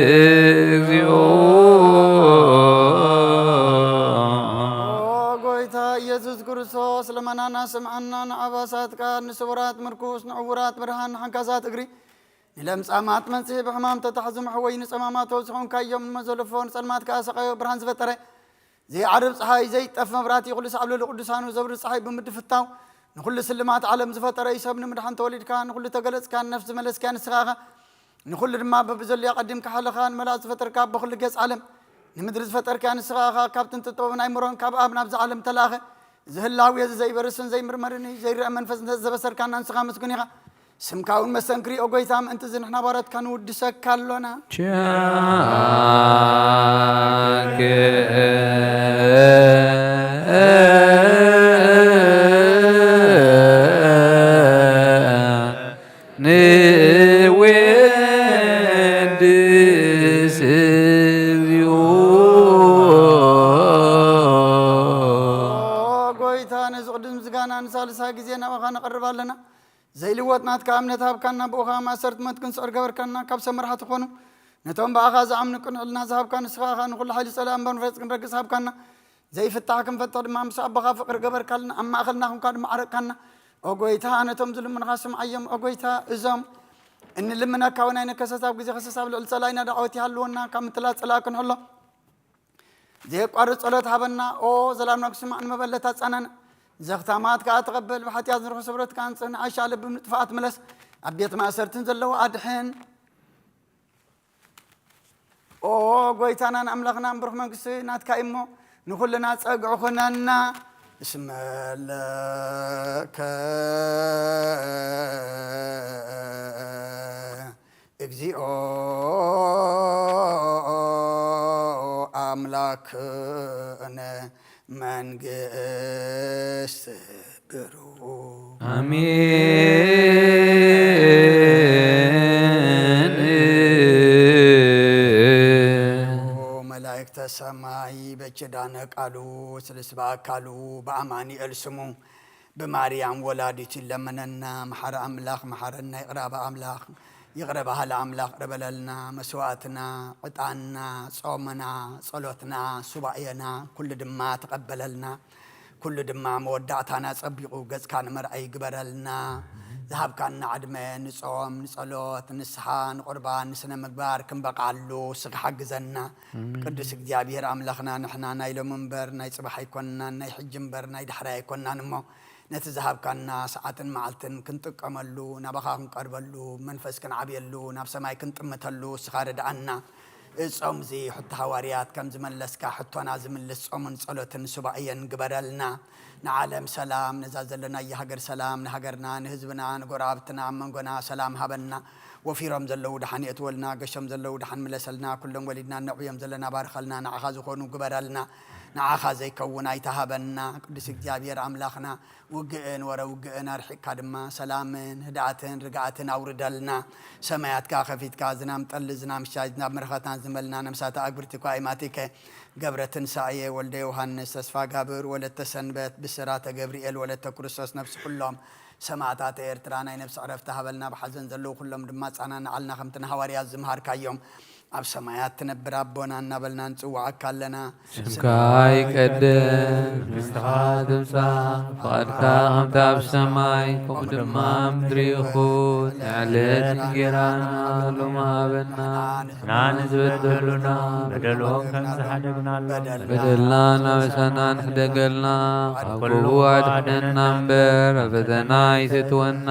እግዚኦ። ኦ ጎይታ ኢየሱስ ክርስቶስ፣ ልመናና ስምዓና፣ ንኣባሳትካ፣ ንስውራት ምርኩስ፣ ንዕውራት ብርሃን፣ ንሓንካሳት እግሪ፣ ንለምጻማት መንጽሂ፣ ብሕማም ተታሕዙ መሕወይ፣ ንጸማማት ተወስኾንካዮም፣ ንመዘለፎ ንጸልማት ከኣ ሰቓዮ ብርሃን ዝፈጠረ፣ ዘይዓርብ ጸሓይ፣ ዘይጠፍ መብራህቲ፣ ኩሉ ሳዕ ኣብ ልዕሊ ቅዱሳኑ ዘብሪ ጸሓይ ብምድፍታው፣ ንኹሉ ስልማት ዓለም ዝፈጠረ እዩ። ሰብ ንምድሓን ተወሊድካ፣ ንኹሉ ተገለጽካ፣ ንነፍሲ ዝመለስካ ንስኻ ኢኻ። ንኹሉ ድማ በብዘልዮ ኣቐዲምካ ሓለኻ፣ ንመላእክት ዝፈጠርካ፣ በኹሉ ገጽ ዓለም ንምድሪ ዝፈጠርካ ንስኻ ኢኻ። ካብ ጥንቲ ጥበብ ናይ ምሮን ካብ ኣብ ናብዚ ዓለም ተላእኸ። እዚ ህላዌ እዚ ዘይበርስን ዘይምርመርን እዩ። ዘይረአ መንፈስ እንተ ዘበሰርካና ንስኻ ምስጉን ኢኻ። ስምካ እውን መስተንክር እዩ፣ ኦ ጎይታ፣ ምእንቲ እዚ ንሕና ባሮትካ ንውድሰካ ኣሎና። ቻከ ንወድስ እግዚኦ። ኦ ጎይታ፣ ነዚ ቅዱስ ምስጋና ንሳልሳይ ግዜ ናባኻ ነቐርብ ኣለና። ዘይልወጥ ናትካ እምነት ሃብካና፣ ብኡኻ ማእሰርቲ ሞት ክንስዕር ገበርካና። ካብ ሰብ መራሕቲ ኾኑ ነቶም ብኣኻ ዝኣምኑ ቅንዕልና ዝሃብካ ንስኻ ኢኻ። ንኹሉ ሓይሊ ጸላኢ እምበር መፍረጺ ክንረግጽ ሃብካና። ዘይፍታሕ ክንፈትሕ ድማ ምስ ኣቦኻ ፍቕሪ ገበርካልና፣ ኣብ ማእኸልና ኹንካ ድማ ዓረቅካና። ኦ ጎይታ፣ ነቶም ዝልምኑኻ ስምዓዮም። ኦ ጎይታ፣ እዞም እንልምነካ እውን ኣይንከሰስ፣ ኣብ ግዜ ከሰስ ኣብ ልዕሊ ጸላኢና ዳዕወት ይሃልወና፣ ካብ ምትላል ጸላኢ ክንሕሎ ዘየቋርጽ ጸሎት ሃበና። ኦ ዘላምና ክስማዕ ንመበለት ኣጻናና፣ ዘኽታማት ከኣ ተቐበል። ብሓጢኣት ንርሑ ስብረትካ ኣንጽህ፣ ንዓሻ ልቢ ንጥፍኣት ምለስ፣ ኣብ ቤት ማእሰርትን ዘለዉ ኣድሕን። ኦ ጎይታናን ኣምላኽናን ብሩኽ መንግስቲ ናትካ እዩ እሞ፣ ንኹልና ጸግዒ ኹነና። እስመ ለከ እግዚኦ ኣምላክነ መንግስት ብሩ። ኣሜን። መላእክተ ሰማይ በኪዳነ ቃሉ ስልስ በኣካሉ በኣማኑኤል ስሙ ብማርያም ወላዲቱ ይለመነና። መሓሪ ኣምላኽ መሓረና፣ ይቕረ በል ኣምላኽ ይቕረ በሃሊ ኣምላኽ ይቕረ በለልና። መስዋእትና፣ ዕጣንና፣ ጾምና፣ ጸሎትና፣ ሱባኤና ኩሉ ድማ ተቐበለልና። ኩሉ ድማ መወዳእታና ጸቢቑ ገጽካ ንመርኣይ ይግበረልና። ዝሃብካና ዕድመ ንጾም፣ ንጸሎት፣ ንስሓ፣ ንቁርባን፣ ንስነ ምግባር ክንበቕዓሉ እስኻ ሓግዘና። ቅዱስ እግዚኣብሔር ኣምላኽና፣ ንሕና ናይ ሎሚ እምበር ናይ ጽባሕ ኣይኮንናን፣ ናይ ሕጂ እምበር ናይ ዳሕራይ ኣይኮንናን እሞ፣ ነቲ ዝሃብካና ሰዓትን መዓልትን ክንጥቀመሉ፣ ናባኻ ክንቀርበሉ፣ መንፈስ ክንዓብየሉ፣ ናብ ሰማይ ክንጥምተሉ እስኻ ርድኣና። እዚ ጾም እዚ ሕቶ ሃዋርያት ከም ዝመለስካ፣ ሕቶና ዝምልስ ጾምን ጸሎትን ሱባኤን ግበረልና። ንዓለም ሰላም፣ ነዛ ዘለናያ ሃገር ሰላም፣ ንሃገርና፣ ንህዝብና፣ ንጎረባብትና፣ ኣብ መንጎና ሰላም ሃበና። ወፊሮም ዘለዉ ደሓን የእትወልና፣ ገሾም ዘለዉ ደሓን ምለሰልና፣ ኩሎም ወሊድና ነዕብዮም ዘለና ባርኸልና፣ ንዓኻ ዝኾኑ ግበረልና፣ ንዓኻ ዘይከውን ኣይትሃበና። ቅዱስ እግዚኣብሔር ኣምላኽና፣ ውግእን ወረ ውግእን ኣርሒቕካ ድማ ሰላምን ህድኣትን ርግኣትን ኣውርደልና። ሰማያትካ ከፊትካ ዝናም ጠሊ፣ ዝናም ሻይ፣ ዝናብ ምረኸትና ዝመልና ነምሳታ ኣግብርቲ ኳ ኢማቲከ ገብረ ትንሳኤ ወልደ ዮሃንስ ተስፋ ጋብር ወለተ ሰንበት ብስራተ ገብርኤል ወለተ ክርስቶስ ነፍሲ ኩሎም ሰማዕታት ኤርትራ ናይ ነፍሲ ዕረፍቲ ሃበልና። ብሓዘን ዘለዉ ኩሎም ድማ ኣጸናንዓልና፣ ከምቲ ንሃዋርያት ዝምሃርካዮም ኣብ ሰማያት ትነብር ኣቦና እናበልና ንጽውዓካ ኣለና። ስምካ ይቀደስ፣ መንግስትኻ ትምጻእ፣ ፍቓድካ ከምቲ ኣብ ሰማይ ከምኡ ድማ ኣብ ምድሪ ይኹን። ንዕለት እንጌራና ሎሚ ሃበና፣ ንሕና ንዝበደሉና በደሎም ከም ዝሓደግናሎም በደልና እናበሳና ንሕደገልና፣ ካብ ኩሉ ኣድሕነና እምበር ኣብ ፈተና ኣይተእትወና።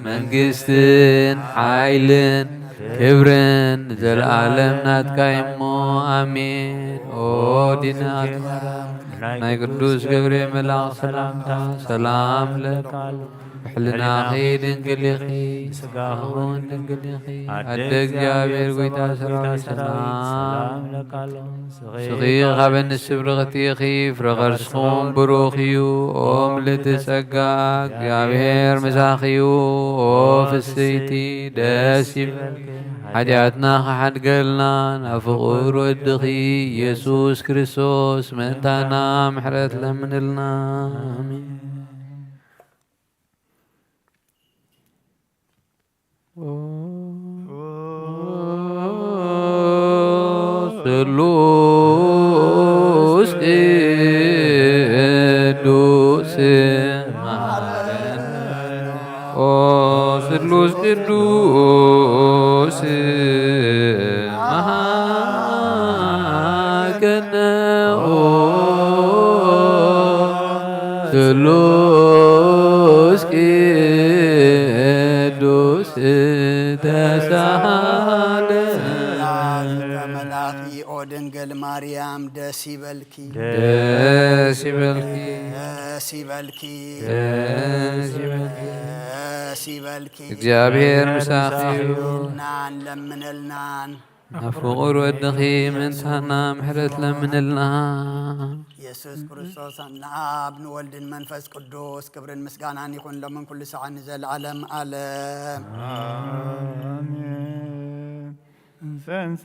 መንግስትን ሓይልን ክብርን ንዘለኣለም ናትካ እሞ፣ ኣሜን። ኦ ዲናት ማርያም፣ ናይ ቅዱስ ገብርኤል መልኣኽ ሰላምታ ሰላም እለካ ኣለኹ። ሕልናኺ ድንግል ኢኺ፣ ስጋኺ እውን ድንግል ኢኺ። ኣደ ኣደ እግዚኣብሔር እግዚኣብሔር ጎይታ ጎይታ ሰራዊት ሰራዊት ሰላም ሰላም ለካሎ። ስኺ ስኺ ካብ ኣንስቲ ብርኽቲ ኢኺ፣ ፍረ ከርስኹም ብሩኽ እዩ። ኦ ምልእቲ ጸጋ እግዚኣብሔር ምሳኺ እዩ። ኦ ፍስይቲ ደስ ይበልኪ። ሓጢኣትና ክሓድገልና ናብ ፍቑር ወድኺ ኢየሱስ ክርስቶስ ምእንታና ምሕረት ለምንልና። ኣሜን። ስሉስ ቅዱስ መሐረነ። ኦ ስሉስ ቅዱስ መሐረነ። ኦ ስሉስ ቅዱስ ተሳሃለ። ሰላም ከመላኺ ኦ ድንግል ማርያም ደስ ይበልኪ። ደስ ይበልኪ። ደስ ይበልኪ። ደስ ይበልኪ። ደስ ይበልኪ። እግዚኣብሔር ምሳኺ እዩ። ናን ለምነልናን። ኣብ ፍቑር ወድኺ ምእንታና ምሕረት ለምንልና። ኢየሱስ ክርስቶስ ንኣብ ንወልድን መንፈስ ቅዱስ ክብርን ምስጋናን ይኹን ሎምን ኩሉ ሰዓት ንዘለዓለም ዓለም። ኣሜን። ሰንስ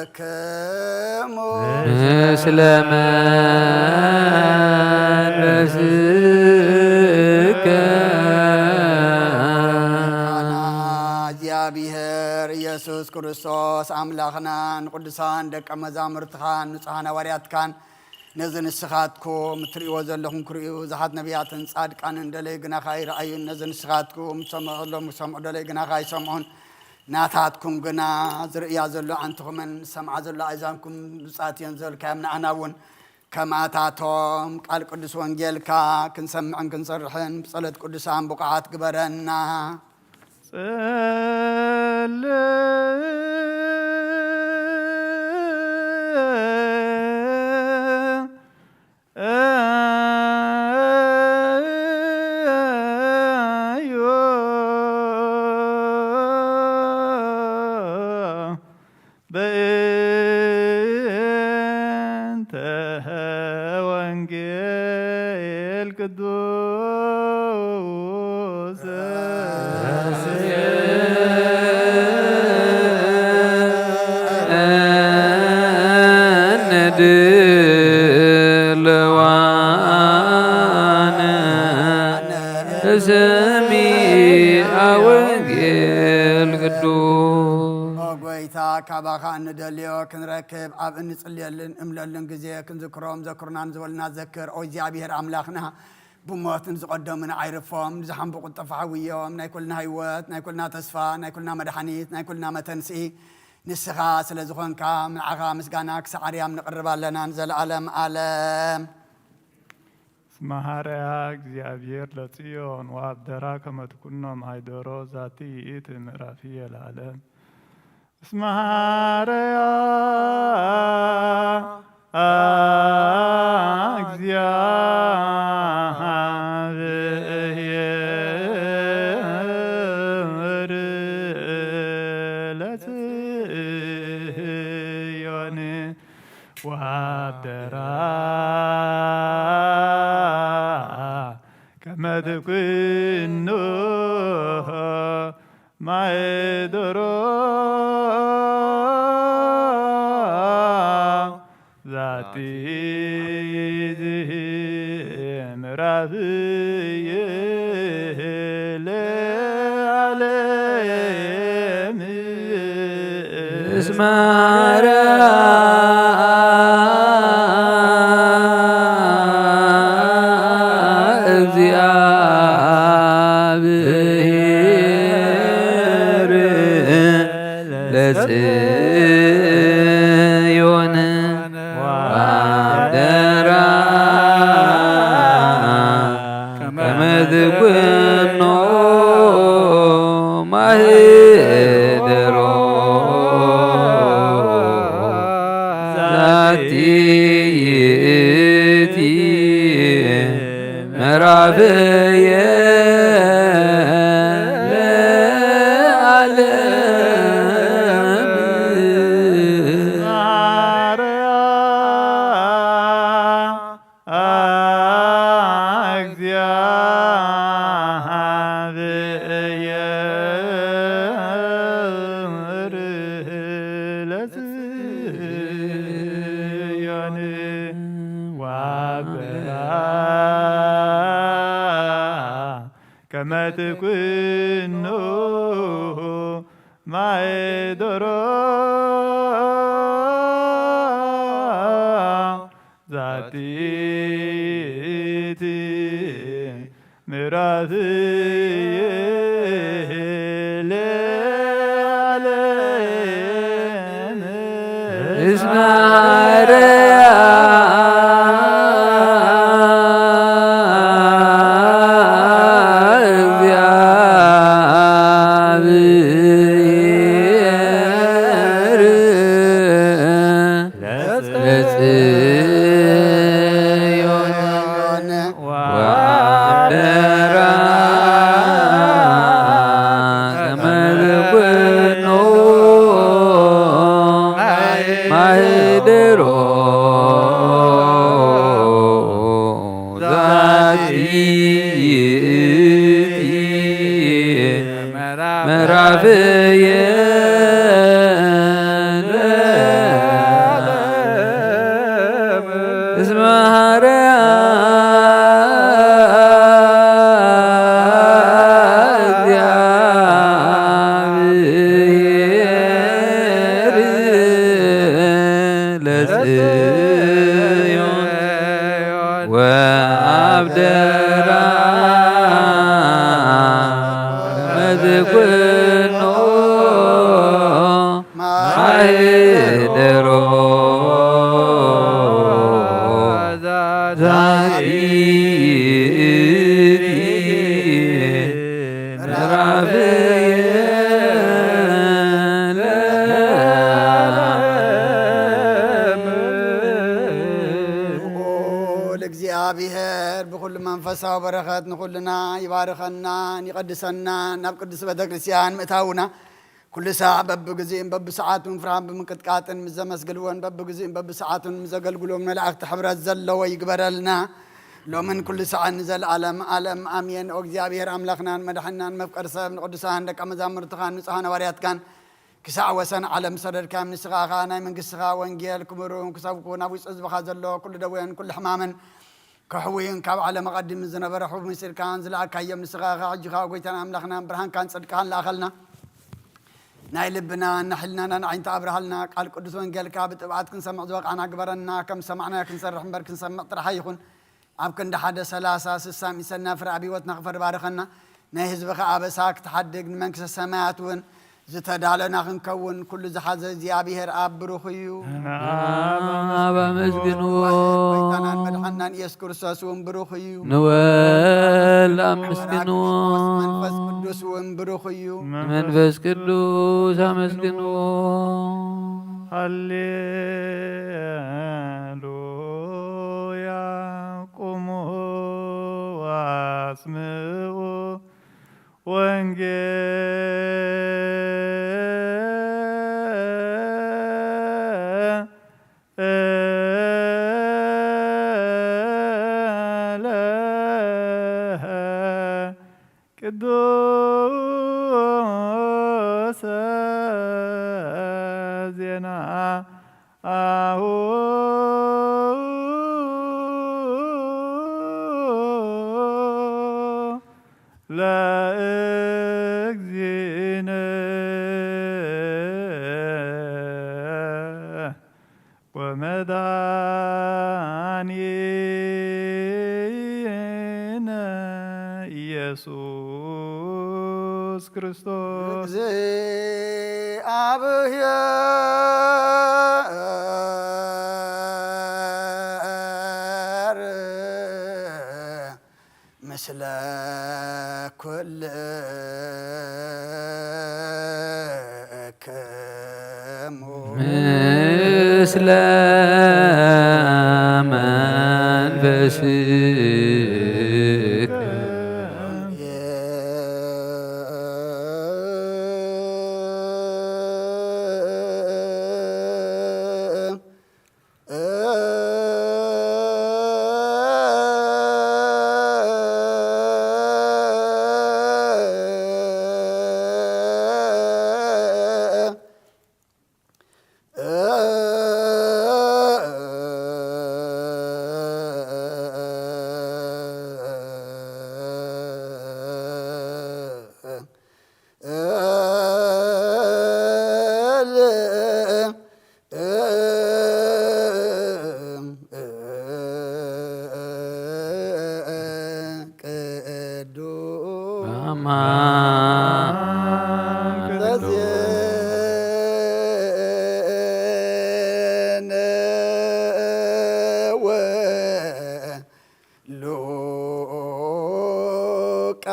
ለኩልክሙ ምስለ መንፈስከ። እግዚኣብሔር ኢየሱስ ክርስቶስ ኣምላኽናን ቅዱሳን ደቀ መዛሙርትኻን ንጹሓን ሃዋርያትካን ነዚ ንስኻትኩም እትርእይዎ ዘለኹም ክርእዩ፣ ብዙሓት ነቢያትን ጻድቃንን ደለይ ግናኻ ኣይረኣዩን። ነዚ ንስኻትኩም ትሰምዑ ዘለኹም ክሰምዑ ደለይ ግናኻ ኣይሰምዑን። ናታትኩም ግና ዝርእያ ዘሎ ኣንትኹምን ዝሰምዓ ዘሎ ኣእዛንኩም ብጻት እየን ዝበልካዮም፣ ንኣና እውን ከምኣታቶም ቃል ቅዱስ ወንጌልካ ክንሰምዕን ክንሰርሕን ብጸሎት ቅዱሳን ብቑዓት ግበረና። ጸልእ በእንተ ወንጌል ቅዱስ ንድልዋነ ስሚዐ ወንጌል ቅዱስ። ኦ ጎይታ፣ ካባኻ እንደልዮ ክንረክብ ኣብ እንጽልየልን እምለልን ግዜ ክንዝክሮም ዘክሩና ንዝበሉና ዘክር። ኦ እግዚኣብሔር ኣምላኽና፣ ብሞት ንዝቐደሙና ኣይርፎም፣ ንዝሓንብቑ ጠፋ ሓውዮም፣ ናይ ኩልና ህይወት፣ ናይ ኩልና ተስፋ፣ ናይ ኩልና መድሓኒት፣ ናይ ኩልና መተንስኢ ንስኻ ስለ ዝኾንካ፣ ንዓኻ ምስጋና ክሳዕ ኣርያም ንቕርብ ኣለና ንዘለኣለም ኣለም። እስመ ሐረያ እግዚኣብሔር ለጽዮን ወአብደራ ከመ ትኩኖ ማይደሮ ዛቲ ይእቲ ምዕራፍየ ለዓለም። እስመ ሐረያ እግዚአብሔር ለጽዮን ወአብደራ ከመ ትኩኖ ማይደሮ ዛቲ ምዕራፍየ ለዓለም። እስመ ሐረያ እግዚአብሔር ለጽዮን ወአብደራ ከመ ትኩኖ ማህደሮ። ዛቲ ይእቲ ምዕራፍየ ለዓለም። እግዚአብሔር ለጽዮን ወአብደራ ከመ ትኩኖ ማህደሮ። ዛቲ ይእቲ ምዕራፍየ ለዓለም። እስመ ሐረያ እግዚአብሔር ለጽዮን ወአብደራ ከመ ትኩኖ ማህደሮ። ዛቲ ይእቲ ምዕራፍየ ለዓለም። እስመ ሐረያ እግዚአብሔር ለጽዮን ወአብደራ ከመ ትኩኖ ማህደሮ። ዛቲ ይእቲ ምዕራፍየ ለዓለም። ልዑል እግዚኣብሔር ብኹሉ መንፈሳዊ በረኸት ንኹልና ይባርኸናን ይቐድሰናን፣ ናብ ቅድስት ቤተ ክርስቲያን ምእታውና ኩሉ ሳዕ በብግዜኡን በብሰዓቱን ፍርሃን ብምንቅጥቃጥን ምስ ዘመስግንዎን በብግዜኡን በብሰዓቱን ምስ ዘገልግሎም መላእኽቲ ሕብረት ዘለዎ ይግበረልና። ሎምን ኩሉ ሳዕን ንዘለዓለም ዓለም ኣሜን። ኦ እግዚኣብሔር ኣምላኽናን መድሓናን መፍቀር ሰብ ንቅዱሳን ደቀ መዛሙርትኻን ንጹሃን ሃዋርያትካን ክሳዕ ወሰን ዓለም ዝሰደድካዮም ንስኻ ኸኣ ናይ መንግስትኻ ወንጌል ክምህሩን ክሰብኩ ናብ ውሽጢ ህዝብኻ ዘሎ ኩሉ ደዌን ኩሉ ሕማምን ከሕውዩን ካብ ዓለም ኣቐዲሙ ዝነበረ ሕቡብ መሲልካን ዝለኣካዮም ንስኻ ኸኣ ሕጂ ኸኣ ጎይታን ኣምላኽናን ብርሃንካን ጽድቅኻን ለኣኸልና። ናይ ልብና ናይ ሕልናና ንዓይንታ ኣብርሃልና። ቃል ቅዱስ ወንጌልካ ብጥብዓት ክንሰምዕ ዝበቃዕና ግበረና። ከም ዝሰማዕናዮ ክንሰርሕ እምበር ክንሰምዕ ጥራሕ ኣይኹን። ኣብ ክንዲ ሓደ ሰላሳ ስሳ ሚሰና ፍረ ኣብ ህይወትና ክፈሪ ባርኸና። ናይ ህዝብኻ ኣበሳ ክትሓድግ ንመንግስተ ሰማያት እውን ዝተዳለና ክንከውን ኩሉ ዝሓዘ እግዚኣብሔር ኣብ ብሩኽ እዩ። ንኣብ ኣመስግንዎ። ጎይታናን መድሓናን ኢየሱስ ክርስቶስ እውን ብሩኽ እዩ። ንወልድ ኣመስግንዎ። መንፈስ ቅዱስ እውን ብሩኽ እዩ። ንመንፈስ ቅዱስ ኣመስግንዎ። ሃሌሉያ። ቁሙ ወአስምዑ ወንጌለ ቅዱስ ዜና አሁ መድኃኒነ ኢየሱስ ክርስቶስ። እግዚኣብሔር ምስለ ኩልክሙ። ምስለ መንፈስከ። ቅዱስ አማን ቅዱስ።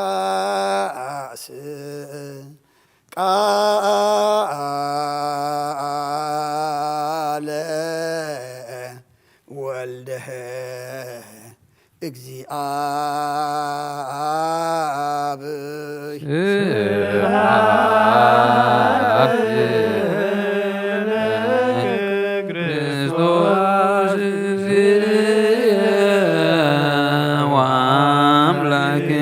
ሉቃስ ቃለ ወልደ እግዚአብሔር። ስብሐት ለክርስቶስ እግዚእነ ወአምላክየ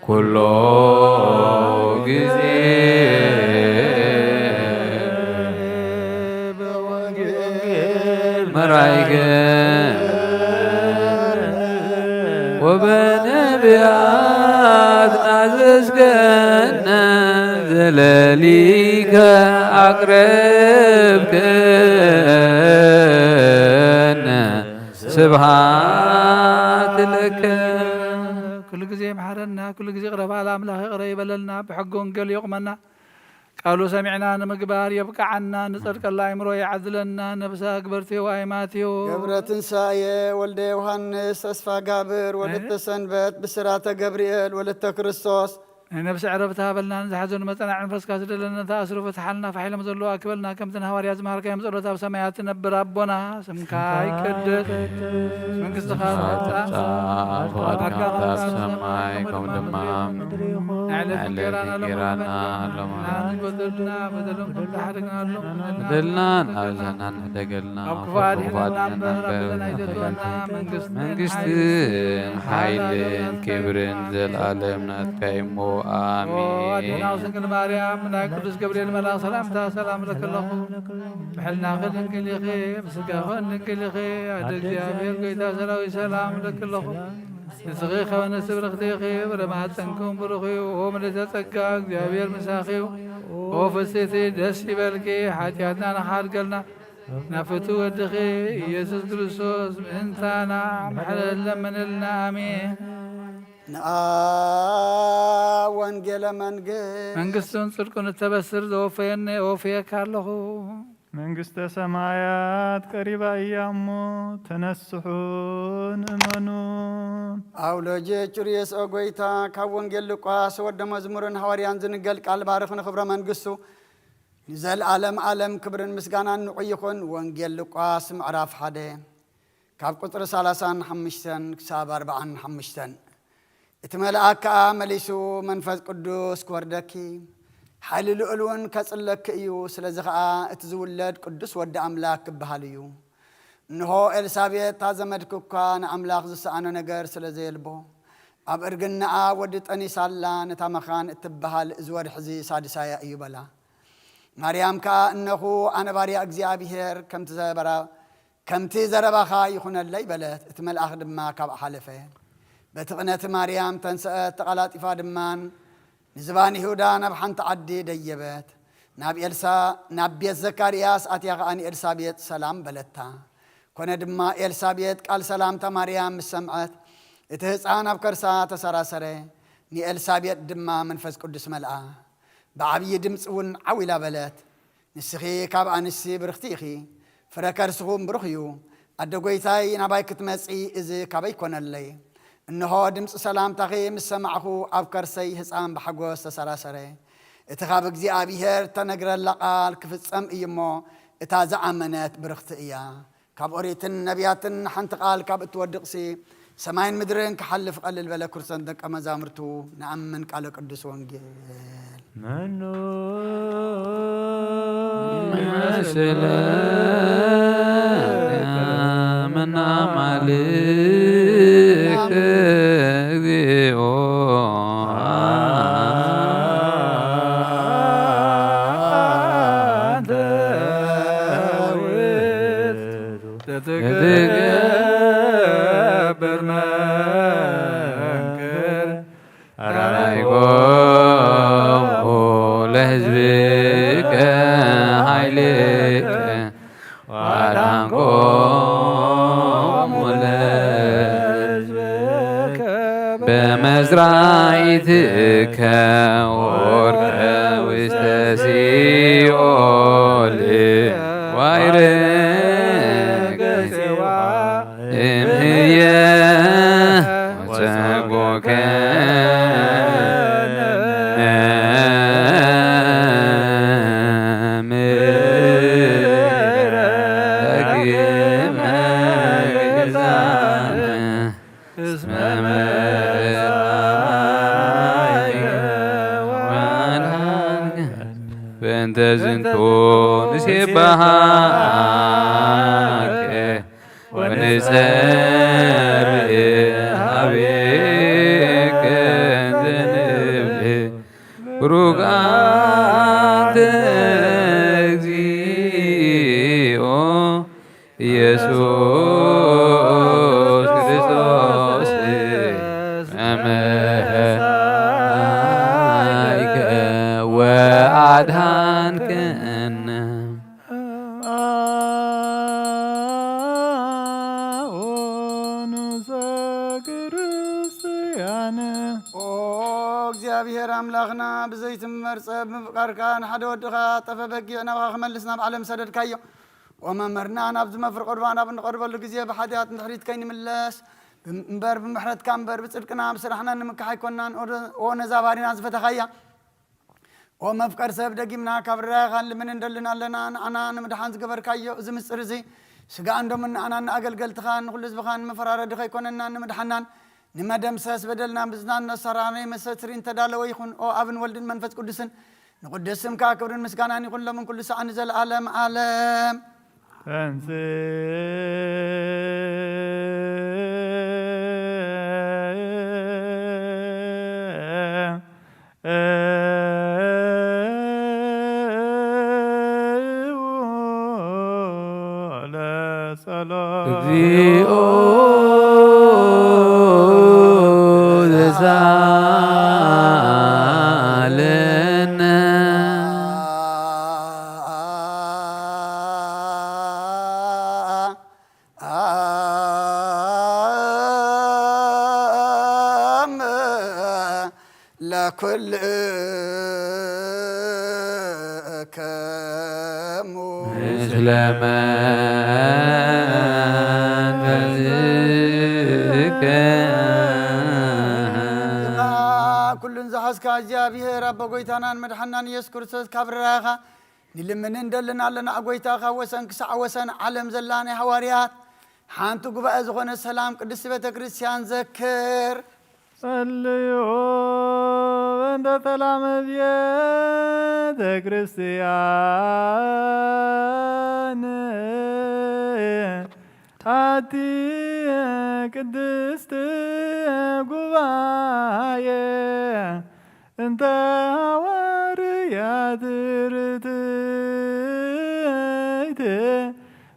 ኩሎ ጊዜ በወንጌል መራይከ ወበነቢያት ናዘዝከነ ዘለሊከ ኣቅረብከነ ስብሃት ለከ። ኩሉ ግዜ መሓረና፣ ኩሉ ግዜ ይቕረ በል ኣምላኽ፣ ይቕረ ይበለልና፣ ብሕጊ ወንጌል የቑመና፣ ቃሉ ሰሚዕና ንምግባር የብቅዓና፣ ንጸድቀላ ኣእምሮ ይዓድለና፣ ነብሰ ኣግበርትዮ ኣይማትዮ። ገብረ ትንሳኤ ወልደ ዮሃንስ፣ ተስፋ ጋብር፣ ወለተ ሰንበት፣ ብስራተ ገብርኤል፣ ወለተ ክርስቶስ። ናይ ነብሲ ዕረፍቲ ሃበልና፣ ንዝሓዘኑ መጸናዕን ፈስካ ስደለና፣ ተኣስሩ ፍትሓልና፣ ፋሕ ኢሎም ዘለዉ ኣክበልና፣ ከምቲ ንሃዋርያ ዝመሃርካዮም ጸሎት ኣብ ሰማያት ትነብር ኣቦና፣ ስምካ ይቀደስ፣ መንግስትኻ ትምጻእ፣ ትምጻእ፣ ፍቓድካ ፍቓድካ ከምቲ ኣብ ከምቲ ኣብ ሰማይ ሰማይ ከምኡ ከምኡ ድማ ኣብ ምድሪ ይኹን። ንዕለቱ ንዕለቱ እንጌራና እንጌራና ሎማና ሎማና ንበደልና፣ በደሎም ከምቲ ሓደግናሎም በደልና ንበደልና ንበደልና ንሓደገልና፣ ካብ ክፉ ኣድሕነና እምበር፣ ኣድሕነና እምበር፣ ኣበሰና ኣይተእትወና፣ መንግስቲ መንግስትን ሓይልን ክብርን ዘልኣለም ናትካ እሞ፣ ኦ ኣሜን። ኣዴና ድንግል ማርያም፣ ናይ ቅዱስ ገብርኤል መልኣኽ ሰላምታ ሰላም እለኪ ኣለኹ። ብሕልናኺ ድንግል ኢኺ፣ ብስጋኺ ድንግል ኢኺ፣ ኣደ እግዚኣብሔር፣ ጎይታ ሰራዊት፣ ሰላም እለኪ ኣለኹ። ንስኺ ከበነ ስብርኽቲ ኢኺ፣ ፍረ ማህፀንኩም ብሩኽ እዩ። ኦ ምልዕተ ጸጋ፣ እግዚኣብሔር ምሳኺ እዩ። ኦ ፍስሕቲ፣ ደስ ይበልኪ፣ ሓጢኣትና ንኻሓድገልና፣ ናብ ፍቱ ወድኺ ኢየሱስ ክርስቶስ ምእንታና ምሕረት ለምንልና። ኣሜን። ንኣ ወንጌለ መንግስት መንግስቱን ጽድቁን እተበስር ዘወፈየኒ ወፍየካ ኣለኹ። መንግስተ ሰማያት ቀሪባ እያ እሞ ተነስሑን እመኑን። ኣውሎጀ ቹርየስ ኦ ጎይታ፣ ካብ ወንጌል ሉቃስ ወደ መዝሙርን ሃዋርያን ዝንገል ቃል ባርኽ ንኽብረ መንግስቱ ንዘለዓለም ዓለም ክብርን ምስጋናን ንዑ ይኹን። ወንጌል ሉቃስ ምዕራፍ ሓደ ካብ ቁጽሪ ሰላሳን ሓሙሽተን ክሳብ ኣርብዓን ሓሙሽተን። እቲ መልኣክ ከኣ መሊሱ፣ መንፈስ ቅዱስ ክወርደኪ፣ ሓይሊ ልዑል እውን ከጽለኪ እዩ። ስለዚ ኸኣ እቲ ዝውለድ ቅዱስ ወዲ ኣምላክ ክበሃል እዩ። እንሆ ኤልሳቤጥ እታ ዘመድኪ እኳ ንኣምላኽ ዝሰኣኖ ነገር ስለ ዘየልቦ፣ ኣብ እርግናኣ ወዲ ጠኒሳ ኣላ። ነታ መኻን እትበሃል እዚ ወርሒ እዚ ሳድሳያ እዩ በላ። ማርያም ከኣ እነኹ ኣነ ባርያ እግዚኣብሄር፣ ከምቲ ዘበራ ከምቲ ዘረባኻ ይኹነለይ በለት። እቲ መልኣኽ ድማ ካብኣ ሓለፈ። በቲ ቅነቲ ማርያም ተንስአት፣ ተቐላጢፋ ድማ ንዝባን ይሁዳ ናብ ሓንቲ ዓዲ ደየበት። ናብ ኤልሳ ናብ ቤት ዘካርያስ ኣትያ ኸኣ ንኤልሳቤጥ ሰላም በለታ። ኮነ ድማ ኤልሳቤጥ ቃል ሰላምታ ማርያም ምስ ሰምዐት፣ እቲ ህፃን ኣብ ከርሳ ተሰራሰረ። ንኤልሳቤጥ ድማ መንፈስ ቅዱስ መልኣ። ብዓብዪ ድምፂ እውን ዓው ኢላ በለት፣ "ንስኺ ካብ ኣንስቲ ብርኽቲ ኢኺ፣ ፍረ ከርስኹም ብሩኽ እዩ። ኣደ ጐይታይ ናባይ ክትመጺ እዚ ካበይ ኮነለይ? እንሆ ድምፂ ሰላምታኺ ምስ ሰማዕኹ ኣብ ከርሰይ ህፃን ብሓጎስ ተሰራሰረ። እቲ ካብ እግዚኣብሔር ተነግረላ ቃል ክፍጸም እዩ እሞ እታ ዝኣመነት ብርኽቲ እያ። ካብ ኦሪትን ነቢያትን ሓንቲ ቃል ካብ እትወድቕሲ ሰማይን ምድርን ክሓልፍ ቀልል በለ ክርስቶን ደቀ መዛሙርቱ ንኣምን ቃለ ቅዱስ ወንጌል። መኑ ይመስለከ ምናማልክ እግዚኦ አንተ ውእቱ ትትገብር መንክር አራይኮ ለህዝብከ ኃይልከ ወአድኃንኮሙ ለሕዝብከ በመዝራኢትከ ወርቀ ውስተ ሲኦል ዋይረገ እምህየ ወጸጎከ እስመ መጻእከ ወአድኃንከ። በእንተ ዝንቱ ንሴብሐከ ወንጸሪ ሀቤከ እንተ ንብል ብሩክ አንተ እግዚኦ ኢየሱስ ክርስቶስ መመሃይከ ወአድኃንከነ። አቡነ ዘክርስቲያን። ኦ እግዚኣብሔር ኣምላኽና፣ ብዘይትመርጸ ብምፍቃርካ ንሓደ ወድኻ ጠፈ በጊዕ ናባኻ ክመልስ ናብ ዓለም ሰደድካዮ። ኦ መምህርና፣ ናብዚ መፍርቆ ዱባ ናብ እንቐርበሉ ግዜ ብሓጢኣት ንድሕሪት ከይንምለስ እምበር፣ ብምሕረትካ እምበር ብጽድቅና ብስራሕና ንምካሕ ኣይኮንናን። ኦ ደ-፣ ኦ ነዛ ባሪና ዝፈተኻያ፣ ኦ መፍቀር ሰብ፣ ደጊምና ካብ ርኣኻ ንልምን እንደልን ኣለና። ንዓና ንምድሓን ዝገበርካዮ እዚ ምስጢር እዚ፣ ስጋን ደሙን ንዓናን ንኣገልገልትኻን ንኹሉ ህዝብኻን መፈራረዲ ከይኮነናን ንምድሓናን ንመደምሰስ በደልናን ብዝናን ነሳራናይ መሰትሪ እንተዳለወ ይኹን። ኦ ኣብን ወልድን መንፈስ ቅዱስን ንቕዱስ ስምካ ክብርን ምስጋናን ይኹን ሎምን ኩሉ ሰዓት ንዘለኣለም ዓለም። ተንሥእ ለጸሎት። እግዚኦ ዘሳለነ። አም ለኩልክሙ ምስለ መንፈስከ። ኩሉን ዝሓዝካ እግዚኣብሔር ኣቦ ጎይታናን መድሓናን ኢየሱስ ክርስቶስ ካብ ርራኻ ንልምንን ደልን ኣለና። ኣ ጎይታ፣ ካብ ወሰን ክሳዕ ወሰን ዓለም ዘላ ናይ ሃዋርያት ሓንቲ ጉባኤ ዝኾነ ሰላም ቅድስቲ ቤተ ክርስቲያን ዘክር። ጸልዩ በእንተ ሰላም ቤተ ክርስቲያን ኣቲ ቅድስት ጉባኤ እንተ ሃዋርያት ርትዕት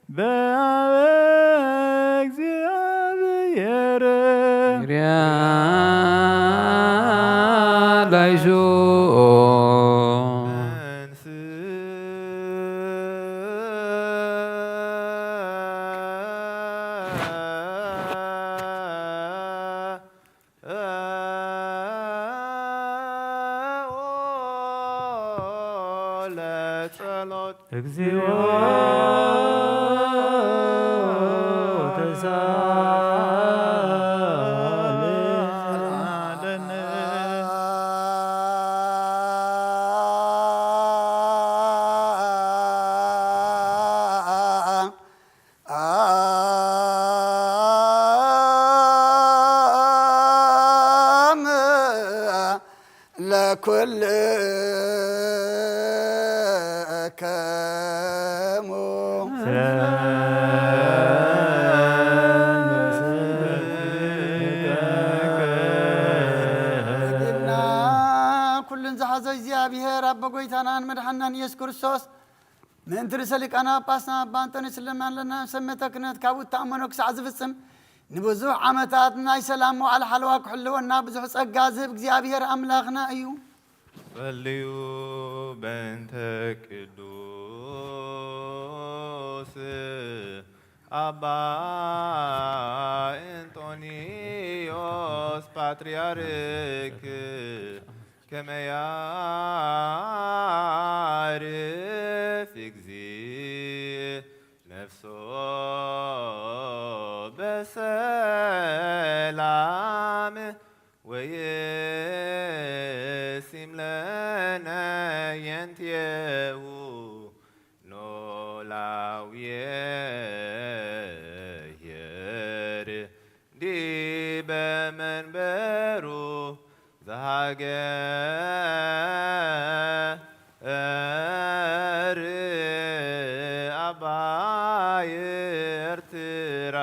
በአበ እግዚአብሔር ሪያ ላይሶ ለጸሎት እግዚኦ ተሳለነ። ለኩልክሙ እና ኩሉን ዝሓዘ እግዚኣብሔር ኣቦ ጎይታናን መድሓናን ኢየሱስ ክርስቶስ ምእንቲ ርእሰ ሊቃነ ጳጳስና ኣባ እንጦንዮስ ለማን ለና ሰመተ ክህነት ካብኡ እተኣመኖ ክሳዕ ዝፍጽም ንብዙሕ ዓመታት ናይ ሰላም መዋዕል ሓለዋ ክሕልወና ብዙሕ ጸጋ ዝህብ እግዚኣብሔር ኣምላኽና እዩ። ጸልዩ በእንተ ቅዱስ ኣባ እንጦንዮስ ፓትርያርክ ከመ ያዕርፍ እግዚእ ነፍሶ በሰላም ወይሲም ለነ የንትየሁ ኖላውየ ኄር ዲበ መንበሩ ዘሃገር ኣባይ ኤርትራ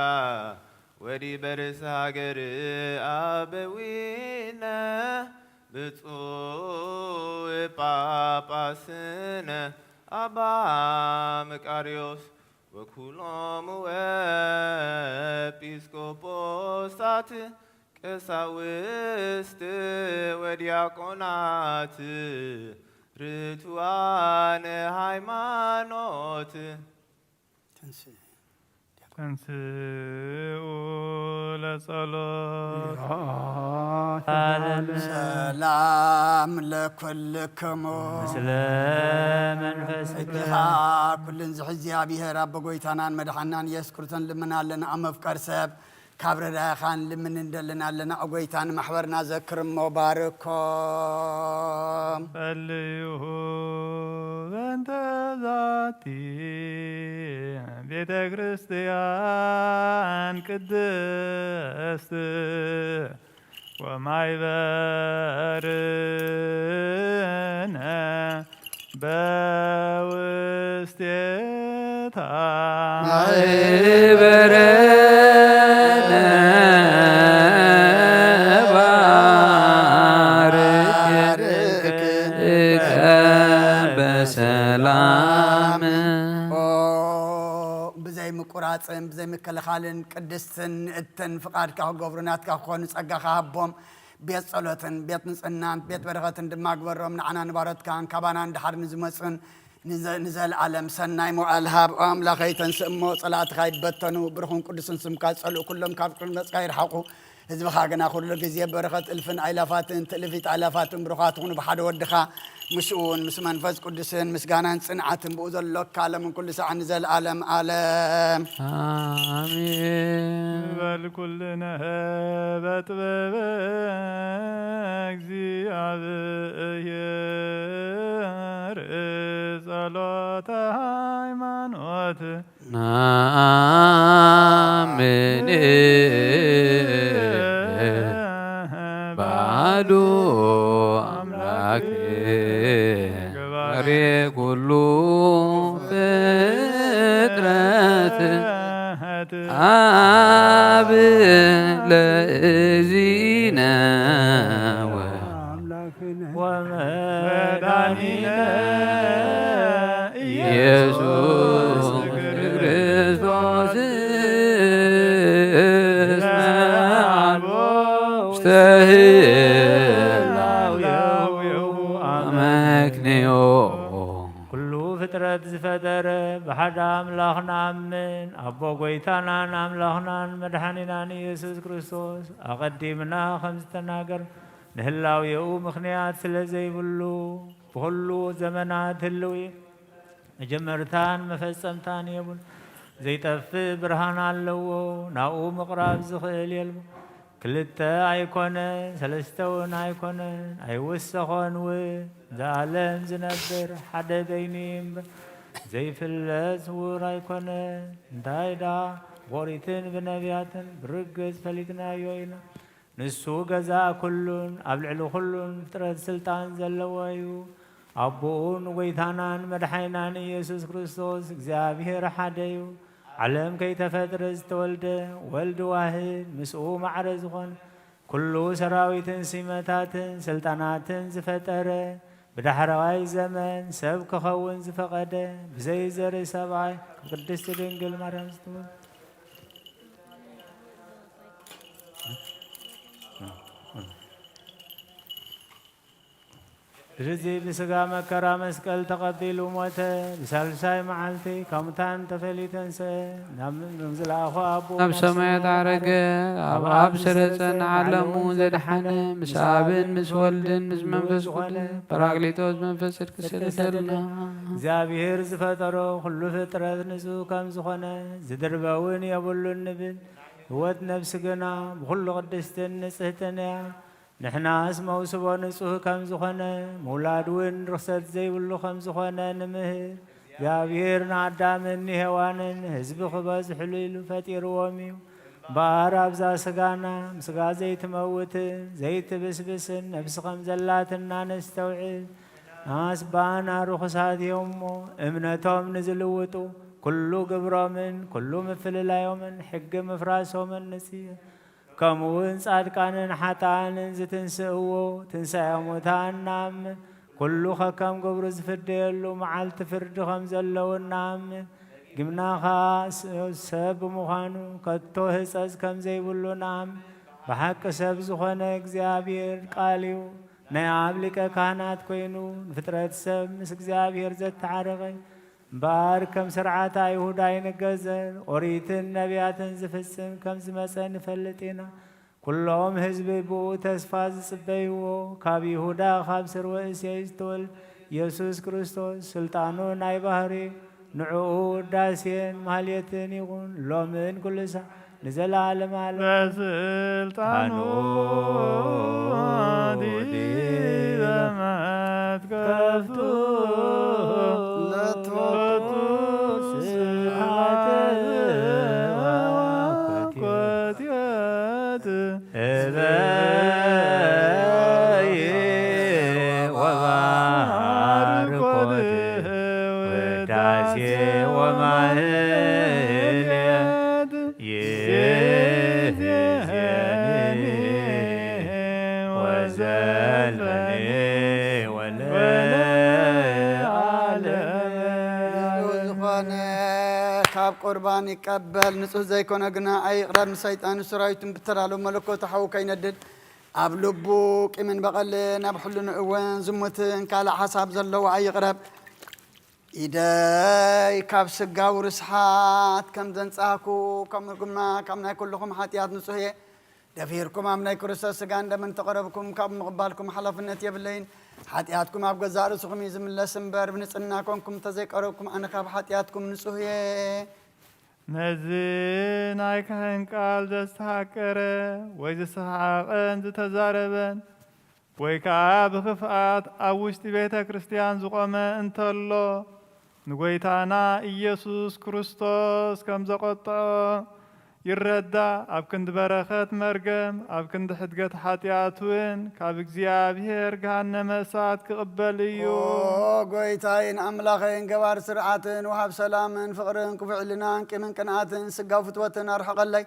ወዲበ ርእሰ ሃገር ኣበዊነ ብፁዕ ጳጳስነ ኣባ መቃርዮስ ወኩሎሙ ኤጲስቆጶሳት ቀሳውስት ወዲያቆናት ርቱዓነ ሃይማኖት። ተንስኡ ለጸሎት። ሰላም ለኩልክሙ። ምስለ መንፈስ እጅኻ ኩልን ዝሕዚ እግዚኣብሔር ኣቦ ጎይታናን መድሓናን ኢየሱስ ክርስቶስን ልምና ኣለና። ኣብ መፍቀር ሰብ ካብ ረዳይኻን ልምን እንደልን ኣለና። ኦ ጎይታ ንማሕበርና ዘክር እሞ ባርኮም። ጸልዩ በእንተ ዛቲ ቤተ ክርስቲያን ቅድስት ወማይበርነ በውስቴታ ማይበረነ ባርክ በሰላም። ኦ፣ ብዘይ ምቁራፅን ብዘይ ምክልኻልን ቅድስትን ንእድትን ፍቓድካ ክገብሩ ናትካ ክኾኑ ጸጋኻ ሃቦም። ቤት ጸሎትን ቤት ንጽህናን ቤት በረኸትን ድማ ግበሮም። ንዓና ንባሮትካን ካባና ንድሓር ንዝመጹን ንዘ-፣ ንዘለኣለም ሰናይ መዋዕል ሃብ። ኦ ኣምላኸይ፣ ተንስእ እሞ ጸላእትኻ ይበተኑ። ብሩኽን ቅዱስን ስምካ ዝጸልኡ ኩሎም ካብ ቅድሚ ገጽካ ይርሓቑ። ህዝብኻ ግና ኩሉ ግዜ በረኸት እልፍን ኣይላፋትን ትእልፊት ኣይላፋትን ብሩኻት ትኹኑ ብሓደ ወድኻ ምስኡ እውን ምስ መንፈስ ቅዱስን ምስጋናን ጽንዓትን ብኡ ዘሎካ ዓለምን ኩሉ ሰዓት ንዘለኣለም ዓለም። ኣሜን። በል ኩልነ በጥበበ እግዚኣብሔር ጸሎተ ሃይማኖት ናምን ባዱ ኣምላክ ገባሬ ኩሉ ፍጥረት ኣብ ለእዚነ ወመድኃኒነ ኢየሱስ ክርስቶስ እስመ አልቦ ውስተ ህላዌሁ አመክንዮ። ኩሉ ፍጥረት ዝፈጠረ ብሓደ ኣምላኽ ንኣምን፣ ኣቦ ጐይታናን ኣምላኽናን መድሓኒናን ኢየሱስ ክርስቶስ ኣቐዲምና ከም ዝተናገር ንህላዌኡ ምኽንያት ስለ ዘይብሉ፣ ብኹሉ ዘመናት ህልው እዩ። መጀመርታን መፈጸምታን የብሉ። ዘይጠፍእ ብርሃን ኣለዎ። ናብኡ ምቕራብ ዝኽእል የልቦ። ክልተ ኣይኮነን፣ ሰለስተ እውን ኣይኮነን፣ ኣይውሰኾን እውን። ዘኣለም ዝነብር ሓደ በይኑ እዩ እምበር፣ ዘይፍለጥ ስውር ኣይኮነን። እንታይ ደኣ ብኦሪትን ብነቢያትን ብርግጽ ፈሊጥናዮ ኢና። ንሱ ገዛእ ኩሉን ኣብ ልዕሊ ኩሉን ፍጥረት ስልጣን ዘለዎ እዩ። ኣቦኡ ንጎይታናን መድሓኒናን ኢየሱስ ክርስቶስ እግዚኣብሔር ሓደ እዩ። ዓለም ከይተፈጥረ ዝተወልደ ወልድ ዋህድ ምስኡ ማዕረ ዝኾነ ኩሉ ሰራዊትን ሲመታትን ስልጣናትን ዝፈጠረ ብዳሕረዋይ ዘመን ሰብ ክኸውን ዝፈቐደ ብዘይ ዘርኢ ሰብኣይ ካብ ቅድስቲ ድንግል ማርያም ዝተወልደ እዚ ብስጋ መከራ መስቀል ተቐቢሉ ሞተ። ብሳልሳይ መዓልቲ ካብ ሙታን ተፈልዩ ተንስአ። ናብ ዝለኣኾ ኣቦ ናብ ሰማያት ኣረገ። ኣብ ኣብ ስረ ጸንዓ ዓለሙ ዘድሓነ ምስ ኣብን ምስ ወልድን ምስ መንፈስ ቅዱስ ጳራቅሊጦስ መንፈስ ጽድቂ ሰደደልና። እግዚኣብሔር ዝፈጠሮ ኩሉ ፍጥረት ንጹህ ከም ዝኾነ ዝድርበ እውን የብሉን ንብል። ህይወት ነፍሲ ግና ብኹሉ ቅድስትን ንጽህትን እያ። ንሕናስ መውስቦ ንጹህ ከም ዝኾነ ምውላድ እውን ርኽሰት ዘይብሉ ከም ዝኾነ ንምህር። እግዚኣብሔር ንኣዳምን ንሄዋንን ህዝቢ ክበዝሕሉ ኢሉ ፈጢርዎም እዩ። እምበኣር ኣብዛ ስጋና ምስጋ ዘይትመውትን ዘይትብስብስን ነፍሲ ከም ዘላትና ነስተውዕል። ናስ ባና ርኹሳት እዮም እሞ እምነቶም ንዝልውጡ ኩሉ ግብሮምን ኩሉ ምፍልላዮምን ሕጊ ምፍራሶምን ንጽየፍ። ከምኡ እውን ጻድቃንን ሓጥኣንን ዝትንስእዎ ትንሳኤ ሙታን ንኣምን። ኩሉ ከከም ግብሩ ዝፍደየሉ መዓልቲ ፍርዲ ከም ዘለዉ ንኣምን። ግምና ኸኣ ስ-፣ ሰብ ብምዃኑ ከቶ ህጸጽ ከም ዘይብሉ ንኣምን። ብሓቂ ሰብ ዝኾነ እግዚኣብሔር ቃል እዩ። ናይ ኣብ ሊቀ ካህናት ኮይኑ ንፍጥረት ሰብ ምስ እግዚኣብሔር ዘተዓረቐ እምበኣር ከም ስርዓት ኣይሁድ ኣይንገዘር፣ ኦሪትን ነቢያትን ዝፍጽም ከም ዝመጸ ንፈልጥ ኢና። ኩሎም ህዝቢ ብኡ ተስፋ ዝጽበይዎ፣ ካብ ይሁዳ ካብ ስርወ እሴይ ዝተወልደ ኢየሱስ ክርስቶስ፣ ስልጣኑ ናይ ባህሪ፣ ንዕኡ ውዳሴን ማህሌትን ይኹን፣ ሎምን ኩሉ ሰዓት ንዘለዓለም ዓለም። በስልጣኑ ዲበ መትከፍቱ ለትወቱ ስብሐት ወኮትየት እበይ ወባርኮት ውዳሴ ወማህሌት ይእዜኒ ወዘልፈኒ ወለዓለም። ንጹህ ዝኾነ ካብ ቁርባን ይቀበል፣ ንጹህ ዘይኮነ ግና ኣይቕረብ። ንሰይጣን ሰራዊትን ብተዳሎ መለኮት ሓዊ ከይነድድ ኣብ ልቡ ቂምን በቐልን ኣብ ሕልንኡ እውን ዝሙትን ካልእ ሓሳብ ዘለዎ ኣይቕረብ። ኢደይ ካብ ስጋዊ ርስሓት ከም ዘንጻህኩ፣ ከምኡ ድማ ካብ ናይ ኩልኹም ሓጢኣት ንጹህ እየ። ደፊርኩም ኣብ ናይ ክርስቶስ ስጋን ደምን ተቐረብኩም፣ ካብ ምቕባልኩም ሓላፍነት የብለይን። ሓጢኣትኩም ኣብ ገዛእ ርእስኹም እዩ ዝምለስ እምበር፣ ብንጽህና ኮንኩም እንተዘይቀረብኩም፣ ኣነ ካብ ሓጢኣትኩም ንጹህ እየ። ነዚ ናይ ካህን ቃል ዘስተሃቀረ ወይ ዝሰሓቐን ዝተዛረበን ወይ ከኣ ብኽፍኣት ኣብ ውሽጢ ቤተ ክርስቲያን ዝቖመ እንተሎ፣ ንጐይታና ኢየሱስ ክርስቶስ ከም ዘቖጥዖ ይረዳእ። ኣብ ክንዲ በረኸት መርገም፣ ኣብ ክንዲ ሕድገት ሓጢኣት እውን ካብ እግዚኣብሔር ገሃነመ እሳት ክቕበል እዩ። ኦ ጐይታይን ኣምላኸይን፣ ገባር ስርዓትን ወሃብ ሰላምን ፍቕርን ክፉእ ሕልናን ቂምን ቅንኣትን ስጋዊ ፍትወትን ኣርሕቐለይ።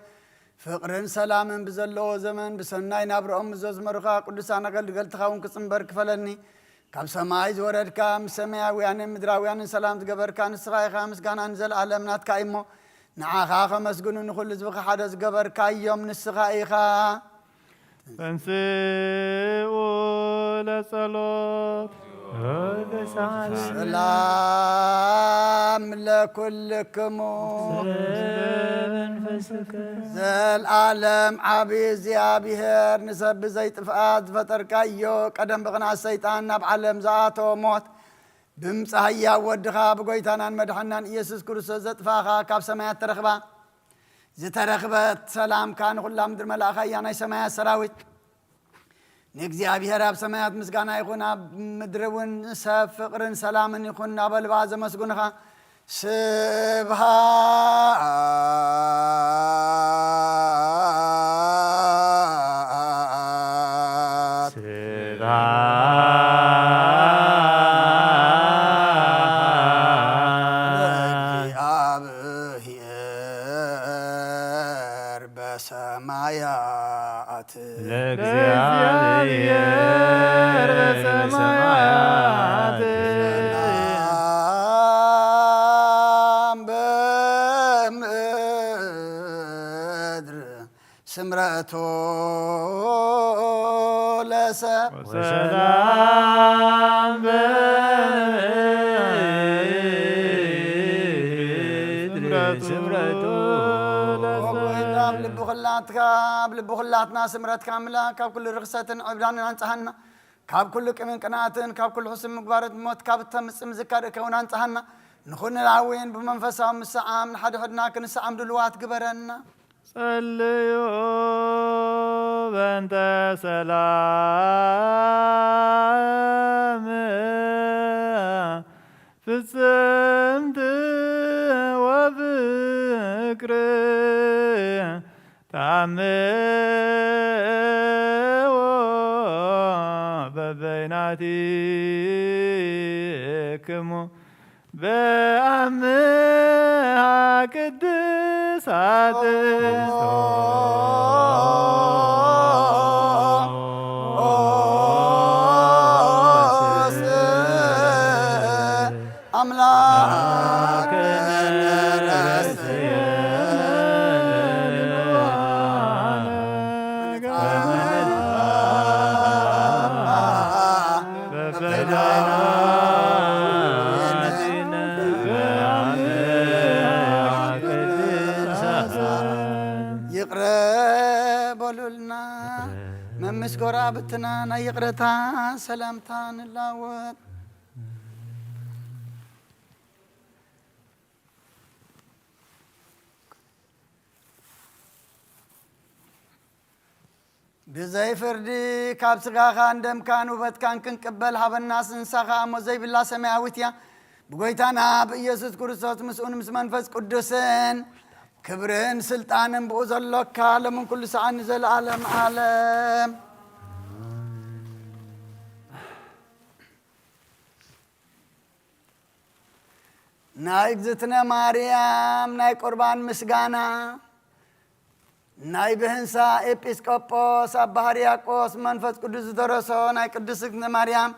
ፍቕርን ሰላምን ብዘለዎ ዘመን ብሰናይ ናብርኦም ምስ ዘዝመሩኻ ቅዱሳን ኣገልገልትኻ እውን ክጽንበር ክፈለኒ። ካብ ሰማይ ዝወረድካ፣ ምስ ሰማያውያንን ምድራውያንን ሰላም ዝገበርካ ንስኻ ኢኻ። ምስጋና ንዘለኣለም ናትካ እዩ እሞ፣ ንዓኻ ከመስግኑ ንኹሉ ህዝብኻ ሓደ ዝገበርካ እዮም ንስኻ ኢኻ። ተንስኡ ለጸሎት። ሰላም። ሰላም ለኩልክሙ። ዘልዓለም ዓቢ እግዚኣብሔር፣ ንሰብ ብዘይ ጥፍኣት ዝፈጠርካዮ፣ ቀደም ብቕንኣት ሰይጣን ናብ ዓለም ዝኣተወ ሞት፣ ብምጻእ ህያው ወድኻ ብጎይታናን መድሓናን ኢየሱስ ክርስቶስ ዘጥፋኻ፣ ካብ ሰማያት ተረኽባ። ዝተረኽበት ሰላምካ ንኹላ ምድሪ መላእኻ እያ። ናይ ሰማያት ሰራዊት ንእግዚኣብሔር ኣብ ሰማያት ምስጋና ይኹን፣ ኣብ ምድሪ እውን ሰብ ፍቕርን ሰላምን ይኹን እናበልባ ዘመስጉንኻ። ስብሃት ስብሃት ለእግዚኣብሔር በሰማያት ለእግዚኣብሔር በሰማያት ሰላም በምድር ስምረቱ ለሰብ ወሰላም በምድር ስምረቱ ለሰብ። ኣብ ልቢ ኩላትካ፣ ኣብ ልቢ ኩላትና ስምረትካ ኣምላኽ ካብ ኩሉ ርኽሰትን ዕብዳንን ኣንጽሃና። ካብ ኩሉ ቅምን ቅንኣትን ካብ ኩሉ ሕሱም ምግባርን ሞት ካብ እተምጽእ ምዝካር እከውን ኣንጽሃና። ንኹን ላዊን ብመንፈሳዊ ምስዓም ንሓድሕድና ክንስዓም ድልዋት ግበረና። ጸልዩ በእንተ ሰላም ፍጽምቲ ወፍቅር ተአምዎ በበይናቲክሙ በአምሃ ቅድሳት አምላክ ይቕረ በሉልና። መምስ ጎረባብትና ናይ ይቕረታ ሰላምታ ንላወጥ። ብዘይ ፍርዲ ካብ ስጋኻን ደምካን ውበትካን ክንቅበል ሃበናስ፣ ንሳኻ እሞ ዘይብላ ሰማያዊት እያ። ብጎይታና ብኢየሱስ ክርስቶስ ምስኡን ምስ መንፈስ ቅዱስን ክብርን ስልጣንን ብኡ ዘሎካ ሎምን ኩሉ ሰዓት ንዘለዓለም ዓለም። ናይ እግዝእትነ ማርያም ናይ ቁርባን ምስጋና፣ ናይ ብህንሳ ኤጲስቆጶስ ኣባ ሕርያቆስ መንፈስ ቅዱስ ዝደረሶ ናይ ቅድስት እግዝእትነ ማርያም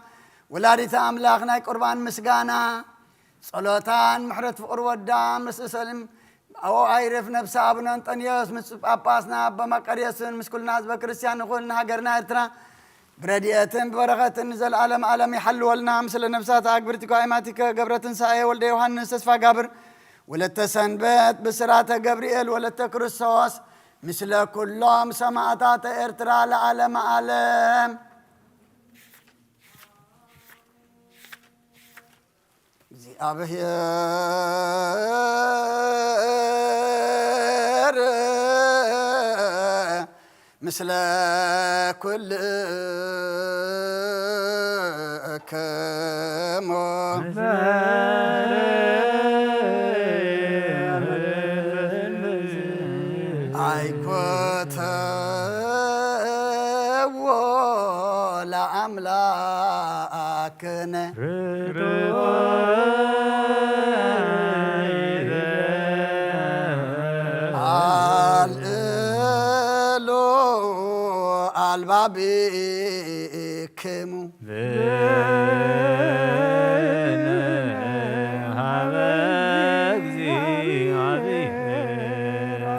ወላዲተ ኣምላኽ ናይ ቁርባን ምስጋና፣ ጸሎታን ምሕረት ፍቕሪ ወዳ ምስ እሰልም ኣብኡ ኣይርፍ ነብሲ ኣቡነ እንጠንዮስ ምስ ጳጳስና ኣባ መቃርዮስን ምስ ኩልና ህዝበ ክርስቲያን ንኹን ንሃገርና ኤርትራ ብረድኤትን ብበረኸትን ንዘለዓለም ዓለም ይሓልወልና። ምስለ ነብሳት ኣግብርቲ ኳይማቲከ ገብረ ትንሳኤ ወልደ ዮሃንስ ተስፋ ጋብር ወለተ ሰንበት ብስራተ ገብርኤል ወለተ ክርስቶስ ምስለ ኩሎም ሰማዕታተ ኤርትራ ለዓለመ ዓለም። እግዚኣብሔር ምስለ ኩልክሙ። ኣይኮተዎ ለኣምላክነ ርቱዕ ኣልእሎ ኣልባቢክሙ። ሀበ እግዚአብሔር።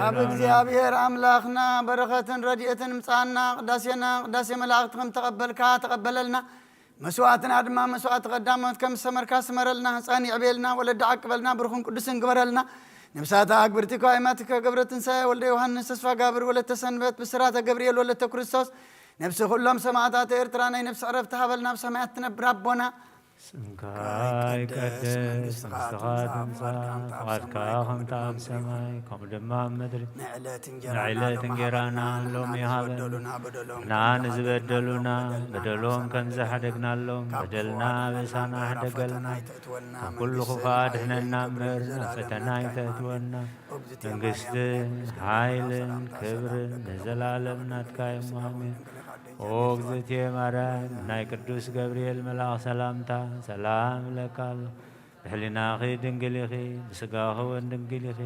ኣብ እግዚኣብሔር ኣምላኽና በረኸትን ረድኤትን ምጻና፣ ቅዳሴና ቅዳሴ መላእኽቲ ከም ተቐበልካ ተቐበለልና። መስዋዕትና ድማ መስዋዕቲ ቀዳሞት ከም ዝሰመርካ ስመረልና። ህፃን ይዕብየልና፣ ወለዲ ዓቅበልና፣ ብሩኽን ቅዱስን ግበረልና። ነብሳታ ኣግብርቲ ከዋይማትከ ገብረ ትንሳኤ ወልደ ዮሃንስ፣ ተስፋ ጋብር፣ ወለተ ሰንበት፣ ብስራተ ገብርኤል፣ ወለተ ክርስቶስ፣ ነብሲ ኩሎም ሰማዕታት ኤርትራ ናይ ነብሲ ዕረፍቲ ሃበልና። ኣብ ሰማያት ትነብር ኣቦና፣ ስምካ ይቀደስ፣ መንግስትኻ ትምጻእ፣ ፍቓድካ ከምቲ ኣብ ሰማይ ከምኡ ድማ ኣብ ምድሪ። ንዕለት እንጀራና ሎሚ ሃበና፣ ንሕና ንዝበደሉና በደሎም ከም ዝሓደግናሎም፣ በደልና ኣበሳና ሕደገልና፣ ካብ ኩሉ ክፉእ ኣድሕነና እምበር፣ ናብ ፈተና ኣይተእትወና። መንግስትን ሓይልን ክብርን ንዘላለም ናትካ እዮም። ኣሜን። ኦ እግዝእትየ ማርያም፣ ናይ ቅዱስ ገብርኤል መልኣኽ ሰላምታ ሰላም እለካ ኣለኹ። ብሕሊናኺ ድንግል ኢኺ፣ ብስጋኺ እውን ድንግል ኢኺ።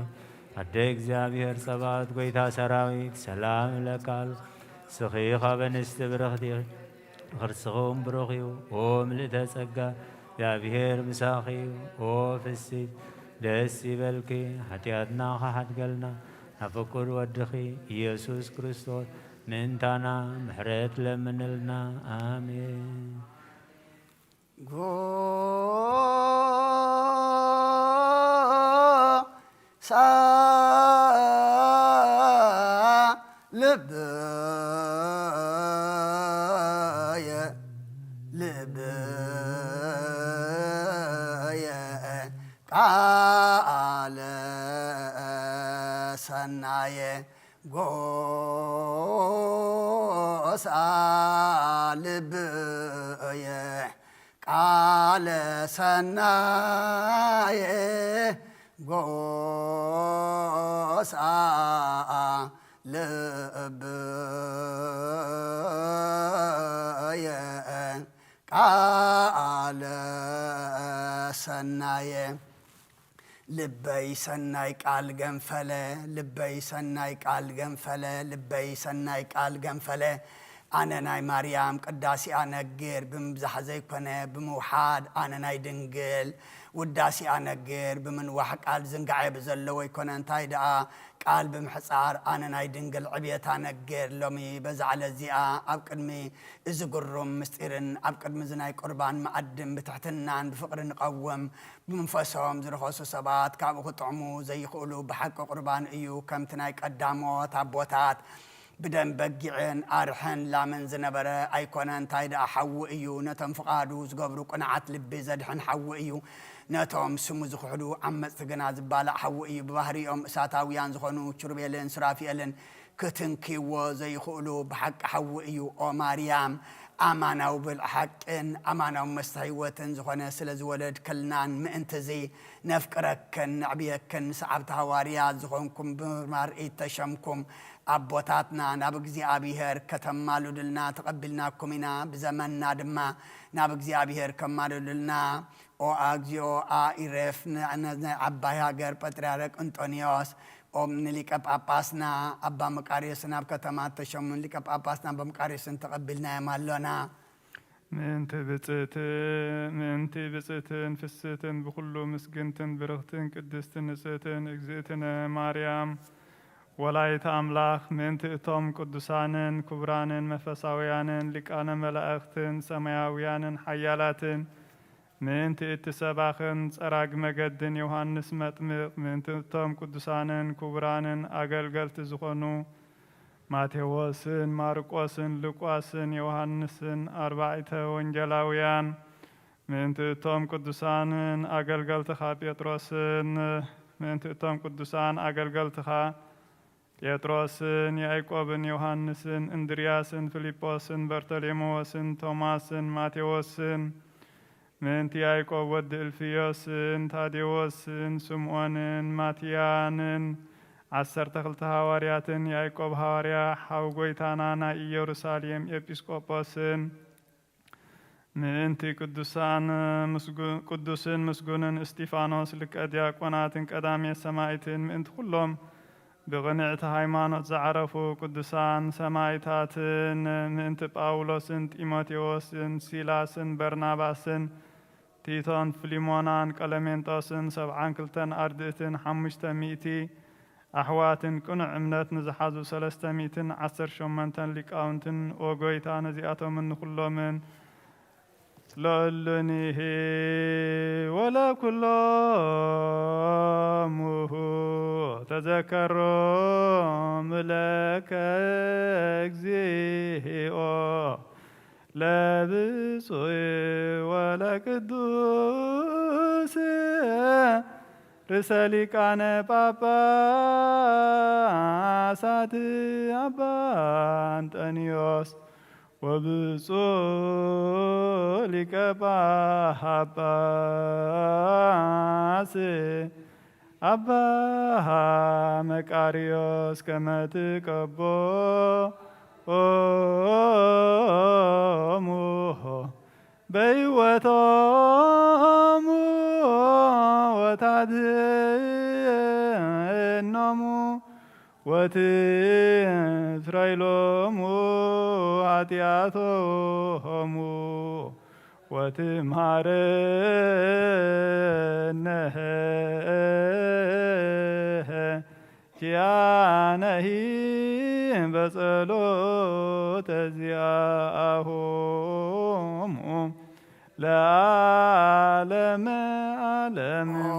ኣደ እግዚኣብሔር ጸባኦት፣ ጐይታ ሰራዊት፣ ሰላም እለካ ኣለኹ። ንስኺ ካብ ኣንስቲ ብርኽቲ ኢኺ፣ ብኽርስኺ እውን ብሩኽ እዩ። ኦ ምልእተ ጸጋ፣ እግዚኣብሔር ምሳኺ እዩ። ኦ ፍስሕቲ፣ ደስ ይበልኪ፣ ሓጢኣትና ኸሓድገልና፣ ናብ ፍቁር ወድኺ ኢየሱስ ክርስቶስ ምእንታና ምሕረት ለምንልና። ኣሜን። ጎሳ ልብየ፣ ልብየ፣ ቃለ ሰናየ፣ ጎሳ ልብየ፣ ቃለ ሰናየ፣ ጎሳ ልብየ፣ ቃለ ሰናየ። ልበይ ሰናይ ቃል ገንፈለ፣ ልበይ ሰናይ ቃል ገንፈለ፣ ልበይ ሰናይ ቃል ገንፈለ። ኣነ ናይ ማርያም ቅዳሴኣ ነግር ብምብዛሕ ዘይኮነ ብምውሓድ፣ ኣነ ናይ ድንግል ውዳሴኣ ነግር ብምንዋሕ፣ ቃል ዝንጋዐ ብዘለዎ ይኮነ። እንታይ ደኣ ቃል ብምሕጻር፣ ኣነ ናይ ድንግል ዕብየታ ነግር። ሎሚ በዛ ዕለት እዚኣ ኣብ ቅድሚ እዚ ግሩም ምስጢርን ኣብ ቅድሚ እዚ ናይ ቁርባን መኣድን ብትሕትናን ብፍቕሪ ንቐውም። ብመንፈሶም ዝረኸሱ ሰባት ካብኡ ክጥዕሙ ዘይኽእሉ ብሓቂ ቁርባን እዩ። ከምቲ ናይ ቀዳሞት ኣቦታት ብደም በጊዕን ኣርሕን ላምን ዝነበረ ኣይኮነ፣ እንታይ ደኣ ሓዊ እዩ። ነቶም ፍቓዱ ዝገብሩ ቅኑዓት ልቢ ዘድሕን ሓዊ እዩ። ነቶም ስሙ ዝኽሕዱ ዓመጽቲ ግና ዝባላዕ ሓዊ እዩ። ብባህሪኦም እሳታውያን ዝኾኑ ኪሩቤልን ሱራፊኤልን ክትንክይዎ ዘይኽእሉ ብሓቂ ሓዊ እዩ። ኦ ማርያም፣ ኣማናዊ ብልዒ ሓቅን ኣማናዊ መስተ ህይወትን ዝኾነ ስለ ዝወለድክልናን ምእንቲ እዚ ነፍቅረክን ነዕብየክን ሰዓብቲ ሃዋርያት ዝኾንኩም ብማርኢት ተሸምኩም ኣቦታትና ናብ እግዚኣብሔር ከተማልዱልና ተቐቢልናኩም ኢና። ብዘመንና ድማ ናብ እግዚኣብሔር ከማልዱልና ኦ ኣግዚኦ ኣኢሬፍ ን-፣ ን-፣ ናይ ዓባይ ሃገር ጳጥርያርክ እንጦንዮስ ኦም ንሊቀ ጳጳስና ኣባ መቃርዮስን ኣብ ከተማ ተሸሙን ሊቀ ጳጳስና ኣባ መቃርዮስን ተቐቢልናዮም ኣሎና። ምእንቲ ብጽእቲ-፣ ምእንቲ ብጽእትን ፍስህትን ብኹሉ ምስግንትን ብርኽትን ቅድስትን ንጽህትን እግዝእትነ ማርያም ወላዲተ ኣምላኽ፣ ምእንቲ እቶም ቅዱሳንን ክቡራንን መንፈሳውያንን ሊቃነ መላእኽትን ሰማያውያንን ሓያላትን፣ ምእንቲ እቲ ሰባኽን ጸራግ መገድን ዮሃንስ መጥምቕ፣ ምእንቲ እቶም ቅዱሳንን ክቡራንን ኣገልገልቲ ዝኾኑ ማቴዎስን ማርቆስን ሉቃስን ዮሃንስን ኣርባዕተ ወንጌላውያን፣ ምእንቲ እቶም ቅዱሳንን ኣገልገልትኻ ጴጥሮስን፣ ምእንቲ እቶም ቅዱሳን ኣገልገልትኻ ጴጥሮስን ያዕቆብን ዮሃንስን እንድርያስን ፊልጶስን በርተሌሜዎስን ቶማስን ማቴዎስን፣ ምእንቲ ያዕቆብ ወዲ እልፍዮስን ታዴዎስን ስምዖንን ማትያንን ዓሰርተ ክልተ ሃዋርያትን ያዕቆብ ሃዋርያ ሓው ጐይታና ናይ ኢየሩሳሌም ኤጲስቆጶስን፣ ምእንቲ ቅዱሳን ምስጉ-፣ ቅዱስን ምስጉንን እስጢፋኖስ ሊቀ ዲያቆናትን ቀዳሜ ሰማዕትን፣ ምእንቲ ኩሎም ብቕንዕቲ ሃይማኖት ዝዓረፉ ቅዱሳን ሰማዕታትን፣ ምእንቲ ጳውሎስን ጢሞቴዎስን ሲላስን በርናባስን ቲቶን ፍሊሞናን ቀለሜንጦስን ሰብዓን ክልተን ኣርድእትን ሓሙሽተ ሚእቲ ኣሕዋትን ቅኑዕ እምነት ንዝሓዙ ሰለስተ ሚእትን ዓሰርተ ሸሞንተን ሊቃውንትን፣ ኦ ጐይታ፣ ነዚኣቶምን ንኹሎምን ለእሉኒሂ ወለኩሎሙ ተዘከሮም ለከ እግዚኦ ለብፁዕ ወለቅዱስ ርእሰ ሊቃነ ጳጳሳት ኣባ እንጠንዮስ ወብፁዕ ሊቀ ጳጳስ ኣባ መቃርዮስ ከመ ትቀቦሙ በሕይወቶሙ ወታድህኖሙ ወትስረይ ሎሙ ኃጢአቶሙ ወትምሃረነ ኪያነሂ በጸሎተ ዚአሆሙ ለዓለመ ዓለም። ኦ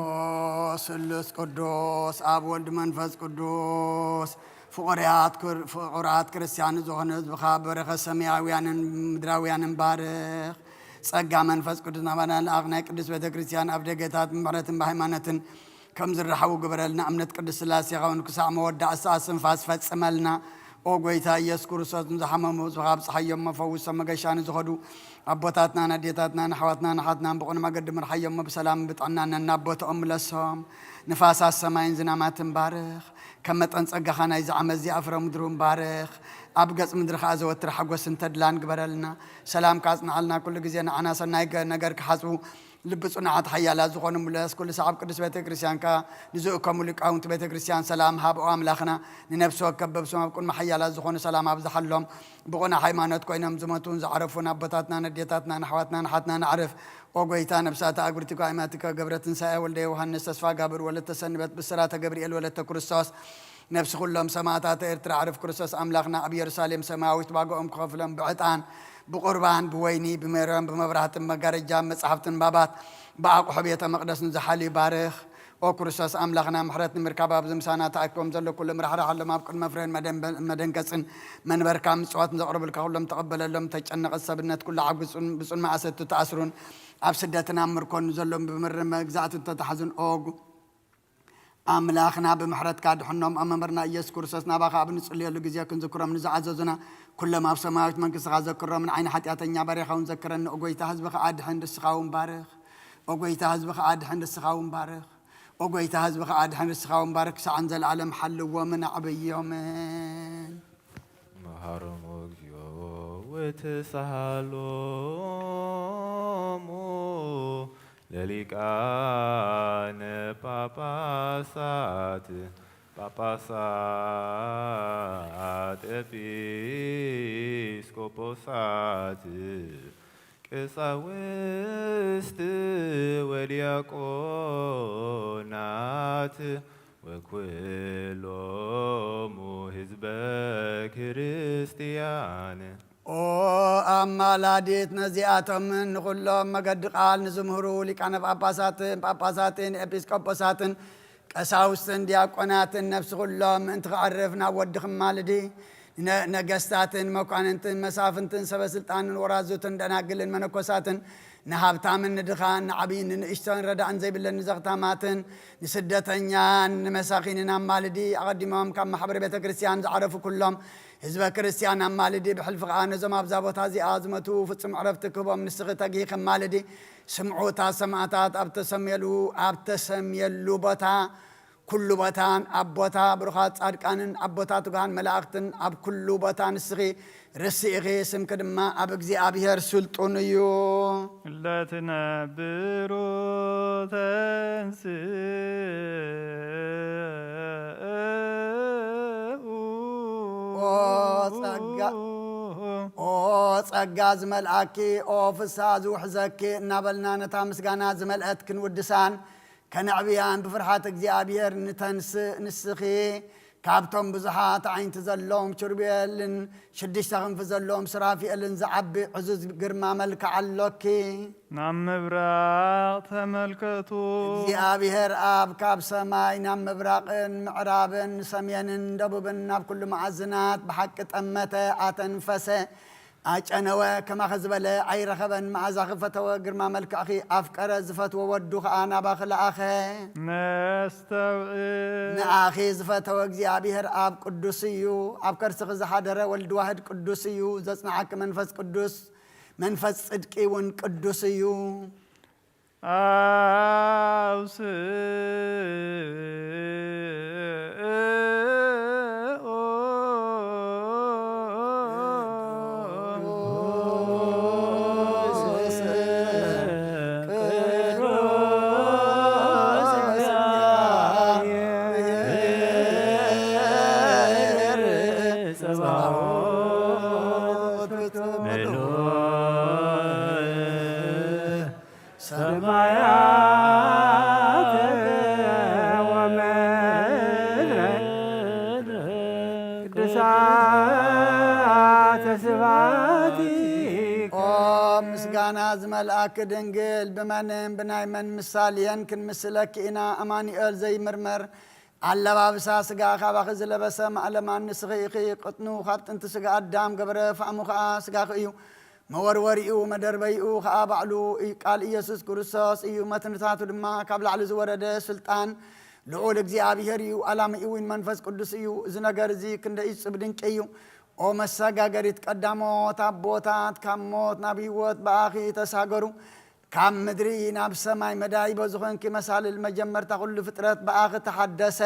ስሉስ ቅዱስ፣ ኣብ ወልድ መንፈስ ቅዱስ፣ ፍቑራት ክር-፣ ፍቑራት ክርስቲያን ዝኾነ ህዝብኻ በረኸት ሰማያውያንን ምድራውያንን ባርኽ። ጸጋ መንፈስ ቅዱስ ናባና ልኣኽ። ናይ ቅድስት ቤተ ክርስቲያን ኣብ ደገታት ብምሕረትን ብሃይማኖትን ከም ዝረሓቡ ግበረልና። እምነት ቅድስት ሥላሴኻ እውን ክሳዕ መወዳእታ እስትንፋስ ፈጽመልና። ኦ ጐይታ ኢየሱስ ክርስቶስ፣ ንዝሓመሙ ህዝብኻ ኣብጽሓዮም፣ መፈውሶም መገሻ ንዝኸዱ ኣቦታትናን ኣዴታትናን ኣሕዋትናን ኣሓትናን ብቕኑዕ መገዲ ምርሓዮም፣ ብሰላም ብጥዕና ነናብ ቦታኦም ምለሶም። ንፋሳት ሰማይን ዝናማትን ባርኽ። ከም መጠን ጸጋኻ ናይዚ ዓመት እዚኣ ፍረ ምድሩ ባርኽ። ኣብ ገጽ ምድሪ ኸኣ ዘወትር ሓጎስን ተድላን ግበረልና። ሰላምካ ኣጽንዓልና፣ ኩሉ ግዜ ንዓና ሰናይ ገ-፣ ነገር ክሓስቡ ልቢ ጽኑዓት ሓያላት ዝኾኑ ምለስ። ኩሉ ሰዓብ ቅዱስ ቤተ ክርስቲያንካ ንዝእከሙ ሊቃውንቲ ቤተ ክርስቲያን ሰላም ሃብኦ ኣምላኽና። ንነፍሲ ወከፍ በብስም ኣብ ቅድሚ ሓያላት ዝኾኑ ሰላም ኣብዝሓሎም። ብቕኑዕ ሃይማኖት ኮይኖም ዝሞቱን ዝዓረፉን ኣቦታትናን ኣዴታትናን ኣሕዋትናን ኣሓትናን ኣዕርፍ። ኦ ጐይታ፣ ነፍሳተ ኣግብርቲከ ኣእማቲከ ገብረ ትንሳኤ ወልደ ዮሃንስ፣ ተስፋ ጋብር ወለተ ሰንበት፣ ብስራተ ገብርኤል ወለተ ክርስቶስ፣ ነፍሲ ኩሎም ሰማዕታተ ኤርትራ ኣዕርፍ ክርስቶስ ኣምላኽና ኣብ ኢየሩሳሌም ሰማያዊት ዋጋኦም ክኸፍሎም ብዕጣን፣ ብቑርባን፣ ብወይኒ፣ ብሜሮን፣ ብመብራህትን መጋረጃን መጻሕፍትን ባባት ብኣቑሑ ቤተ መቕደስ ንዝሓልዩ ባርኽ። ኦ ክርስቶስ ኣምላኽና፣ ምሕረት ንምርካብ ኣብዚ ምሳና ተኣኪቦም ዘሎ ኩሎም ራሕራሓሎም፣ ኣብ ቅድመ ፍሬን መደንበ-፣ መደንገጽን መንበርካ ምጽዋት ንዘቕርቡልካ ኩሎም ተቐበለሎም። ተጨነቐት ሰብነት ኩሉ ዓጉጹን ብጹን ማእሰቱ ተኣስሩን ኣብ ስደትን ኣብ ምርኮን ንዘሎም ብምር መግዛእቱ ተታሕዙን ኦጉ ኣምላኽና ብምሕረትካ ድሕኖም። ኣብ መምህርና ኢየሱስ ክርስቶስ ናባኻ ኣብ ንጽልየሉ ግዜ ክንዝክሮም ንዝኣዘዙና ኩሎም ኣብ ሰማያዊት መንግስትኻ ዘክሮም። ንዓይኒ ሓጢኣተኛ ባሪኻ እውን ዘክረኒ። ኦ ጐይታ ህዝብኻ ኣድሕን፣ ንስኻ እውን ባርኽ። ኦ ጐይታ ህዝብኻ ኣድሕን፣ ንስኻ እውን ባርኽ። ኦ ጐይታ ህዝብኻ ኣድሕን፣ ንስኻ እውን ባርኽ። ክሳዕን ዘለኣለም ሓልዎምን ኣዕብዮምን። መሃሮሙ እግዚኦ ወተሳሃሎሙ ለሊቃነ ጳጳሳት፣ ጳጳሳት ኤጲስቆጶሳት፣ ቀሳውስት ወዲያቆናት ወኩሎሙ ህዝበ ክርስቲያን። ኦ ኣማላዲት፣ ነዚኣቶምን ንኹሎም መገዲ ቃል ንዝምህሩ ሊቃነ ጳጳሳትን ጳጳሳትን ኤጲስቆጶሳትን ቀሳውስትን ዲያቆናትን ነፍሲ ኩሎም ምእንቲ ክዕርፍ ናብ ወዲ ክማልዲ፣ ነ-፣ ነገስታትን መኳንንትን መሳፍንትን ሰበ ስልጣንን ወራዙትን ደናግልን መነኮሳትን ንሃብታምን ንድኻን ንዓብይን ንንእሽቶን ረዳእን ዘይብለን ንዘኽታማትን ንስደተኛን ንመሳኺንን ኣማልዲ። ኣቐዲሞም ካብ ማሕበረ ቤተ ክርስቲያን ዝዓረፉ ኩሎም ህዝበ ክርስቲያን ኣማልዲ። ብሕልፊ ኸኣ ነዞም ኣብዛ ቦታ እዚኣ ዝመቱ ፍጹም ዕረፍቲ ክህቦም ንስኺ ተግሂ ከማልዲ። ስምዑ እታ ሰማዕታት ኣብ ተሰምየሉ፣ ኣብ ተሰምየሉ ቦታ ኩሉ ቦታን ኣብ ቦታ ብሩኻት ጻድቃንን ኣብ ቦታ ትጉሃን መላእኽትን ኣብ ኩሉ ቦታ ንስኺ ርስኢኺ፣ ስምኪ ድማ ኣብ እግዚኣብሔር ስልጡን እዩ። ለትነብሩ ተንስኡ። ኦ ጸጋ፣ ኦ ጸጋ ዝመልኣኪ፣ ኦ ፍስሃ ዝውሕዘኪ እናበልና ነታ ምስጋና ዝመልአት ክንውድሳን ከነዕብያን ብፍርሃት እግዚኣብሔር ንተንስእ። ንስኺ ካብቶም ብዙሓት ዓይንቲ ዘለዎም ኪሩቤልን ሽዱሽተ ክንፊ ዘለዎም ሱራፊኤልን ዝዓቢ ዕዙዝ ግርማ መልክዕ ኣሎኪ። ናብ ምብራቕ ተመልከቱ። እግዚኣብሔር ኣብ ካብ ሰማይ ናብ ምብራቕን ምዕራብን ሰሜንን ደቡብን ናብ ኩሉ መኣዝናት ብሓቂ ጠመተ፣ ኣተንፈሰ፣ ኣጨነወ፣ ከማኺ ዝበለ ኣይረኸበን። መኣዛኺ ፈተወ፣ ግርማ መልክዕኺ ኣፍቀረ፣ ዝፈትዎ ወዱ ኸኣ ናባኺ ለኣኸ። ነስተውዕል። ንኣኺ ዝፈተወ እግዚኣብሔር ኣብ ቅዱስ እዩ። ኣብ ከርስኺ ዝሓደረ ወልድ ዋህድ ቅዱስ እዩ። ዘጽንዓኪ መንፈስ ቅዱስ፣ መንፈስ ጽድቂ እውን ቅዱስ እዩ። ኣውስኡ ሰማያት ወምድረ ቅዱሳተ ስብሐቲ። ኦ ምስጋና ዝመልኣኪ ድንግል፣ ብመንን ብናይ መን ምሳልየን ክንምስለኪ ኢና? ኣማኑኤል ዘይምርመር ኣለባብሳ ስጋ ካባኺ ዝለበሰ ማእለማን ንስኺ ኢኺ። ቅጥኑ ካብ ጥንቲ ስጋ ኣዳም ገበረ፣ ፋእሙ ኸኣ ስጋኺ እዩ። መወርወሪኡ መደርበይኡ ኸኣ ባዕሉ እዩ፣ ቃል ኢየሱስ ክርስቶስ እዩ። መትንታቱ ድማ ካብ ላዕሊ ዝወረደ ስልጣን ልዑል እግዚኣብሔር እዩ። ኣላሚኡ እውን መንፈስ ቅዱስ እዩ። እዚ ነገር እዚ ክንደይ እጹብ ድንቂ እዩ። ኦ መሰጋገሪት ቀዳሞት ኣቦታት፣ ካብ ሞት ናብ ህይወት ብኣኺ ተሳገሩ። ካብ ምድሪ ናብ ሰማይ መዳይቦ ዝኾንኪ መሳልል መጀመርታ ኩሉ ፍጥረት ብኣኺ ተሓደሰ።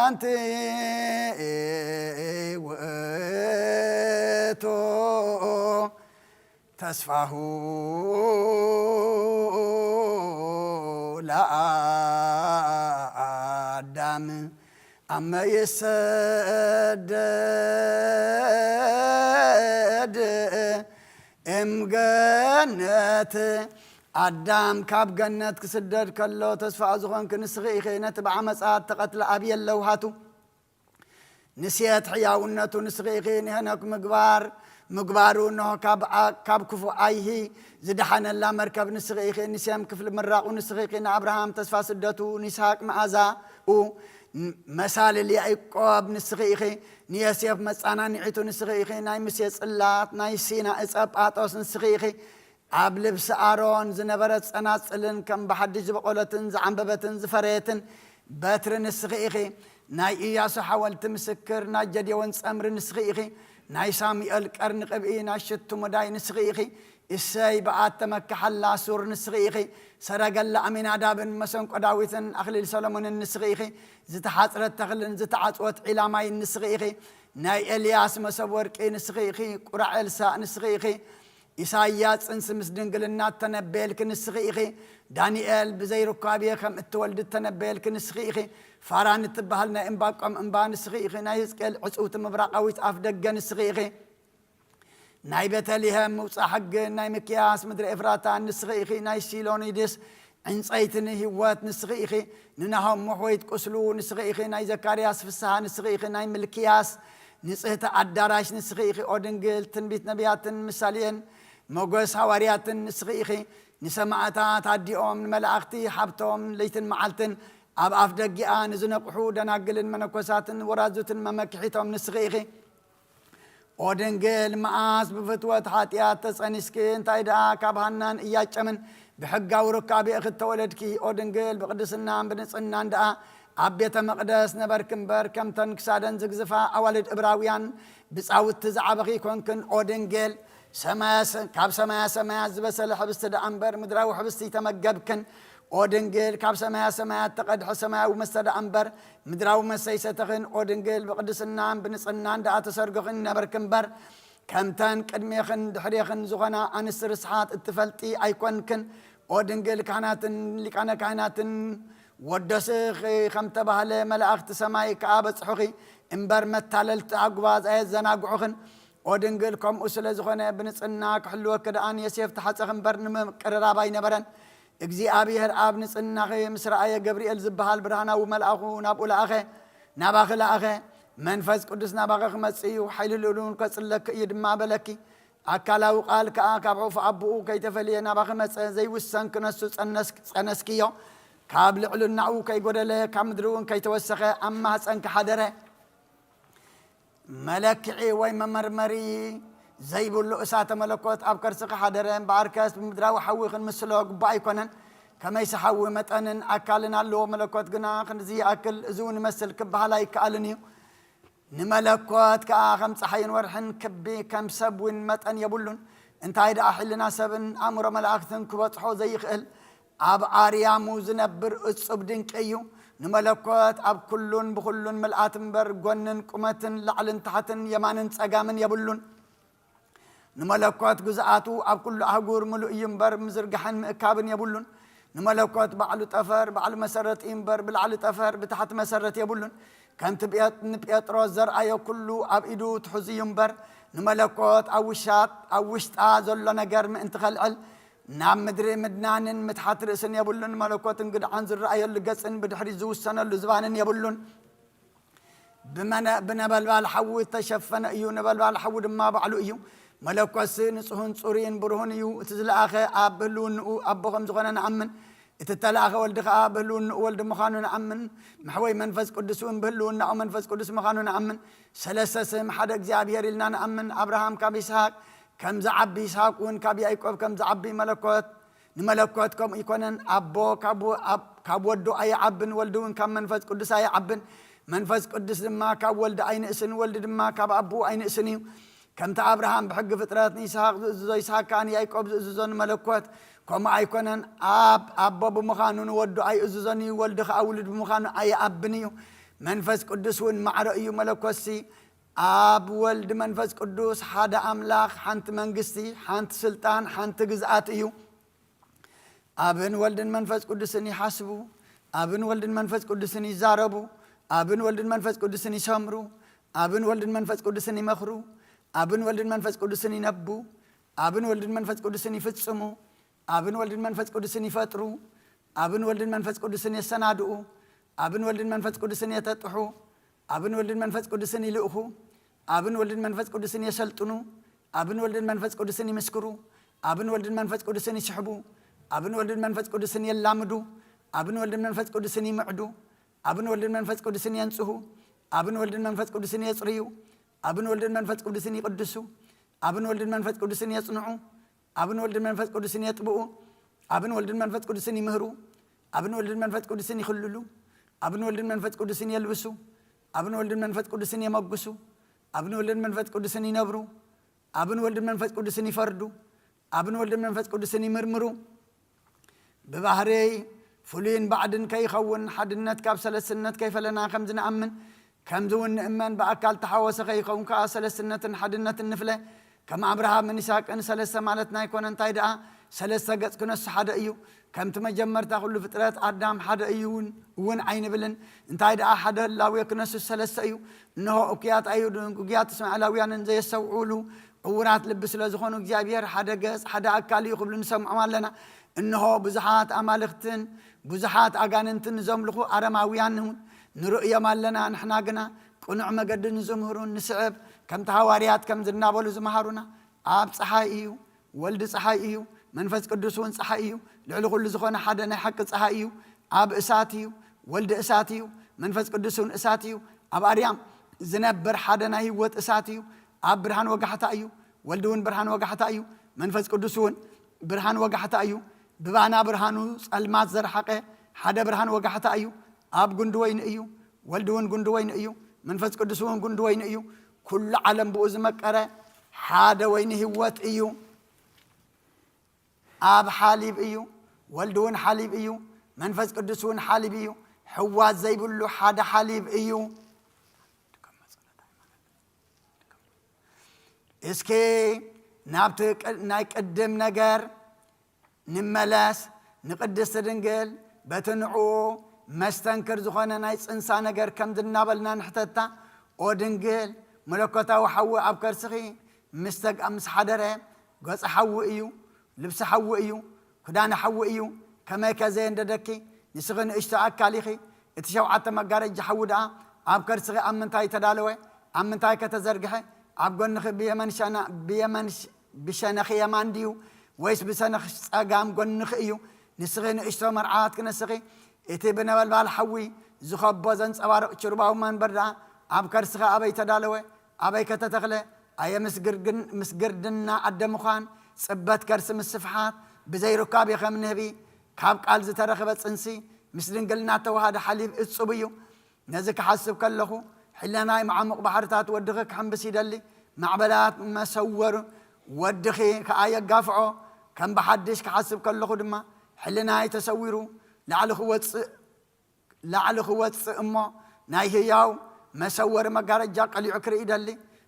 ኣንቲ ውእቱ ተስፋሁ ለኣዳም ኣመ ይሰደድ እምገነት። ኣዳም ካብ ገነት ክስደድ ከሎ ተስፋ ዝኾንኪ ንስኺ ኢኺ። ነቲ ብዓመጻ እተቐትለ ኣብየ ኣለውሃቱ ንስየት ሕያውነቱ ንስኺ ኢኺ። ንሄኖክ ምግባር ምግባሩ፣ እንሆ ካብ ኣ-፣ ካብ ክፉእ ኣይሂ ዝደሓነላ መርከብ ንስኺ ኢኺ። ንሴም ክፍሊ ምራቑ ንስኺ ኢኺ። ንኣብርሃም ተስፋ ስደቱ፣ ንይስሃቅ መኣዛኡ፣ ን-፣ መሳልል ያዕቆብ ንስኺ ኢኺ። ንዮሴፍ መጻናንዒቱ ንስኺ ኢኺ። ናይ ሙሴ ጽላት፣ ናይ ሲና ዕጸ ጳጦስ ንስኺ ኢኺ። ኣብ ልብሲ ኣሮን ዝነበረት ጸናጽልን ከም ብሓድሽ ዝበቖለትን ዝዓምበበትን ዝፈረየትን በትሪ ንስኺ ኢኺ። ናይ ኢያሱ ሓወልቲ ምስክር፣ ናይ ጀዴዎን ጸምሪ ንስኺ ኢኺ። ናይ ሳሙኤል ቀርኒ ቅብኢ፣ ናይ ሽቱ ሙዳይ ንስኺ ኢኺ። እሰይ ብኣተመክሓላ ሱር ንስኺ ኢኺ። ሰረገላ ኣሚናዳብን መሰንቆ ዳዊትን ኣኽሊል ሰሎሞንን ንስኺ ኢኺ። ዝተሓጽረት ተኽልን ዝተዓጽወት ዒላ ማይን ንስኺ ኢኺ። ናይ ኤልያስ መሰብ ወርቂ ንስኺ ኢኺ። ቁራዕ ኤልሳእ ንስኺ ኢኺ። ኢሳይያስ ጽንሲ ምስ ድንግልና እተነበየልኪ ንስኺ ኢኺ። ዳንኤል ብዘይ ርኳብየ ከም እትወልዲ እተነበየልኪ ንስኺ ኢኺ። ፋራን እትበሃል ናይ እምባቆም እምባ ንስኺ ኢኺ። ናይ ህዝቅኤል ዕጽውቲ ምብራቓዊት ኣፍ ደገ ንስኺ ኢኺ። ናይ ቤተልሔም ምውጻእ ሕግን ናይ ሚክያስ ምድሪ ኤፍራታን ንስኺ ኢኺ። ናይ ሲሎኒድስ ዕንጸይቲ ንህይወት ንስኺ ኢኺ። ንናሆም ምሕወይት ቁስሉ ንስኺ ኢኺ። ናይ ዘካርያስ ፍስሃ ንስኺ ኢኺ። ናይ ምልክያስ ንጽህቲ ኣዳራሽ ንስኺ ኢኺ። ኦ ድንግል፣ ትንቢት ነቢያትን ምሳሌን ሞገስ ሃዋርያትን ንስኺ ኢኺ። ንሰማዕታት ኣዲኦም፣ ንመላእኽቲ ሓብቶም፣ ለይትን መዓልትን ኣብ ኣፍ ደጊኣ ንዝነቅሑ ደናግልን መነኮሳትን ወራዙትን መመክሒቶም ንስኺ ኢኺ። ኦ ድንግል፣ መዓስ ብፍትወት ሓጢኣት ተጸኒስኪ፣ እንታይ ደኣ ካብ ሃናን ኢያቄምን ብሕጋዊ ሩካቤ እኺ እተወለድኪ? ኦ ድንግል፣ ብቕድስናን ብንጽህናን ደኣ ኣብ ቤተ መቕደስ ነበርኪ እምበር፣ ከምተን ክሳደን ዝግዝፋ ኣዋልድ እብራውያን ብጻውቲ ዝዓበኺ ኣይኮንክን። ኦ ድንግል፣ ሰማያ ሰ-፣ ካብ ሰማያ ሰማያት ዝበሰለ ሕብስቲ ደኣ እምበር፣ ምድራዊ ሕብስቲ ኣይተመገብክን። ኦ ድንግል፣ ካብ ሰማያ ሰማያት እተቐድሐ ሰማያዊ መስተ ደኣ እምበር፣ ምድራዊ መስተ ኣይሰተኽን። ኦ ድንግል፣ ብቕድስናን ብንጽህናን ደኣ ተሰርግኽን ነበርኪ እምበር፣ ከምተን ቅድሜኽን ድሕሬኽን ዝኾና ኣንስቲ ርስሓት እትፈልጢ ኣይኮንክን። ኦ ድንግል፣ ካህናትን ሊቃነ ካህናትን ወደስኺ ከም ተባህለ፣ መላእኽቲ ሰማይ ከኣ በጽሑኺ እምበር፣ መታለልቲ ኣጉባዝ ኣየዘናግዑኽን። ኦ ድንግል፣ ከምኡ ስለ ዝኾነ ብንጽህና ክሕልወኪ ደኣ ንዮሴፍ ተሓጸኺ እምበር ንምቅርራብ ኣይነበረን። እግዚኣብሔር ኣብ ንጽህናኺ ምስ ረኣየ፣ ገብርኤል ዝበሃል ብርሃናዊ መልኣኹ ናብኡ ለኣኸ፣ ናባኺ ለኣኸ። መንፈስ ቅዱስ ናባኺ ክመጽእ እዩ፣ ሓይሊ ልኡል እውን ከጽለኪ እዩ ድማ በለኪ። ኣካላዊ ቃል ከኣ ካብ ዑፍ ኣቦኡ ከይተፈልየ ናባኺ መጸ። ዘይውሰን ክነሱ ጸነስ-፣ ጸነስክዮ። ካብ ልዕልናኡ ከይጎደለ፣ ካብ ምድሪ እውን ከይተወሰኸ ኣብ ማህጸንኪ ሓደረ። መለክዒ ወይ መመርመሪ ዘይብሉ እሳተ መለኮት ኣብ ከርስኺ ሓደረ። እምበኣርከስ ብምድራዊ ሓዊ ክንምስሎ ግቡእ ኣይኮነን። ከመይሲ ሓዊ መጠንን ኣካልን ኣለዎ፣ መለኮት ግና ክንድዚ ይኣክል፣ እዚ እውን ይመስል ክበሃል ኣይከኣልን እዩ። ንመለኮት ከኣ ከም ጸሓይን ወርሕን ክቢ፣ ከም ሰብ እውን መጠን የብሉን። እንታይ ደኣ ሕልና ሰብን ኣእምሮ መላእክትን ክበጽሖ ዘይኽእል፣ ኣብ ኣርያሙ ዝነብር እጹብ ድንቂ እዩ። ንመለኮት ኣብ ኩሉን ብኹሉን ምልኣት እምበር፣ ጎንን ቁመትን ላዕልን ታሕትን የማንን ጸጋምን የብሉን። ንመለኮት ግዝኣቱ ኣብ ኩሉ ኣህጉር ምሉእ እዩ እምበር፣ ምዝርጋሕን ምእካብን የብሉን። ንመለኮት ባዕሉ ጠፈር፣ ባዕሉ መሰረት እዩ እምበር፣ ብላዕሊ ጠፈር፣ ብታሕቲ መሰረት የብሉን። ከምቲ ጴጥ-፣ ንጴጥሮስ ዘርኣዮ ኩሉ ኣብ ኢዱ ትሑዝ እዩ እምበር፣ ንመለኮት ኣብ ውሻጥ-፣ ኣብ ውሽጣ ዘሎ ነገር ምእንቲ ከልዕል፣ ናብ ምድሪ ምድናንን ምትሓት ርእስን የብሉን። መለኮት እንግድዓን ዝረኣየሉ ገጽን ብድሕሪት ዝውሰነሉ ዝባንን የብሉን። ብመነ-፣ ብነበልባል ሓዊ እተሸፈነ እዩ፣ ነበልባል ሓዊ ድማ ባዕሉ እዩ። መለኮትሲ ንጹህን ጽሩይን ብሩህን እዩ። እቲ ዝለኣኸ ኣብ ህልውንኡ ኣቦ ከም ዝኾነ ንኣምን። እቲ እተላእከ ወልዲ ከኣ ብህልውንኡ ወልዲ ምዃኑ ንኣምን። መሕወይ መንፈስ ቅዱስ እውን ብህልውናኡ መንፈስ ቅዱስ ምዃኑ ንኣምን። ሰለስተ ስም ሓደ እግዚኣብሔር ኢልና ንኣምን። ኣብርሃም ካብ ይስሃቅ ከም ዝዓቢ፣ ይስሃቅ እውን ካብ ያዕቆብ ከም ዝዓቢ መለኮት፣ ንመለኮት ከምኡ ኣይኮነን። ኣቦ ካብ ወ-፣ ኣብ-፣ ካብ ወዱ ኣይዓብን፣ ወልዲ እውን ካብ መንፈስ ቅዱስ ኣይዓብን። መንፈስ ቅዱስ ድማ ካብ ወልዲ ኣይንእስን፣ ወልዲ ድማ ካብ ኣቦኡ ኣይንእስን እዩ። ከምቲ ኣብርሃም ብሕጊ ፍጥረት ንይስሃቅ ዝእዝዞ፣ ይስሃቅ ከኣ ንያዕቆብ ዝእዝዞ ንመለኮት ከምኡ ኣይኮነን። ኣብ ኣቦ ብምዃኑ ንወዱ ኣይእዝዞን እዩ፣ ወልዲ ከኣ ውሉድ ብምዃኑ ኣይኣብን እዩ። መንፈስ ቅዱስ እውን ማዕረ እዩ። መለኮትሲ ኣብ ወልድ መንፈስ ቅዱስ ሓደ ኣምላኽ፣ ሓንቲ መንግስቲ፣ ሓንቲ ስልጣን፣ ሓንቲ ግዝኣት እዩ። ኣብን ወልድን መንፈስ ቅዱስን ይሓስቡ፣ ኣብን ወልድን መንፈስ ቅዱስን ይዛረቡ፣ ኣብን ወልድን መንፈስ ቅዱስን ይሰምሩ፣ ኣብን ወልድን መንፈስ ቅዱስን ይመኽሩ፣ ኣብን ወልድን መንፈስ ቅዱስን ይነቡ፣ ኣብን ወልድን መንፈስ ቅዱስን ይፍጽሙ፣ ኣብን ወልድን መንፈስ ቅዱስን ይፈጥሩ፣ ኣብን ወልድን መንፈስ ቅዱስን የሰናድኡ፣ ኣብን ወልድን መንፈስ ቅዱስን የተጥሑ፣ ኣብን ወልድን መንፈስ ቅዱስን ይልእኹ፣ ኣብን ወልድን መንፈስ ቅዱስን የሰልጥኑ፣ ኣብን ወልድን መንፈስ ቅዱስን ይምስክሩ፣ ኣብን ወልድን መንፈስ ቅዱስን ይስሕቡ፣ ኣብን ወልድን መንፈስ ቅዱስን የላምዱ፣ ኣብን ወልድን መንፈስ ቅዱስን ይምዕዱ፣ ኣብን ወልድን መንፈስ ቅዱስን የንጽሁ፣ ኣብን ወልድን መንፈስ ቅዱስን የጽርዩ፣ ኣብን ወልድን መንፈስ ቅዱስን ይቅድሱ፣ ኣብን ወልድን መንፈስ ቅዱስን የጽንዑ፣ ኣብን ወልድን መንፈስ ቅዱስን የጥብኡ፣ ኣብን ወልድን መንፈስ ቅዱስን ይምህሩ፣ ኣብን ወልድን መንፈስ ቅዱስን ይኽልሉ፣ ኣብን ወልድን መንፈስ ቅዱስን የልብሱ፣ ኣብን ወልድን መንፈስ ቅዱስን የመጉሱ፣ ኣብን ወልድን መንፈስ ቅዱስን ይነብሩ፣ ኣብን ወልድን መንፈስ ቅዱስን ይፈርዱ፣ ኣብን ወልድን መንፈስ ቅዱስን ይምርምሩ። ብባህርይ ፍሉይን ባዕድን ከይኸውን፣ ሓድነት ካብ ሰለስትነት ከይፈለና ከም ዝንኣምን፣ ከምዚ እውን ንእመን፣ ብኣካል ተሓወሰ ከይኸውን ከኣ ሰለስትነትን ሓድነትን ንፍለ። ከም ኣብርሃምን ይስሐቅን ሰለስተ ማለትና ኣይኮነ፣ እንታይ ደኣ ሰለስተ ገጽ ክነሱ ሓደ እዩ። ከምቲ መጀመርታ ኩሉ ፍጥረት ኣዳም ሓደ እዩ እውን፣ እውን ኣይንብልን። እንታይ ደኣ ሓደ ህላዌ ክነሱ ሰለስተ እዩ። እንሆ እኩያት ኣይሁድን ግጉያት እስማኤላውያንን ዘየስተውዕሉ ዕዉራት ልቢ ስለ ዝኾኑ፣ እግዚኣብሔር ሓደ ገጽ፣ ሓደ ኣካል እዩ ክብሉ ንሰምዖም ኣለና። እንሆ ብዙሓት ኣማልኽትን ብዙሓት ኣጋንንትን ዘምልኹ ኣረማውያን እውን ንርእዮም ኣለና። ንሕና ግና ቅኑዕ መገዲ ንዝምህሩን ንስዕብ፣ ከምቲ ሃዋርያት ከምዚ እናበሉ ዝመሃሩና፣ ኣብ ጸሓይ እዩ፣ ወልዲ ጸሓይ እዩ፣ መንፈስ ቅዱስ እውን ጸሓይ እዩ፣ ልዕሊ ኩሉ ዝኾነ ሓደ ናይ ሓቂ ጸሓይ እዩ፣ ኣብ እሳት እዩ፣ ወልዲ እሳት እዩ፣ መንፈስ ቅዱስ እውን እሳት እዩ፣ ኣብ ኣርያም ዝነብር ሓደ ናይ ህይወት እሳት እዩ፣ ኣብ ብርሃን ወጋሕታ እዩ፣ ወልዲ እውን ብርሃን ወጋሕታ እዩ፣ መንፈስ ቅዱስ እውን ብርሃን ወጋሕታ እዩ። ብባና ብርሃኑ ጸልማት ዘርሓቐ ሓደ ብርሃን ወጋሕታ እዩ። ኣብ ጉንዲ ወይኒ እዩ፣ ወልዲ እውን ጉንዲ ወይኒ እዩ፣ መንፈስ ቅዱስ እውን ጉንዲ ወይኒ እዩ። ኩሉ ዓለም ብኡ ዝመቀረ ሓደ ወይኒ ህይወት እዩ። ኣብ ሓሊብ እዩ፣ ወልዲ እውን ሓሊብ እዩ፣ መንፈስ ቅዱስ እውን ሓሊብ እዩ። ሕዋስ ዘይብሉ ሓደ ሓሊብ እዩ። እስኪ ናብቲ ቅ-፣ ናይ ቅድም ነገር ንመለስ። ንቅድስቲ ድንግል በቲ ንዕኡ መስተንክር ዝኾነ ናይ ጽንሳ ነገር ከምዚ እናበልና ንሕተታ፣ ኦ ድንግል፣ መለኮታዊ ሓዊ ኣብ ከርስኺ ምስ ተግ-፣ ምስ ሓደረ፣ ገጹ ሓዊ እዩ፣ ልብሱ ሓዊ እዩ፣ ክዳኑ ሓዊ እዩ። ከመይከ ዘየንደደኪ? ንስኺ ንእሽቶ ኣካል ኢኺ። እቲ ሸውዓተ መጋረጃ ሓዊ ደኣ ኣብ ከርስኺ ኣብ ምንታይ ተዳለወ? ኣብ ምንታይ ከተዘርግሐ? ኣብ ጎንኺ ብየመን ሸና-፣ ብየመን ሽ-፣ ብሸነኺ የማን ድዩ ወይስ ብሸነኺ ጸጋም ጎንኺ እዩ? ንስኺ ንእሽቶ መርዓት ክነስኺ፣ እቲ ብነበልባል ሓዊ ዝኸቦ ዘንጸባርቕ ችሩባዊ መንበር ደኣ ኣብ ከርስኺ ኣበይ ተዳለወ? ኣበይ ከተተኽለ? ኣየ ምስ ግርግን-፣ ምስ ግርድና ኣደ ምዃን፣ ጽበት ከርሲ ምስፍሓት፣ ብዘይ ሩካቤ ከም ንህቢ፣ ካብ ቃል ዝተረኽበ ጽንሲ፣ ምስ ድንግልና እተዋሃደ ሓሊብ እጹብ እዩ። ነዚ ክሓስብ ከለኹ፣ ሕልናይ መዓሙቕ ባሕርታት ወድኺ ክሕምብስ ይደሊ፣ ማዕበላት መሰወሩ ወድኺ ከኣ የጋፍዖ። ከም ብሓድሽ ክሓስብ ከለኹ ድማ፣ ሕልናይ ተሰዊሩ ላዕሊ ክወጽእ፣ ላዕሊ ክወጽእ እሞ፣ ናይ ህያው መሰወሪ መጋረጃ ቀሊዑ ክርኢ ይደሊ።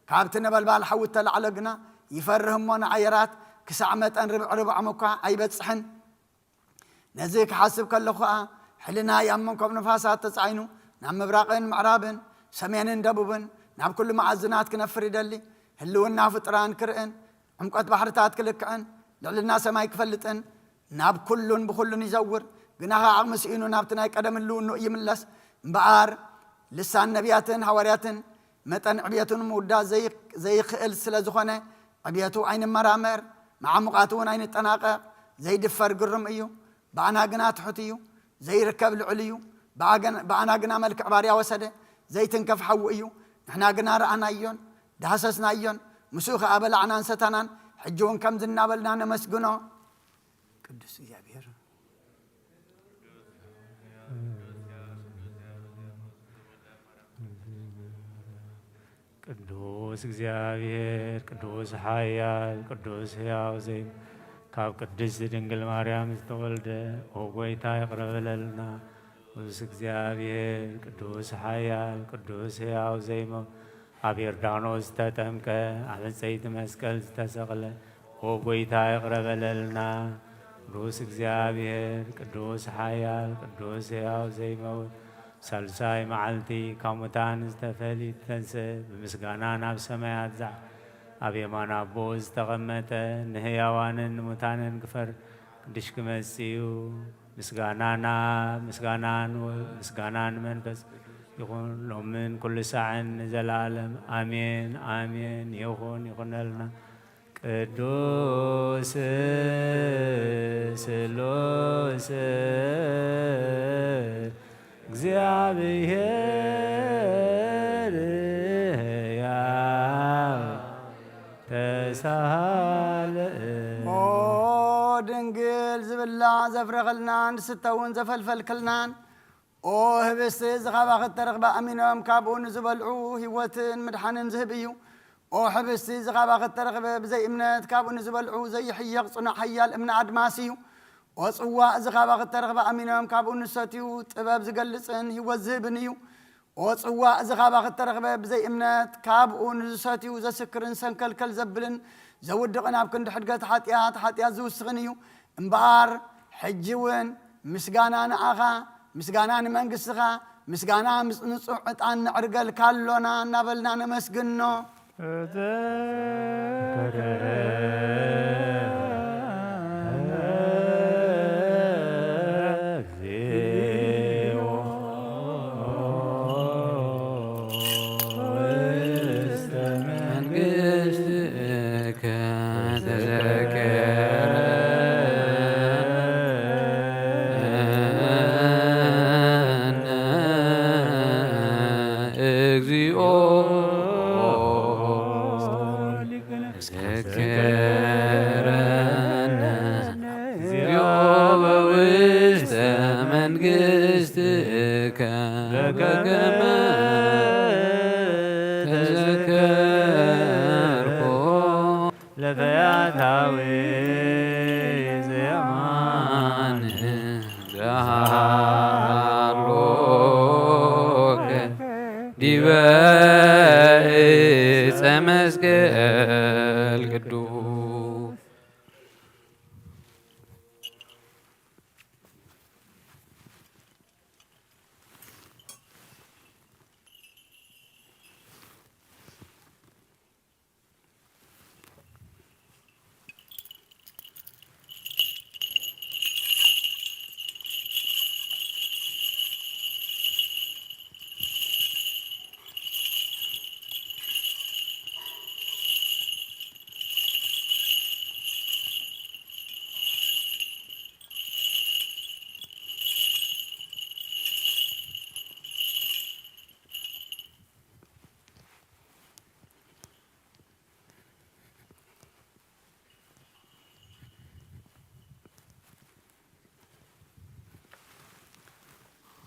ካብቲ ነበልባል ሓዊ እተላዕሎ ግና ይፈርህ እሞ፣ ንኣየራት ክሳዕ መጠን ርብዒ ርብዖም እኳ ኣይበጽሕን። ነዚ ክሓስብ ከለኹ ኸኣ፣ ሕልናይ ኣብ መንኮብ ንፋሳት ተጻዒኑ፣ ናብ ምብራቕን ምዕራብን፣ ሰሜንን ደቡብን፣ ናብ ኩሉ መኣዝናት ክነፍር ይደሊ። ህልውና ፍጡራን ክርእን፣ ዕምቆት ባሕርታት ክልክዕን፣ ልዕልና ሰማይ ክፈልጥን፣ ናብ ኩሉን ብኹሉን ይዘውር። ግና ኸኣ ዓቕሚ ስኢኑ ናብቲ ናይ ቀደም ህልውንኡ ይምለስ። እምበኣር፣ ልሳን ነቢያትን ሃዋርያትን መጠን ዕብየቱን ምውዳእ ዘይ-፣ ዘይክእል ስለ ዝኾነ፣ ዕብየቱ ኣይንመራመር፣ መዓሙቓቱ እውን ኣይንጠናቐቕ። ዘይድፈር ግሩም እዩ፣ ብኣና ግና ትሑት እዩ። ዘይርከብ ልዑል እዩ፣ ብኣገን-፣ ብኣና ግና መልክዕ ባርያ ወሰደ። ዘይትንከፍ ሓዊ እዩ፣ ንሕና ግና ረኣናዮን ዳህሰስናዮን፣ ምስኡ ኸኣ በላዕናን ሰታናን። ሕጂ እውን ከምዚ እናበልና ነመስግኖ። ቅዱስ እግዚኣብሔር። ቅዱስ እግዚኣብሔር፣ ቅዱስ ሓያል፣ ቅዱስ ሕያው ዘይ-፣ ካብ ቅድስት ድንግል ማርያም ዝተወልደ፣ ኦ ጐይታ፣ ይቕረ በለልና። ቅዱስ እግዚኣብሔር፣ ቅዱስ ሓያል፣ ቅዱስ ሕያው ዘይመ-፣ ኣብ ዮርዳኖስ ዝተጠምቀ፣ ኣብ ዕንጸይቲ መስቀል ዝተሰቕለ፣ ኦ ጐይታ፣ ይቕረ በለልና። ቅዱስ እግዚኣብሔር፣ ቅዱስ ሓያል፣ ቅዱስ ሕያው ዘይመውት፣ ሳልሳይ መዓልቲ ካብ ሙታን ዝተፈልየ፣ ዝተንስእ፣ ብምስጋና ናብ ሰማያት ዝዓ-፣ ኣብ የማን ኣቦኡ ዝተቐመጠ፣ ንህያዋንን ንሙታንን ክፈርድ ቅዱስ ክመጽእ እዩ። ምስጋና ናብ ምስጋናን ወ-፣ ምስጋናን መንፈስ ይኹን፣ ሎምን ኩሉ ሳዕን ንዘለዓለም። ኣሜን፣ ኣሜን። ይኹን፣ ይኹነልና። ቅዱስ ስሉስ እግዚኣብሔር ሕያው ተሳለ። ኦ ድንግል፣ ዝብላዕ ዘፍረኽልናን ዝስተ እውን ዘፈልፈልክልናን፣ ኦ ህብስቲ፣ እዚ ኻባኺ እተረኽበ ኣሚኖም ካብኡ ንዝበልዑ ህይወትን ምድሓንን ዝህብ እዩ። ኦ ህብስቲ፣ እዚ ኻባኺ እተረኽበ ብዘይ እምነት ካብኡ ንዝበልዑ ዘይሕየቕ ጽኑዕ ሓያል እምነ ኣድማስ እዩ። ኦ ጽዋእ፣ እዚ ኻባኺ እተረኽበ ኣሚኖም ካብኡ ንዝሰትዩ ጥበብ ዝገልጽን ህይወት ዝህብን እዩ። ኦ ጽዋእ፣ እዚ ኻባኺ እተረኽበ ብዘይ እምነት ካብኡ ንዝሰትዩ ዘስክርን ሰንከልከል ዘብልን ዘውድቕን ኣብ ክንዲ ሕድገት ሓጢኣት፣ ሓጢኣት ዝውስኽን እዩ። እምበኣር ሕጂ እውን ምስጋና ንኣኻ፣ ምስጋና ንመንግስትኻ፣ ምስጋና ምስ ንጹሕ ዕጣን ነዕርገልካ ኣሎና እናበልና ነመስግኖ።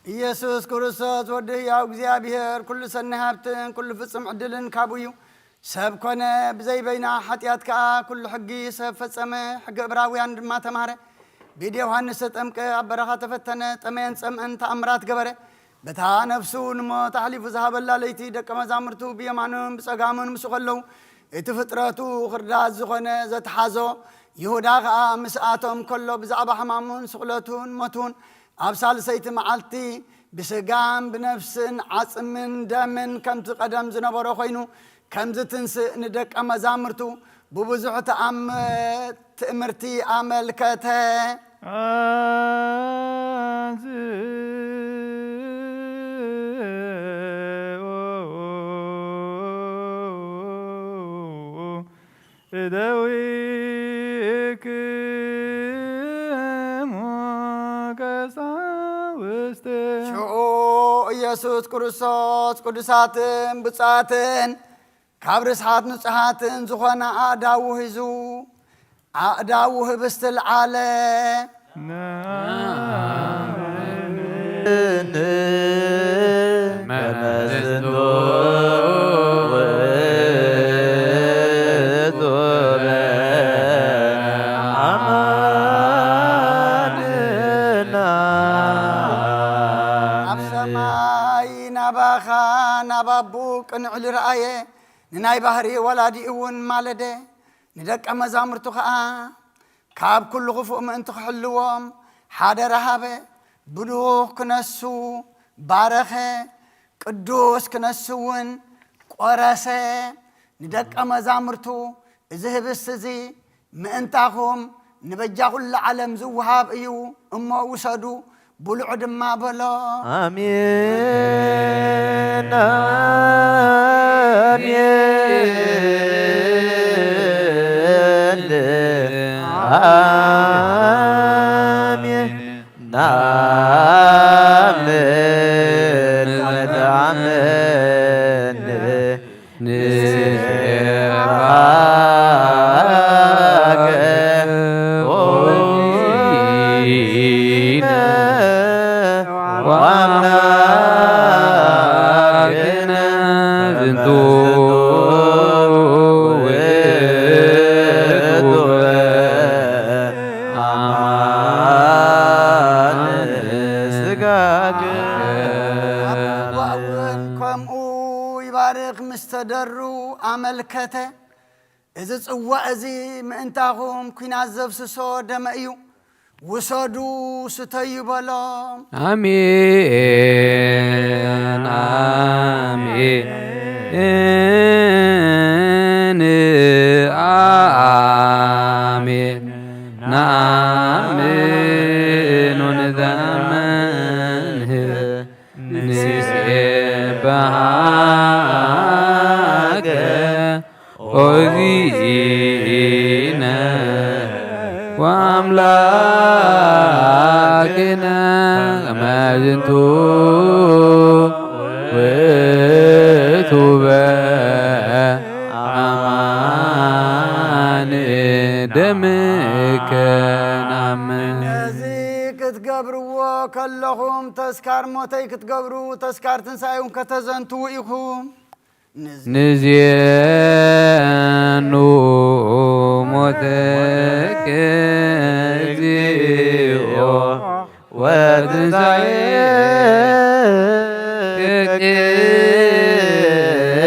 ኢየሱስ ክርስቶስ ወዲ ህያው እግዚኣብሔር፣ ኩሉ ሰናይ ሃብትን ኩሉ ፍጹም ዕድልን ካብኡ እዩ። ሰብ ኮነ፣ ብዘይ በይና ሓጢኣት ከኣ ኩሉ ሕጊ ሰብ ፈጸመ። ሕጊ ዕብራውያን ድማ ተማህረ። ብኢድ ዮሃንስ ተጠምቀ፣ ኣብ በረኻ ተፈተነ፣ ጠመየን ጸምአን ተኣምራት ገበረ። በታ ነፍሱ ንሞት ኣሕሊፉ ዝሃበላ ለይቲ ደቀ መዛሙርቱ ብየማኑን ብጸጋሙን ምስኡ ከለዉ፣ እቲ ፍጥረቱ ክርዳት ዝኾነ ዘተሓዞ ይሁዳ ኸኣ ምስኣቶም ከሎ ብዛዕባ ሕማሙን ስቕለቱን ሞቱን ኣብ ሳልሰይቲ መዓልቲ ብስጋን ብነፍስን ዓጽምን ደምን ከምቲ ቀደም ዝነበሮ ኮይኑ ከምዚ ትንስእ ንደቀ መዛሙርቱ ብብዙሕ ተኣምር ትእምርቲ ኣመልከተ። እደዊክሙ ቀሳውስት። ሽዑ ኢየሱስ ክርስቶስ ቅዱሳትን ብፁዓትን ካብ ርስሓት ንጹሓትን ዝኾና ኣእዳዉ ሒዙ፣ ኣእዳዉ ህብስቲ ልዓለ። ኣብ ሰማይ ናባኻ ናብ ኣቦኡ ቅንዕ ኢሉ ረኣየ። ንናይ ባህሪ ወላዲኡ እውን ማለደ። ንደቀ መዛሙርቱ ኸኣ ካብ ኩሉ ክፉእ ምእንቲ ክሕልዎም ሓደራ ሃበ። ብሩኽ ክነሱ ባረኸ፣ ቅዱስ ክነሱ እውን ቆረሰ። ንደቀ መዛሙርቱ፣ እዚ ህብስቲ እዚ ምእንታኹም ንበጃ ኩሉ ዓለም ዝወሃብ እዩ፣ እሞ ውሰዱ፣ ብልዑ ድማ በሎ። ኣሜን፣ ኣሜን፣ ኣሜን። ናምን ናምን ንሴብሐከ ኦሪነ ወአምላክነ ዝንቱ ውእቱ አማን ስጋከ። ኣቦዋ እውን ከምኡ ይባርኽ፣ ምስ ተደሩ ኣመልከተ። እዚ ጽዋእ እዚ ምእንታኹም ኲናት ዘፍስሶ ደመ እዩ። ውሰዱ፣ ስተዩ በሎም። ኣሜን፣ ኣሜን፣ ኣሜን። ነኣምን ወንዘምር ንሴብሐከ ኦዚነ ወአምላክነ ከመ ዝንቱ ውእቱ በአማን ደምከ ነአምን። ነዚ ክትገብርዎ ከለኹም ተስካር ሞተይ ክትገብሩ ተስካር ትንሳኤውን ከተዘንትዉ ኢኹም። ንዜኑ ሞተከ እግዚኦ ወትንሳኤከ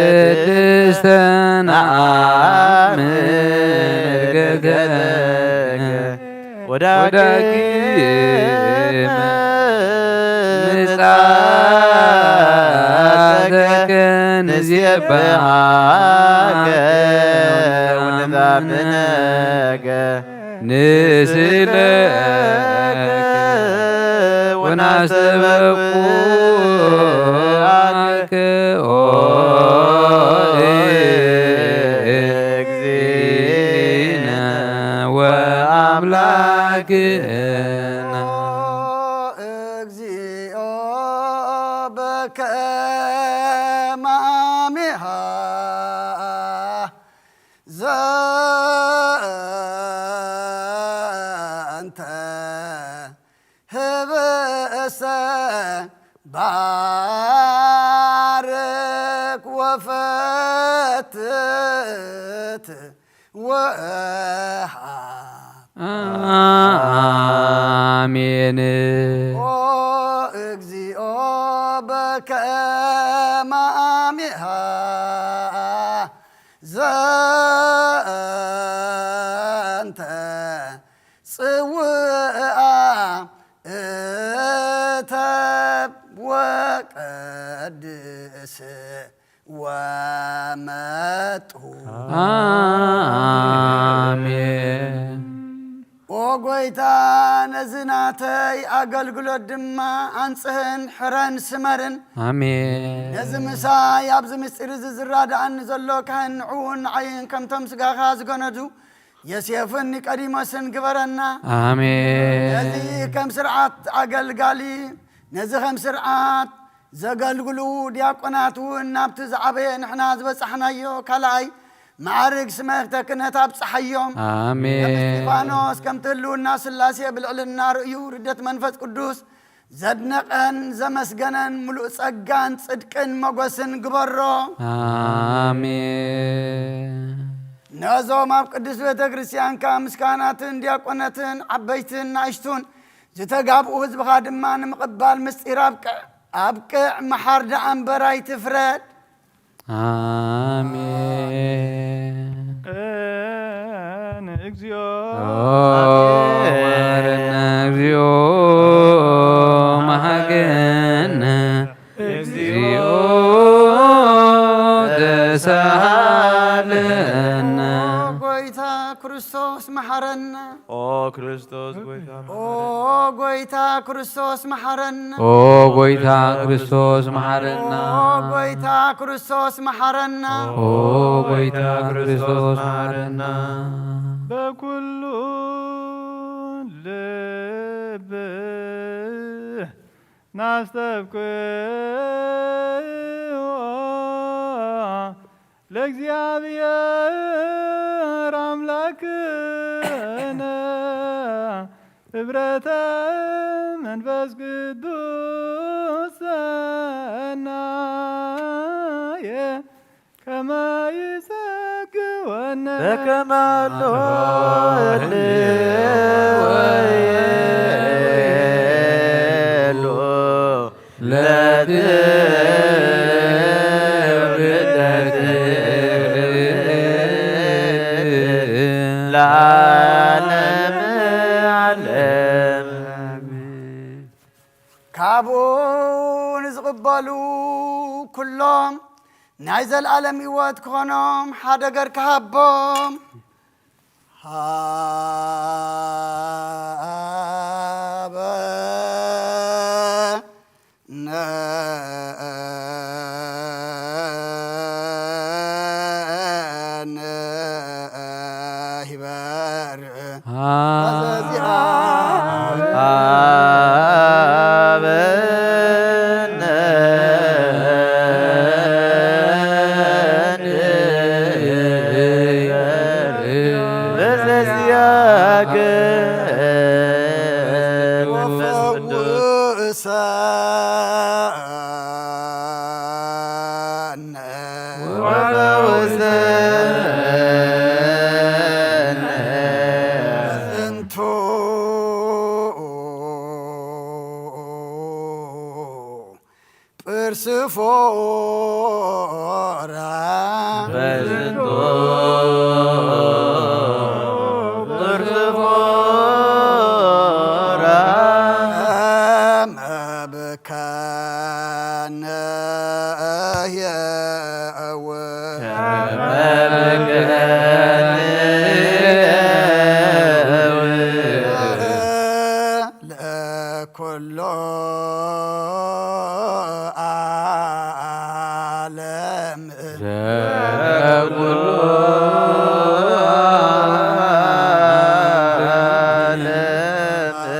ቅድስተ ነአምን ዕርገተከ ወዳግመ ምጽኣተከ ንሴብሐከ ወንዛምነከ ንስእለከ ወናስተበቁዓከ ኦ እግዚእነ ወአምላክነ። እግዚኦ በከመ አሚሃ ዘንተ ህብእሰ ባርክ ወፈትት ወሃብ። ኣሜን። ኦ እግዚኦ በከመ አሚሃ ዘንተ ጽውአ እተብ ወቀድስ ወመጡ። ኣሜን። ኦ ጎይታ፣ ነዚ ናተይ ኣገልግሎት ድማ ኣንጽህን ሕረን ስመርን። ኣሜን። ነዚ ምሳይ ኣብዚ ምስጢር እዚ ዝራድኣኒ ዘሎ ካህን ንዕኡን ንዓይን ከምቶም ስጋኻ ዝገነዙ ዮሴፍን ኒቆዲሞስን ግበረና። ኣሜን። ነዚ ከም ስርዓት ኣገልጋሊ፣ ነዚ ከም ስርዓት ዘገልግሉ ዲያቆናት እውን ናብቲ ዝዓበየ ንሕና ዝበጻሕናዮ ካልኣይ ማዕርግ ስመ ክህነታት ኣብጽሓዮም። ኣሜን። ከም እስጢፋኖስ ከምቲ ህልውና ስላሴ ብልዕልና ርእዩ ርደት መንፈስ ቅዱስ ዘድነቐን ዘመስገነን ምሉእ ጸጋን ጽድቅን መጎስን ግበሮ። ኣሜን። ነዞም ኣብ ቅድስት ቤተ ክርስቲያንካ ምስ ካህናትን ዲያቆናትን ዓበይትን ናእሽቱን ዝተጋብኡ ህዝብኻ ድማ ንምቕባል ምስጢር ኣብቅዕ፣ ኣብቅዕ፣ መሓር ደኣ እምበር ኣይትፍረድ። ኣሜን። ንእግዚኦ ኦ መሐረነ እግዚኦ መሐገነ። እግዚኦ ተሳሃለነ። ኦ ጎይታ ክርስቶስ መሐረነ። ኦ ክርስቶስ ጎይታ ኦ ጎይታ ክርስቶስ መሐረነ። ኦ ጎይታ ክርስቶስ መሐረና። ኦ ጎይታ ክርስቶስ መሐረነ። ኦ ጎይታ ክርስቶስ መሐረና። በኩሉ ልብ ናስተብቅዖ ለእግዚኣብሔር ኣምላክነ ህብረተ መንፈስ ቅዱስ ሰናየ ከመ ይጸግወነ በከመ ሀሎ ወይሎ ለትውልደት ለዓለመ ዓለም። ካብኡ ንዝቕበሉ ኩሎም ናይ ዘለኣለም ህይወት ክኾኖም ሓደ ገር ክሃቦም። ሃበነ ጵርስፎራ በዝንቱ ጵርስፎራ መብከነ የእው መብከነ የእው ለኩሎ ዓለም ለኩሎ ዓለም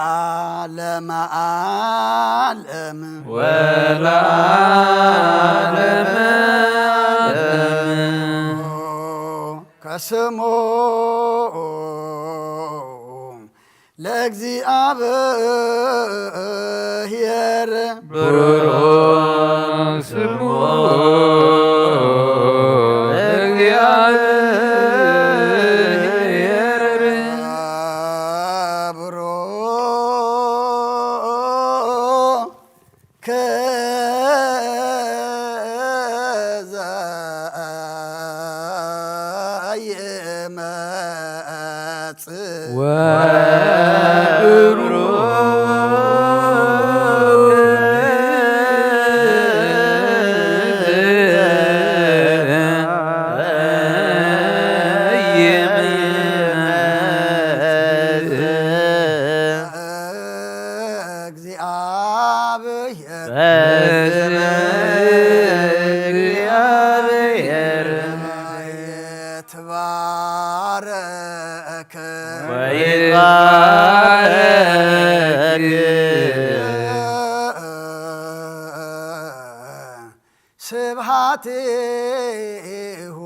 ለዓለመ ዓለም ወለዓለመ ዓለም። ከስሙ ለእግዚኣብሔር ብሩክ ስሙ ለእግዚኣብሔር። ብሩክ ከዘይመጽእ ወብሩክ እግዚአብሔር እግዚአብሔር ይትባረክ ወይትባረክ ስብሐቲሁ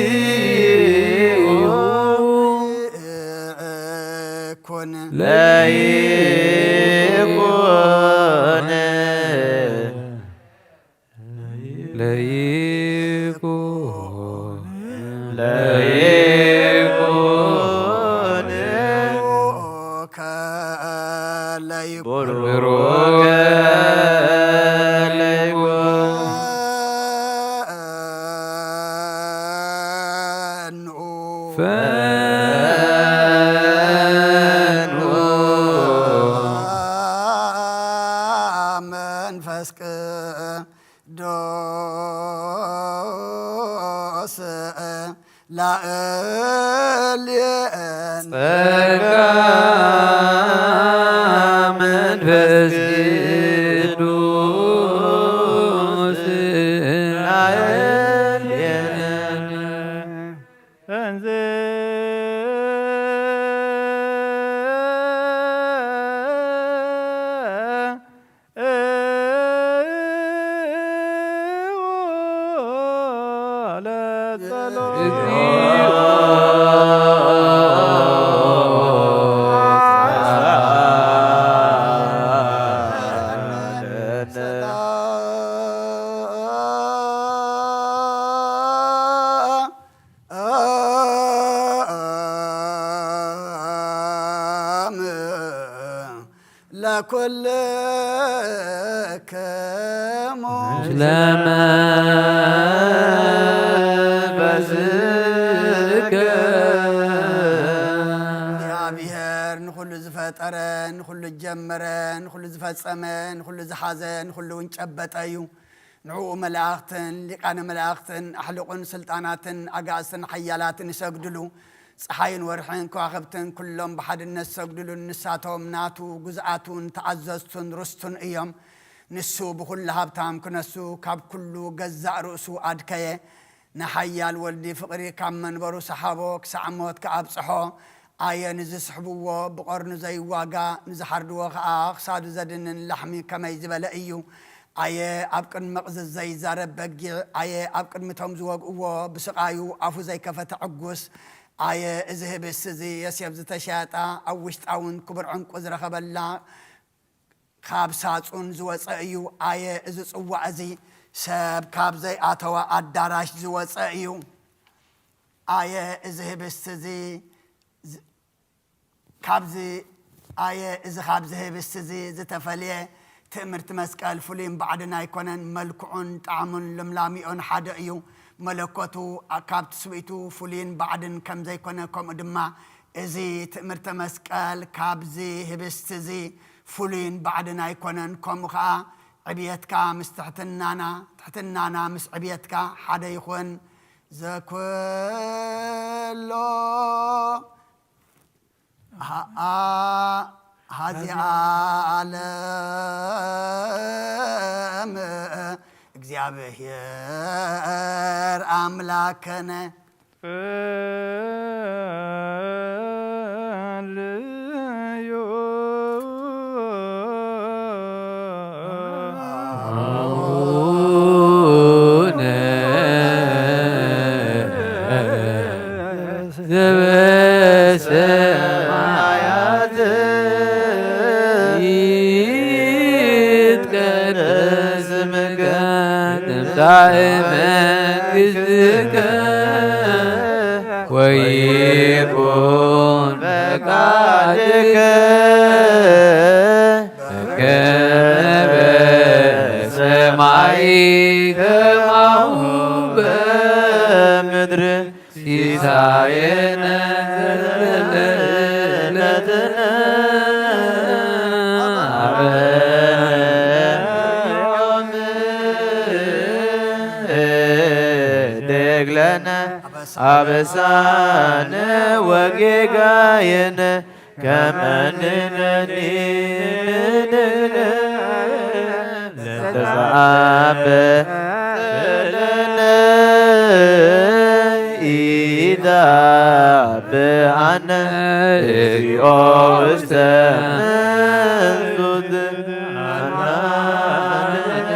ስብሐቲሁ ይኩን ለይኩን ለይኩን ለይኩን ቡሩከ ለይኩን ቡሩከ ለይኩን ፈኑ ፈኑ መንፈስ ቅዱስ ላዕሌነ ጸጋ መንፈስ ቅዱስ ላዕሌነ። እንዘ ለኩልክሙ ለመንፈስከ እግዚኣብሔር ንኹሉ ዝፈጠረ፣ ንኹሉ ዝጀመረ፣ ንኹሉ ዝፈጸመ፣ ንኹሉ ዝሓዘ፣ ንኹሉ እውን ጨበጠ እዩ። ንዕኡ መላእኽትን ሊቃነ መላእኽትን ኣሕልቑን ስልጣናትን ኣጋእዝትን ሓያላትን ይሰግድሉ። ጸሓይን ወርሕን ከዋኽብትን ኩሎም ብሓድነት ዝሰግድሉን ንሳቶም ናቱ ግዝኣቱን ተኣዘዝቱን ርስቱን እዮም። ንሱ ብኹሉ ሃብታም ክነሱ ካብ ኩሉ ገዛእ ርእሱ ኣድከየ። ንሓያል ወልዲ ፍቕሪ ካብ መንበሩ ሰሓቦ ክሳዕ ሞት ከኣብጽሖ። ኣየ ንዝስሕብዎ ብቐርኑ ዘይዋጋ ንዝሓርድዎ ኸኣ ክሳዱ ዘድንን ላሕሚ ከመይ ዝበለ እዩ። ኣየ ኣብ ቅድሚ መቕዝዝ ዘይዛረብ በጊዕ ኣየ ኣብ ቅድሚቶም ዝወግእዎ ብስቓዩ ኣፉ ዘይከፈተ ዕጉስ ኣየ እዚ ህብስት እዚ የሴፍ ዝተሸያጣ ኣብ ውሽጣ እውን ክቡር ዕንቁ ዝረኸበላ ካብ ሳጹን ዝወጸ እዩ ኣየ እዚ ጽዋእ እዚ ሰብ ካብ ዘይኣተወ ኣዳራሽ ዝወጸ እዩ ኣየ እዚ ህብስት እዚ ካብዚ ኣየ እዚ ካብዚ ህብስት እዚ ዝተፈልየ ትእምርቲ መስቀል ፍሉይን ባዕድን ኣይኮነን። መልክዑን ጣዕሙን ልምላሚኦን ሓደ እዩ። መለኮቱ ካብ ትስብእቱ ፍሉይን ባዕድን ከም ዘይኮነ ከምኡ ድማ እዚ ትእምርተ መስቀል ካብዚ ህብስት እዚ ፍሉይን ባዕድን ኣይኮነን። ከምኡ ኸዓ ዕብየትካ ምስ ትሕትናና ትሕትናና ምስ ዕብየትካ ሓደ ይኹን። ዘኩሎ ሀዚአ ዓለም እግዚኣብሔር ኣምላከነ። ስምከ ትምጻእ መንግስትከ ወይኩን ፈቃድከ በከመ በሰማይ ከማሁ በምድር። ሲሳየነ ዘለለዕለትነ ሀበነ ዮም። እደግለነ አበሳነ ወጌጋየነ ከመ ንሕነኒ ንሕነኒ ለተሳበ ለነ ኢታብአነ እግዚኦ ውስተ መንሱት አናንነ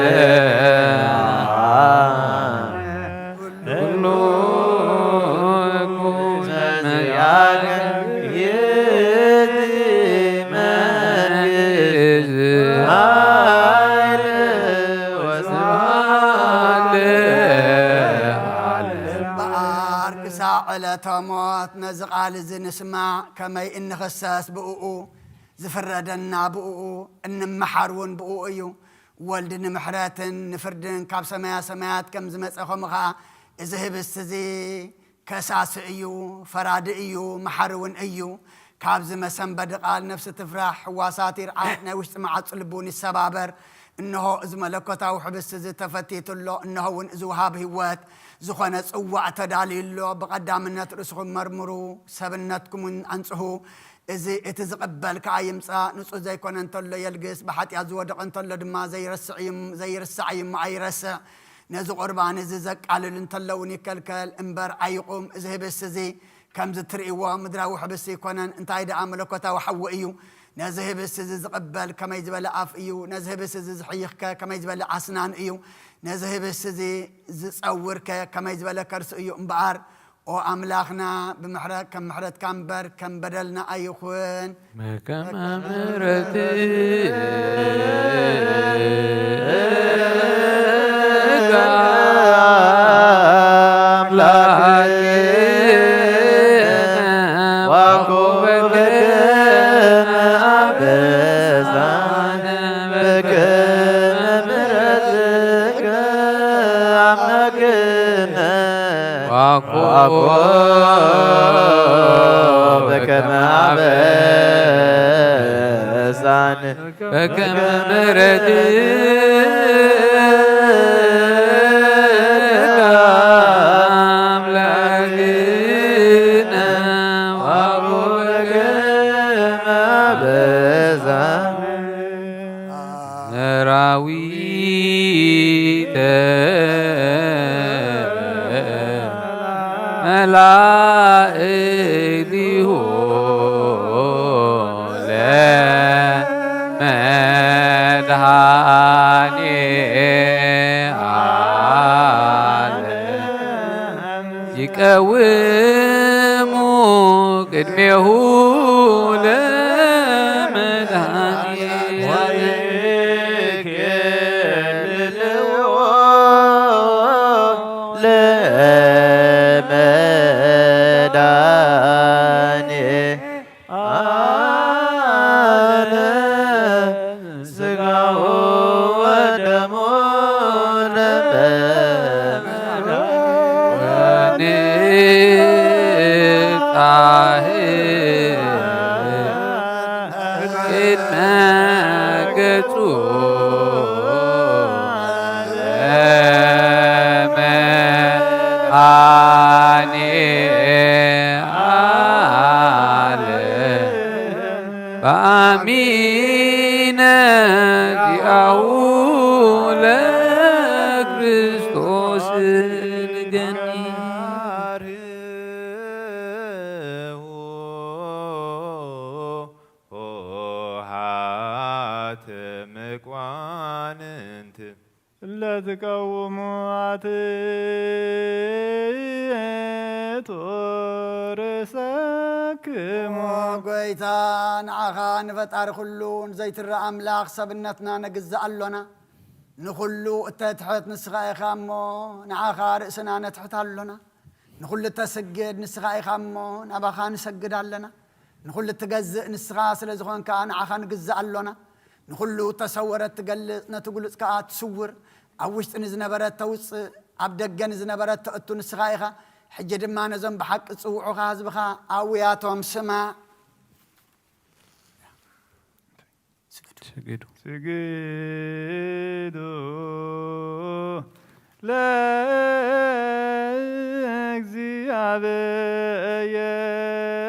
ወባልዕ ኩሉ ኩነዚአከ ይእቲ መንግስት ኃይል ወስብሐት ለዓለመ። እምበኣር ክሳዕ ዕለተ ሞት ነዚ ቃል እዚ ንስማዕ፣ ከመይ እንኽሰስ ብእኡ፣ ዝፍረደና ብእኡ፣ እንመሓር እውን ብእኡ እዩ። ወልድ ንምሕረትን ንፍርድን ካብ ሰማያ ሰማያት ከም ዝመጸ፣ ከምኡ ኸኣ እዚ ህብስቲ እዚ ከሳሲ እዩ፣ ፈራዲ እዩ፣ መሓሪ እውን እዩ። ካብዚ መሰንበዲ ቃል ነፍሲ ትፍራሕ፣ ሕዋሳት ይርዓድ፣ ናይ ውሽጢ መዓጹ ልቢ እውን ይሰባበር። እንሆ እዚ መለኮታዊ ሕብስቲ እዚ ተፈቲቱ ኣሎ፣ እንሆ እውን እዚ ወሃብ ህይወት ዝኾነ ጽዋዕ ተዳልዩ ኣሎ። ብቐዳምነት ርእስኹም መርምሩ፣ ሰብነትኩም እውን ኣንጽሁ። እዚ እቲ ዝቕበል ከኣ ይምጻእ፣ ንጹህ ዘይኮነ እንተሎ የልግስ፣ ብሓጢኣት ዝወደቐ እንተሎ ድማ ዘይረስዕ እዩ፣ ዘይርሳዕ እዩ እሞ ኣይረስዕ። ነዚ ቁርባን እዚ ዘቃልሉ እንተለውን ይከልከል እምበር ኣይቑም። እዚ ህብስቲ እዚ ከምዚ ትርእይዎ ምድራዊ ሕብስቲ ኣይኮነን፣ እንታይ ደኣ መለኮታዊ ሓዊ እዩ። ነዚ ህብስቲ እዚ ዝቕበል ከመይ ዝበለ ኣፍ እዩ፣ ነዚ ህብስቲ እዚ ዝሕይኽከ ከመይ ዝበለ ኣስናን እዩ፣ ነዚ ህብስቲ እዚ ዝጸውርከ ከመይ ዝበለ ከርሲ እዩ እምበኣር፣ ኦ ኣምላኽና፣ ብምሕረት ከም ምሕረትካ እምበር ከም በደልና ኣይኹን። በከመ ምሕረትከ አምላክነ ወኩብክነ አበሳነ በከመ ምሕረትከ አምላክነ ዋኮ በከመ አበሳነ በከመ ምሕረትከ አምላክነ ዋኮ በከመ አበሳነ ሰራዊተ መላእክቲሁ ለመድኃኔ ዓለም። ይቀውሙ ቅድሜሁ ለመድኃኒት ወይክልልዎ ለመድኃኒት ዓለም ስጋሁ ወደሙ ለበምድር ወንጻህ ቅድመ ገጹ ለመድኃኔ ዓለም በአሚነ ዚአሁ ለክርስቶስ ንገኒ። ሆሃተ መቋንንት ለትቀውሙ አትቶ ርእሰክሙ ጎይታ፣ ንዓኻ ንፈጣሪ ኩሉ ንዘይትረኣ ኣምላኽ ሰብነትና ነግዝእ ኣሎና። ንኹሉ እተትሕት ንስኻ ኢኻ እሞ፣ ንዓኻ ርእስና ነትሕት ኣሎና። ንኹሉ እተስግድ ንስኻ ኢኻ እሞ፣ ናባኻ ንሰግድ ኣለና። ንኹሉ እትገዝእ ንስኻ ስለ ዝኾንካ፣ ንዓኻ ንግዝእ ኣሎና። ንኹሉ እተሰወረ እትገልጽ፣ ነቲ ግሉጽ ከኣ ትስውር፣ ኣብ ውሽጢ ንዝነበረ እተውጽእ፣ ኣብ ደገ ንዝነበረ እተእቱ ንስኻ ኢኻ። ሕጂ ድማ ነዞም ብሓቂ ዝጽውዑኻ ህዝብኻ ኣውያቶም ስማዕ። ስግዱ። ስግዱ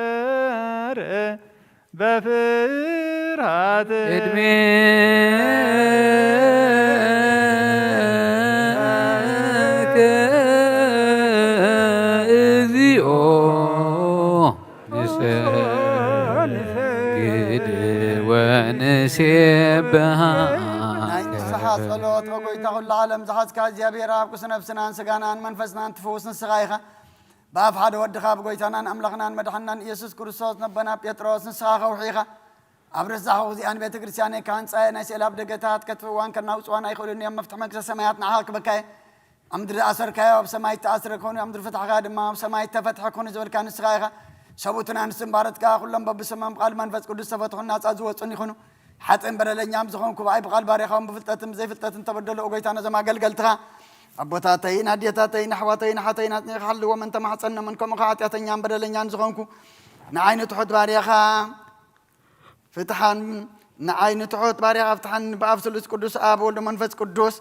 ለእግዚኣብሔር በፍርሃት። ዕድሜ ንሰግድ ወንሴብሃ። ናይ ንስሓ ጸሎት፣ ኦ ጎይታ ኩሉ ዓለም ዝሓዝካ እግዚኣብሔር፣ ኣብ ቅዱስ ነፍስናን ስጋናን መንፈስናን ትፍውስ ንስኻ ኢኻ። ብኣፍ ሓደ ወድኻ፣ ብጎይታናን ኣምላኽናን መድሓንናን ኢየሱስ ክርስቶስ፣ ነቦና ጴጥሮስ፣ ንስኻ ከውሒ ኢኻ። ኣብ ርሳሕ እዚኣን ቤተ ክርስቲያነይ ክሃንጻ እየ፣ ናይ ስእሊ ኣብ ደገታት ከትፍእዋን ከናውጽዋን ኣይኽእሉን እዮም። መፍትሒ መንግስተ ሰማያት ንዓኻ ክበካ እየ። ኣብ ምድሪ ዝኣሰርካዮ ኣብ ሰማይ እተኣስረ ክኾኑ፣ ኣብ ምድሪ ፈታሕካ ድማ ኣብ ሰማይ እተፈትሐ ክኾኑ ዝበልካ ንስኻ ኢኻ። ሰብኡትን ኣንስትን ባሮትካ ኩሎም በብስሞም ብቓል መንፈስ ቅዱስ ዝተፈትሑን ናጻ ዝወጹን ይኹኑ። ሓጥእን በደለኛም ዝኾንኩ ብኣይ ብቓል ባርያኻውን ብፍልጠትን ብዘይፍልጠትን ተበደሉ፣ ኦ ጎይታ፣ ነዞም ኣገልገልትኻ ኣቦታተይን ኣዴታተይን ኣሕዋተይን ኣሓተይን ኣጽኒዕካ ሓልዎም እንተ ማሕጸኖምን ከምኡ ኸዓ ሓጢኣተኛን በደለኛን ዝኾንኩ ንዓይ ንትሑት ባርያኻ ፍትሓን ንዓይ ንትሑት ባርያኻ ፍትሓን ብኣብ ስሉስ ቅዱስ ኣብ ወልድ መንፈስ ቅዱስ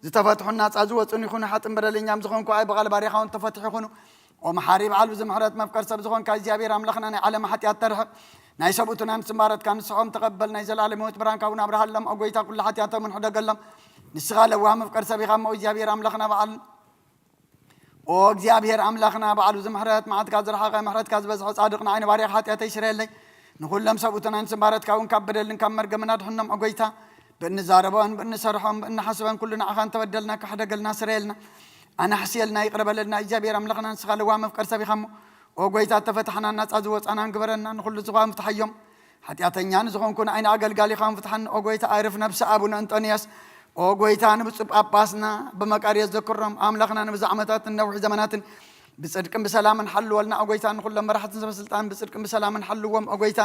ዝተፈትሑን ናጻ ዝወጹን ይኹኑ። ሓጥን በደለኛም ዝኾንኩ ኣይ ብቓል ባርያኻ እውን ተፈትሑ ይኹኑ። ኦ መሓሪ በዓል ብዙ ምሕረት መፍቀር ሰብ ዝኾንካ እግዚኣብሔር ኣምላኽና ናይ ዓለም ሓጢኣት ተርሕቕ ናይ ሰብኡትን ኣንስትን ባሮትካ ንስሖም ተቐበል ናይ ዘለኣለም ህይወት ብርሃንካ እውን ኣብርሃሎም። ኦ ጎይታ ኩሉ ሓጢኣቶምን ሕደገሎም። ንስኻ ለዋህ መፍቀር ሰብ ኢኻ እሞ እግዚኣብሔር ኣምላኽና በዓል ኦ እግዚኣብሔር ኣምላኽና በዓል ብዙ ምሕረት መዓትካ ዝረሓቐ ምሕረትካ ዝበዝሐ ጻድቕ ንዓይ ንባርያኻ ሓጢኣተይ ስረየለይ ንኹሎም ሰብኡትን ኣንስትን ባሮትካ እውን ካብ በደልን ካብ መርገምን ኣድሕኖም። ኦ ጎይታ ብእንዛረቦን ብእንሰርሖን ብእንሓስበን ኩሉ ንዓኻ እንተበደልና ክሕደገልና ስረየልና ኣናሕስየልና ይቕረ በለልና። እግዚኣብሔር ኣምላኽና ንስኻ ለዋህ መፍቀር ሰብ ኢኻ እሞ ኦ ጎይታ እተፈታሕናን ናጻ ዝወጻናን ግበረና። ንኹሉ ዝኾን ፍትሓዮም። ሓጢኣተኛ ንዝኾንኩ ንዓይ ንኣገልጋሊኻን ፍትሓኒ ኦ ጎይታ። ኣይርፍ ነብሲ ኣቡነ እንጦንዮስ ኦ ጎይታ ንብፁዕ ጳጳስና ብመቃርዮስ ዘክሮም ኣምላኽና ንብዙሕ ዓመታትን ነዊሕ ዘመናትን ብጽድቅን ብሰላምን ሓልወልና ኦ ጎይታ። ንኹሎም መራሕትን ሰበስልጣን ብጽድቅን ብሰላምን ሓልዎም ኦ ጎይታ።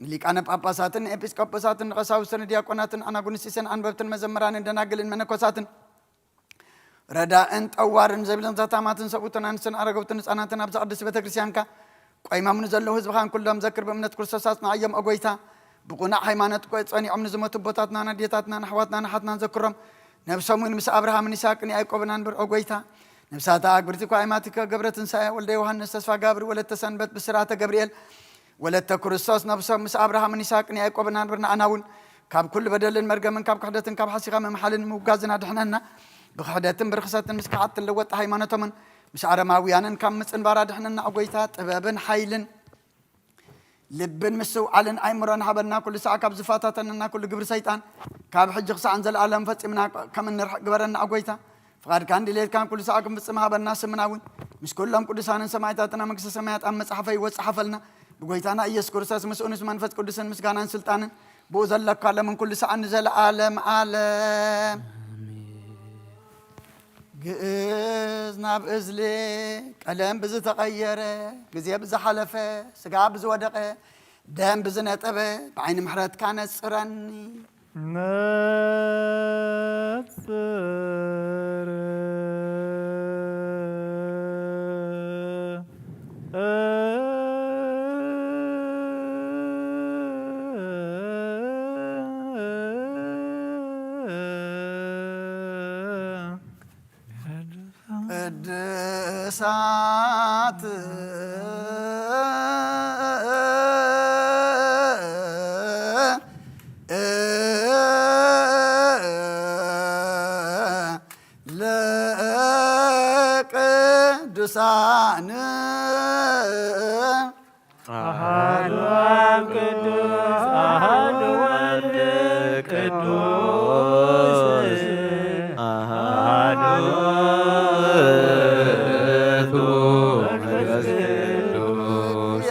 ንሊቃነ ጳጳሳትን ንኤጲስቆጶሳትን ንቐሳውስትን ንዲያቆናትን ኣናጉንስጢስን ኣንበብትን መዘምራንን ደናግልን መነኮሳትን ረዳእን ጠዋርን ዘይብሎም ዘታማትን ሰብኡትን ኣንስትን ኣረገውትን ህፃናትን ኣብዛ ቅድስቲ ቤተ ክርስቲያንካ ቆይሞም ንዘለዉ ህዝብኻን ኩሎም ዘክር ብእምነት ክርስቶስ ኣጽንዓዮም ኦ ጎይታ። ብቑኑዕ ሃይማኖት ቆ- ጸኒዖም ንዝሞቱ ኣቦታትናን ኣዴታትናን ኣሕዋትናን ኣሓትናን ዘክሮም። ነብሶም እውን ምስ ኣብርሃምን ይስሐቅን ያዕቆብን ኣንብር ኦ ጎይታ። ነብሳታ ኣግብርቲ እኳ ኣይማቲከ ገብረ ትንሳኤ ወልደ ዮሃንስ ተስፋ ጋብር ወለተ ሰንበት ብስራተ ገብርኤል ወለተ ክርስቶስ ነብሶም ምስ ኣብርሃምን ይስሐቅን ያዕቆብን ኣንብር ንኣና እውን ካብ ኩሉ በደልን መርገምን ካብ ክሕደትን ካብ ሓሲኻ ምምሓልን ምውጋዝን ኣድሕነና። ብክሕደትን ብርኽሰትን ምስ ክሓድትን ለወጥ ሃይማኖቶምን ምስ ኣረማውያንን ካብ ምጽንባር ኣድሕነና ኦ ጎይታ። ጥበብን ሓይልን ልብን ምስትውዓልን ኣይምሮን ሃበና። ኩሉ ሰዓ ካብ ዝፈታተነና ኩሉ ግብሪ ሰይጣን ካብ ሕጂ ክሳዕ ንዘለኣለም ፈጺምና ከም እንርሕቅ ግበረና ኦ ጎይታ። ፍቓድካን ድሌትካን ኩሉ ሰዓ ክንፍጽም ሃበና። ስምና እውን ምስ ኩሎም ቅዱሳንን ሰማዕታትን ኣብ መንግስተ ሰማያት ኣብ መጽሓፈ ህይወት ጸሓፈልና። ብጎይታና ኢየሱስ ክርስቶስ ምስኡ ምስ መንፈስ ቅዱስን ምስጋናን ስልጣንን ብኡ ዘለካ ለምን ኩሉ ሰዓት ንዘለዓለም ዓለም። ግእዝ ናብ እዝሊ ቀለም ብዝተቐየረ፣ ግዜ ብዝሓለፈ፣ ስጋ ብዝወደቐ፣ ደም ብዝነጠበ፣ ብዓይኒ ምሕረትካ ነጽረኒ። ነጽር ቅድሳት ለቅዱሳን አሐዱ አብ ቅዱስ አሐዱ ወልድ ቅዱስ አሐዱ ውእቱ መንፈስ ቅዱስ።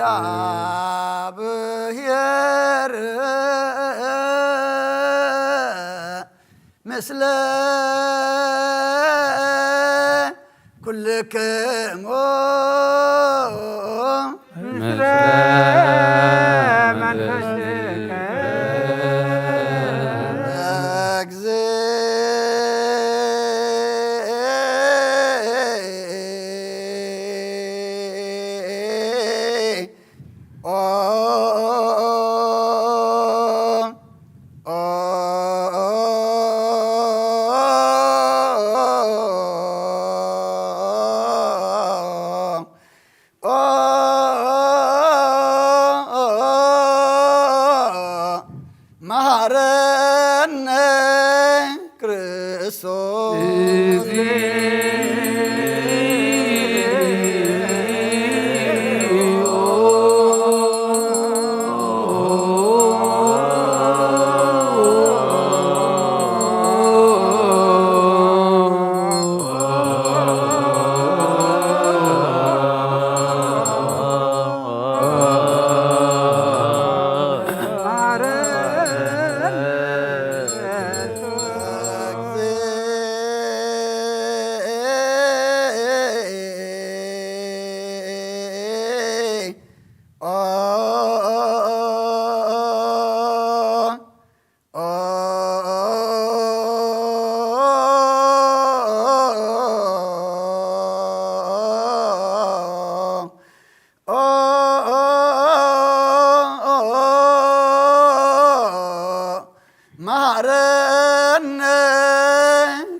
ምስለ ኩልክሙ ምስለ መንፈስከ። መሃረነ ክርስቶስ። መሃረነ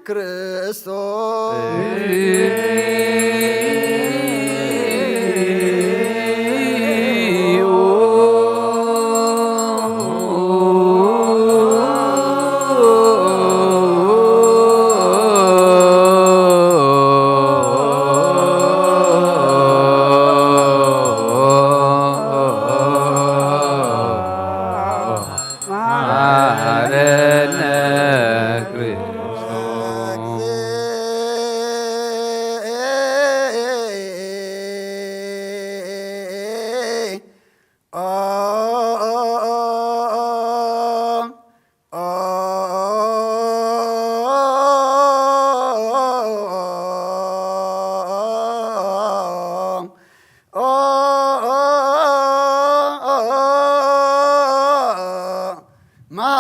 ክርስቶስ።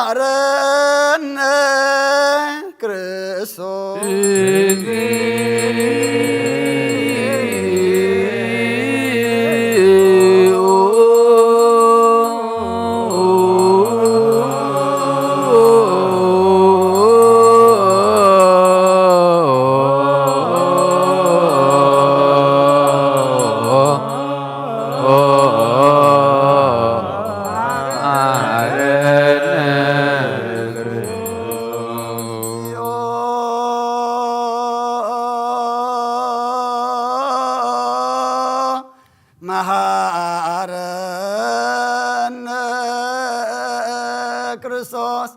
መሃረነ ክርስቶስ። መሃረነ ክርስቶስ። መሃረነ ክርስቶስ።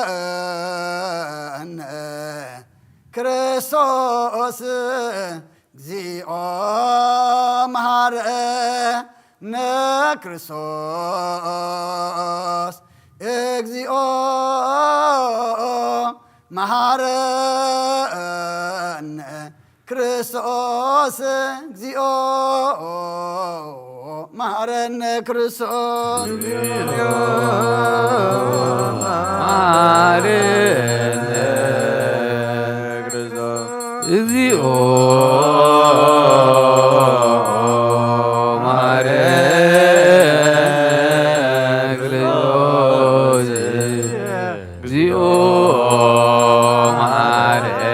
መሃረነ ክርስቶስ። እግዚኦ መሃረነ ክርስቶስ። እግዚኦ መሃረነ ክርስቶስ። እግዚኦ መሃረነ ክርስቶስ። መሃረነ ክርስቶስ። እግዚኦ መሃረነ ክርስቶስ። እግዚኦ መሃረነ።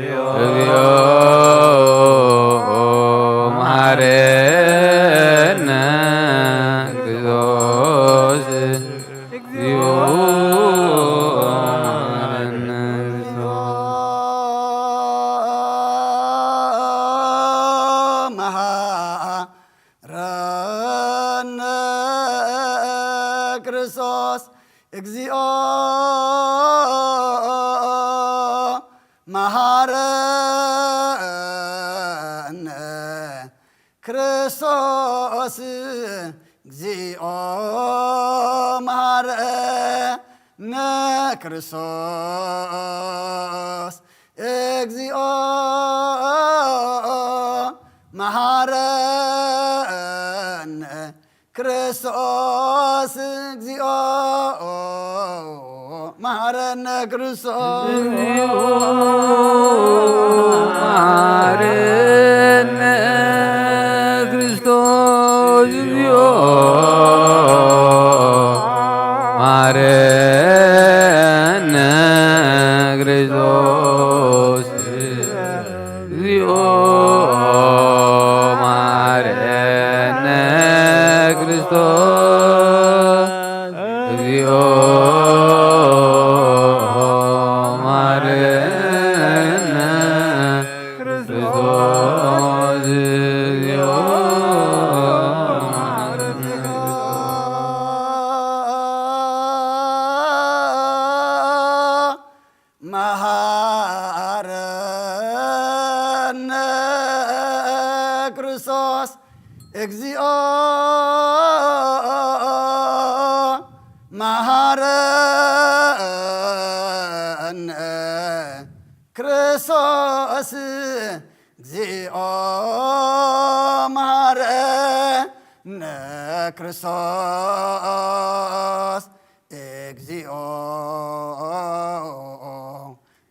እግዚኦ መሃረነ ክርስቶስ። እግዚኦ መሃረነ። መሃ ረነ ክርስቶስ። እግዚኦ መሃረነ ክርስቶስ። ክርስቶስ እግዚኦ መሐረነ ክርስቶስ እግዚኦ መሐረነ ክርስቶስ እግዚኦ መሐረነ ክርስቶስ። እግዚኦ መሐረነ ክርስቶስ፣ እግዚኦ መሐረነ ክርስቶስ፣ እግዚኦ መሐረነ ክርስቶስ፣ እግዚኦ መሐረነ ክርስቶስ፣ እግዚኦ መሐረነ መሐረነ ክርስቶስ እግዚኦ መሐረነ ክርስቶስ እግዚኦ መሐረነ ክርስቶስ እግዚኦ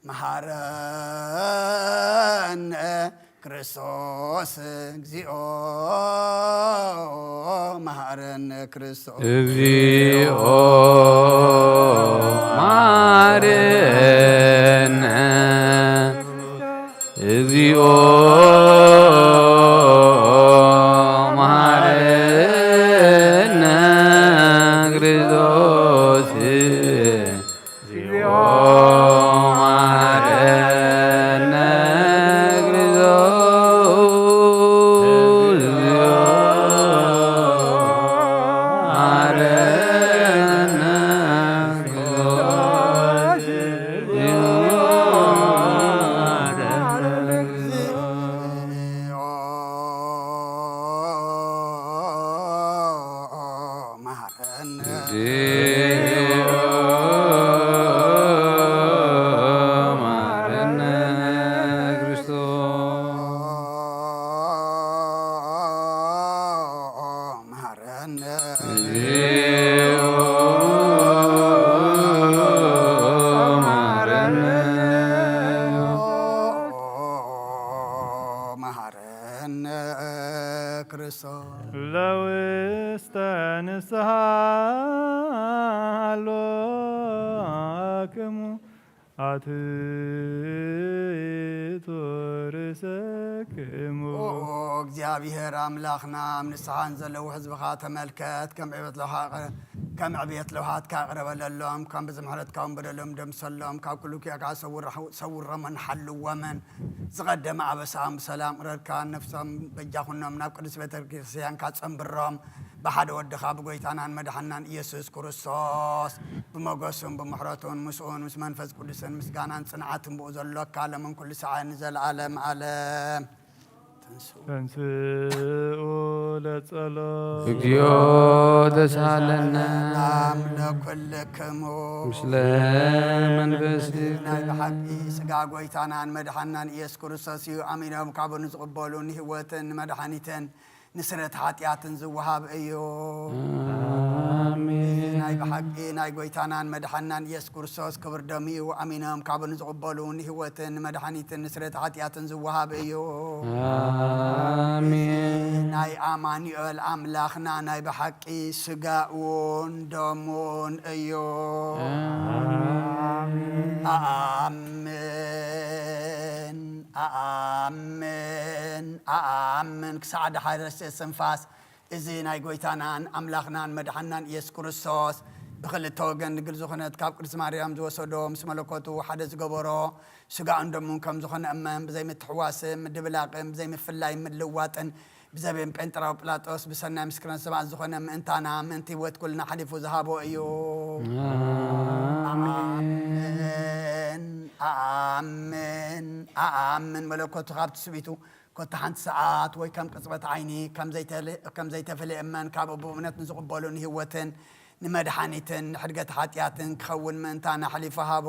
መሐረነ ክርስቶስ እግዚኦ መሐረነ ክርስቶስ እግዚኦ መሐረነ እግዚኦ መሐረነ ክርስቶስ እግዚኦ መሐረነ ክርስቶስ እግዚኦ መሐረነ መሐረነ ክርስቶስ። ለውስተ ንስሓ ኣሎክሙ ኣትቱ ርእሰክሙ። ኦ እግዚኣብሔር ኣምላኽና፣ ኣብ ንስሓ ንዘለዉ ህዝብኻ ተመልከት፣ ከም ዕብየት ለውሃ-፣ ከም ዕብየት ለውሃትካ ቅረበለሎም፣ ከም ብዝምሕረትካ እውን በደሎም ደምሰሎም፣ ካብ ኩሉ ኪያካ ሰውር-፣ ሰውሮምን ሓልዎምን። ዝቐደመ ኣበሳኦም ብሰላም እረድካ፣ ነፍሶም በጃ ኩኖም፣ ናብ ቅድስት ቤተ ክርስቲያንካ ጸንብሮም፣ ብሓደ ወድኻ ብጎይታናን መድሓናን ኢየሱስ ክርስቶስ፣ ብሞገሱን ብምሕረቱን ምስኡን ምስ መንፈስ ቅዱስን ምስጋናን ጽንዓትን ብኡ ዘሎካ፣ ሎምን ኩሉ ሰዓት ንዘለዓለም ዓለም። ተንስኡ። ተንስኡ ለጸሎት። እግዚኦ ተሳለነ። ሰላም ለኩልክሙ። ምስለ መንፈስክ። ናይ ብሓቂ ስጋ ጎይታናን መድሓናን ኢየሱስ ክርስቶስ እዩ። ኣሚኖም ካብኡ ንዝቕበሉ ንህይወትን ንመድሓኒትን ንስረት ሓጢኣትን ዝወሃብ እዩ። ኣሜን። ናይ ብሓቂ ናይ ጎይታናን መድሓናን ኢየሱስ ክርስቶስ ክብር ደም እዩ። ኣሚኖም ካብኡ ንዝቕበሉ ንህይወትን ንመድሓኒትን ንስረት ሓጢኣትን ዝወሃብ እዩ። ኣሜን። ናይ ኣማኑኤል ኣምላኽና ናይ ብሓቂ ስጋኡን ደሙን እዩ። ኣሜን። ኣኣምን ኣኣምን ኣኣምን ክሳዕ ዳሕረስ እስትንፋስ እዚ ናይ ጎይታናን ኣምላኽናን መድሓናን ኢየሱስ ክርስቶስ ብኽልተ ወገን ድንግል ዝኾነት ካብ ቅድስት ማርያም ዝወሰዶ ምስ መለኮቱ ሓደ ዝገበሮ ስጋኡን ደሙን ከም ዝኾነ እመን ብዘይምትሕዋስን ምድብላቕን ብዘይምፍላይን ምልዋጥን ብዘቤን ጴንጠራዊ ጲላጦስ ብሰናይ ምስክርነት ሰማዕት ዝኾነ ምእንታና ምእንቲ ህይወት ኩልና ሓሊፉ ዝሃቦ እዩ። ኣሜን። ኣኣምን ኣኣምን ኣኣምን መለኮቱ ካብ ትስቢቱ ኮታ ሓንቲ ሰዓት ወይ ከም ቅጽበት ዓይኒ ከም ዘይተለ-፣ ከም ዘይተፈለየ እመን። ካብ ብእምነት ንዝቕበሉ ንህይወትን ንመድሓኒትን ንሕድገት ሓጢኣትን ክኸውን ምእንታን ኣሕሊፉ ሃቦ።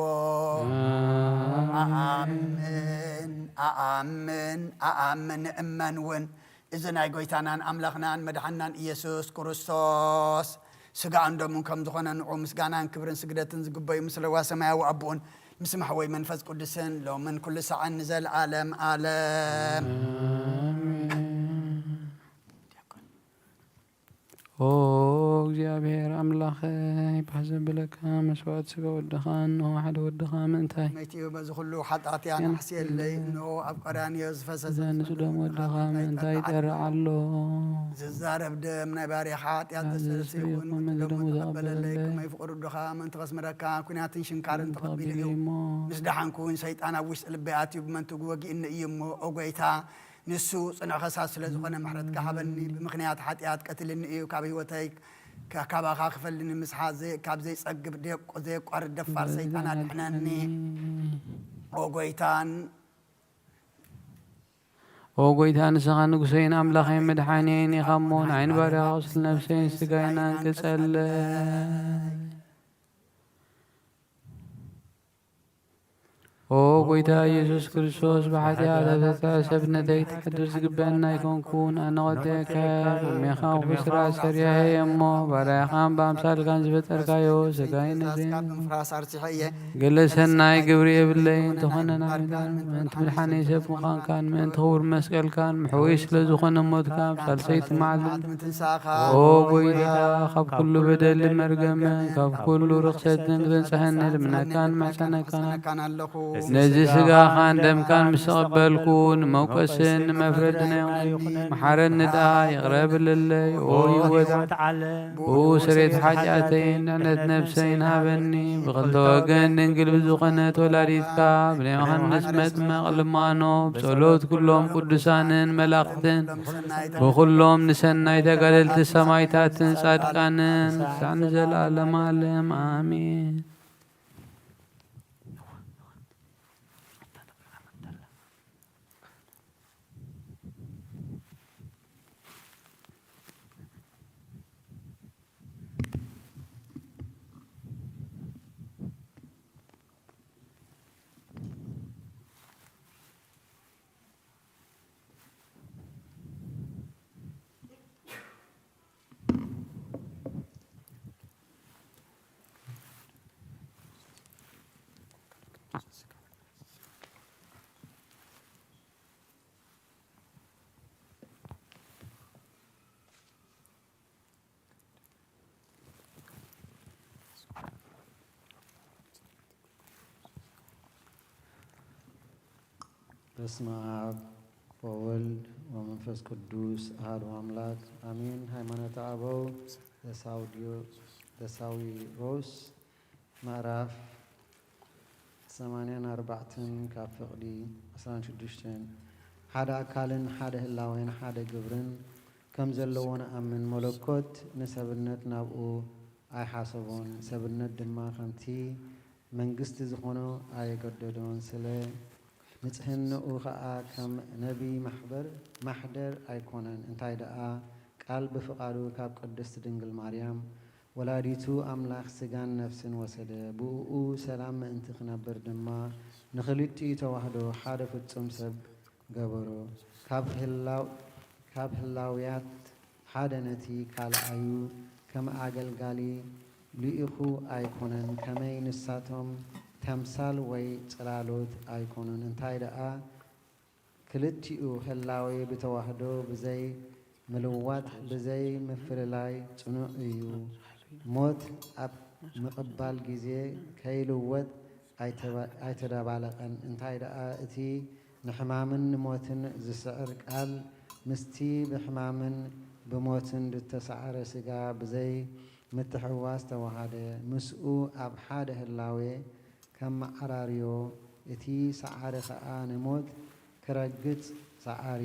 ኣኣምን፣ ኣኣምን፣ ኣኣምን፣ እመን እውን። እዚ ናይ ጎይታናን ኣምላኽናን መድሓንናን ኢየሱስ ክርስቶስ ስጋኡን ደሙን ከም ዝኾነ ንዑ ምስጋናን ክብርን ስግደትን ዝግበዩ ምስ ለዋ ሰማያዊ ኣቦኡን ምስ ማሕወይ መንፈስ ቅዱስን ሎምን ኩሉ ሳዕን ንዘለዓለም ዓለም። ኣሜን። ኦ እግዚኣብሔር ኣምላኸይ፣ ባህ ዘብለካ መስዋዕት ስጋ ወድኻ፣ እንሆ ሓደ ወድኻ ምእንታይ መይትኡ በዚ ኩሉ ሓጢኣትያ ናሕስየለይ፣ እንሆ ኣብ ቀራንዮ ዝፈሰሰ እዛ ንጹህ ደም ወድኻ ምእንታይ ይጠርዕ ኣሎ። ዝዛረብ ደም ናይ ባርያኻ ሓጢኣት ዘሰረሰ ይኹን፣ ምእንቲ ደሙ ተቐበለለይ። ከመይ ፍቕሪ ወድኻ ምእንቲ ከስምረካ፣ ኩናትን ሽንካርን ተቐቢሉ እዩ። ምስ ደሓንኩ እውን ሰይጣን ኣብ ውሽጢ ልበይ ኣትዩ ብመንትጉ ወጊእኒ እዩ እሞ፣ ኦ ጎይታ፣ ንሱ ጽኑዕ ከሳስ ስለ ዝኾነ ምሕረትካ ሃበኒ። ብምኽንያት ሓጢኣት ቀትልኒ እዩ፣ ካብ ህይወተይ ካ-፣ ካባኻ ክፈልኒ ምስሓ ዘይ-፣ ካብ ዘይጸግብ ደቁ ዘየቋርጥ ደፋር ሰይጣን ኣድሕነኒ። ኦ ጎይታን ኦ ጎይታ ንስኻ ንጉሰይን ኣምላኸይን መድሓኒየይን ኢኻ እሞ፣ ንዓይን ባርያኻ ቁስል ነፍሰይን ስጋይን ኣንቅጸለይ። ኦ ጎይታ ኢየሱስ ክርስቶስ፣ ብሓጢኣት ኣብ ዝተጥዐ ሰብነተይ ክሓድር ዝግበአኒ ኣይኮንኩን። ኣነ ቐጢዐካ፣ ቅድሜኻ ብስራት ሰሪሐ እየ እሞ፣ ባርያኻን ብኣምሳልካን ዝፈጠርካዮ ስጋይን ነፍሰይን ካብ ምፍራስ ኣርሲሐ እየ። ገለ ሰናይ ግብሪ የብለይ፣ እንተኾነ ምእንቲ ምድሓነይ ሰብ ምዃንካን ምእንቲ ክቡር መስቀልካን ምሕወይ ስለ ዝኾነ ሞትካ ኣብ ሳልሰይቲ መዓልቲ ምትንሳእኻ። ኦ ጎይታ፣ ካብ ኩሉ በደልን መርገምን ካብ ኩሉ ርኽሰትን ክተንጽሐኒ ልምነካን ምሕጸነካን ኣለኹ። ነዚ ስጋኻን ደምካን ምስ ተቐበልኩ፣ ንመውቀስን ንመፍረድን ኣይኹነኒ። መሓረኒ ደኣ፣ ይቕረ በለለይ። ኦ ህይወት ዓለም፣ ብኡ ስሬት ሓጢኣተይን ድሕነት ነፍሰይን ሃበኒ። ብኽልተ ወገን ድንግል ብዝኾነት ወላዲትካ፣ ብናይ ዮሃንስ መጥምቕ ልማኖ፣ ብጸሎት ኩሎም ቅዱሳንን መላእኽትን፣ ብኹሎም ንሰናይ ተጋደልቲ ሰማዕታትን ጻድቃንን፣ ክሳዕ ንዘለዓለመ ዓለም ኣሜን። በስመ አብ ወወልድ ወመንፈስ ቅዱስ አሐዱ አምላክ አሜን። ሃይማኖተ አበው ዘሳውዲዮ-፣ ዘሳዊሮስ ምዕራፍ ሰማንያን ኣርባዕተን ካብ ፍቕዲ ዕስራን ሽዱሽተን። ሓደ ኣካልን ሓደ ህላዌን ሓደ ግብርን ከም ዘለዎ ንኣምን። መለኮት ንሰብነት ናብኡ ኣይሓሰቦን። ሰብነት ድማ ከምቲ መንግስቲ ዝኾኖ ኣየገደዶን። ስለ ንጽህንኡ ኸኣ ከም ነቢይ ማሕበር፣ ማሕደር ኣይኮነን። እንታይ ደኣ ቃል ብፍቓዱ ካብ ቅድስት ድንግል ማርያም ወላዲቱ ኣምላኽ ስጋን ነፍስን ወሰደ። ብእኡ ሰላም ምእንቲ ክነብር ድማ ንኽልቲኡ ተዋህዶ ሓደ ፍጹም ሰብ ገበሮ። ካብ ህላው-፣ ካብ ህላውያት ሓደ ነቲ ካልኣዩ ከም ኣገልጋሊ ልኢኹ ኣይኮነን፣ ከመይ ንሳቶም ተምሳል ወይ ጽላሎት ኣይኮኑን። እንታይ ደኣ ክልቲኡ ህላዌ ብተዋህዶ ብዘይ ምልዋጥ፣ ብዘይ ምፍልላይ ጽኑዕ እዩ። ሞት ኣብ ምቕባል ግዜ ከይልወጥ ኣይተባ-፣ ኣይተደባለቐን። እንታይ ደኣ እቲ ንሕማምን ንሞትን ዝስዕር ቃል ምስቲ ብሕማምን ብሞትን ዝተሳዕረ ስጋ ብዘይ ምትሕውዋስ ተዋሃደ። ምስኡ ኣብ ሓደ ህላዌ ከመዓራርዮ፣ እቲ ሰዓሪ ኸኣ ንሞት ክረግጽ ሰዓሪ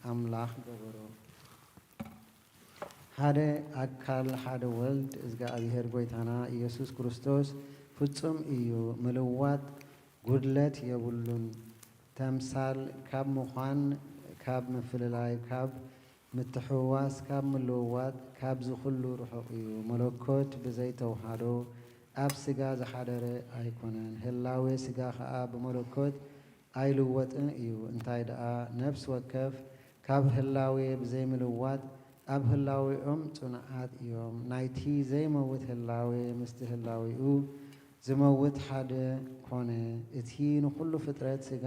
ኣምላኽ ገበሮ። ሓደ ኣካል ሓደ ወልድ እዝግኣብሄር ጐይታና ኢየሱስ ክርስቶስ ፍጹም እዩ፣ ምልዋጥ ጉድለት የብሉን። ተምሳል ካብ ምዃን፣ ካብ ምፍልላይ፣ ካብ ምትሕውዋስ፣ ካብ ምልውዋጥ፣ ካብዚ ኩሉ ርሑቕ እዩ። መለኮት ብዘይ ተውሃዶ ኣብ ስጋ ዝሓደረ ኣይኮነን። ህላዌ ስጋ ኸኣ ብመለኮት ኣይልወጥን እዩ። እንታይ ደኣ፣ ነፍሲ ወከፍ ካብ ህላዌ ብዘይ ምልዋጥ ኣብ ህላዌኦም ጽኑዓት እዮም። ናይቲ ዘይመውት ህላዌ ምስቲ ህላዌኡ ዝመውት ሓደ ኮነ። እቲ ንኹሉ ፍጥረት ስጋ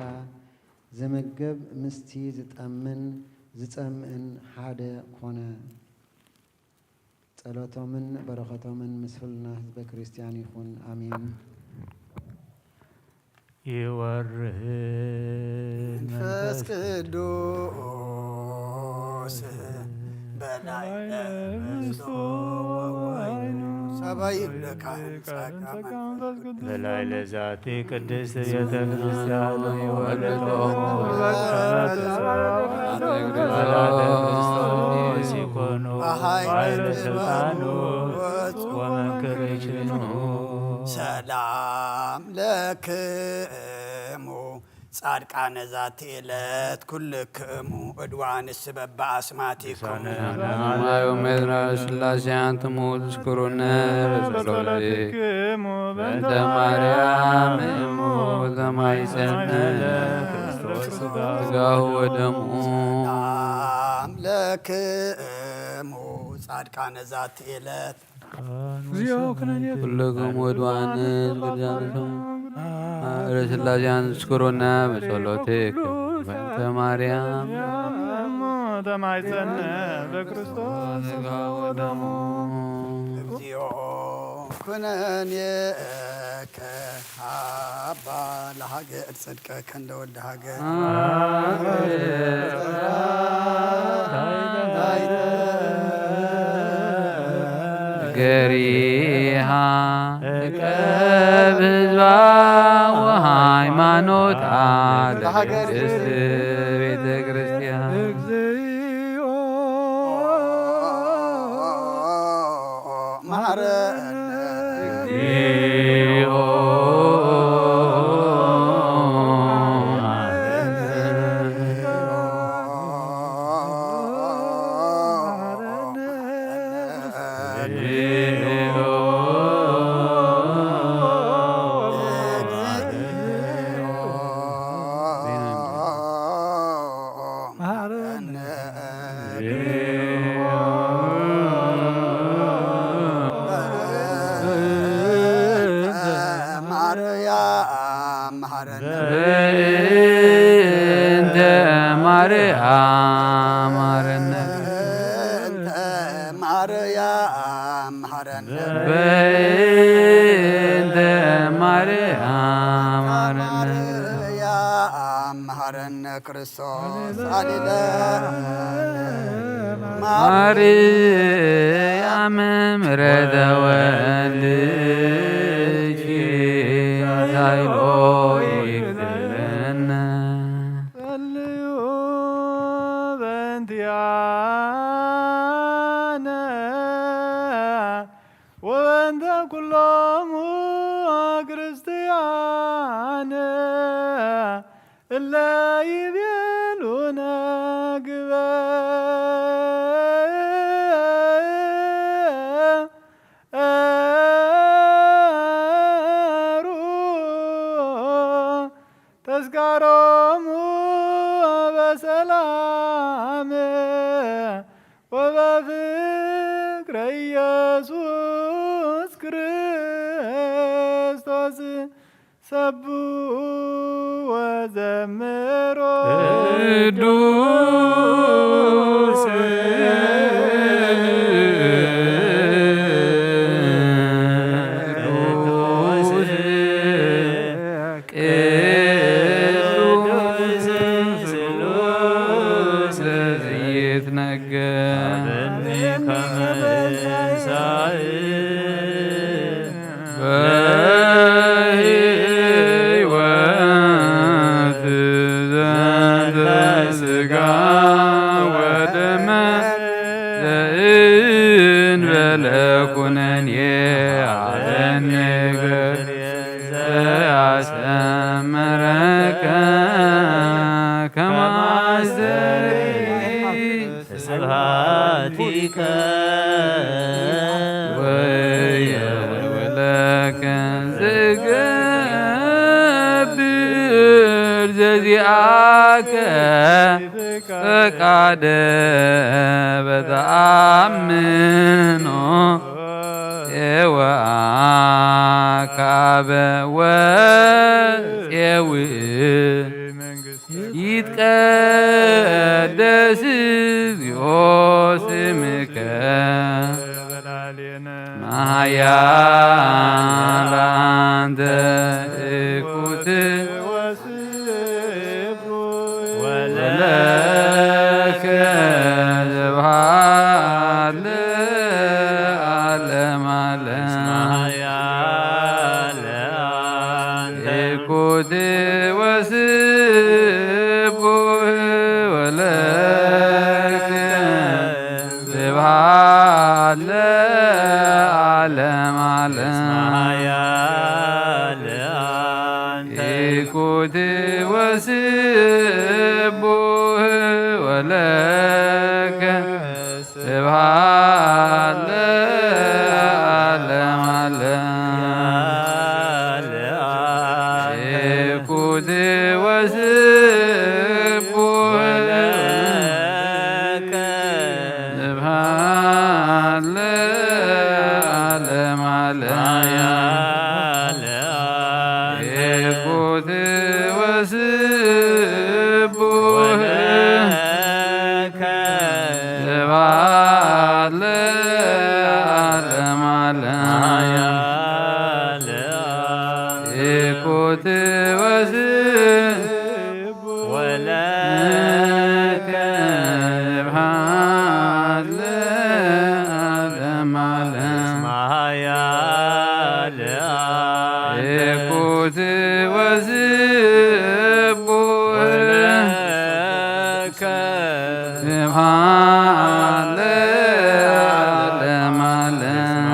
ዝምግብ ምስቲ ዝጠምን ዝጸምእን ሓደ ኮነ። ጸሎቶምን በረኸቶምን ምስ ኩልና ህዝበ ክርስቲያን ይኹን። ኣሜን። ይወርድ መንፈስ ቅዱስ በላዕለ ሰባይ ይብለካ። በላዕለ ዛቲ ቅድስት ቤተ ክርስቲያን ወለዶሙ በላዕለ ክርስቶስ ይኮኑ በኃይለ ስልጣኑ ወመንክር ይችኑ። ሰላም ለክሙ ጻድቃነ ዛቲ ዕለት ኩልክሙ እድዋንስ በበአስማቲኩም። ማዮም ሜዝራ ስላሴ አንትሙ ትዝክሩነ በጸሎትክሙ በእንተ ማርያም እሙ ተማይጸነ ክርስቶስ ስጋሁ ወደሙ። ሰላም ለክሙ ጻድቃነ ዛቲ ዕለት። እግዚኦ ኩነኔ ኩልክሙ ወድዋነ ዝግዳንኩም ማህበረ ስላሴያን ዝክሩነ በጸሎትክ በእንተ ማርያም እሞ ተማይጸነ በክርስቶስ ስጋ ወደሙ። እግዚኦ ኩነኔ ከ አባ ለሃገር ጽድቀ ከንደ ወልደ ሃገር። ገሪሃ እቀብ ህዝባ ወሃይማኖታ ለቅድስት ቤተ ክርስቲያን። መሐረነ። ማርያም መሐረነ። በእንተ ማርያም መሐረነ። በእንተ ማርያም መሐረነ። በእንተ ማርያም መሐረነ። ማርያም መሐረነ። ክርስቶስ አሊለ ማርያም ምሕረተ ወልድኪ ሳይሎ ይግደለነ። ጸልዩ በእንቲአነ ወበእንተ ኩሎሙ ክርስቲያን እለ ይቤሉነ ግበሩ ተዝካሮሙ በሰላም ወበፍቅረ ኢየሱስ ክርስቶስ ሰብሑ ወዘምሮ። ቅዱስ ቅዱስ ቅዱስ ስሉስ ይትነገር። አበኒ ከመ እሳእ በሕይወት ዘንተ ሥጋ ወየውለከ ዝገብር ዘዚኣከ ፈቃደ በተኣምኖ የወአካበ ወየውእ ይትቀደስ እግዚኦ ስምከ። መሃያል አንተ እኩት ወለከ ስብሐት ለዓለመ ዓለም። እኩት ወስቡሕ ወለከ ስብሐት ለዓለመ ዓለም። እኩት ወስቡሕ ወለከ ስብሐት ለዓለመ ዓለም። እኩት ወስቡሕ ስብሐት ለዓለመ ዓለም። እኩት ወስቡሕ ስብሐት ለዓለመ ዓለም። እኩት ወስቡሕ ወለከ ስብሐት ለዓለመ ዓለም። እኩት ወስቡሕ ስብሐት ለዓለመ ዓለም።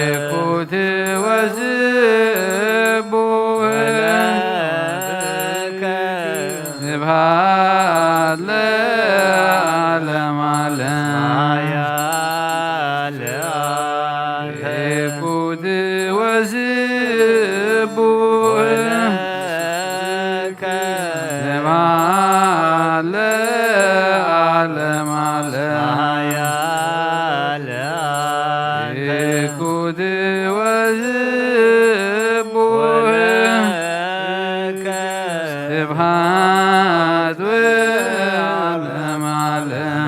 እኩት ወስቡሕ ስብሐት ለዓለመ ዓለም። እኩት ወስቡሕ ስብሐት ለዓለመ ዓለም። እኩት ወስቡሕ ስብሐት ለዓለመ ዓለም።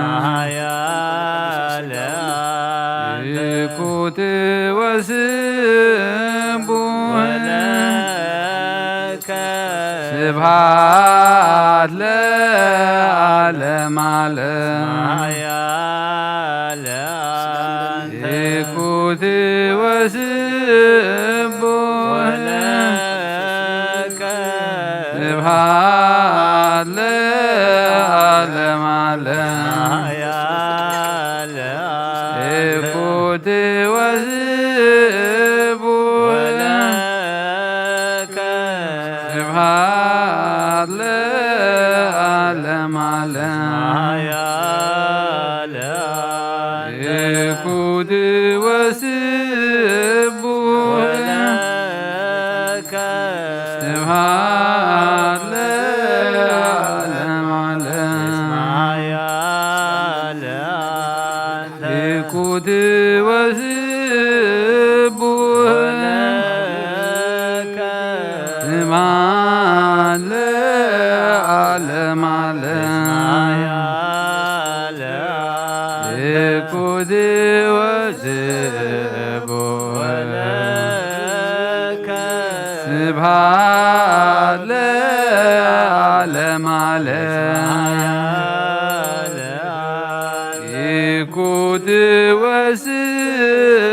እኩት ወስቡሕ ስብሐት ለዓለመ ዓለም። እኩት ወስቡሕ ስብሐት ለዓለመ ዓለም። እኩት ወስቡሕ ስብሐት ለዓለመ ዓለም። እኩት ወስቡሕ ስብሐት ለዓለመ ዓለም። እኩት ወስቡሕ ስብሐት ለዓለመ ዓለም። እኩት ወስቡሕ ስብሐት ለዓለመ ዓለም። እኩት ወስቡሕ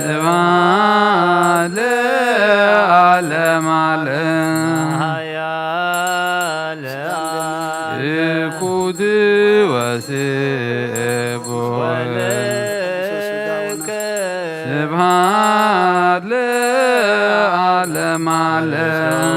ስብሐት ለዓለመ ዓለም። እኩት ወስቡሕ ስብሐት ለዓለመ ዓለም።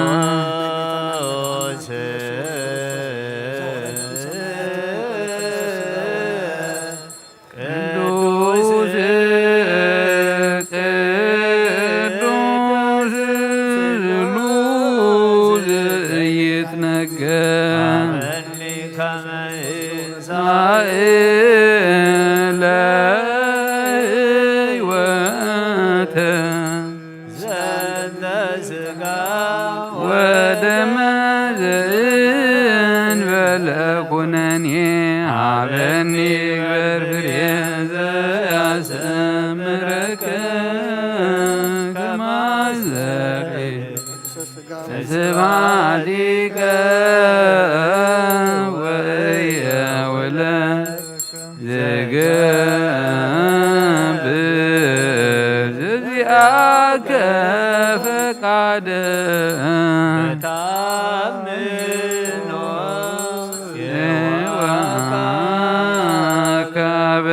ስጋ ወደመ ዘእንበለ ኩነኔ ሀበኒ ግበር ፍሬ ዘያሰምረከ ከማዘሬ ስብሐቲከ ወየውለ ዘገብር ዘዚአከ ፈቃደ ታምኖ የዋካበ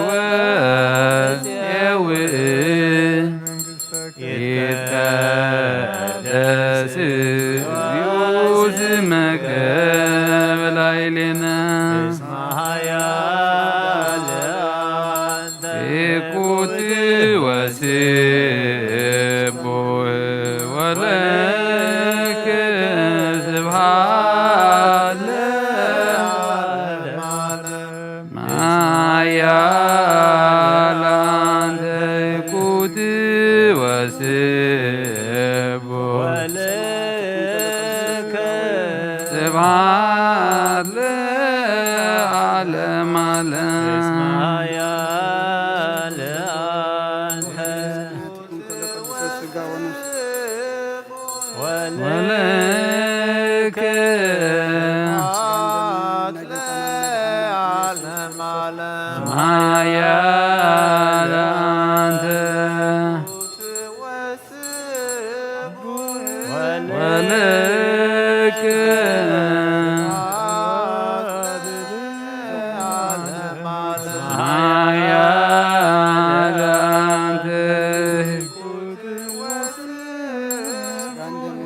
ወየውእ ይትቀደስ እግዚኦ ስመከ በላዕሌነ። እስመ ኃያል አንተ። ይኩት ወስቡ ወለከ ስብሐት ለዓለመ ዓለም። ኃያል አንተ ይኩት ወስቡ ወለከ ስብሐት ለዓለም ዓለም። እስመ ኃያል አንተ። ወለከ ኃያል አንተ ወለከ ኃያል አንተ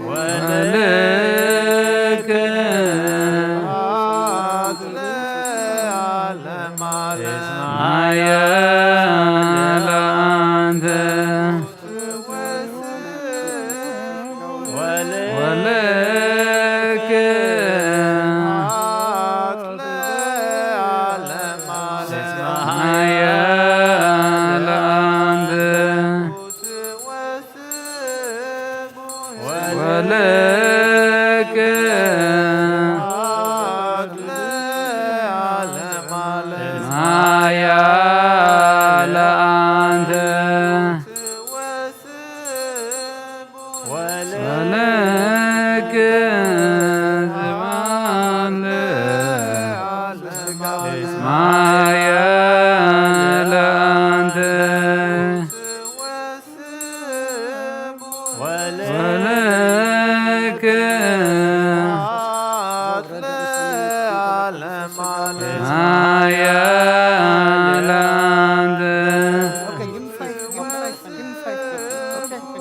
ወለከ ኃያል አንተ ወለከ ኃያል አንተ ወለከ ኃያል አንተ ወለከ ስብሐት ለዓለመ ዓለም። ኃያል አንተ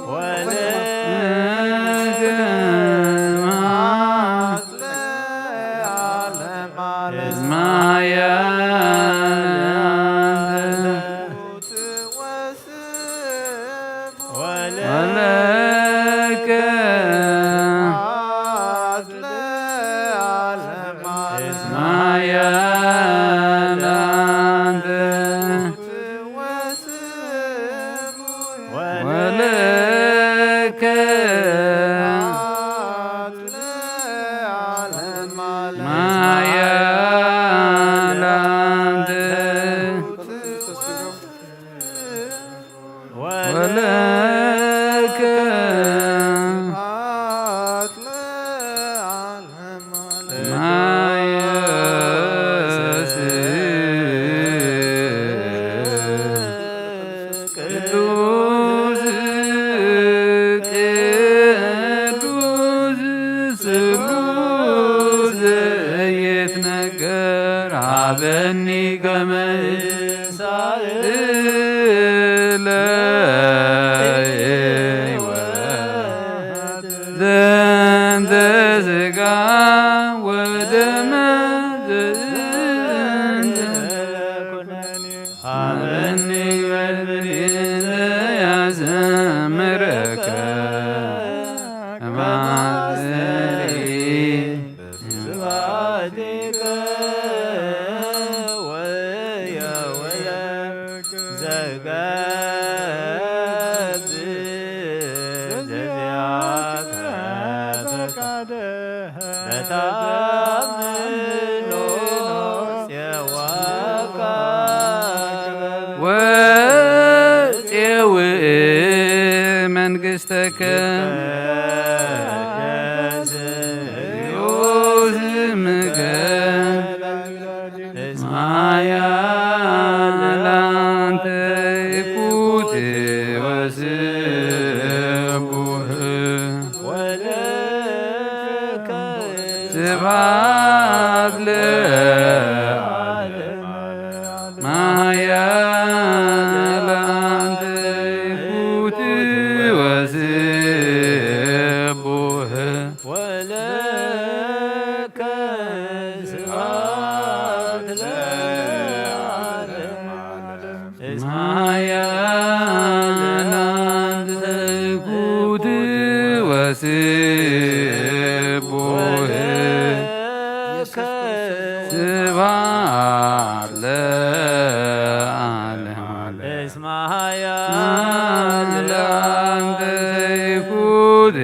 ወለከ ኃያል አንተ ወለከ ኃያል አንተ ወለከ ኃያል አንተ ወለከ ኃያል አንተ ወለከ ማየስ ቅዱስ ቅዱስ ስሉስ ዘይትነገር ሀበኒ ከመ ለሕይወት ዘንተ ስጋ ወደመ ዘእንተ ኩነኔ ሀበኒ በልብሌ ዘያሰምረከ ማስተሪ ስብሐቲከ ወየውለ ዘገብር ዘዚአ ታምኖ ጼወካ ወጼውእ መንግሥተከ ዮዝምከ ማያል ላንተ ይኩት ወስቡህ ወለከ ስብሐት ለዓለመ ዓለም። ማያል ላንተ ይኩት ወስቡህ ወለከ ስብሐት ለዓለመ ዓለም። እስመ ኃያል አንቲ ትኩት ወስቡህ ስብሐት ለዓለመ ዓለም። እስመ ኃያል አንቲ ትኩት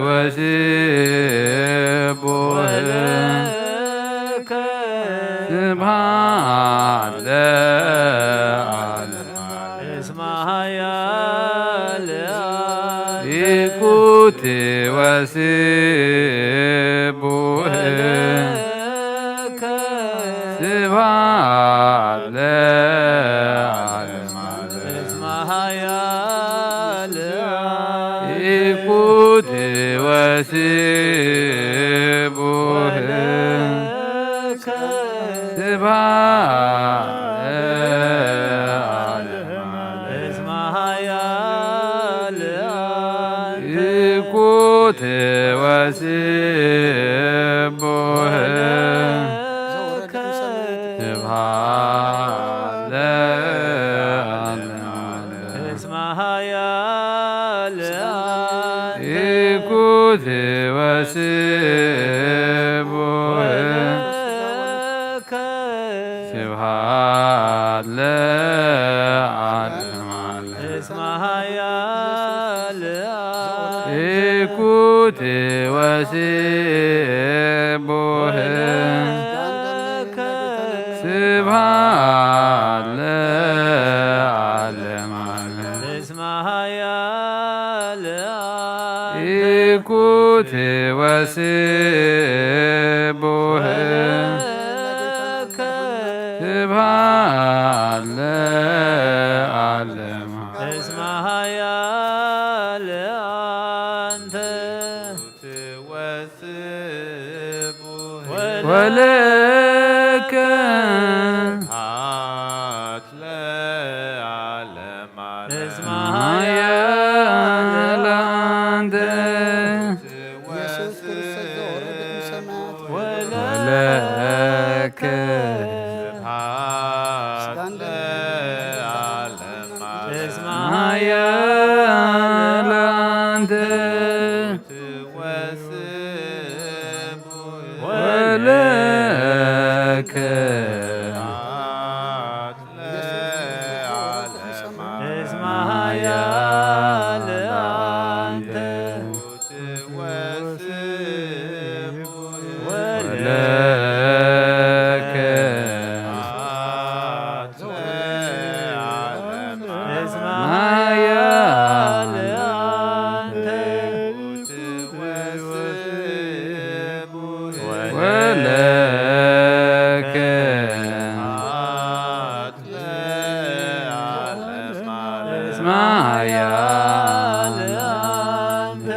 ወስቡህ ስብሐት ለዓለመ ዓለም። እስመ ኃያል ይኩት ወስቡህ ስብሐት ለዓለመ ዓለም። እስመ ኃያል ይኩት ወስቡህ ስብሐት ለዓለመ ዓለም። እስመ ኃያል ይኩት ወስቡህ ስብሐት ለዓለመ ዓለም። እስመ ኃያል ይኩት ወስቡህ ስብሐት ለዓለመ ዓለም። እስመ ኃያል ይኩት ወስቡህ ስብሐት ለዓለመ ዓለም። እስመ ኃያል ይኩት ወስቡህ ስብሐት ለዓለመ። እስመ ኃያል አንቲ ወለከ ለዓለመ ዓለም። እስመ ኃያል አንቲ ኢየሱስ ክርስቶስ ዘወረደ እምሰማያት ወለከ ስብሐት ለዓለመ ዓለም። እስመ ኃያል አንቲ ወለከ እስመ ኃያል አንቲ ወለከ እስመ ኃያል አንቲ ወለከ እስመ ኃያል አንቲ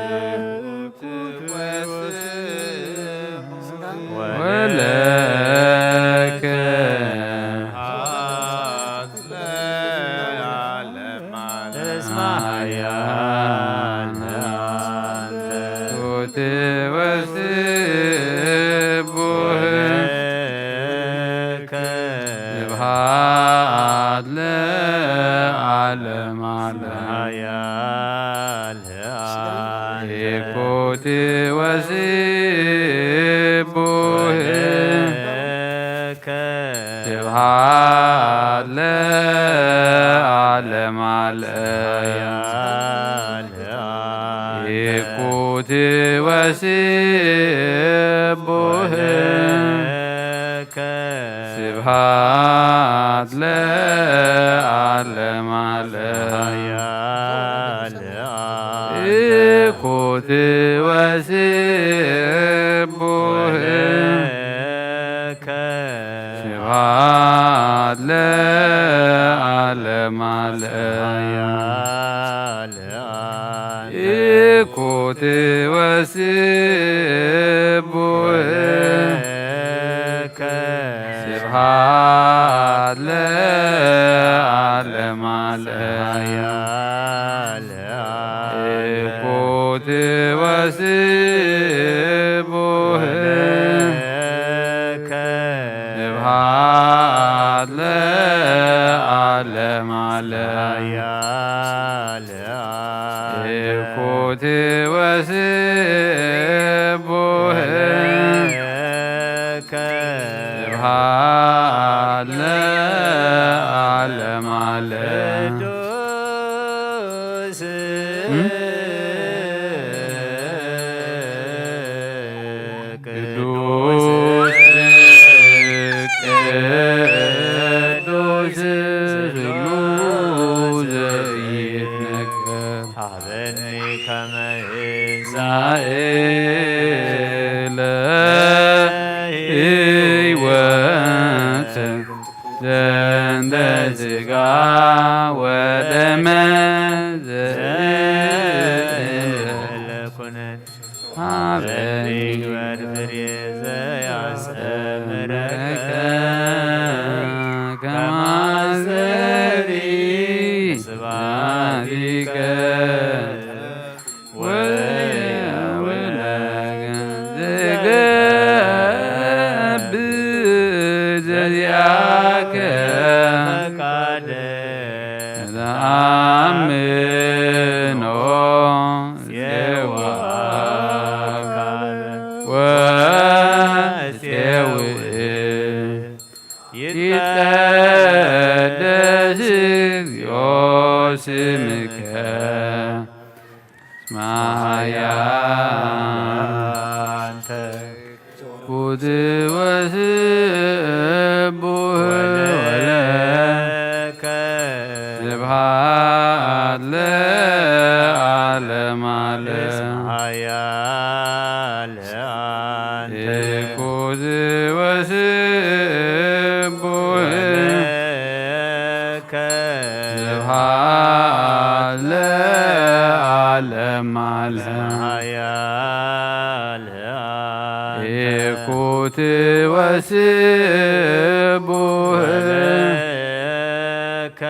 ወለከ እስመ ኃያል አንቲ ወስቡህ ስብሐት ለዓለመ ዓለም። ኃያል ይኩት ወስቡህ ስብሐት ለዓለመ ዓለም። ይኩት ወስቡህ እኩት ወስቡህ ስብሐት ለዓለመ ዓለም። እኩት ወስቡህ ስብሐት ለዓለመ ዓለም። እኩት ወስቡህ ስብሐት ለዓለመ ዓለም። ቅዱስ ቅዱስ ቅዱስ ስሉስ ዘይትነገር። ሀበኒ ከመ ትንሣኤ ለሕይወት ዘንተ ሥጋ ወደመ ዘእለ ኩነኔ ሀበኒ ግበር ፍሬ ዘያስተምረከ ከመ አስተሪ ስብሐቲከ ወያውለከ ዘገብእ ዘዚአከ ፈቃደ ለአምኖ ዜዋካበ ወሴውእ ይትቀደስ እግዚኦ ስምከ እስመ ኃያል አንተ። ኩት ወስቡህ ወለከ ስብሐት ለዓለመ ዓለም። ኃያል አንተ። ኩት ወስቡህ ስብሐት ለዓለመ ዓለም። ኃያል አንተ። ኩት ወስቡህ ለከ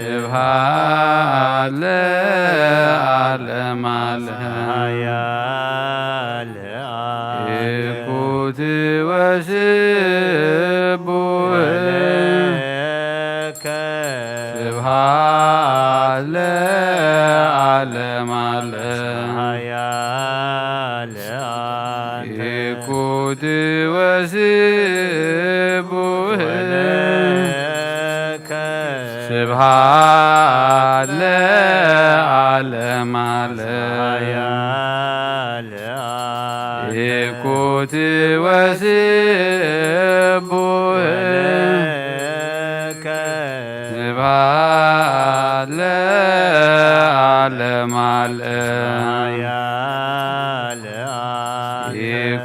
ስብሐት ለዓለመ ዓለም። ኃያል አንተ። ኩት ወስቡህ ለከ ስብሐት ለዓለመ ዓለም። ኃያል አንተ። ኩት ወስቡህ ለከ ስብሐት ለዓለመ ዓለም። ኃያል አንተ። ኩት ወስቡህ ለከ ስብሐት ለዓለመ ዓለም። ኃያል አንተ።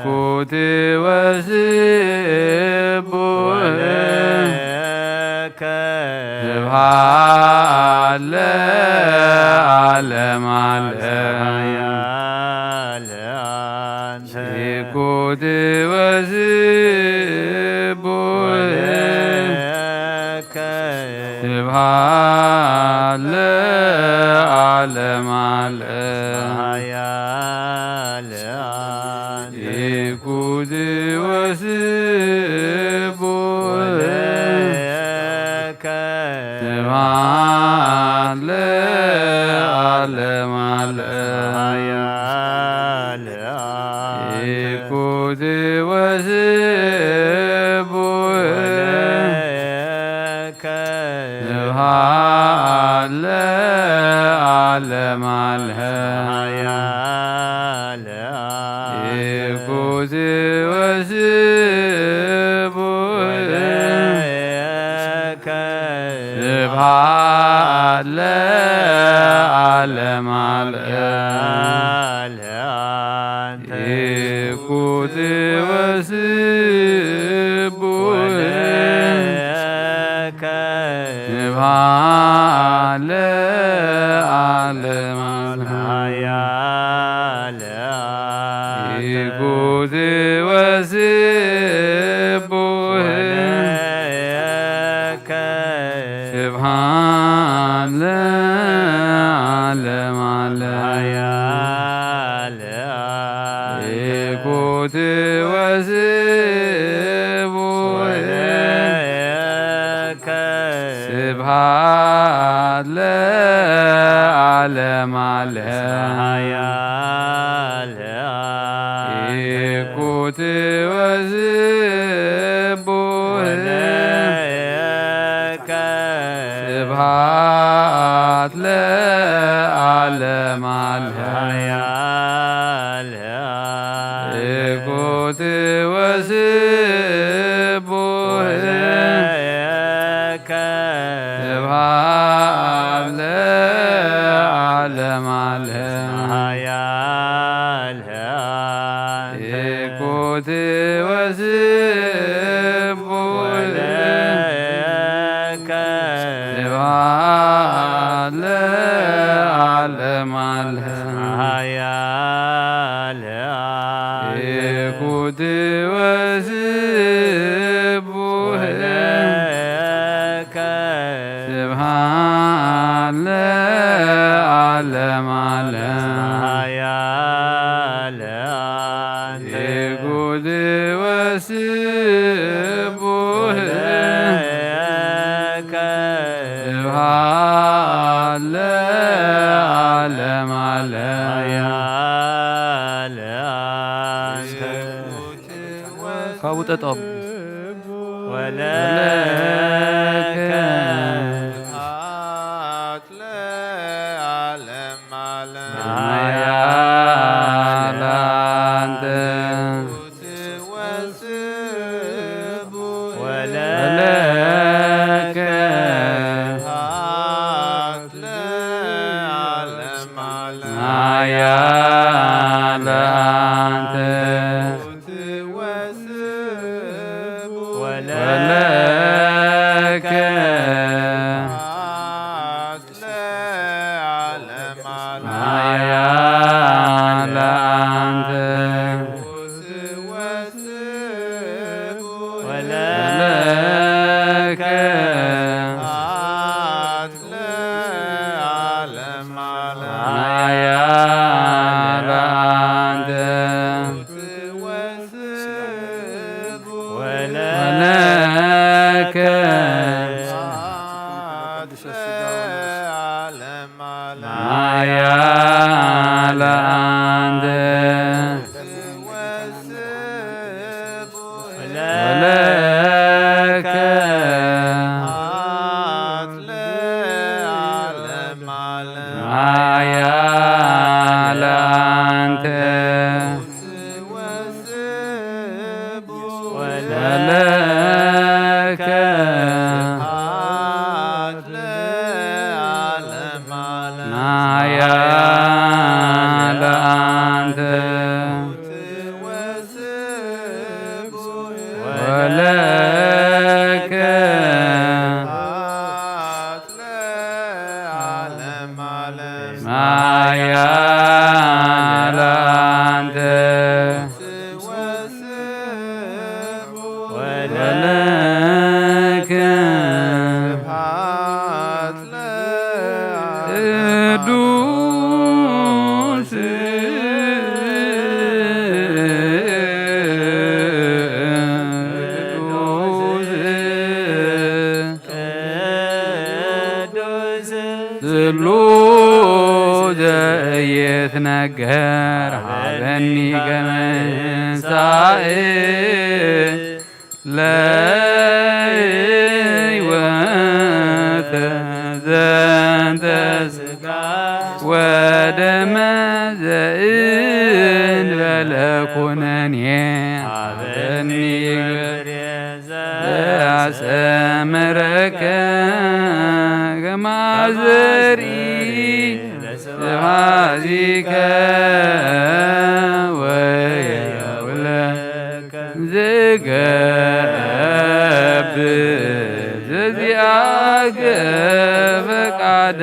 ኩት ወስቡህ ለከ ስብሐት ለዓለመ ዓለም። ኃያል አንተ። ኩት ወስቡህ ለከ ስብሐት ለዓለመ ዓለም። ኃያል አንተ። ኩት ወስቡህ ለከ ስብሐት ለዓለመ ዓለም። ኃያል አንተ። ኩት ወስቡህ ለከ ስብሐት ለዓለመ ዓለም። ኃያል አንተ። ኩት ወስቡህ ለከ ስብሐት ለዓለመ ዓለም። ኃያል አንተ። ኩት ወስቡህ ለከ ስብሐት ለዓለመ ዓለም። ኃያል ኢኩት ወስቡህ ስብሐት ለዓለም ዓለም። ኢኩት ወስቡህ ስብሐት ለዓለም ዓለም። ኢኩት ወስቡህ ስብሐት ለዓለም ዓለም። ኢኩት ወስቡህ ስብሐት ለዓለም ዓለም። ኢኩት ወስቡህ ስብሐት ለዓለም ዓለም። ኢኩት ወስቡህ ስብሐት ለዓለም ዓለም። ኢኩት ወስቡህ ስብሐት ለዓለም ዓለም። ካብኡ ጠጠው። ወለከ ማያ ለአንተ ወለከ ማያ ለአንተ ወለከ ማያ ለአንተ ወለከ ማያ ለአንተ ወለከ ማያ ለአንተ ወለከ ማያ ለአንተ ወለከ ማያ ለአንተ ወለከ ማያ ለአንተ ወለከ ቅዱስ ስሉስ ዘኢይትነገር ሀበኒ ከመ እንሳኤ ለሕይወት ዘንተ ስጋ ወደመ ዘእንበለ ኩነኔ ሀበኒ ዘአስተምረከ ከማዘሪ ስብሐቲከ ወየውለከ ዝገብር ዘዚአከ ፈቃደ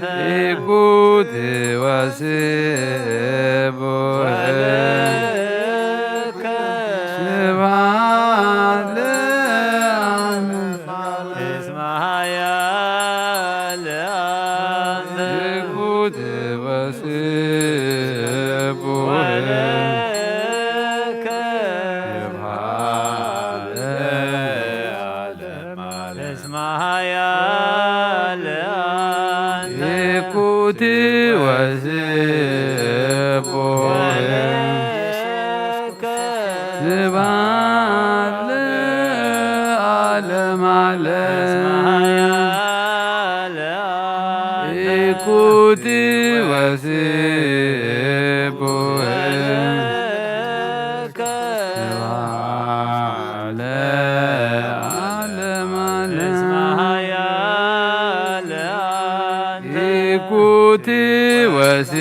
ኢኩቲ ወስቡሕ ስብሐት ለዓለም። እስመ ኃያል አንተ። ኢኩቲ ወስቡሕ ስብሐት ለዓለም። እስመ ኃያል አንተ። ኢኩቲ ወስቡሕ ስብሐት ለዓለም ዓለም። ኢኩቲ ወስቡሕ ስብሐት ለዓለም ዓለም። ኢኩቲ ወስቡሕ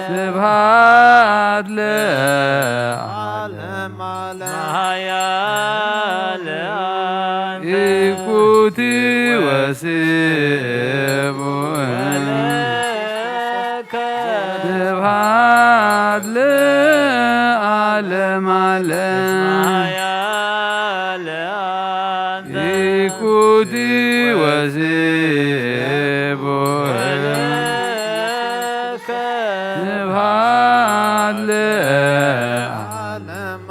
ስብሐት ለዓለም። ኢኩቲ ወስቡሕ ስብሐት ለዓለም ዓለም። ኢኩቲ ወስቡሕ ስብሐት ለዓለም።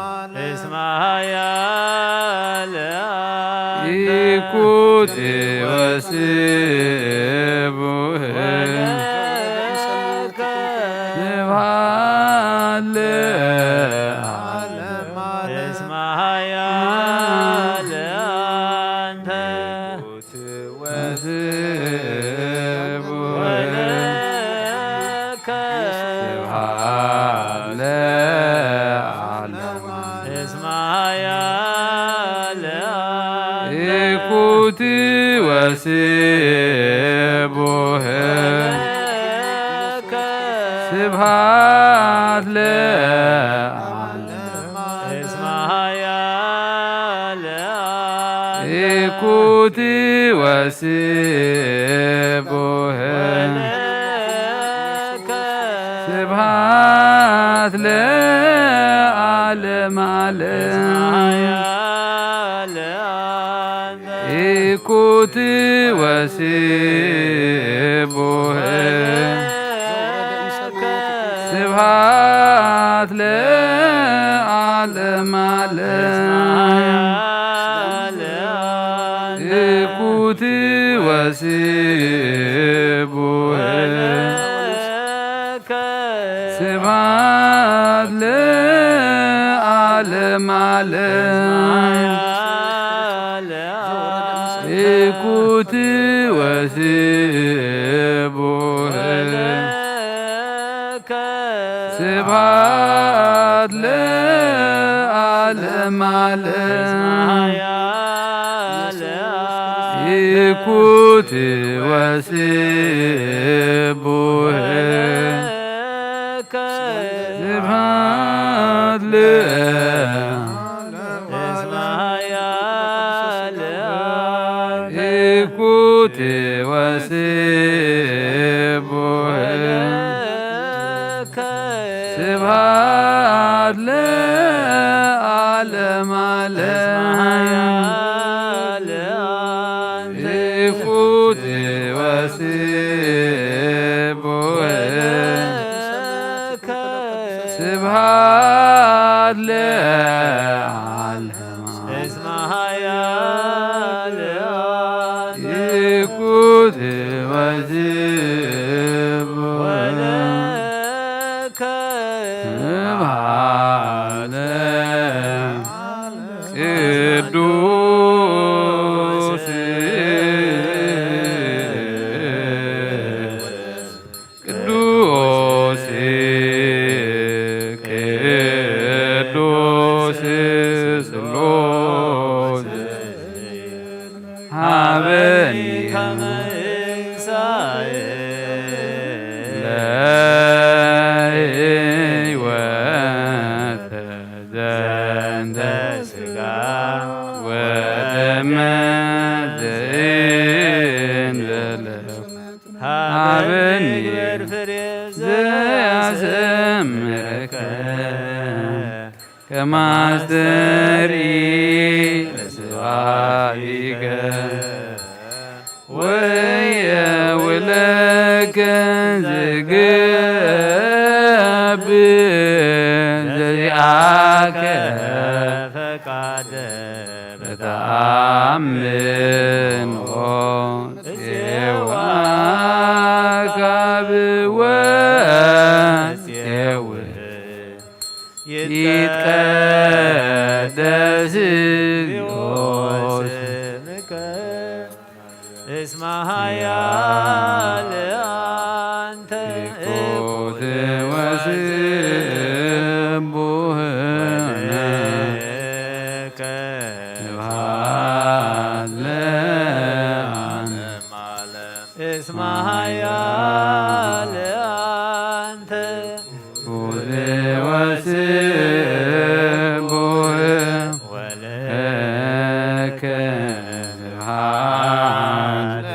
እስመ ኃያል አንተ። ኢኩቲ ወስቡሕ ስብሐት ለዓለም። እስመ ኃያል አንተ። ወስቡሕ ስብሐት ለዓለም። እስመ ኃያል ኢኩቲ ወስቡሕ ስብሐት ለዓለም። እስመ ኃያል ኢኩቲ ወስቡሕ ስብሐት ለዓለም ዓለም። ኢኩቲ ወስቡሕ ስብሐት ለዓለም ዓለም። ኢኩቲ ወስቡሕ ስብሐት ለዓለም ዓለም። ኢኩቲ ወስቡሕ ስብሐት ለዓለም ዓለም። ኢኩቲ ወስቡሕ ስብሐት ለዓለም። ኢኩቲ ወስቡሕ ስብሐት ለዓለም ዓለም። ኢኩቲ ወስቡሕ ስብሐት ለዓለም። እስመ ኃያል ኢኩቲ ወስቡሕ ስብሐት ለቅዱስ ቅዱስ ቅዱስ ስሉስ ሀበኒ ከመ ለሕይወት ዘንተ ስጋ ወደም ዘይንበለ ሃበኒ ዘያሰምረከ ከማስተሪ ለስብሐቲከ ወየውለከ ዘገብእ ዘዚአከ ፈቃደ በተአምኖ ጽዮን አካብ ወጽዮን ይትቀደስ እግዚኦ ስምከ እስመ ኃያል አንተ እኩት ወስቡህ ወለከ ስብሐት ለዓለመ ዓለም። እስመ ኃያል አንተ ኩል ወስቡህ ወለከ ስብሐት።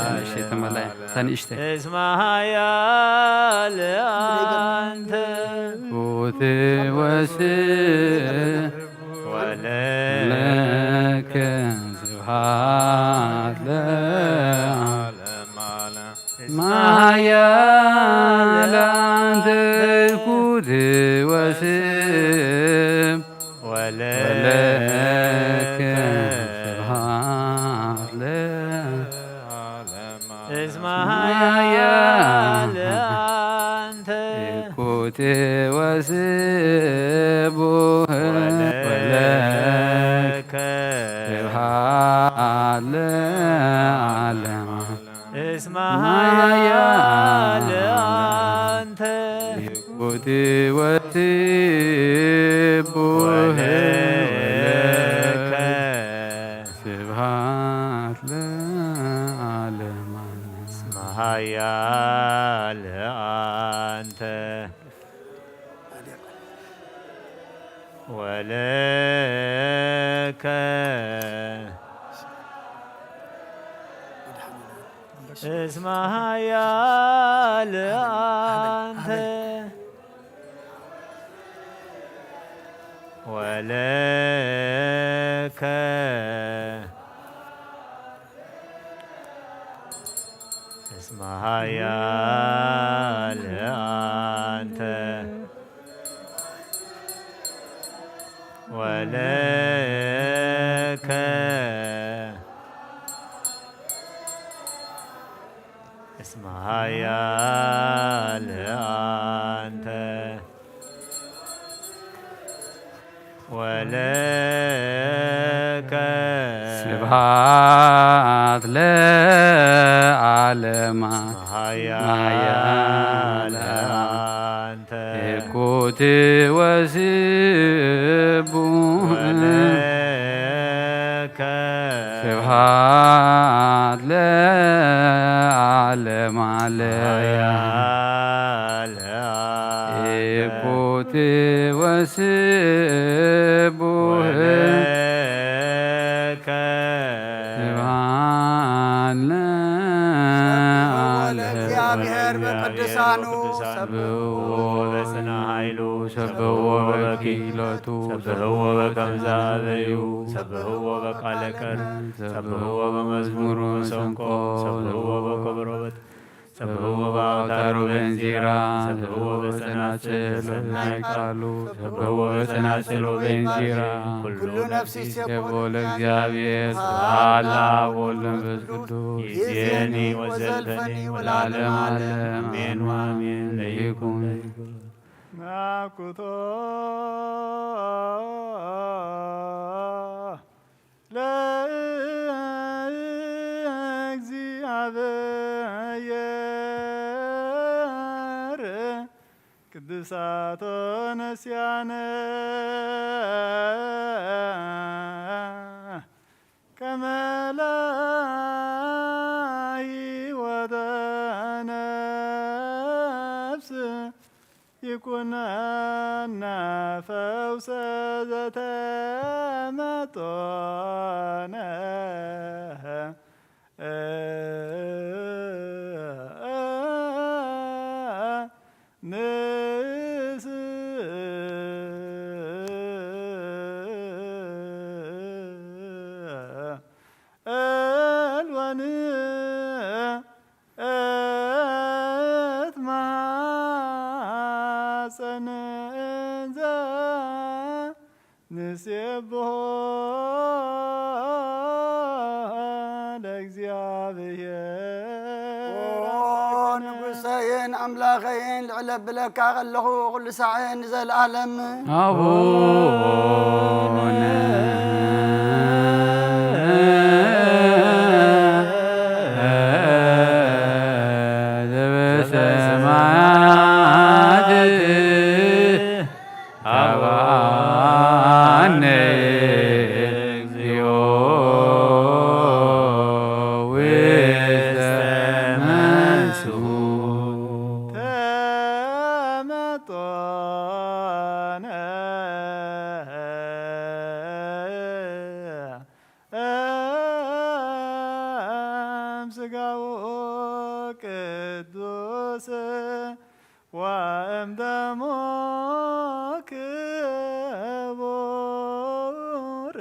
ትንሽ የተመላይ ትንሽ እስመ ኃያል አንተ ኩት ወስቡህ ወለከ ለዓለመ ዓለም። ስብሐት ለዓለመ ዓለም። እስመ ኃያል አንተ ኩት ወስቡህ ወለከ ስብሐት ለዓለመ ዓለም። እስመ ኃያል አንተ ኩት ወስቡህ ወለከ ስብሐት ለዓለመ ዓለም። እስመ ኃያል አንተ ኩት ወስቡህ ወለከ ስብሐት ለዓለመ ዓለም። እስመ ኃያል አንተ ወለከ እስመ ኃያል አንተ ወለከ እስመ ኃያል አንተ ወለከ እስመ ኃያል አንተ ወለከ ስብሐት ለዓለመ ኃያል አንተ ኩት ወስቡህ ወለከ ስብሐት ለዓለመ ዓለም። ኃያል ኩት ወስቡህ ወለከ ስብሐት ለዓለመ ለእግዚአብሔር በቅዱሳኑ ሰብሕዎ በጽና ኃይሉ ሰብሕዎ በኪለቱ ሰብሕዎ በከምዛ በዩ ሰብሕዎ በቃለ ቀር ሰብሕዎ በመዝሙር መሰንቆ ሰብሕዎ በከበሮ በት ሰብሕዎ በአውታሩ በእንዚራ ሰብሕዎ በጸናጽል በሰናይ ቃሉ ሰብሕዎ በጸናጽል በእንዚራ ኩሉ ነፍስ ይሴቦ ለእግዚአብሔር ስብሐት ለአብ ወወልድ ወመንፈስ ቅዱስ ይእዜኒ ወዘልፈኒ ወለዓለመ ዓለም አሜን ወአሜን። ለይኩን ናኩቶ ለእግዚአብሔር ቅዱሳቶ ነስያነ ከመ ላሂ ወተነፍስ ይኩነነ ፈውሰ ዘተመጦ እልወን እት ማሐፀን እንዘ ንሴብሖ ለእግዚኣብሔር ኦ ኣምላክነ። ንጉሰይን ኣምላኸይን ልዕለ ብለካ ከለኹ ኩሉ ሳዕን ንዘለኣለም ኣቡነ ዘበሰማያት አበአነ እግዚኦ ውስተ መንሱ ተመጦነ እም ስጋው ቅዱስ ወእም ደሞ ክቡር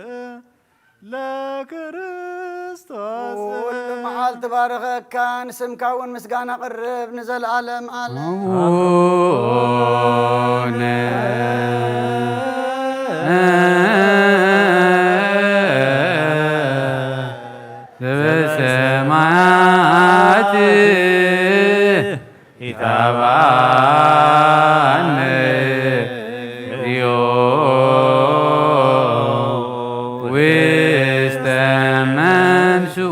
ለክርስቶስ። ኩሉ መዓልቲ ባርኸካ፣ ንስምካ እውን ምስጋና ቅርብ ንዘለዓለም ዓለም። አቡነ ዘበሰማያት ኢታብአነ እግዚኦ ውስተ መንስኡ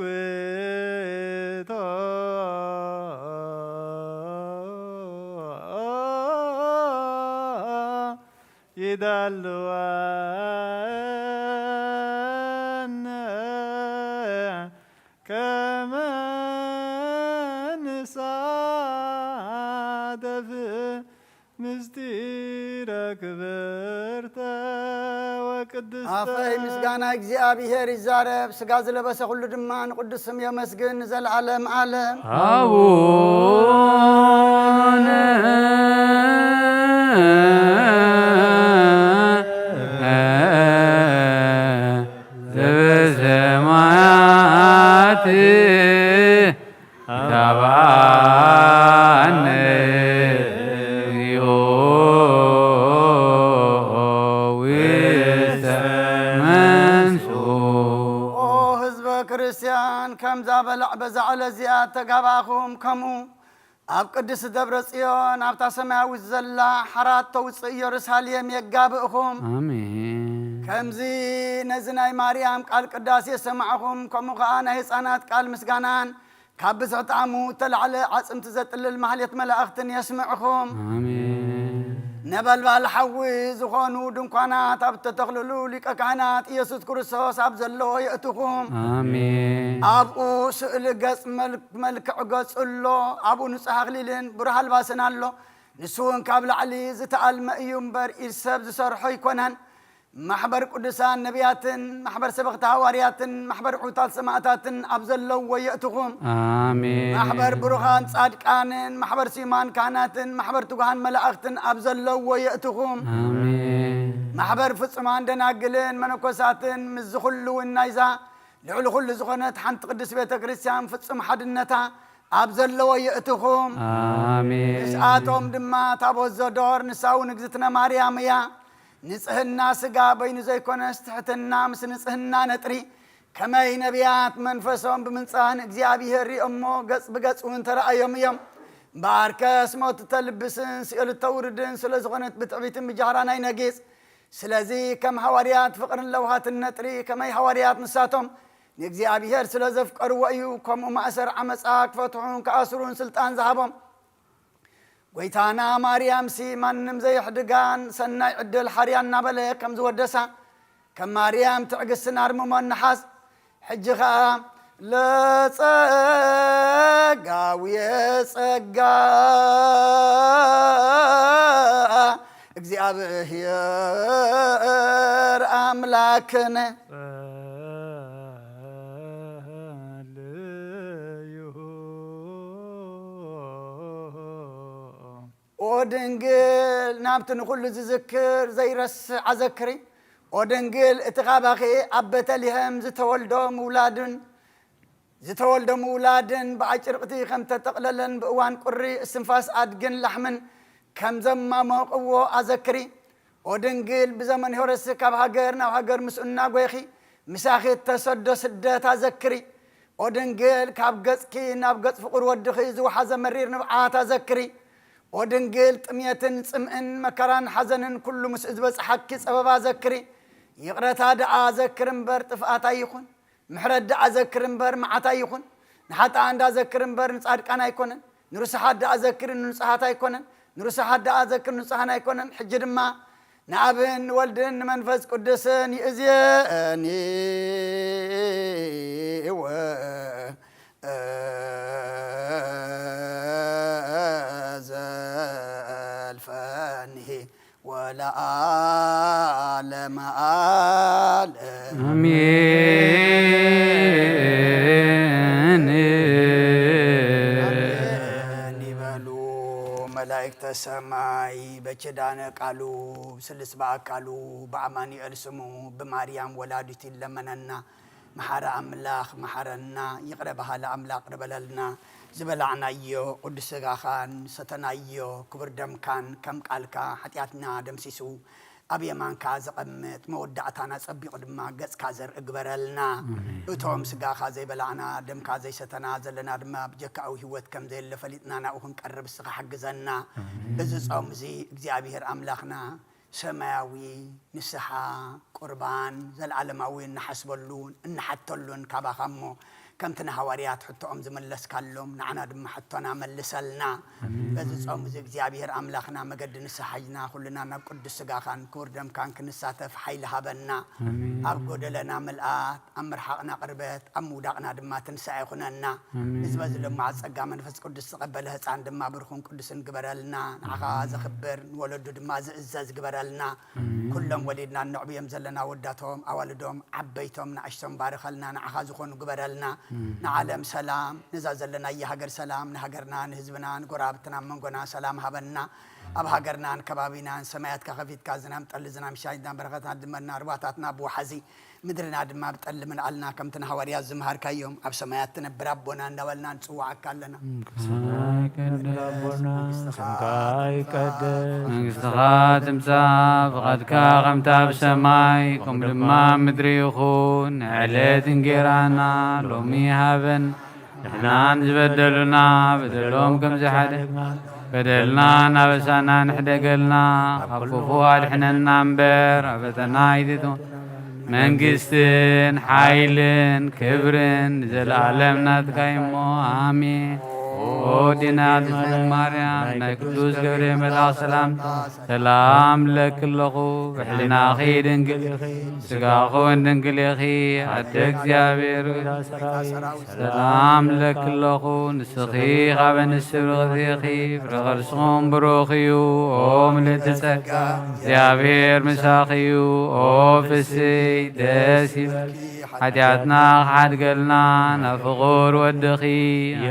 ወናእኩቶ ይደልወነ ከመ ንሳተፍ ምስጢረ ክብርተ ወቅድስተ። ኣፈይ ምስጋና እግዚኣብሔር ይዛረብ፣ ስጋ ዝለበሰ ኩሉ ድማ ንቅዱስ ስም የመስግን ንዘለዓለም ዓለም። አቡነ ዘበሰማያት ይትባአነ እግዚኦ ውስተ መንሱ። ኦ ህዝበ ክርስቲያን፣ ከምዛ በላዕ በዛ ዕለት እዚኣ ተጋባእኹም፣ ከምኡ ኣብ ቅድስቲ ደብረ ጽዮን ኣብታ ሰማያዊት ዘላ ሓራት ተውፅእ ኢየሩሳሌም የጋብእኹም። ኣሜን። ከምዚ ነዚ ናይ ማርያም ቃል ቅዳሴ የሰማዕኹም፣ ከምኡ ኸዓ ናይ ህፃናት ቃል ምስጋናን ካብ ብዝሒ ጣዕሙ እተላዕለ ዓጽምቲ ዘጥልል ማህሌት መላእኽትን የስምዕኹም። ኣሜን። ነበልባል ሓዊ ዝኾኑ ድንኳናት ኣብ እተተኽልሉ ሊቀ ካህናት ኢየሱስ ክርስቶስ ኣብ ዘለዎ የእትኹም። ኣሜን። ኣብኡ ስእሊ ገጽ መልክ-፣ መልክዕ ገጹ ኣሎ፣ ኣብኡ ንጹሕ ኣኽሊልን ብሩህ ኣልባስን ኣሎ። ንሱ እውን ካብ ላዕሊ ዝተኣልመ እዩ እምበር፣ ኢድ ሰብ ዝሰርሖ ኣይኮነን። ማሕበር ቅዱሳን ነቢያትን፣ ማሕበር ሰበኽቲ ሃዋርያትን፣ ማሕበር ዕዉታት ሰማእታትን ኣብ ዘለውዎ የእትኹም። ኣሜን። ማሕበር ብሩኻን ጻድቃንን፣ ማሕበር ስዩማን ካህናትን፣ ማሕበር ትጉሃን መላእኽትን ኣብ ዘለውዎ የእትኹም። ኣሜን። ማሕበር ፍጹማን ደናግልን መነኮሳትን፣ ምስዚ ኩሉ እውን ናይዛ ልዕሊ ኩሉ ዝኾነት ሓንቲ ቅድስት ቤተ ክርስቲያን ፍጹም ሓድነታ ኣብ ዘለዎ የእትኹም። ኣሜን። ንስኣቶም ድማ ታቦት ዘዶር፣ ንሳ እውን እግዝእትነ ማርያም እያ። ንጽህና ስጋ በይኑ ዘይኮነስ፣ ትሕትና ምስ ንጽህና ነጥሪ፣ ከመይ ነቢያት መንፈሶም ብምንጻህ ንእግዚኣብሔር ሪኦሞ፣ ገጽ ብገጽ እውን ተረኣዮም እዮም። እምበኣርከስ፣ ሞት እተልብስን ሲኦል እተውርድን ስለ ዝኾነት፣ ብትዕቢትን ብጃህራን ኣይነጊጽ። ስለዚ ከም ሃዋርያት ፍቕርን ለውሃትን ነጥሪ፣ ከመይ ሃዋርያት ንሳቶም ንእግዚኣብሔር ስለ ዘፍቀርዎ እዩ፣ ከምኡ ማእሰር ዓመጻ ክፈትሑን ክኣስሩን ስልጣን ዝሃቦም። ጐይታና ማርያምሲ ማንም ዘየሕድጋን ሰናይ ዕድል ሓርያ እናበለ ከም ዝወደሳ፣ ከም ማርያም ትዕግስትን ኣርምሞን ንሓዝ። ሕጂ ኸኣ ለጸጋዊ ጸጋ እግዚኣብሔር ኣምላክነ። ጸልዩ። ኦ ድንግል፣ ናብቲ ንኹሉ ዝዝክር ዘይረስዕ ኣዘክሪ፣ ኦ ድንግል፣ እቲ ካባኺ ኣብ ቤተልሔም ዝተወልዶ ምውላድን፣ ዝተወልዶ ምውላድን ብኣጭርቕቲ ከም ተጠቕለለን ብእዋን ቁሪ እስትንፋስ ኣድግን ላሕምን ከም ዘማሞቕዎ ኣዘክሪ። ኦ ድንግል፣ ብዘመን ሄሮድስ ካብ ሃገር ናብ ሃገር ምስኡ እናጎይኺ ምሳኺ እተሰዶ ስደት ኣዘክሪ። ኦ ድንግል፣ ካብ ገጽኪ ናብ ገጽ ፍቑር ወድኺ ዝወሓዘ መሪር ንብዓት ኣዘክሪ። ኦ ድንግል፣ ጥምየትን ጽምእን መከራን ሓዘንን ኩሉ ምስኡ ዝበጽሓኪ ጸበባ ኣዘክሪ። ይቕረታ ደኣ ዘክር እምበር ጥፍኣት ኣይኹን። ምሕረት ደኣ ዘክር እምበር መዓት ኣይኹን። ንሓጥኣን ደኣ ዘክር እምበር ንጻድቃን ኣይኮነን። ንርሱሓት ደኣ ዘክር ንንጹሃት ኣይኮነን። ንርሱሓት ደኣ ዘክር ንጹሃን ኣይኮነን። ሕጂ ድማ ንኣብን ንወልድን ንመንፈስ ቅዱስን ይእዝየኒ ወዘልፈኒ ወለዓለመ ዓለም። ኣሜን። ኣሜን ይበሉ መላእክተ ሰማይ። በኪዳነ ቃሉ ስልስ በአካሉ በአማኑኤል ስሙ ብማርያም ወላዲቱ ይለመነና። መሓረ ኣምላኽ መሓረና፣ ይቕረ በሃሊ ኣምላኽ ይቕረ በለልና። ዝበላዕናዮ ቅዱስ ስጋኻን ሰተናዮ ክቡር ደምካን ከም ቃልካ ሓጢኣትና ደምሲሱ ኣብ የማንካ ዘቐምጥ መወዳእታና ጸቢቑ ድማ ገጽካ ዘርኢ ግበረልና። ኣሜን። እቶም ስጋኻ ዘይበላዕና ደምካ ዘይሰተና ዘለና ድማ ብጀካኡ ህይወት ከም ዘየለ ፈሊጥና ናብኡ ክንቀርብ እስኻ ሓግዘና። ኣሜን። እዚ ጾም እዚ እግዚኣብሔር ኣምላኽና ሰማያዊ ንስሓ ቁርባን ዘለዓለማዊ እንሓስበሉን እንሓተሉን ካባኻ እሞ ከምቲ ንሃዋርያት ሕቶኦም ዝመለስካሎም ንዓና ድማ ሕቶና መልሰልና። ኣሜን። በዚ ጾም እዚ እግዚኣብሔር ኣምላኽና መገዲ ንስሓ ሒዝና ኩልና ናብ ቅዱስ ስጋኻን ክቡር ደምካን ክንሳተፍ ሓይሊ ሃበና። ኣሜን። ኣብ ጎደለና ምልኣት፣ ኣብ ምርሓቕና ቅርበት፣ ኣብ ምውዳቕና ድማ ትንሳኤ ኩነና። ኣሜን። እዚ በዚ ለማዕ ጸጋ መንፈስ ቅዱስ ዝቐበለ ህጻን ድማ ብሩኽን ቅዱስን ግበረልና። ንዓኻ ዘኽብር ንወለዱ ድማ ዝእዘዝ ግበረልና። ኣሜን። ኩሎም ወሊድና እነዕብዮም ዘለና ወዳቶም፣ ኣዋልዶም፣ ዓበይቶም፣ ንኣሽቶም ባርኸልና። ንዓኻ ዝኾኑ ግበረልና። ኣሜን። ንዓለም ሰላም፣ ነዛ ዘለናያ ሃገር ሰላም፣ ንሃገርና፣ ንህዝብና፣ ንጎረባብትና፣ ኣብ መንጎና ሰላም ሃበና። ኣብ ሃገርናን ከባቢናን ሰማያትካ ከፊትካ ዝናም ጠሊ፣ ዝናም ሻይና በረኸት ኣድመና። ርባታትና ብወሓዚ ምድርና ድማ ብጠሊ ምልኣልና፣ ከምቲ ንሃዋርያት ዝመሃርካዮም፣ ኣብ ሰማያት ትነብር ኣቦና እናበልና ንጽውዓካ ኣለና። ሰማይ ቀደስ፣ መንግስትኻ ስምካ ይቀደስ፣ መንግስትኻ ትምጻእ፣ ፍቓድካ ከምታ ኣብ ሰማይ ከምኡ ድማ ኣብ ምድሪ ይኹን። ንዕለት እንጌራና ሎሚ ሃበን። ንሕናን ዝበደሉና በደሎም ከም ዝሓደግና፣ በደልና እናበሳና ንሕደገልና፣ ካብ ክፉ ኣድሕነና እምበር፣ ኣብ ፈተና ኣይትእትወና። መንግስትን ሓይልን ክብርን ንዘለኣለም ናትካ እዩ እሞ፣ ኣሜን። ኦ ዲና ድንግል ማርያም፣ ናይ ቅዱስ ገብርኤል መልኣኽ ሰላምታ ሰላም እብለኪ ኣለኹ። ብሕልናኺ ድንግል ኢኺ፣ ስጋኹን ድንግል ኢኺ። ኣደ እግዚኣብሔር ሆይ፣ ሰላም እብለኪ ኣለኹ። ንስኺ ካብ ኣንስቲ ብርኽቲ ኢኺ፣ ፍረ ከርስኹም ብሩኽ እዩ። ኦ ምልእቲ ጸጋ፣ እግዚኣብሔር ምሳኺ እዩ። ኦ ፍስሕቲ ደስ ይበልኪ፣ ሓጢኣትና ክሓድገልና ናብ ፍቑር ወድኺ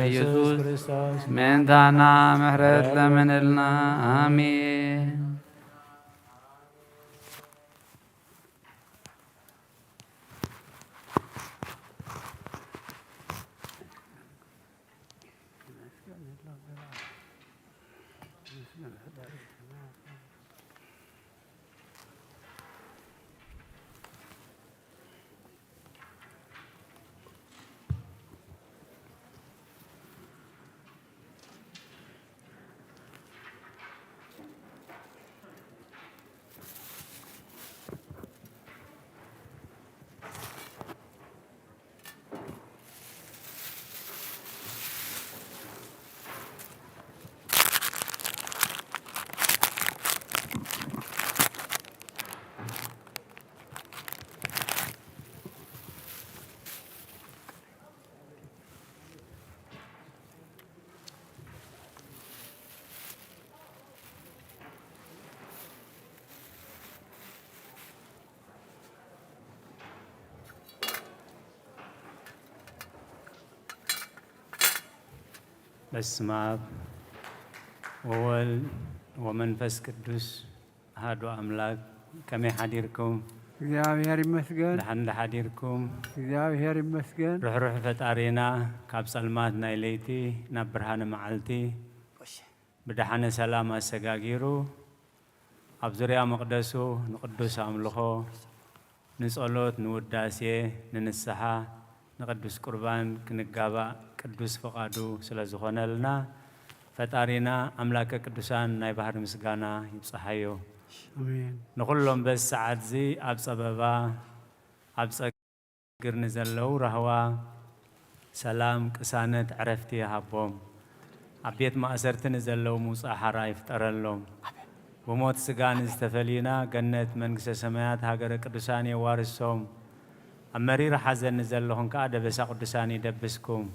ኢየሱስ ክርስቶስ ምእንታና ምሕረት ለምንልና። ኣሜን። በስመ አብ ወወልድ ወመንፈስ ቅዱስ አሐዱ አምላክ። ከመይ ሓዲርኩም? እግዚኣብሔር ይመስገን። ደሓን ደሓዲርኩም። እግዚኣብሔር ይመስገን። ርሕሩሕ ፈጣሪና ካብ ጸልማት ናይ ለይቲ ናብ ብርሃነ መዓልቲ ብደሓነ ሰላም ኣሰጋጊሩ ኣብ ዙርያ መቕደሱ ንቕዱስ ኣምልኾ፣ ንጸሎት፣ ንውዳሴ፣ ንንስሓ፣ ንቅዱስ ቁርባን ክንጋባእ ቅዱስ ፍቓዱ ስለ ዝኾነልና ፈጣሪና ኣምላከ ቅዱሳን ናይ ባህሪ ምስጋና ይብጽሓዮ። ኣሜን። ንኹሎም በዚ ሰዓትዚ ኣብ ጸበባ ኣብ ጸግር ንዘለዉ ራህዋ ሰላም ቅሳነት ዕረፍቲ ይሃቦም። ኣብ ቤት ማእሰርቲ ንዘለዉ ምውጻእ ሓራ ይፍጠረሎም። ብሞት ስጋ ንዝተፈልዩና ገነት መንግስተ ሰማያት ሃገረ ቅዱሳን የዋርሶም። ኣብ መሪር ሓዘን ንዘለኹም ከኣ ደበሳ ቅዱሳን ይደብስኩም።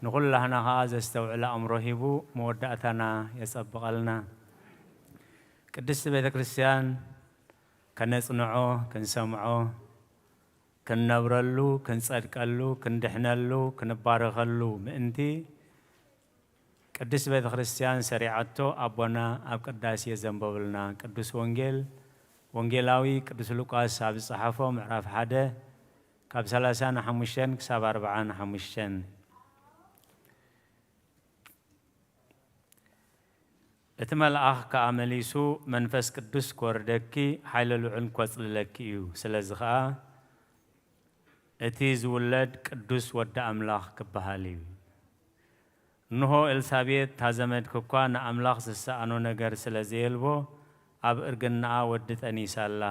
ንኹላህና ከኣ ዘስተውዕል ኣእምሮ ሂቡ መወዳእታና የጸብቐልና። ቅድስቲ ቤተ ክርስቲያን ከነጽንዖ፣ ክንሰምዖ፣ ክንነብረሉ፣ ክንጸድቀሉ፣ ክንድሕነሉ፣ ክንባረኸሉ ምእንቲ ቅድስት ቤተ ክርስቲያን ሰሪዓቶ ኣቦና ኣብ ቅዳሴ ዘንበቡልና ቅዱስ ወንጌል ወንጌላዊ ቅዱስ ሉቃስ ኣብ ዝጸሓፎ ምዕራፍ ሓደ ካብ ሰላሳን ሓሙሽተን ክሳብ ኣርብዓን ሓሙሽተን። እቲ መልኣኽ ከኣ መሊሱ፣ መንፈስ ቅዱስ ክወርደኪ፣ ሓይለ ልዑል ክወጽልለኪ እዩ። ስለዚ ኸኣ እቲ ዝውለድ ቅዱስ ወዲ ኣምላኽ ክበሃል እዩ። እንሆ፣ ኤልሳቤጥ እታ ዘመድኪ እኳ ንኣምላኽ ዝሰኣኖ ነገር ስለ ዘየልቦ፣ ኣብ እርግናኣ ወዲ ጠኒሳ ኣላ።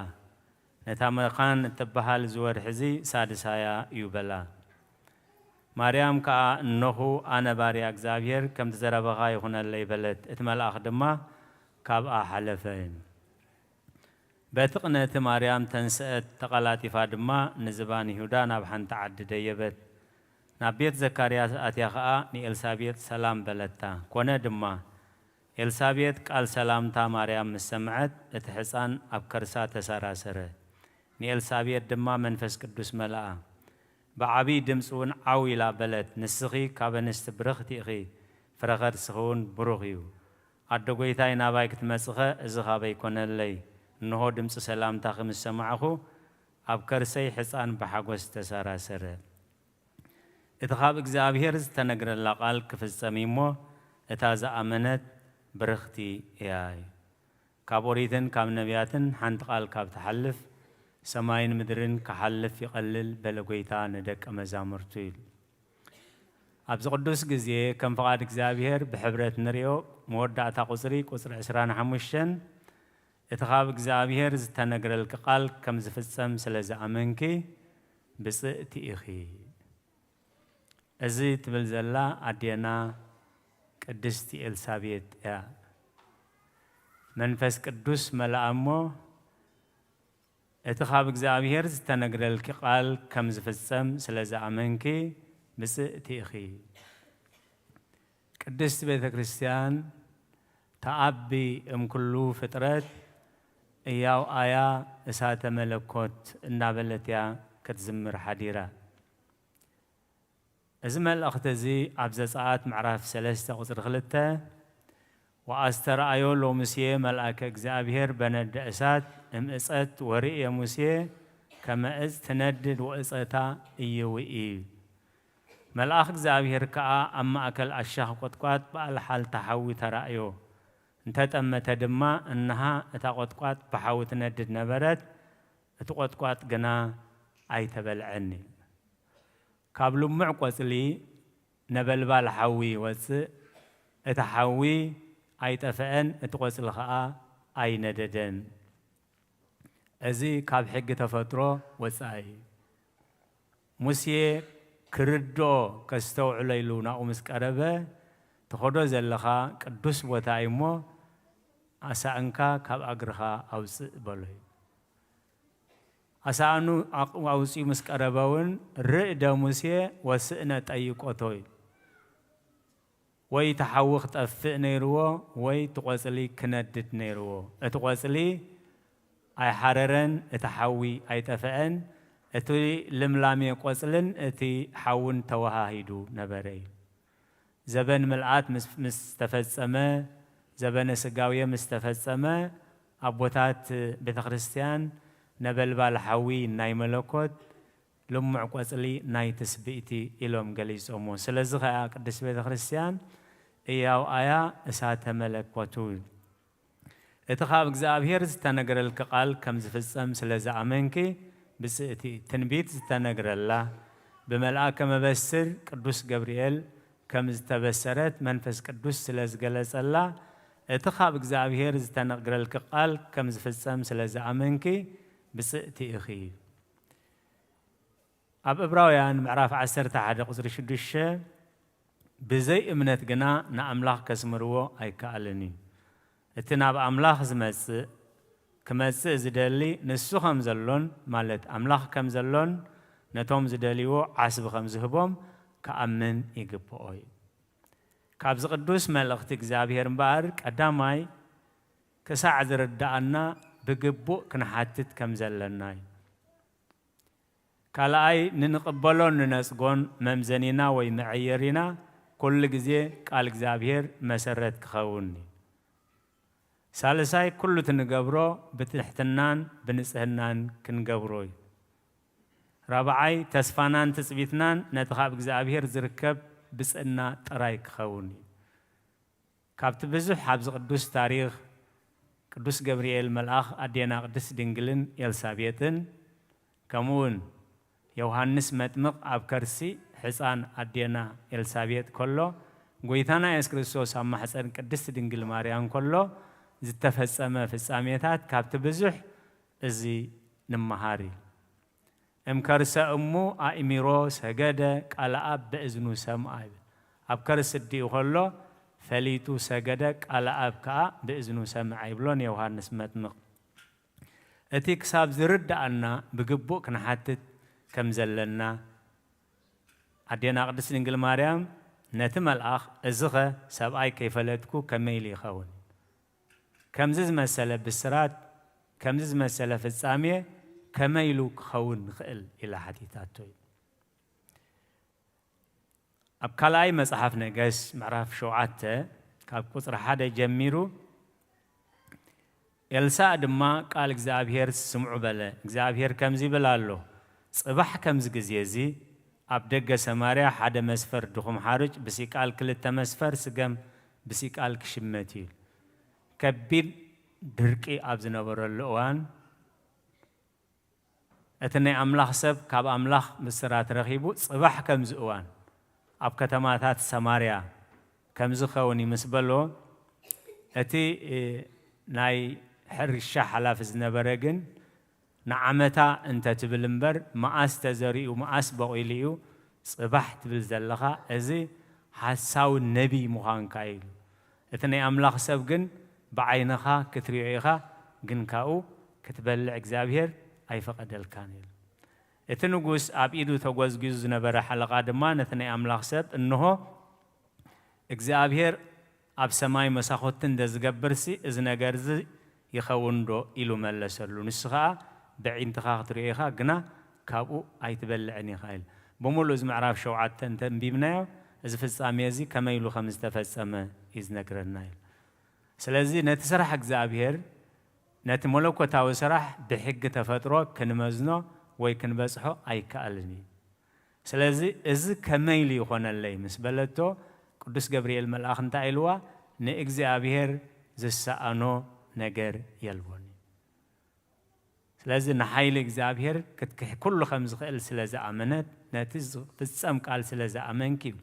ነታ መኻን እትበሃል እዚ ወርሒ እዚ ሳድሳያ እዩ በላ። ማርያም ከኣ፣ እነኹ፣ ኣነ ባርያ እግዚኣብሔር፣ ከምቲ ዘረባኻ ይኹነለይ በለት። እቲ መልኣኽ ድማ ካብኣ ሓለፈ። በቲ ቅነቲ ማርያም ተንስአት፣ ተቐላጢፋ ድማ ንዝባን ይሁዳ ናብ ሓንቲ ዓዲ ደየበት። ናብ ቤት ዘካርያስ ኣትያ ኸኣ ንኤልሳቤጥ ሰላም በለታ። ኮነ ድማ፣ ኤልሳቤጥ ቃል ሰላምታ ማርያም ምስ ሰምዐት፣ እቲ ሕፃን ኣብ ከርሳ ተሰራሰረ። ንኤልሳቤጥ ድማ መንፈስ ቅዱስ መልኣ። ብዓብዪ ድምፂ እውን ዓው ኢላ በለት፣ ንስኺ ካብ ኣንስቲ ብርኽቲ ኢኺ፣ ፍረ ከርስኺ እውን ብሩኽ እዩ። ኣደ ጐይታይ ናባይ ክትመጽኸ እዚ ኻበይ ኮነለይ? እንሆ ድምጺ ሰላምታኺ ምስ ሰማዕኹ፣ ኣብ ከርሰይ ሕፃን ብሓጎስ ተሰራሰረ። እቲ ኻብ እግዚኣብሔር ዝተነግረላ ቃል ክፍጸም እዩ እሞ፣ እታ ዝኣመነት ብርኽቲ እያ። ካብ ኦሪትን ካብ ነቢያትን ሓንቲ ቃል ካብ ትሓልፍ፣ ሰማይን ምድርን ክሓልፍ ይቐልል በለ ጐይታ ንደቀ መዛሙርቱ ኢሉ። ኣብዚ ቅዱስ ግዜ ከም ፍቓድ እግዚኣብሔር ብሕብረት ንርእዮ። መወዳእታ ቁጽሪ፣ ቁጽሪ ዕስራን ሓሙሽተን፣ እቲ ኻብ እግዚኣብሔር ዝተነግረልኪ ቃል ከም ዝፍጸም ስለ ዝኣመንኪ ብጽእቲ ኢኺ። እዚ ትብል ዘላ ኣዴና ቅድስቲ ኤልሳቤጥ እያ። መንፈስ ቅዱስ መልኣ እሞ፣ እቲ ኻብ እግዚኣብሔር ዝተነግረልኪ ቃል ከም ዝፍጸም ስለ ዝኣመንኪ ብጽእቲ ኢኺ። ቅድስቲ ቤተ ክርስቲያን ተኣቢ እምኩሉ ፍጥረት፣ እያው ኣያ እሳተ መለኮት እናበለት እያ ክትዝምር ሓዲራ። እዚ መልእኽቲ እዚ ኣብ ዘጸኣት ምዕራፍ ሰለስተ ቁጽሪ ክልተ፣ "ወኣስተርኣዮ ሎሙሴ መልኣከ እግዚኣብሔር በነደ እሳት እምእጸት ወርእየ ሙሴ ከመ እጽ ትነድድ ወእጸታ እይውኢ እዩ። መልኣኽ እግዚኣብሔር ከኣ ኣብ ማእከል ኣሻኽ ቈጥቋጥ ብኣልሓልታ ሓዊ ተራእዮ። እንተጠመተ ድማ፣ እንሃ፣ እታ ቈጥቋጥ ብሓዊ ትነድድ ነበረት፣ እቲ ቈጥቋጥ ግና ኣይተበልዐን" ኢሉ። ካብ ልሙዕ ቈጽሊ ነበልባል ሓዊ ይወጽእ፣ እቲ ሓዊ ኣይጠፍአን፣ እቲ ቈጽሊ ኸኣ ኣይነደደን። እዚ ካብ ሕጊ ተፈጥሮ ወጻኢ እዩ። ሙሴ ክርድኦ ከስተውዕሎ ኢሉ ናብኡ ምስ ቀረበ፣ "ትኸዶ ዘለኻ ቅዱስ ቦታ እዩ እሞ፣ ኣሳእንካ ካብ እግርኻ ኣውጽእ" በሎ እዩ። ኣሳእኑ ኣቕ-፣ ኣውጺኡ ምስ ቀረበ እውን፣ "ርእደ ሙሴ ወስእነ ጠይቆቶ" እዩ። ወይ እቲ ሓዊ ክጠፍእ ነይርዎ፣ ወይ እቲ ቈጽሊ ክነድድ ነይርዎ። እቲ ቈጽሊ ኣይሓረረን፣ እቲ ሓዊ ኣይጠፍአን። እቲ ልምላሜ ቈጽልን እቲ ሓውን ተወሃሂዱ ነበረ እዩ። ዘበን ምልኣት ምስ፣ ምስ ተፈጸመ፣ ዘበነ ስጋዌ ምስ ተፈጸመ፣ ኣቦታት ቤተ ክርስቲያን ነበልባል ሓዊ ናይ መለኮት፣ ልሙዕ ቆጽሊ ናይ ትስብእቲ ኢሎም ገሊጾሞ። ስለዚ ኸኣ ቅድስት ቤተ ክርስቲያን እያው ኣያ እሳተ መለኮቱ። እቲ ካብ እግዚኣብሔር ዝተነግረልኪ ቃል ከም ዝፍጸም ስለ ዝኣመንኪ ብጽእቲ። ትንቢት ዝተነግረላ፣ ብመልኣከ መበስር ቅዱስ ገብርኤል ከም ዝተበሰረት መንፈስ ቅዱስ ስለ ዝገለጸላ፣ እቲ ካብ እግዚኣብሔር ዝተነግረልኪ ቃል ከም ዝፍጸም ስለ ዝኣመንኪ ብጽእቲ ኢኺ። ኣብ ዕብራውያን ምዕራፍ ዓሰርተ ሓደ ቁጽሪ ሽዱሽተ፣ ብዘይ እምነት ግና ንኣምላኽ ከስምርዎ ኣይከኣልን እዩ። እቲ ናብ ኣምላኽ ዝመጽእ፣ ክመጽእ ዝደሊ ንሱ ከም ዘሎን፣ ማለት ኣምላኽ ከም ዘሎን ነቶም ዝደልይዎ ዓስቢ ከም ዝህቦም ክኣምን ይግብኦ እዩ። ካብዚ ቅዱስ መልእኽቲ እግዚኣብሔር እምበኣር ቀዳማይ ክሳዕ ዝርድኣና ብግቡእ ክንሓትት ከም ዘለና እዩ። ካልኣይ፣ ንንቕበሎን ንነጽጎን መምዘኒና ወይ መዐየሪና ኩሉ ግዜ ቃል እግዚኣብሔር መሰረት ክኸውን እዩ። ሳልሳይ፣ ኩሉ እቲ ንገብሮ ብትሕትናን ብንጽህናን ክንገብሮ እዩ። ራብዓይ፣ ተስፋናን ትጽቢትናን ነቲ ካብ እግዚኣብሔር ዝርከብ ብጽእና ጥራይ ክኸውን እዩ። ካብቲ ብዙሕ ኣብዚ ቅዱስ ታሪኽ ቅዱስ ገብርኤል መልኣኽ ኣዴና ቅድስት ድንግልን ኤልሳቤጥን፣ ከምኡውን ዮሃንስ መጥምቕ ኣብ ከርሲ ሕፃን ኣዴና ኤልሳቤጥ ከሎ፣ ጎይታና የሱስ ክርስቶስ ኣብ ማሕፀን ቅድስት ድንግል ማርያም ከሎ ዝተፈጸመ ፍጻሜታት ካብቲ ብዙሕ እዚ ንመሃር እዩ። እምከርሰ እሙ ኣእሚሮ ሰገደ ቃለ ኣብ በእዝኑ ሰምዐ ይብል። ኣብ ከርሲ ኣዲኡ ከሎ ፈሊጡ ሰገደ ቃለ ኣብ ከኣ ብእዝኑ ሰምዐ ይብሎ ንዮሃንስ መጥምቕ። እቲ ክሳብ ዝርድኣና ብግቡእ ክንሓትት ከም ዘለና ኣዴና ቅድስት ድንግል ማርያም ነቲ መልኣኽ፣ "እዚኸ ሰብኣይ ከይፈለጥኩ ከመይ ኢሉ ይኸውን? ከምዚ ዝመሰለ ብስራት፣ ከምዚ ዝመሰለ ፍጻሜ ከመይ ኢሉ ክኸውን ይኽእል?" ኢላ ሓቲታቶ እዩ። ኣብ ካልኣይ መጽሓፍ ነገስ ምዕራፍ ሸውዓተ ካብ ቁጽሪ ሓደ ጀሚሩ፣ ኤልሳእ ድማ ቃል እግዚኣብሔር ስምዑ በለ። እግዚኣብሔር ከምዚ ይብል ኣሎ፣ ጽባሕ ከምዚ ግዜ እዚ ኣብ ደገ ሰማርያ ሓደ መስፈር ድኹም ሓርጭ ብሲቃል ክልተ መስፈር ስገም ብሲቃል ክሽመት እዩ። ከቢድ ድርቂ ኣብ ዝነበረሉ እዋን፣ እቲ ናይ ኣምላኽ ሰብ ካብ ኣምላኽ ብስራት ረኺቡ፣ ጽባሕ ከምዚ እዋን ኣብ ከተማታት ሰማርያ ከምዚ ኸውን እዩ ምስ በሎ፣ እቲ፣ እ፣ ናይ ሕርሻ ሓላፊ ዝነበረ ግን ንዓመታ እንተ ትብል እምበር፣ መኣስ ተዘሪኡ፣ መኣስ በቒሉ እዩ ጽባሕ ትብል ዘለኻ፣ እዚ ሓሳዊ ነቢይ ምዃንካ እዩ ኢሉ። እቲ ናይ ኣምላኽ ሰብ ግን ብዓይንኻ ክትሪኦ ኢኻ፣ ግን ካብኡ ክትበልዕ እግዚኣብሔር ኣይፈቐደልካን ኢሉ። እቲ ንጉስ ኣብ ኢዱ ተጎዝጒዙ ዝነበረ ሓለቓ ድማ ነቲ ናይ ኣምላኽ ሰብ፣ "እንሆ፣ እግዚኣብሔር ኣብ ሰማይ መሳኹቲ እንተ ዝገብርሲ፣ እዚ ነገር እዚ ይኸውን ዶ?" ኢሉ መለሰሉ። ንሱ ኸኣ፣ "በዒንትኻ ክትሪኦ ኢኻ፣ ግና ካብኡ ኣይትበልዕን ኢኻ" ኢሉ። ብምሉእ እዚ ምዕራፍ ሸውዓተ እንተ ኣንቢብናዮ፣ እዚ ፍጻሜ እዚ ከመይ ኢሉ ከም ዝተፈጸመ እዩ ዝነግረና ኢሉ። ስለዚ ነቲ ስራሕ እግዚኣብሔር፣ ነቲ መለኮታዊ ስራሕ ብሕጊ ተፈጥሮ ክንመዝኖ ወይ ክንበጽሖ ኣይከኣልን እዩ። ስለዚ እዚ ከመይ ኢሉ ይኾነለይ ምስ በለቶ፣ ቅዱስ ገብርኤል መልኣኽ እንታይ ኢልዋ? "ንእግዚኣብሔር ዝሰኣኖ ነገር የልቦን እዩ።" ስለዚ ንሓይሊ እግዚኣብሔር ክትክሕ ኩሉ ከም ዝኽእል ስለ ዝኣመነት፣ ነቲ ዝፍጸም ቃል ስለ ዝኣመንኪ እዩ።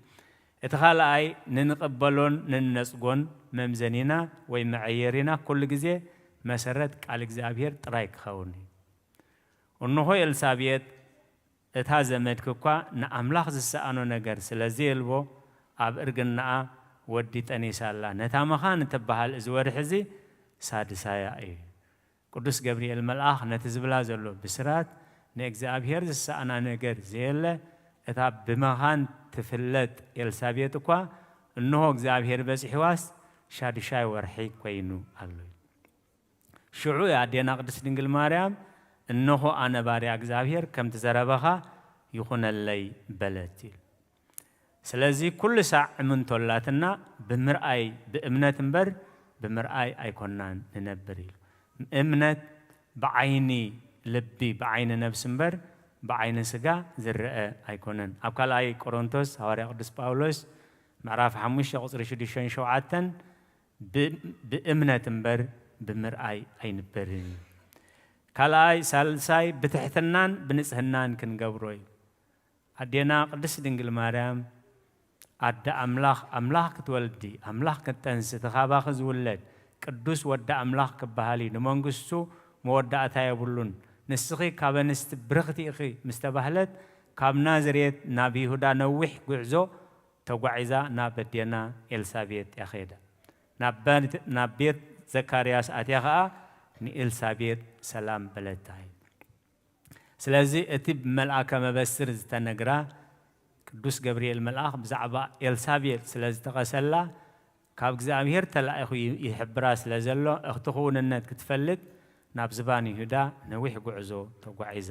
እቲ ካልኣይ፣ ንንቕበሎን ንነጽጎን መምዘኒና ወይ መዐየሪና ኩሉ ግዜ መሰረት ቃል እግዚኣብሔር ጥራይ ክኸውን እዩ። እንሆ ኤልሳቤጥ እታ ዘመድኪ እኳ ንኣምላኽ ዝሰኣኖ ነገር ስለ ዘየልቦ፣ ኣብ እርግናኣ ወዲ ጠኒሳ ኣላ። ነታ መኻን እትበሃል እዚ ወርሒ እዚ ሳድሳያ እዩ። ቅዱስ ገብርኤል መልኣኽ ነቲ ዝብላ ዘሎ ብስራት፣ ንእግዚኣብሔር ዝሰኣና ነገር ዘየለ፣ እታ ብመኻን ትፍለጥ ኤልሳቤጥ እኳ፣ እንሆ እግዚኣብሔር በጺሕዋስ ሻድሻይ ወርሒ ኮይኑ ኣሎ። ሽዑ ኣዴና ቅድስት ድንግል ማርያም፣ "እንሆ ኣነ ባርያ እግዚኣብሔር፣ ከምቲ ዘረባኻ ይኹነለይ" በለት ኢሉ። ስለዚ ኩሉ ሳዕ እምንቶ ኣላትና፣ ብምርኣይ፣ ብእምነት እምበር ብምርኣይ ኣይኮናን ንነብር ኢሉ። እምነት ብዓይኒ ልቢ ብዓይኒ ነፍሲ እምበር ብዓይኒ ስጋ ዝረአ ኣይኮነን። ኣብ ካልኣይ ቆሮንቶስ ሃዋርያ ቅዱስ ጳውሎስ ምዕራፍ ሓሙሽተ ቁጽሪ ሽዱሽተን ሸውዓተን ብ-፣ ብእምነት እምበር ብምርኣይ ኣይንበርን እዩ። ካልኣይ፣ ሳልሳይ ብትሕትናን ብንጽህናን ክንገብሮ እዩ። ኣዴና ቅድስት ድንግል ማርያም ኣደ ኣምላኽ፣ ኣምላኽ ክትወልዲ፣ ኣምላኽ ክትጠንሲ፣ እቲ ካባኺ ዝውለድ ቅዱስ ወዲ ኣምላኽ ክበሃል እዩ፣ ንመንግስቱ መወዳእታ የብሉን፣ ንስኺ ካብ ኣንስቲ ብርኽቲ ኢኺ ምስ ተባህለት፣ ካብ ናዝሬት ናብ ይሁዳ ነዊሕ ጉዕዞ ተጓዒዛ ናብ ኣዴና ኤልሳቤጥ እያ ከይዳ። ናብ በር-፣ ናብ ቤት ዘካርያስ ኣትያ ኸኣ ንኤልሳቤጥ ሰላም በለታ። ስለዚ እቲ ብመልኣከ መበስር ዝተነግራ ቅዱስ ገብርኤል መልኣኽ ብዛዕባ ኤልሳቤጥ ስለ ዝጠቐሰላ፣ ካብ እግዚኣብሔር ተላኢኹ ይ-፣ ይሕብራ ስለ ዘሎ፣ እቲ ክውንነት ክትፈልጥ ናብ ዝባን ይሁዳ ነዊሕ ጉዕዞ ተጓዒዛ።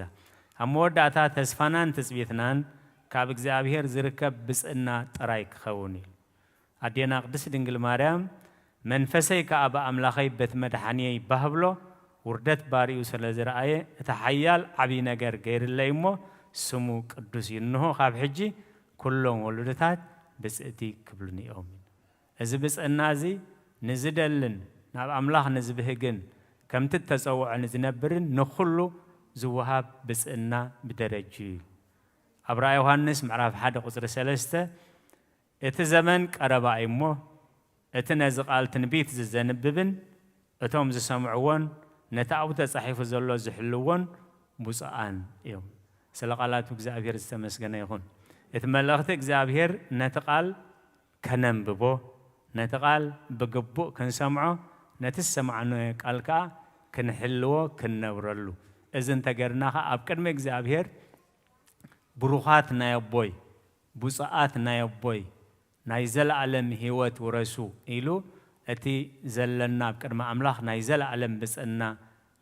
ኣብ መወዳእታ ተስፋናን ትጽቢትናን ካብ እግዚኣብሔር ዝርከብ ብጽእና ጥራይ ክኸውን እዩ። ኣዴና ቅድስት ድንግል ማርያም፣ "መንፈሰይ ከኣ ብኣምላኸይ በቲ መድሓንየይ ባህ ብሎ፣ ውርደት ባሪኡ ስለ ዝረኣየ፣ እቲ ሓያል ዓብዪ ነገር ገይርለይ እሞ፣ ስሙ ቅዱስ እዩ። እንሆ፣ ካብ ሕጂ ኩሎም ወለዶታት ብጽእቲ ክብሉኒ እዮም።" እዚ ብጽእና እዚ ንዝደልን ናብ ኣምላኽ ንዝብህግን፣ ከምቲ እተጸውዖ ንዝነብርን ንኹሉ ዝወሃብ ብጽእና ብደረጅኡ እዩ። ኣብ ራእይ ዮሃንስ ምዕራፍ ሓደ ቁጽሪ ሰለስተ፣ "እቲ ዘመን ቀረባ እዩ እሞ፣ እቲ ነዚ ቃል ትንቢት ዝዘንብብን እቶም ዝሰምዕዎን ነቲ ኣብኡ ተጻሒፉ ዘሎ ዝሕልዎን ብፁዓን እዮም።" ስለ ቃላቱ እግዚኣብሔር ዝተመስገነ ይኹን። እቲ መልእኽቲ እግዚኣብሔር ነቲ ቃል ከነንብቦ፣ ነቲ ቃል ብግቡእ ክንሰምዖ፣ ነቲ ዝሰማዕናዮ ቃል ከኣ ክንሕልዎ፣ ክንነብረሉ። እዚ እንተገርና ከኣ ኣብ ቅድሚ እግዚኣብሔር ብሩኻት ናይ ኣቦይ፣ ብፁዓት ናይ ኣቦይ፣ ናይ ዘለኣለም ህይወት ውረሱ ኢሉ እቲ ዘለና ኣብ ቅድሚ ኣምላኽ ናይ ዘለኣለም ብጽእና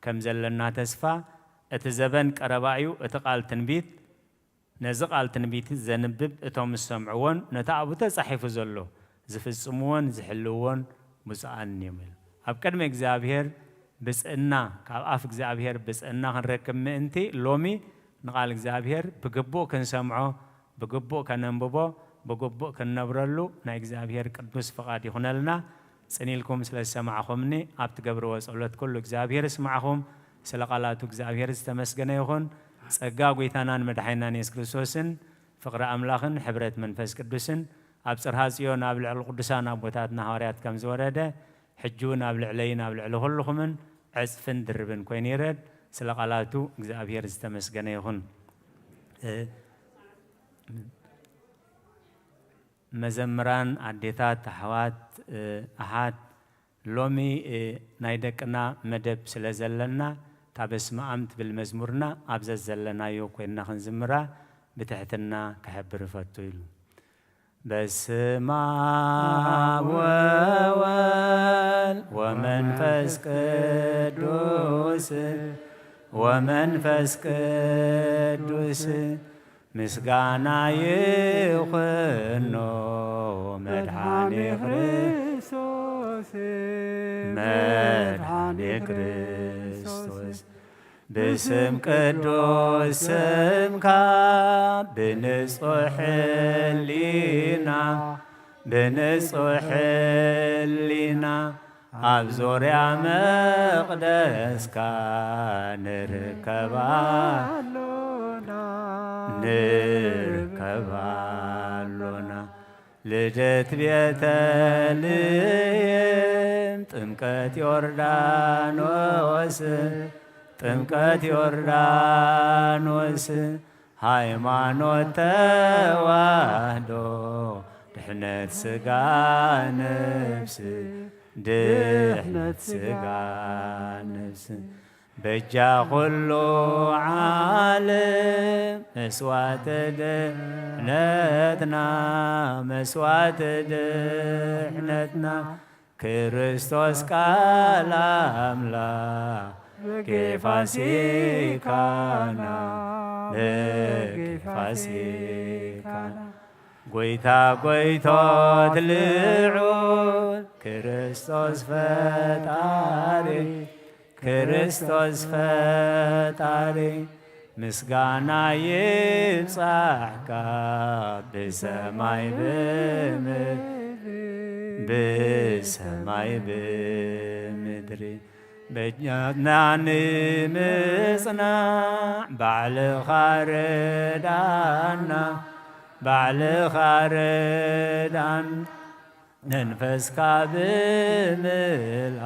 ከም ዘለና ተስፋ፣ እቲ ዘበን ቀረባ እዩ፣ እቲ ቃል ትንቢት፣ ነዚ ቃል ትንቢት ዘንብብ እቶም ዝሰምዕዎን ነቲ ኣብኡ ተጻሒፉ ዘሎ ዝፍጽምዎን ዝሕልውዎን ብፁዓን እዮም ኢሉ። ኣብ ቅድሚ እግዚኣብሔር ብጽእና፣ ካብ ኣፍ እግዚኣብሔር ብጽእና ክንረክብ ምእንቲ፣ ሎሚ ንቓል እግዚኣብሔር ብግቡእ ክንሰምዖ፣ ብግቡእ ከነንብቦ፣ ብግቡእ ክንነብረሉ ናይ እግዚኣብሔር ቅዱስ ፍቓድ ይኹነልና። ጽን ኢልኩም ስለ ዝሰማዕኹምኒ፣ ኣብ ትገብርዎ ጸሎት ኩሉ እግዚኣብሔር ይስማዕኹም። ስለ ቃላቱ እግዚኣብሔር ዝተመስገነ ይኹን። ጸጋ ጐይታናን መድሓኒናን የሱስ ክርስቶስን ፍቕሪ ኣምላኽን ሕብረት መንፈስ ቅዱስን ኣብ ጽርሃ ጽዮን ኣብ ልዕሊ ቅዱሳን ኣቦታትና ሃዋርያት ከም ዝወረደ፣ ሕጂ እውን ኣብ ልዕለይን ኣብ ልዕሊ ኩልኹምን ዕጽፍን ድርብን ኮይኑ ይረድ። ስለ ቃላቱ እግዚኣብሔር ዝተመስገነ ይኹን። እ፣ መዘምራን ኣዴታት፣ ኣሕዋት፣ እ፣ ኣሓት፣ ሎሚ፣ እ፣ ናይ ደቅና መደብ ስለ ዘለና፣ እታ በስመ ኣም ትብል መዝሙርና ኣብ ዘዘለናዮ ኮይንና ክንዝምራ ብትሕትና ክሕብር እፈቱ ኢሉ። በስመ አብ ወወልድ ወመንፈስ ቅዱስ፣ ወመንፈስ ቅዱስ፣ ምስጋና ይኹኖ መድኃኔ ክርስቶስ፣ መድኃኔ ክርስቶስ። ብስም ቅዱስ ስምካ ብንጹሕ ሕሊና፣ ብንጹሕ ሕሊና ኣብ ዙርያ መቕደስካ ንርከብ ኣሎና፣ ንርከብ ኣሎና። ልደት ቤተልሔም፣ ጥምቀት ዮርዳኖስ፣ ጥምቀት ዮርዳኖስ፣ ሃይማኖት ተዋህዶ፣ ድሕነት ሥጋ ነፍስ፣ ድሕነት ሥጋ ነፍስ። በጃ ኩሉ ዓለም መስዋዕተ ድሕነትና፣ መስዋዕተ ድሕነትና፣ ክርስቶስ ቃል ኣምላኽ በጌ ፋሲካና፣ በጌ ፋሲካና። ጐይታ ጐይቶት ልዑል ክርስቶስ ፈጣሪ፣ ክርስቶስ ፈጣሪ ምስጋና ይብጻሕካ ብሰማይ ብምድሪ ብሰማይ ብምድሪ በጃትና ንምጽናዕ ባዕልኻ ርዳና ባዕልኻ ርዳን መንፈስካ ብምልኣ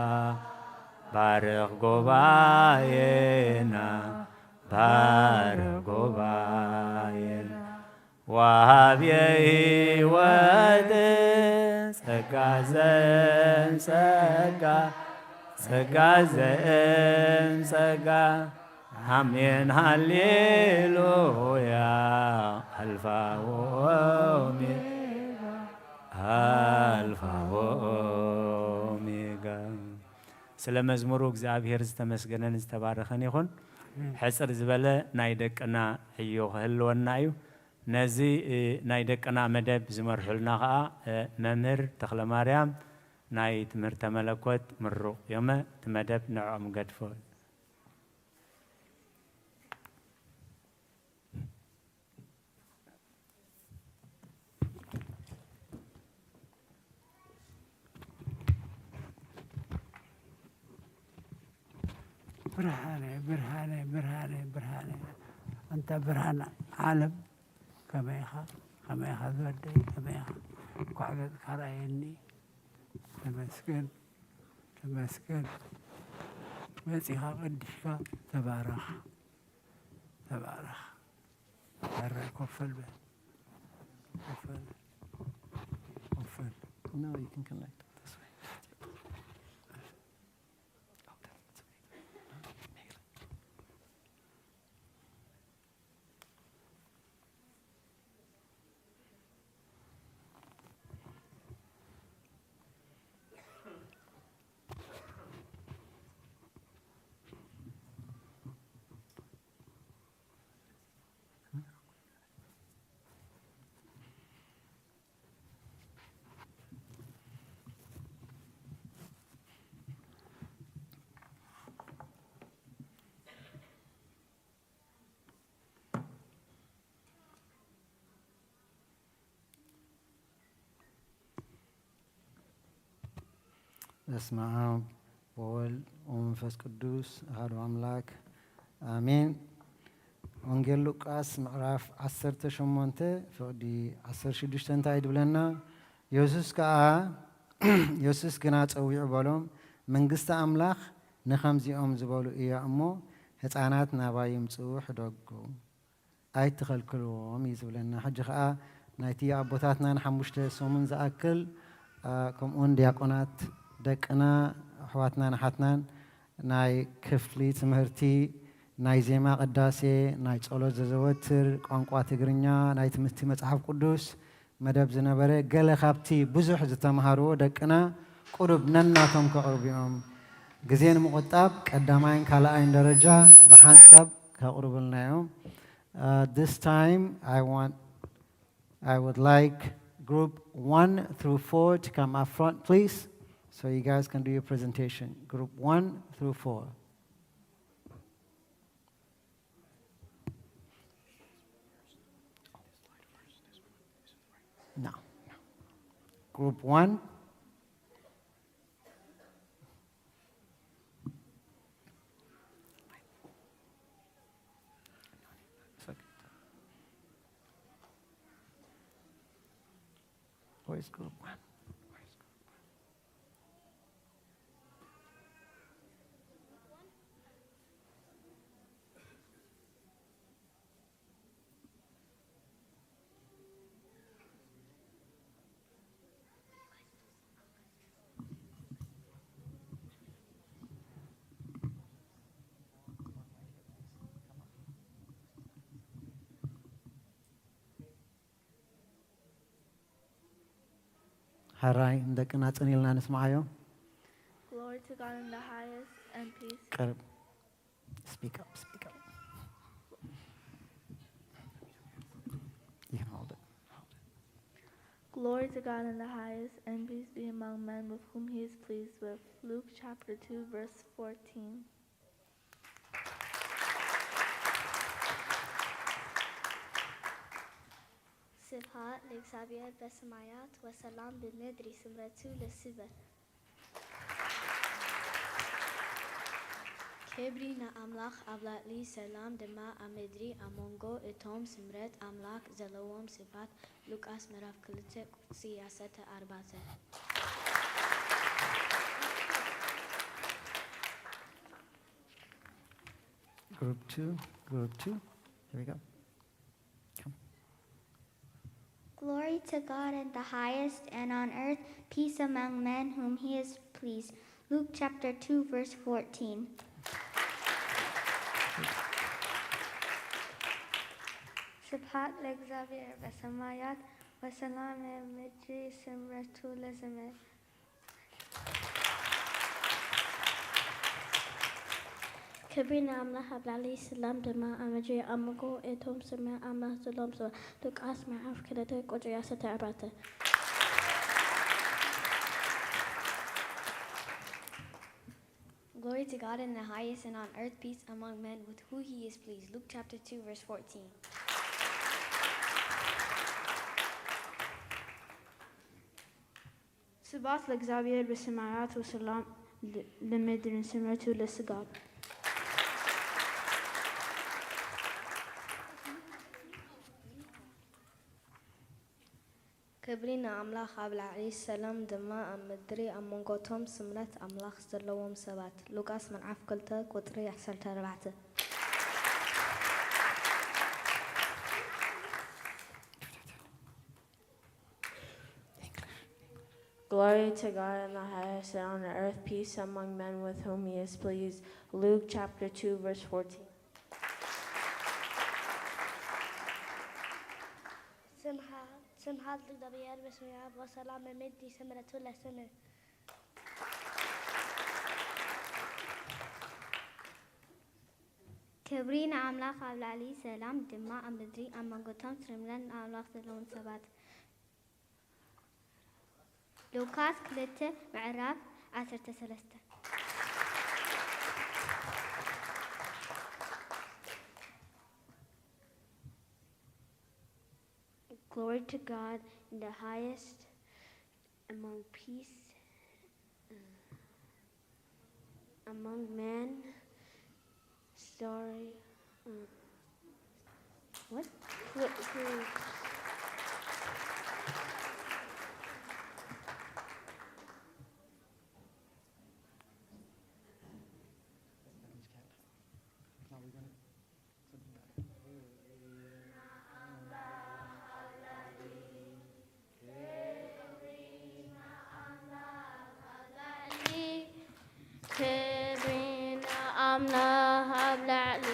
ባርኽ ጉባኤና ባርኽ ጉባኤና ወሃብየ ህይወት ጸጋ ዘእም ጸጋ ጸጋ ዘእም ጸጋ ኣሜን ሃሌሉያ ኣልፋ ወኦሜጋ ኣልፋ ወኦሜጋ። ስለ መዝሙሩ እግዚኣብሔር ዝተመስገነን ዝተባረኸን ይኹን። ሕጽር ዝበለ ናይ ደቅና ዕዮ ክህልወና እዩ። ነዚ ናይ ደቅና መደብ ዝመርሑልና ኸዓ መምህር ተኽለማርያም ናይ ትምህርተ መለኮት ምሩቕ እዮመ። እቲ መደብ ንዕኦም ገድፎ። ብርሃነ ብርሃነ ብርሃነ ብርሃነ ኣንታ ብርሃን ዓለም ከመይ ኢኻ ከመይ ኢኻ ዝወደይ ከመይ ኢኻ እንኳዕ ገጽካ ረኣየኒ ተመስገን ተመስገን መጺኻ ቀዲሽካ ተባረኽ ተባረኽ ሕራይ ኮፍ በል ኮፍ በል ኮፍ በል No, you can connect this way. በስመ አብ ወወልድ ወመንፈስ ቅዱስ አሐዱ አምላክ አሜን። ወንጌል ሉቃስ ምዕራፍ ዓሰርተ ሸሞንተ ፍቕዲ ዓሰርተ ሽዱሽተ እንታይ እዩ ዝብለና? የሱስ ከኣ የሱስ ግና ጸዊዑ በሎም፣ መንግስቲ ኣምላኽ ንኸምዚኦም ዝበሉ እያ እሞ፣ ህጻናት ናባይ ይምጽኡ፣ ሕደጉ። ኣይትኸልክልዎም እዩ ዝብለና። ሕጂ ኸዓ ናይቲ ኣቦታትና ንሓሙሽተ ሰሙን ዝኣክል ከምኡውን ዲያቆናት ደቅና ኣሕዋትናን ኣሓትናን ናይ ክፍሊ ትምህርቲ ናይ ዜማ ቅዳሴ ናይ ጸሎት ዘዘወትር ቋንቋ ትግርኛ ናይ ትምህርቲ መጽሓፍ ቅዱስ መደብ ዝነበረ ገለ ካብቲ ብዙሕ ዝተምሃርዎ ደቅና ቁሩብ ነናቶም ከቕርቡ እዮም። ግዜ ንምቑጣብ ቀዳማይን ካልኣይን ደረጃ ብሓንሳብ ከቕርቡልና እዮም። Uh, this time, I want, I would like group one through four to come up front, please, so you guys can do your presentation. Group one through four. No, no. Group one. Where's group one? Where's group one? ሕራይ ንደቅና ጽን ኢልና ንስምዓዮ። Glory to God in the highest and peace. ቅርብ Speak up, speak up. You can hold it. Hold it. Glory to God in the highest, and peace be among men with whom he is pleased with. Luke chapter two, verse fourteen. ስብሐት ለእግዚኣብሔር በሰማያት ወሰላም ብምድሪ ስምረቱ ለሰብእ። ክብሪ ንኣምላኽ ኣብ ላዕሊ፣ ሰላም ድማ ኣብ ምድሪ ኣብ መንጎ እቶም ስምረት ኣምላኽ ዘለዎም ሰባት። ሉቃስ ምዕራፍ ክልተ ቁጽሪ ዓሰርተ ኣርባዕተ። Group two, group two. Here we go. Come. Glory to God in the highest, and on earth peace among men whom he is pleased. Luke chapter two, verse fourteen. ስብሐት ለእግዚኣብሔር በሰማያት ወሰላም ኣብ ምድሪ ስምረቱ ለሰብእ። ክብሪ ንኣምላኽ ኣብ ላዕሊ፣ ሰላም ድማ ኣብ ምድሪ ኣብ መንጎ እቶም ስምረት ኣምላኽ ዘለዎም ሰባት። ሉቃስ ምዕራፍ ክልተ ቁጽሪ ዓሰርተ ኣርባዕተ። Glory to God in the highest, and on earth peace among men with who he is pleased. Luke chapter two, verse fourteen. ስብሐት ለእግዚኣብሔር በሰማያት ወሰላም ለምድር ስምረቱ ለሰብእ። ክብሪ ንኣምላኽ ኣብ ላዕሊ፣ ሰላም ድማ ኣብ ምድሪ ኣብ መንጎ እቶም ስምረት ኣምላኽ ዘለዎም ሰባት። ሉቃስ ምዕራፍ ክልተ ቁጽሪ ዓሰርተ ኣርባዕተ። Glory to God in the highest, and on earth peace among men with whom he is pleased. Luke chapter two, verse fourteen. ስብሐት ለእግዚኣብሔር በሰማያት ወሰላም በምድር ስምረቱ ለሰብእ። ክብሪ ንኣምላኽ ኣብ ላዕሊ፣ ሰላም ድማ ኣብ ምድሪ ኣብ መንጎ እቶም ስምረት ኣምላኽ ዘለዎም ሰባት። ሉቃስ ክልተ ምዕራፍ ዓሰርተ ሰለስተ። Glory to God in the highest, among peace, uh, among men. Sorry. Uh, what? What? ክብሪ ንኣምላኽ ኣብ ላዕሊ።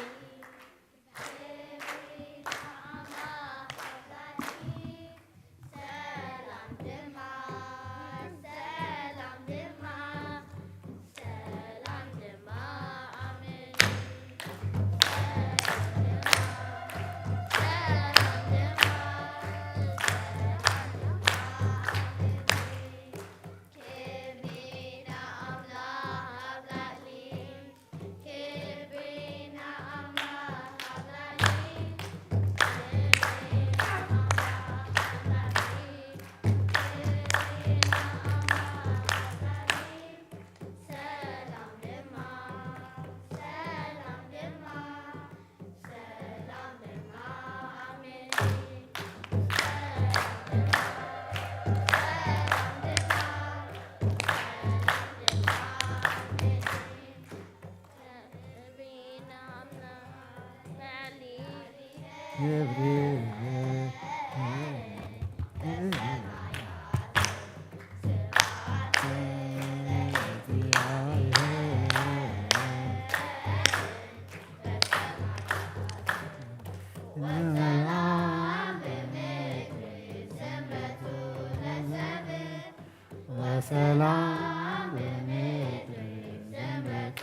ሰላም ብምድሪ ስምረቱ።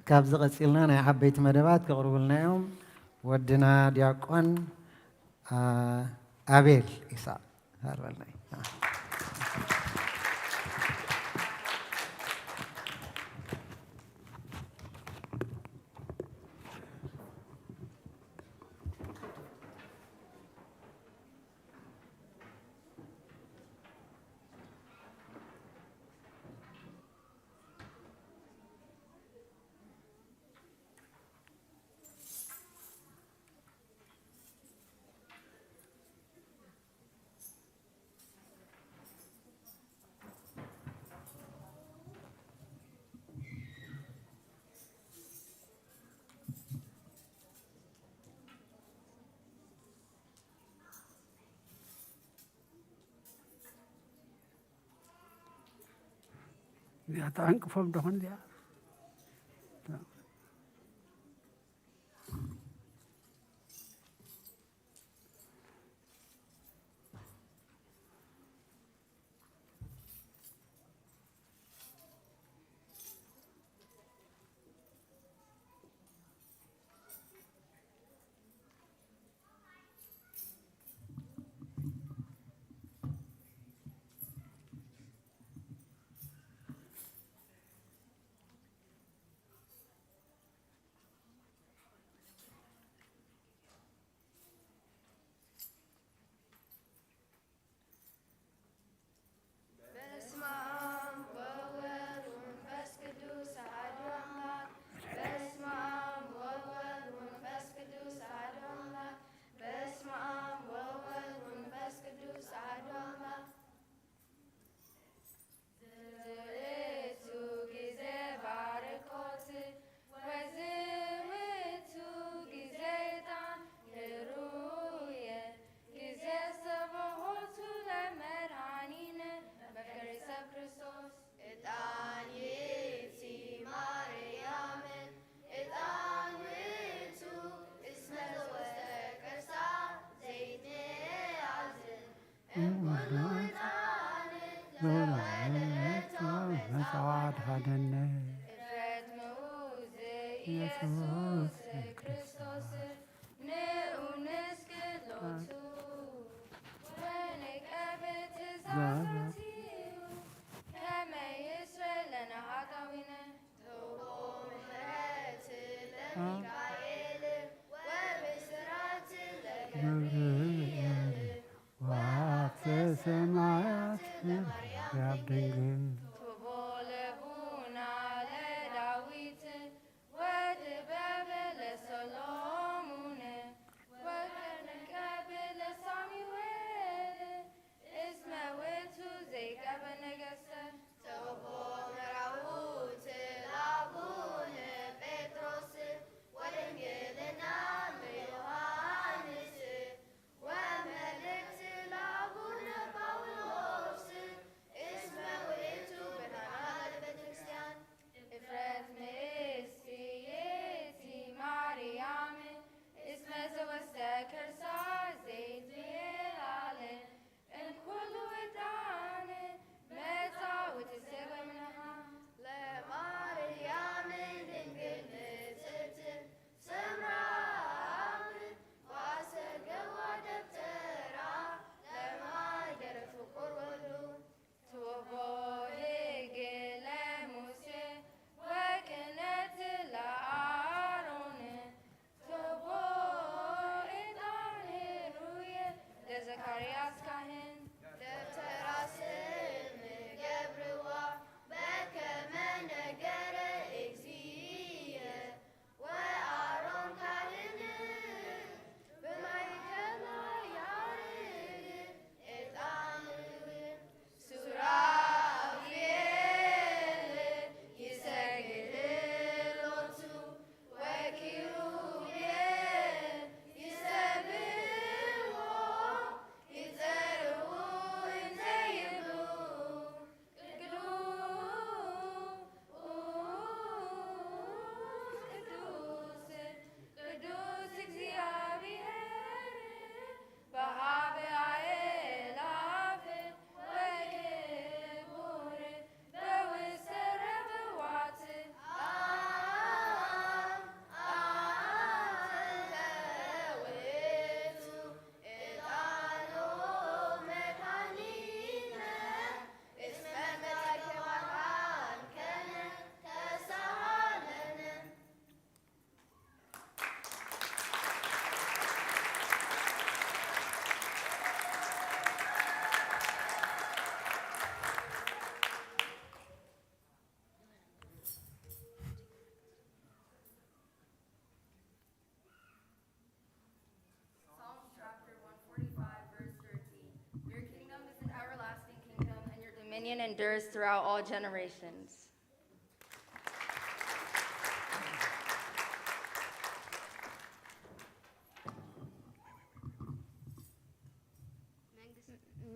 ካብዚ ቀጺልና ናይ ዓበይቲ መደባት ክቕርቡልና እዮም። ወድና ዲያቆን፣ አ፣ ኣቤል ኢሳቕ ሃርበልና እዩ። እዚኣ ተዓንቅፎም ደኾን እዚኣ? በስመ አብ ወወልድ ወመንፈስ ቅዱስ አሐዱ አምላክ። በስመ አብ ወወልድ ወመንፈስ ቅዱስ አሐዱ አምላክ። በስመ አብ ወወልድ ወመንፈስ ቅዱስ አሐዱ አምላክ። ዝእቱ ጊዜ ባርኮት ወዝውቱ ጊዜ ዕጣን ህሩየ ጊዜ ሰብሖቱ ለመድኃኒነ በከርሰ ክርስቶስ። ዕጣን ይእቲ ማርያምን ዕጣን ውእቱ እስመ ዘውስተ ከርሳ ዘይትንኤ አልዝን። እምኩሉ ዕጣን ዘበለቶ መጽዋዕት ሀደነ። እፍረት ምዑዝ ኢየሱስ ክርስቶስ ንኡ ንስግድ ሎቱ ወንቀብል ትእዛዛቲሁ ከመ ይስረይ ለነ ኃጣዊነ። ትሁቦ ምሕረት ለሚካኤል ወብስራት ለገብርኤል ወሀብተ ሰማያት ለማርያም ድንግል። ትሁቦ ለቡና ለዳዊት ወጥበብ ለሰሎሞን ወከርነቀብ ለሳሙኤል እስመ ውእቱ ዘይቀበ ነገሥተ። ትሁቦ መራውት ለአቡነ ጴጥሮስ ወድንግልና እመ ዮሐንስ Dominion endures throughout all generations.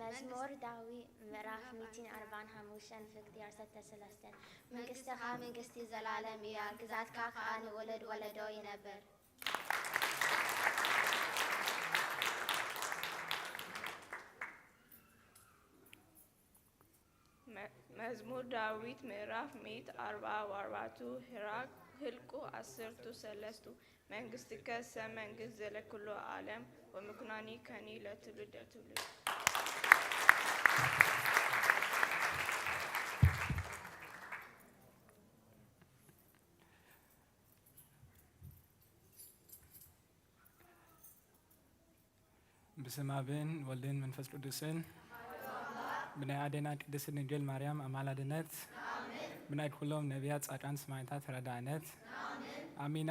መዝሙር ዳዊት ምዕራፍ ሚእትን ኣርባን ሓሙሽተን ፍቅዲ ዓሰርተ ሰለስተ። መንግስትኻ መንግስቲ ዘላለም እያ፣ ግዛትካ ኸኣ ንወለድ ወለዶ ይነብር። መዝሙር ዳዊት ምዕራፍ ሚእት ኣርብዓ ወኣርባዕቱ። ህራግ ህልቁ ዓሰርቱ ሰለስቱ። መንግስትከ ሰ መንግስት ዘለኩሉ ዓለም ወምኩናኒ ከኒ ለትውልድ ለትውልድ። ብስም ኣብን ወልድን መንፈስ ቅዱስን ብናይ ኣዴና ቅድስት ድንግል ማርያም ኣማላድነት ብናይ ኩሎም ነቢያት ጻድቃን ሰማዕታት ተረዳእነት ኣሚና።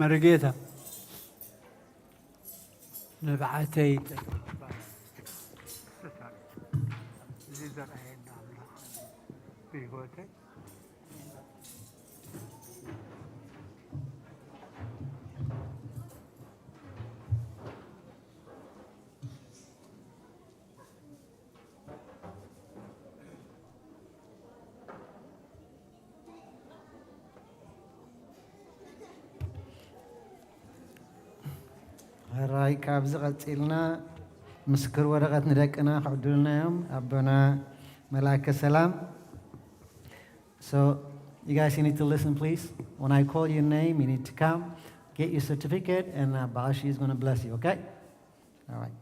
መርጌታ ንብዓተይ እዚ ዘርኣየና ኣምላኽ ብህይወተይ ሕራይ ካብዚ ቀጺልና ምስክር ወረቐት ንደቅና ክዕድሉና እዮም ኣቦና መልኣከ ሰላም። So you guys, you need to listen, please. When I call your name, you need to come, get your certificate, and uh, Bashi is going to bless you, okay? All right.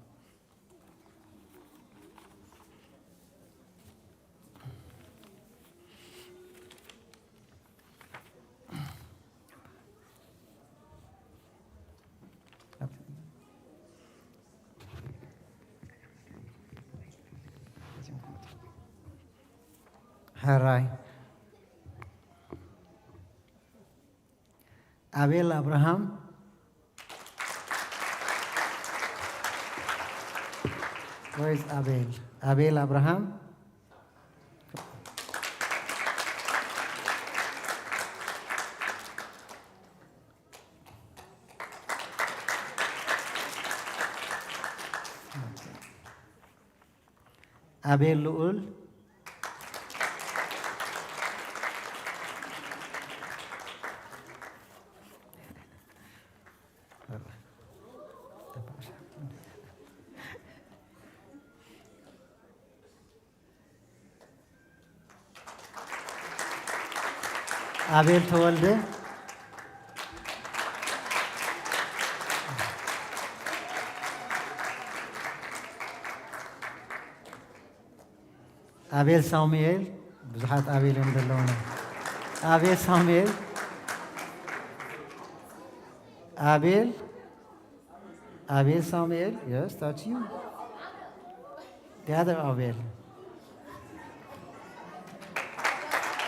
ሕራይ ኣቤል ኣብርሃም። Where is ኣቤል? ኣቤል ኣብርሃም። ኣቤል ልኡል። ኣቤል ተወልደ። ኣቤል ሳሙኤል። ብዙሓት ኣቤል እዮም ዘለውና። ኣቤል ሳሙኤል። ኣቤል ኣቤል ሳሙኤል። Yes, that's you. The other ኣቤል።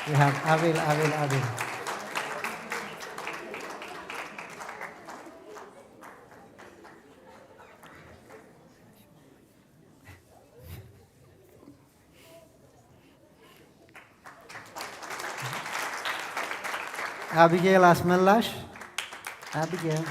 We have ኣቤል ኣቤል ኣቤል። ኣቢጌል ኣስመላሽ። ኣቢጌል።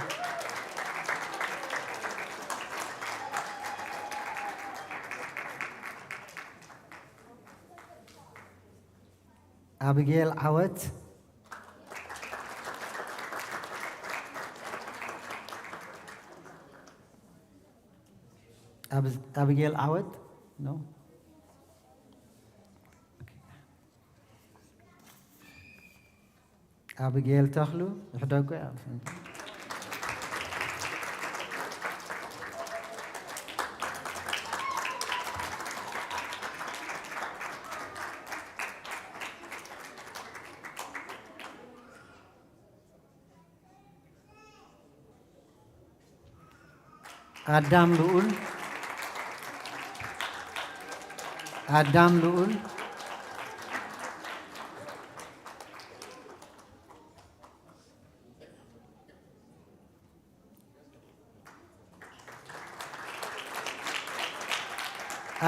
ኣቢጌል ዓወት። ኣብ-፣ ኣቢጌል ዓወት ነው። ኣቢጌል ተኽሉ፣ ዝሕደጎ እያ። ኣዳም ልኡል፣ ኣዳም ልኡል።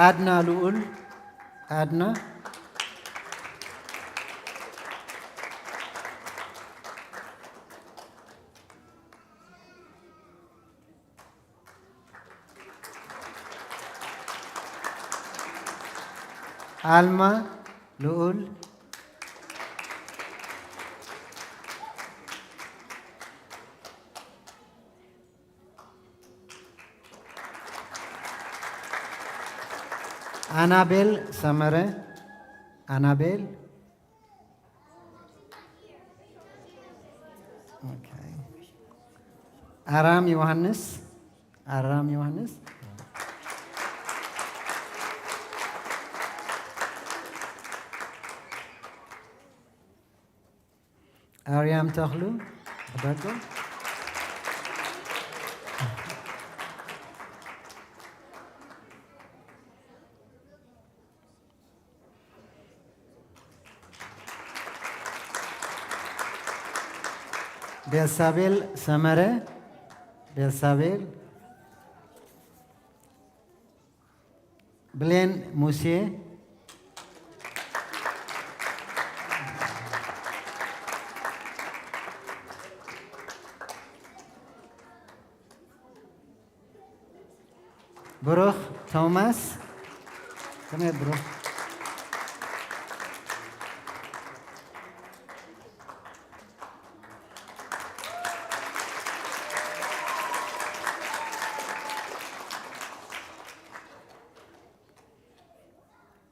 ኣድና ልኡል፣ ኣድና። ኣልማ ልኡል። ኣናቤል ሰመረ፣ ኣናቤል። ኦኬ። ኣራም ዮሃንስ፣ ኣራም ዮሃንስ። ኣርያም ተኽሉ፣ ሕደጎ። ቤልሳቤል ሰመረ፣ ቤልሳቤል። ብሌን ሙሴ። ብሩኽ ቶማስ። ከመይ ብሩኽ?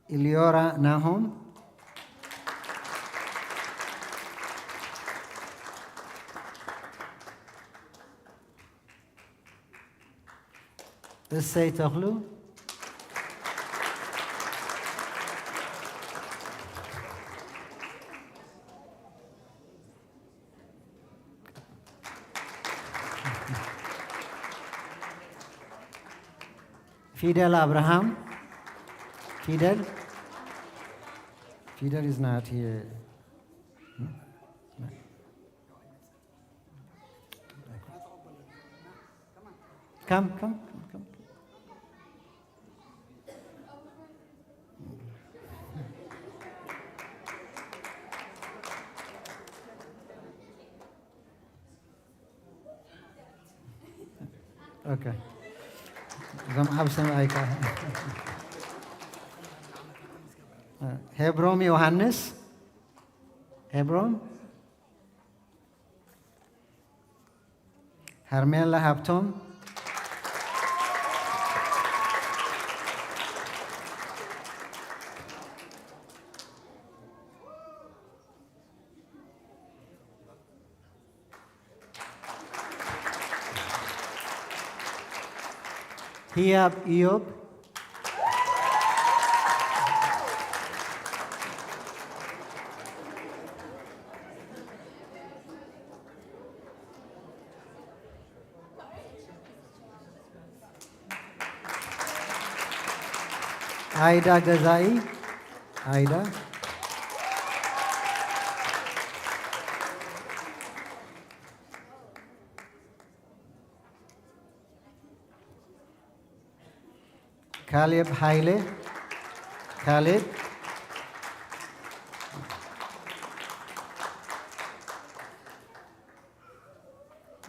ኢልዮራ ናሆም። እሰይ ተኽሉ። ፊደል ኣብርሃም። ፊደል። ፊደል is not here. Come, come, come, come. ኦኬ። እዞም ዓብ ሰማይ ከ ሄብሮም ዮሃንስ። ሄብሮም። ሀርሜላ ሃብቶም። ህያብ ኢዮብ። ኣይዳ ገዛኢ። ኣይዳ። ካሌብ ሃይለ። ካሌብ።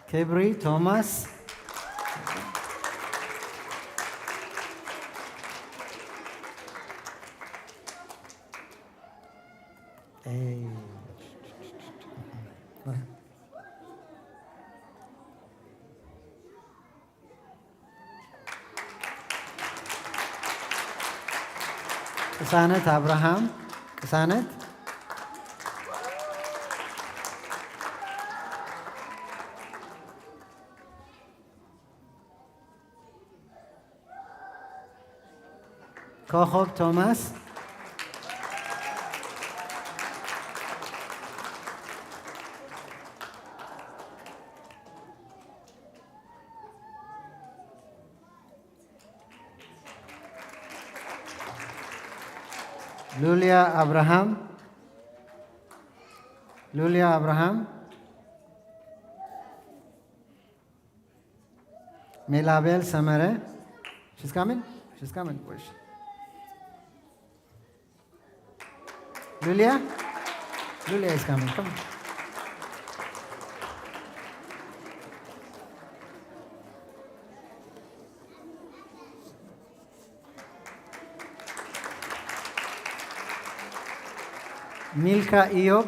ክብሪ ቶማስ። ቅሳነት ኣብርሃም። ቅሳነት። ኮኾብ ቶማስ። ሉልያ ኣብርሃም። ሉልያ ኣብርሃም። ሜላቤል ሰመረ። She's coming? She's coming. Where is she? Lulia? Lulia is coming. Come on. ሚልካ ኢዮብ።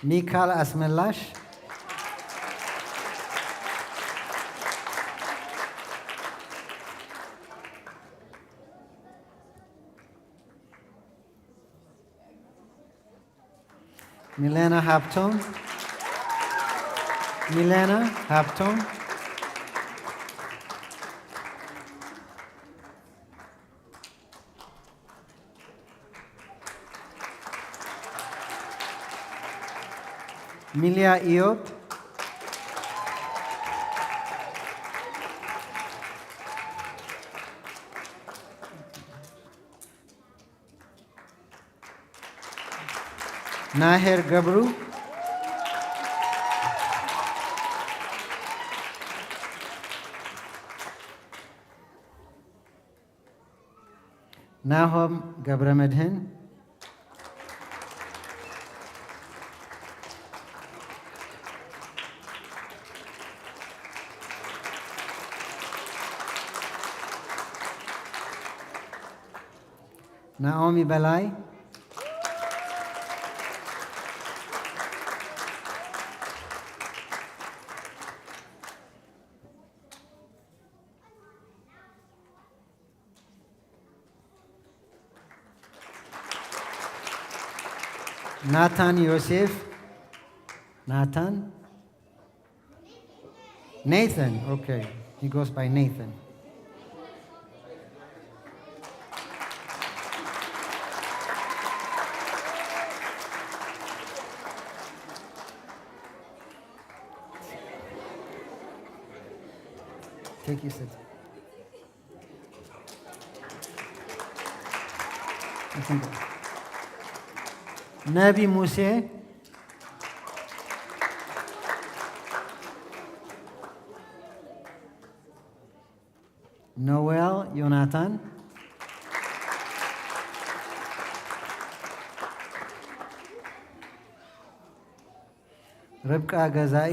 ሚካል ኣስመላሽ። ሚለና ሃብቶም። ሚለና ሃብቶም። ሚልያ ኢዮብ። ናሄር ገብሩ፣ ናሆም ገብረ መድህን፣ ናኦሚ በላይ፣ ናታን ዮሴፍ፣ ናታን፣ Nathan, okay, he goes by Nathan. Take your seat. ነቢ ሙሴ፣ ኖዌል ዮናታን፣ ርብቃ ገዛኢ፣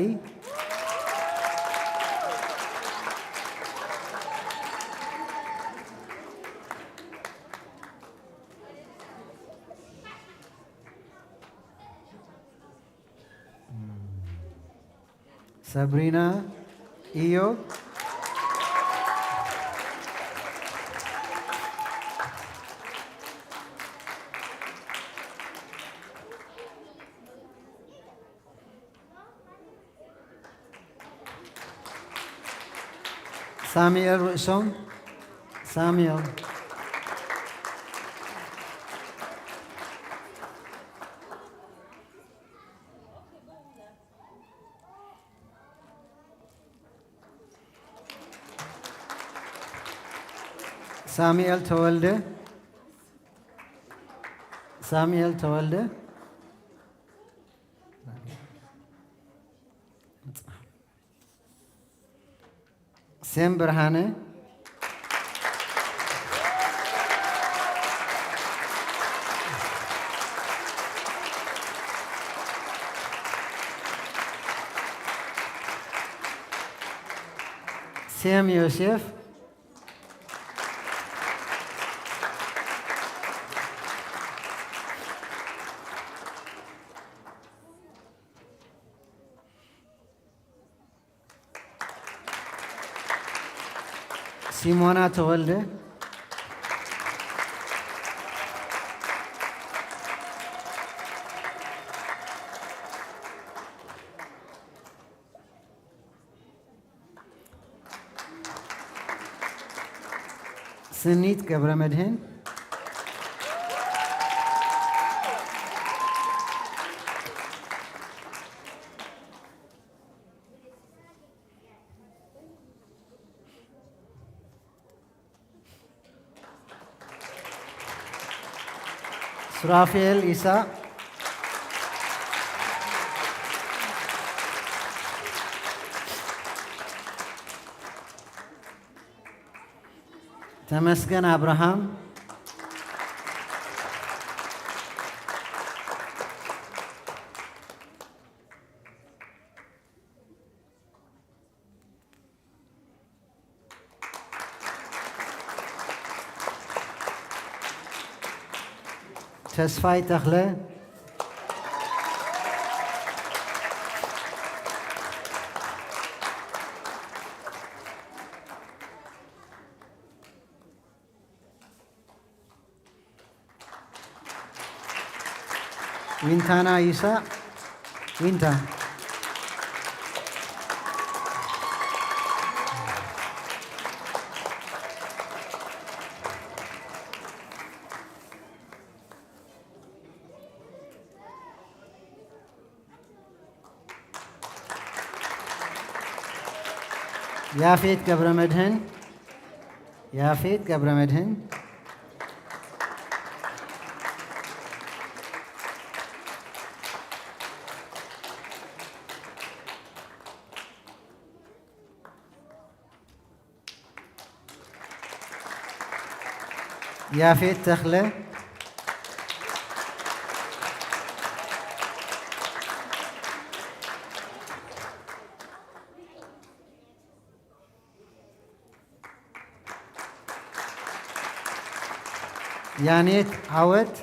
ሰብሪና ኢዮብ፣ ሳሙኤል ርእሶም፣ ሳሙኤል፣ ሳሙኤል ተወልደ፣ ሳሙኤል ተወልደ፣ ሴም ብርሃነ፣ ሴም ዮሴፍ፣ ሲሞና ተወልደ፣ ስኒት ገብረ መድህን፣ ሱራፌል ኢሳቕ፣ ተመስገን ኣብርሃም፣ ተስፋይ ተኽለ፣ ዊንታና ይሳቕ፣ ዊንታ፣ ያፌት ገብረ መድህን፣ ያፌት ገብረ መድህን፣ ያፌት ተኽለ፣ ያኔት ዓወት፣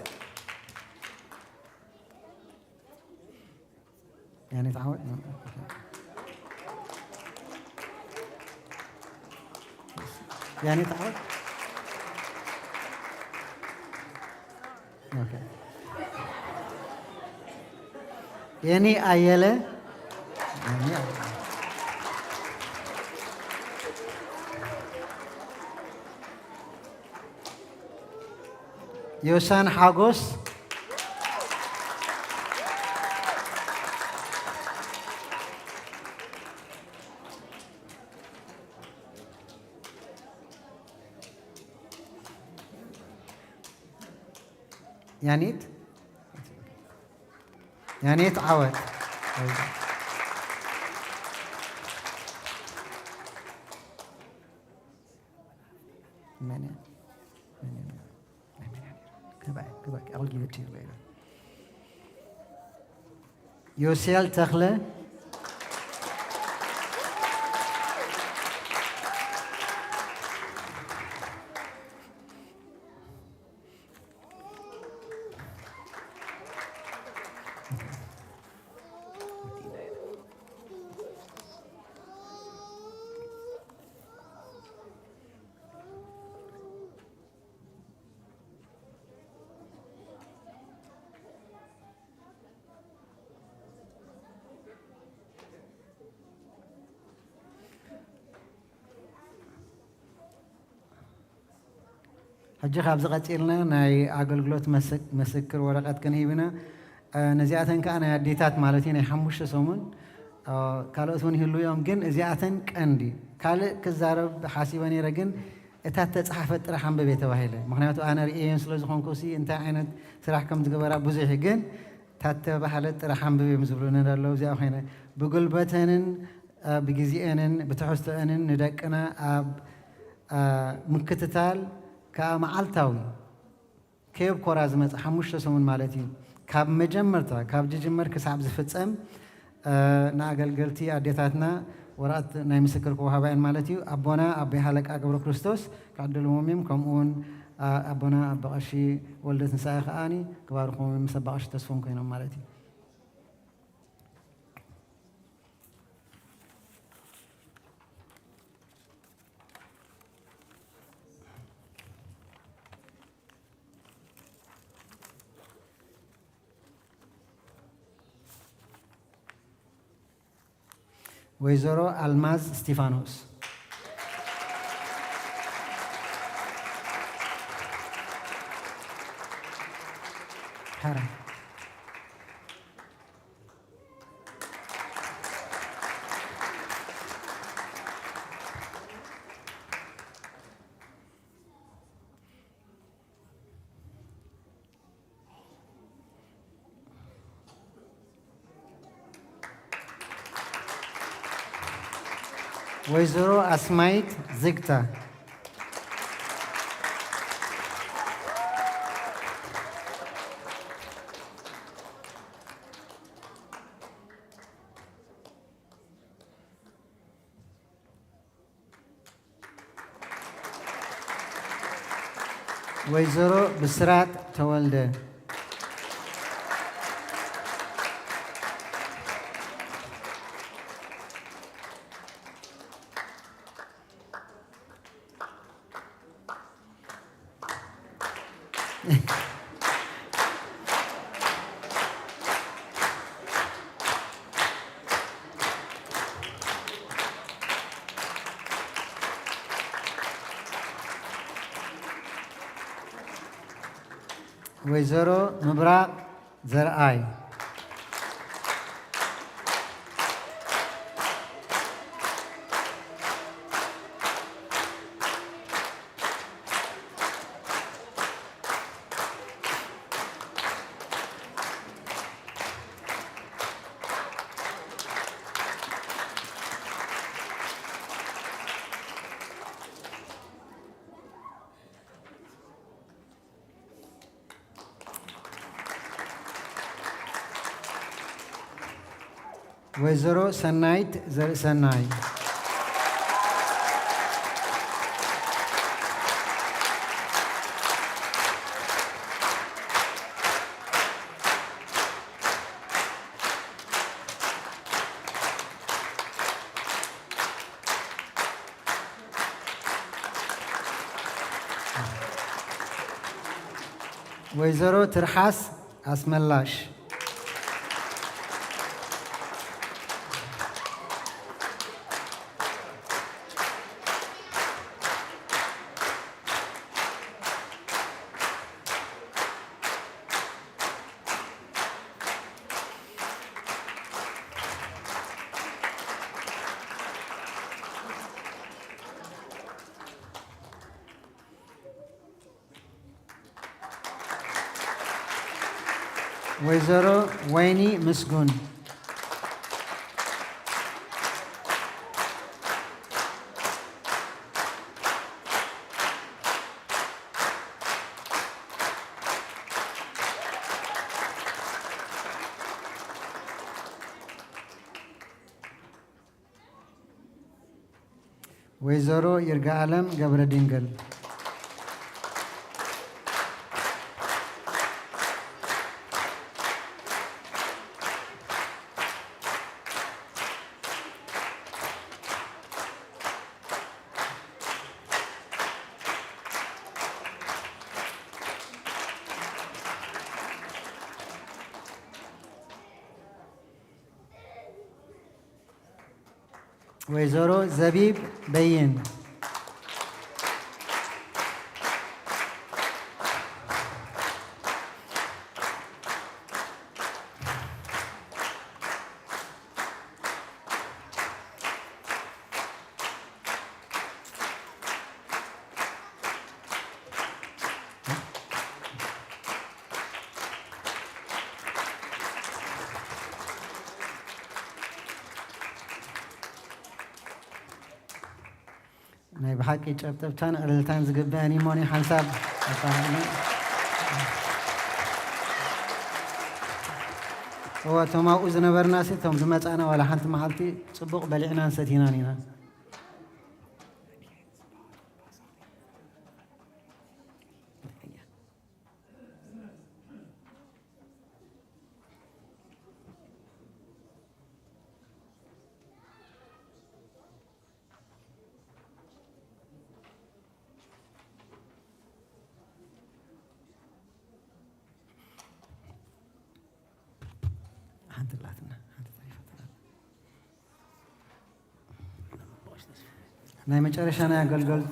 ያኔት ዓወት፣ ያኔት ዓወት፣ ኦኬ። የኔ አየለ፣ ዮሳን ሓጎስ፣ ያኔት፣ ያኔት ዓወት። መን እያ? መን እያ? Goodbye, goodbye. I'll give it to you later. ዮሴል ተኽለ፣ ሕጂ ካብዚ ቀጺልና ናይ ኣገልግሎት መስ-፣ ምስክር ወረቐት ክንህብ ኢና። እ፣ ነዚኣተን ከኣ ናይ ኣዴታት ማለት እዩ፣ ናይ ሓሙሽተ ሰሙን። እ፣ ካልኦት እውን ይህልዉ እዮም፣ ግን እዚኣተን ቀንዲ። ካልእ ክዛረብ ሓሲበ ነይረ፣ ግን እታ እተጻሓፈት ጥራሕ ኣንብቤ ተባሂለ። ምኽንያቱ ኣነ ርእየን ስለ ዝኾንኩ ሲ እንታይ ዓይነት ስራሕ ከም ዝገበራ ብዙሕ እዩ፣ ግን እታ እተባህለት ጥራሕ ኣንብቤ እዮም ዝብሉኒ ዘለዉ። እዚኣ ኮይነ ብጉልበተንን፣ እ፣ ብግዜአንን ብትሕዝቶአንን ንደቅና ኣብ፣ እ፣ ምክትታል ከኣ መዓልታዊ ከየብኮራ ዝመጽእ ሓሙሽተ ሰሙን ማለት እዩ። ካብ መጀመርታ፣ ካብ ዝጅመር ክሳብ ዝፍጸም፣ እ፣ ንኣገልገልቲ ኣዴታትና ወረቐት ናይ ምስክር ክወሃባ እየን ማለት እዩ። ኣቦና ኣቦይ ሃለቃ ገብረ ክርስቶስ ክዕድልዎም እዮም። ከምኡ እውን፣ እ፣ ኣቦና ኣባ ቀሺ ወልደ ትንሳኤ ከኣኒ ክባርኽዎም እዮም ምስ ኣባ ቀሺ ተስፎም ኮይኖም ማለት እዩ። ወይዘሮ ኣልማዝ እስቲፋኖስ። ሕራይ። ወይዘሮ ኣስማይት ዝግታ። ወይዘሮ ብስራት ተወልደ። ወይዘሮ ምብራቕ ዘርኣይ። ወይዘሮ ሰናይት ዘርእሰናይ። ወይዘሮ ትርሓስ ኣስመላሽ። ወይዘሮ ወይኒ ምስጉን። ወይዘሮ ይርጋኣለም ገብረድንግል። ወይዘሮ ዘቢብ በይን። ናይ ብሓቂ ጨብጠብታን ዕልልታን ዝግበአን እዩ እሞ፣ እኔ ሓንሳብ ኣባህዕኒ። እወ፣ እቶም ኣብኡ ዝነበርና ሲ፣ እቶም ዝመጻና ዋላ ሓንቲ መዓልቲ ጽቡቕ በሊዕናን ሰቲናን ኢና። ሓንቲ ኣላትና፣ ሓንቲ ተሪፋትና። ናይ መጨረሻ ናይ ኣገልገል-፣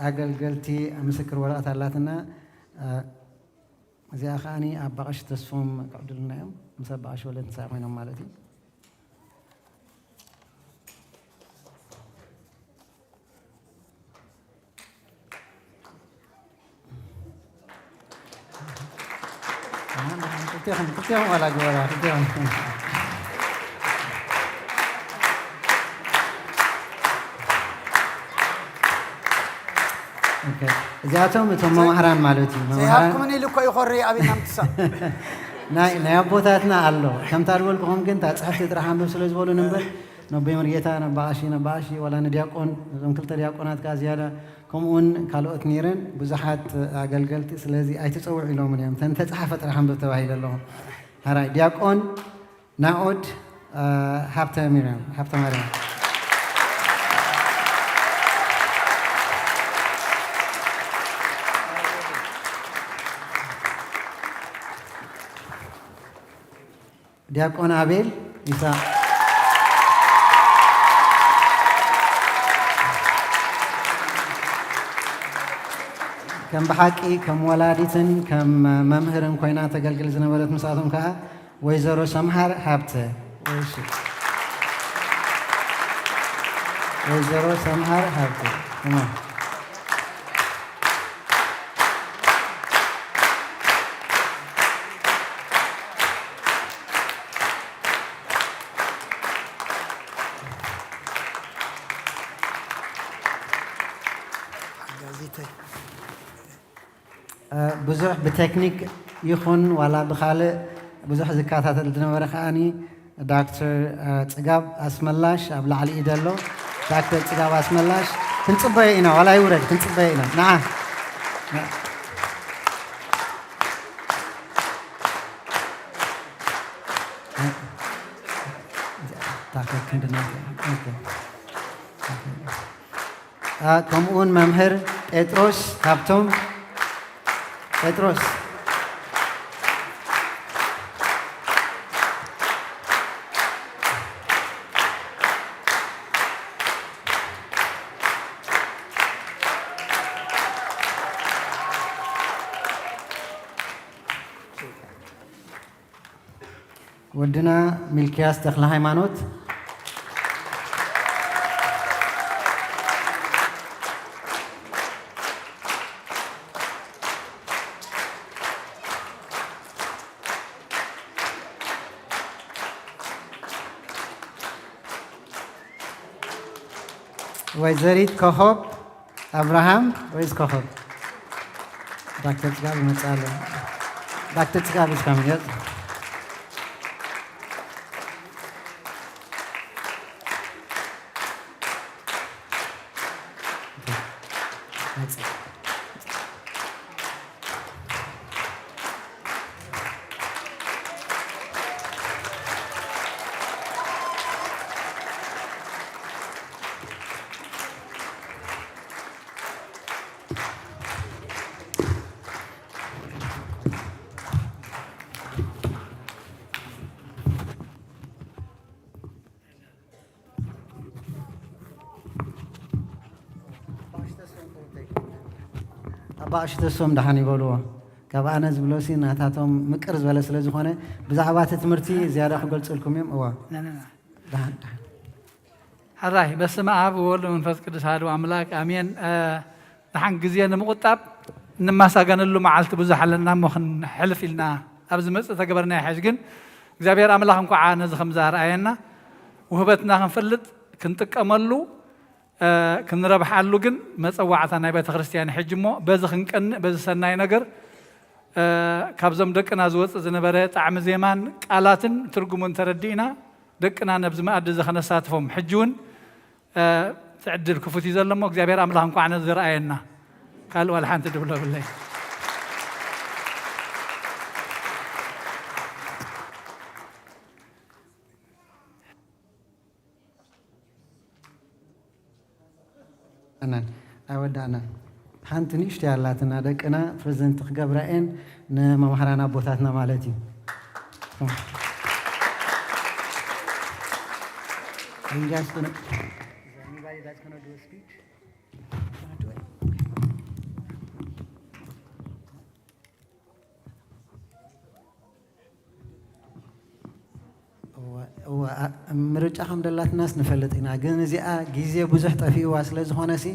ኣገልገልቲ ምስክር ወረቐት ኣላትና። እ፣ እዚኣ ከዓኒ ኣባ ቀሺ ተስፎም ክዕድሉና እዮም። ምስ ኣባ ቀሺ ወለንትንሳኤ ኮይኖም ማለት እዩ። ክልቴኹም፣ ክልቴኹም ዋላ ግበራ፣ ክልቴኹም። ኦኬ። እዚኣቶም እቶም መማህራን ማለት እዩ። መማህራን ዘይሃብኩምን ኢሉ እኮ እዩ ኮሪ ኣብና ምትሳ። ናይ፣ ናይ ኣቦታትና ኣሎ። ከምታ ዝበልኩኹም ግን እታ ጽሕፍቲ ጥራሕ ኣንብብ ስለ ዝበሉን እምበር፣ ነቦይ መርጌታ፣ ነባ ቀሺ፣ ነባ ቀሺ፣ ዋላ ንዲያቆን፣ ነዞም ክልተ ዲያቆናት ከኣ ዝያዳ፣ ከምኡውን ካልኦት ነይረን፣ ብዙሓት ኣገልገልቲ፣ ስለዚ ኣይትጸውዑ ኢሎምን እዮም። እተን ተጻሓፈ ጥራሕ ኣንብብ ተባሂለ ኣለኹ። ሕራይ፣ ዲያቆን ናኦድ፣ እ፣ ሃብተ ሚርያም፣ ሃብተ ማርያም። ዲያቆን ኣቤል ይስሐቅ። ከም ብሓቂ ከም ወላዲትን ከም መምህርን ኮይና ተገልግል ዝነበረት ምስኣቶም ከኣ ወይዘሮ ሰምሃር ሃብተ። እሺ። ወይዘሮ ሰምሃር ሃብተ። እማ። ሓጋዚተይ። እ፣ ብዙሕ ብቴክኒክ ይኹን ዋላ ብኻልእ ብዙሕ ዝከታተል ዝነበረ ከኣኒ ዳክተር፣ እ፣ ጽጋብ ኣስመላሽ ኣብ ላዕሊ ኢደ ኣሎ። ዳክተር ጽጋብ ኣስመላሽ ክንጽበዮ ኢና፣ ዋላ ይውረድ ክንጽበዮ ኢና። ንዓ። እታ ከክንድና፣ ኦኬ። አ፣ ከምኡውን መምህር ጴጥሮስ ሃብቶም። ጴጥሮስ። ወድና ሚልክያስ ተኽለ ሃይማኖት። ወይዘሪት ኮኸብ ኣብርሃም ወይስ ኮኸብ? ዳክተር ጽጋብ ይመጽእ ኣሎ። ዳክተር ጽጋብ is coming up። ኣባ ቀሺ ተስፎም ደሓን ይበልዎ። ካብ ኣነ ዝብሎሲ ናታቶም ምቅር ዝበለ ስለ ዝኾነ ብዛዕባ እቲ ትምህርቲ ዝያዳ ክገልጽልኩም እዮም። እዋ። ና፣ ና፣ ና። ደሓን፣ ደሓን። ሕራይ በስመ ኣብ ወወልድ ወመንፈስ ቅዱስ ኣሐዱ ኣምላክ ኣሜን። እ፣ ደሓን ግዜ ንምቑጣብ እንማሳገነሉ መዓልቲ ብዙሕ ኣለና እሞ ክንሕልፍ ኢልና ኣብ ዝመጽእ ተገበርና ይሕሽ። ግን እግዚኣብሔር ኣምላኽ እንኳዓ ነዚ ከምዚ ኣርኣየና ውህበትና ክንፈልጥ ክንጥቀመሉ እ፣ ክንረብሓሉ ግን መጸዋዕታ ናይ ቤተ ክርስቲያን ሕጂ እሞ በዚ ክንቀንእ በዚ ሰናይ ነገር፣ እ፣ ካብዞም ደቅና ዝወጽእ ዝነበረ ጣዕሚ ዜማን ቃላትን ትርጉሙን ተረዲእና ደቅና ነብዚ መኣዲ እዚ ከነሳትፎም ሕጂ እውን፣ እ፣ እቲ ዕድል ክፉት እዩ ዘሎ እሞ እግዚኣብሔር ኣምላኽ እንኳዕ ነዚ ዝረኣየና። ካልእ ዋላ ሓንቲ ድብሎ የብለይ። ኣናን ኣይወዳእናን። ሓንቲ ንእሽቶ ያላትና ደቅና ፕሬዘንት ክገብራ እየን ንመምሃራን ኣቦታትና ማለት እዩ። Are you guys gonna, is anybody that's gonna do a speech? እወ፣ እወ፣ ኣ-፣ ምርጫ ከም ደላትናስ ንፈልጥ ኢና፣ ግን እዚኣ ግዜ ብዙሕ ጠፊእዋ ስለ ዝኾነሲ፣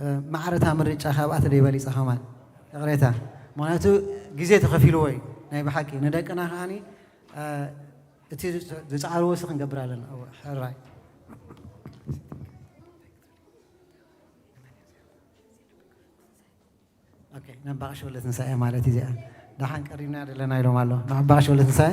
እ፣ ማዕረታ ምርጫ ካብኣ ተደይበሊጻ ከማን ይቕሬታ። ምኽንያቱ ግዜ ተኸፊልዎ እዩ ናይ ብሓቂ ንደቅና ከዓኒ፣ እ፣ እቲ ዝጸ-፣ ዝጸዓርዎ ሲ ክንገብር ኣለና። እወ፣ ሕራይ። ኦኬ፣ ነባቕ ሸወለ ትንሳኤ ማለት እዩ እዚኣ። ደሓን ቀሪብና ዘለና ኢሎም ኣሎ። ነባቕ ሸወለ ትንሳኤ።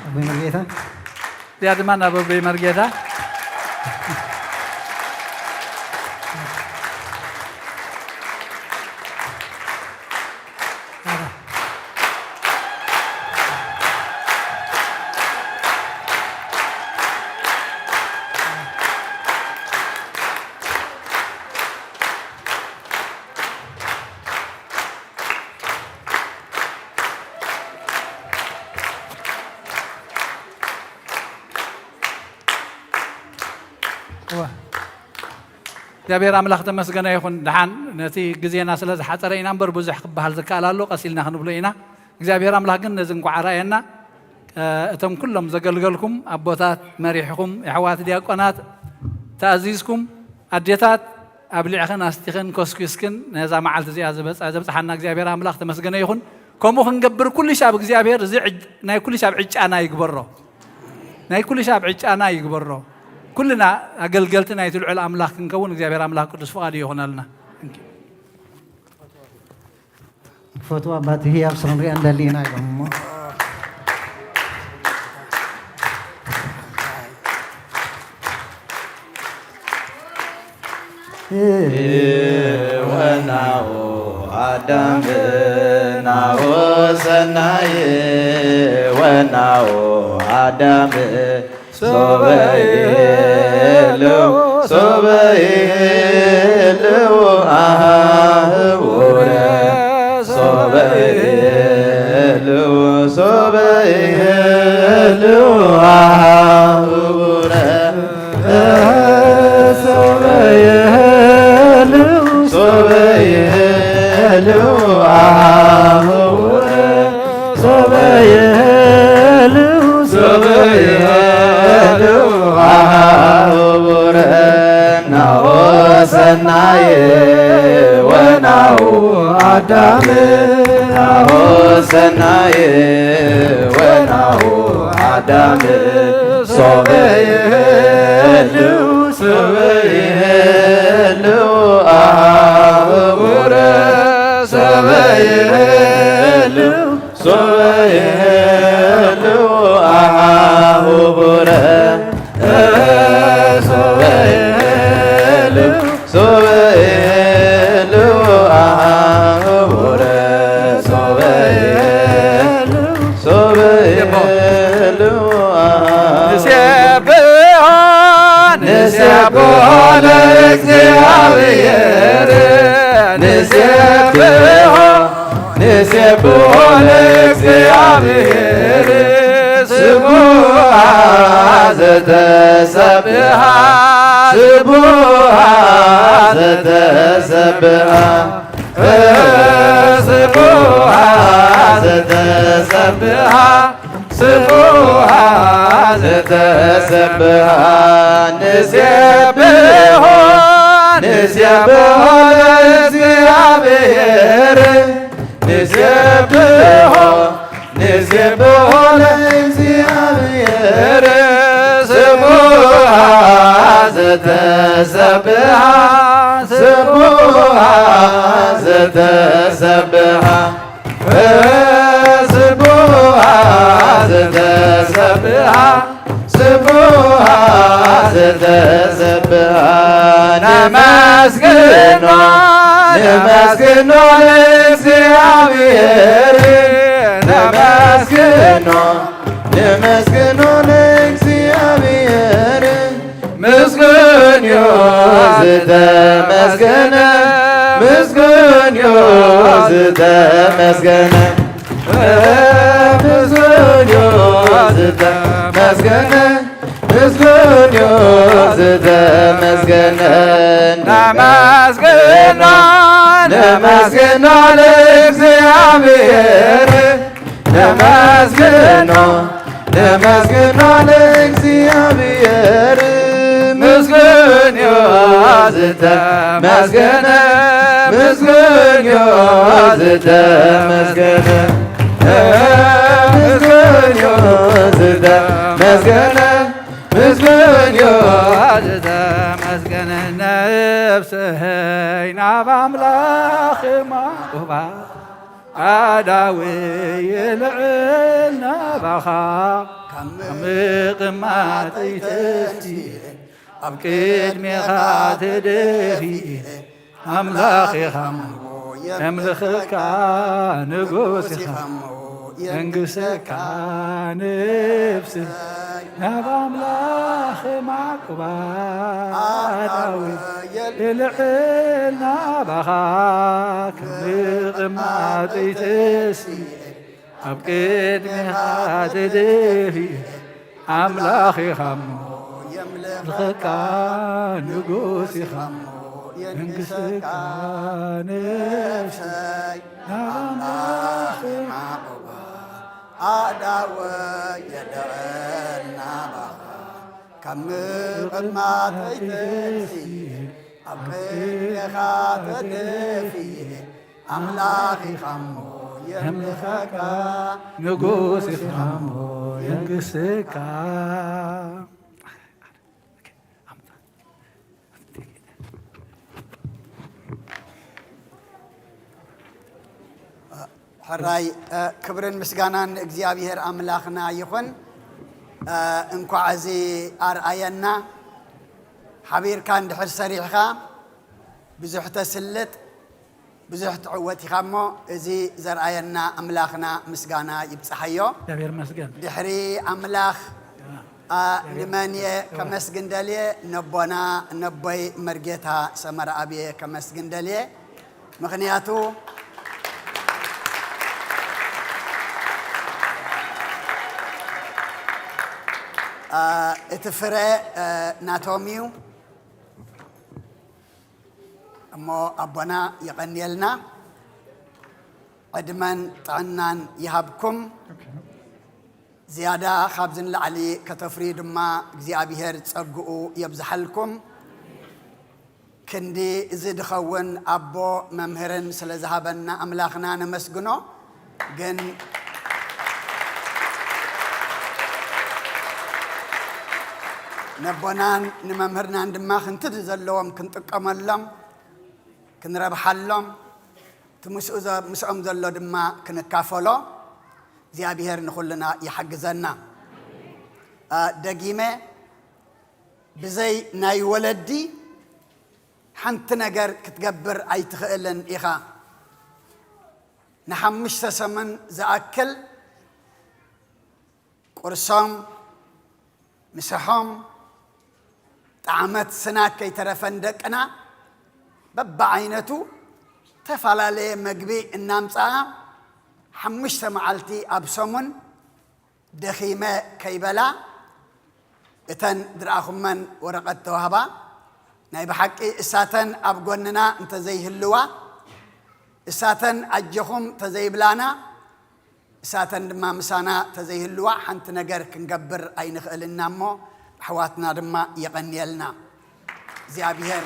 ኣቦይ መርጌታ። እዚኣ ድማ ናብ ኣቦይ መርጌታ። እወ። እግዚኣብሔር ኣምላኽ ተመስገነ ይኹን። ደሓን ነቲ ግዜና ስለ ዝሓጸረ ኢና እምበር ብዙሕ ክበሃል ዝከኣል ኣሎ፣ ቀስ ኢልና ክንብሎ ኢና። እግዚኣብሔር ኣምላኽ ግን ነዚ እንኳዕ ኣርኣየና። እ፣ እቶም ኩሎም ዘገልገልኩም ኣቦታት መሪሕኹም፣ የሕዋት ዲያቆናት ተኣዚዝኩም፣ ኣዴታት ኣብሊዕኽን ኣስቲኽን ኮስኪስክን ነዛ መዓልቲ እዚኣ ዝበጽ-፣ ዘብጽሓና እግዚኣብሔር ኣምላኽ ተመስገነ ይኹን። ከምኡ ክንገብር ኩሉ ሻብ እግዚኣብሔር እዚ ዕጅ-፣ ናይ ኩሉ ሻብ ዕጫና ይግበሮ። ናይ ኩሉ ሻብ ዕጫና ይግበሮ። ኩልና ኣገልገልቲ ናይቲ ልዑል ኣምላኽ ክንከውን እግዚኣብሔር ኣምላኽ ቅዱስ ፍቓዱ ይኹነልና። ክፈትዋ ኣባቲ ህያብ ስኽንሪኣ እንደሊና ኢሎም እሞ። ወናሁ ኣዳም ናሁ ሰናይ ወናሁ ኣዳም ሶበ ይህልው ሶበ ይህልው አሃ ህቡረ ሶበ ይህልው ሶበ ይህልው አሃ ህቡረ ሶበ ይህልው ሶበ ይህልው አሃ ህቡረ ሶበ ይህልው ሶበ ይህልው አሃ ህቡረ ናሁ ሰናየ ወናሁ አዳም ናሁ ሰናየ ወናሁ አዳም ሶበ ይህልው ሶበ ይህልው አሃ ህቡረ ሶበ ይህልው ሶበ ይህልው አሃ ህቡረ ሶበ ይህልው ሶበ ይህልው አሃ ህቡረ ሶበ ይህልው ሶበ ይህልው አሃ ንሴብሖ ንሴብሖ ለእግዚኣብሔር ንሴብሖ ንሴብሖ ለእግዚኣብሔር ስቡሃ ዘተሰብሃ ስቡሃ ዘተሰብሃ ስቡሃ ዘተሰብሃ ስቡሃ ዘተሰብሃ ንሴብሖ ንሴብሖ ለእግዚኣብሔር ንሴብሖ ንሴብሖ ለእግዚኣብሔር ስቡሃ ዘተሰብሃ ስቡሃ ዘተሰብሃ ስቡሃ ዘተሰብሃ ስቡሃ ዘተሰብሃ ነመስግኖ ነመስግኖ ለእግዚኣብሔር ነመስግኖ ነመስግኖ ለእግዚኣብሔር ምስጉን ዩ ዝተመስገነ ምስጉን ዩ ዝተመስገነ ምስጉን ዩ ዝተመስገነ ምስጉን ዩ ዝተመስገነ ነመስግኖ ነመስግኖ ለእግዚኣብሔር ነመስግኖ ነመስግኖ ለእግዚኣብሔር ምስጉን ዩ ዝተመስገነ ምስጉን ዩ ዝተመስገነ ምስጉን ዩ ዝተመስገነ ምስጉን ዩ ዝተመስገነ ነፍሰይ ናብ ኣምላኽ ማቁባ ኣዳዊ ይልዕል ናባኻ ካብ ምቕማጠይ ተሲለ ኣብ ቅድሜኻ ተደፊለ ኣምላኽ ኢኻ የምልኸካ ንጉስ ኢኻ የንግሰካ ነፍሲ ናብ ኣምላኽ ማዕቁባ ኣዳዊ ይልዕል ናባኻ ካብ ምቕማጠይ ተሲለ ኣብ ቅድሜኻ ተደፊ ኣምላኽ ኢኻ እሞ የምልኸካ ንጉስ ኢኻ እሞ የንግሰካ ነፍሰይ ናብ ኣምላኽ ማዕቁባ ኣእዳወ የልዕል ናባኻ ካብ ምቕማጠይ ተሲለ ኣብ ቅድሜኻ ተደፊ ኣምላኽ ኢኻ እሞ የምልኸካ ንጉስ ኢኻ እሞ መንግስትካ። ሕራይ፣ እ፣ ክብርን ምስጋናን ንእግዚኣብሔር ኣምላኽና ይኹን። እ፣ እንኳዕ እዚ ኣርኣየና። ሓቢርካ እንድሕር ሰሪሕኻ ብዙሕ ተስልጥ፣ ብዙሕ ትዕወት ኢኻ እሞ፣ እዚ ዘርኣየና ኣምላኽና ምስጋና ይብጽሓዮ። እግዚኣብሔር ይመስገን። ድሕሪ ኣምላኽ፣ ያ። ኣ፣ እግዚኣብሔር ንመን እየ ይመስገን። ከመስግን ደልየ? ነቦና፣ ነቦይ መርጌታ ሰመረ ኣብየ ከመስግን ደልየ። ምኽንያቱ፣ ኣ፣ እቲ ፍረ፣ እ፣ ናቶም እዩ። እሞ ኣቦና የቐንየልና፣ ዕድመን ጥዕናን ይሃብኩም። ዝያዳ ካብዚ ንላዕሊ ከተፍርዩ ድማ እግዚኣብሔር ጸግኡ የብዝሓልኩም። ክንዲ እዚ ድኸውን ኣቦ መምህርን ስለ ዝሃበና ኣምላኽና ነመስግኖ። ግን ነቦናን ንመምህርናን ድማ ክንቲ ዘለዎም ክንጥቀመሎም፣ ክንረብሓሎም፣ እቲ ምስኡ ዘ-፣ ምስኦም ዘሎ ድማ ክንካፈሎ እግዚኣብሔር ንኹልና ይሓግዘና። ኣ፣ ደጊመ፣ ብዘይ ናይ ወለዲ ሓንቲ ነገር ክትገብር ኣይትኽእልን ኢኻ። ንሓሙሽተ ሰሙን ዝኣክል ቁርሶም፣ ምሳሖም፣ ጣዕመት ስናክ ከይተረፈን ደቅና በብዓይነቱ ተፈላለየ መግቢ እናምጽኣ ሓሙሽተ መዓልቲ ኣብ ሰሙን ደኺመ ከይበላ፣ እተን ዝረኣኹመን ወረቐት ተዋህባ፣ ናይ ብሓቂ እሳተን ኣብ ጎንና እንተዘይህልዋ፣ እሳተን ኣጀኹም ተዘይብላና፣ እሳተን ድማ ምሳና ተዘይህልዋ ሓንቲ ነገር ክንገብር ኣይንኽእልና እሞ፣ ኣሕዋትና ድማ የቐንየልና። እግዚኣብሔር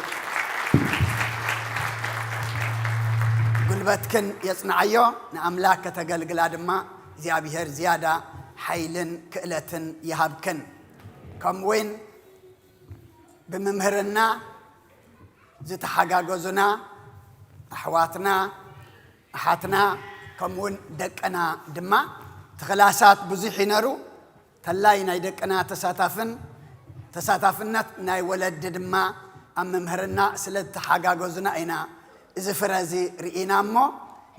ጉልበትክን የጽንዓዮ፣ ንኣምላክ ከተገልግላ ድማ እግዚኣብሔር ዝያዳ ሓይልን ክእለትን ይሃብክን። ከምኡውን ብምምህርና ዝተሓጋገዙና ኣሕዋትና፣ ኣሓትና፣ ከምኡውን ደቅና ድማ፣ እቲ ክላሳት ብዙሕ እዩ ነሩ። ተላይ ናይ ደቅና ተሳታፍን፣ ተሳታፍነት ናይ ወለዲ ድማ ኣብ ምምህርና ስለ ዝተሓጋገዙና ኢና እዚ ፍረ እዚ ርኢና እሞ፣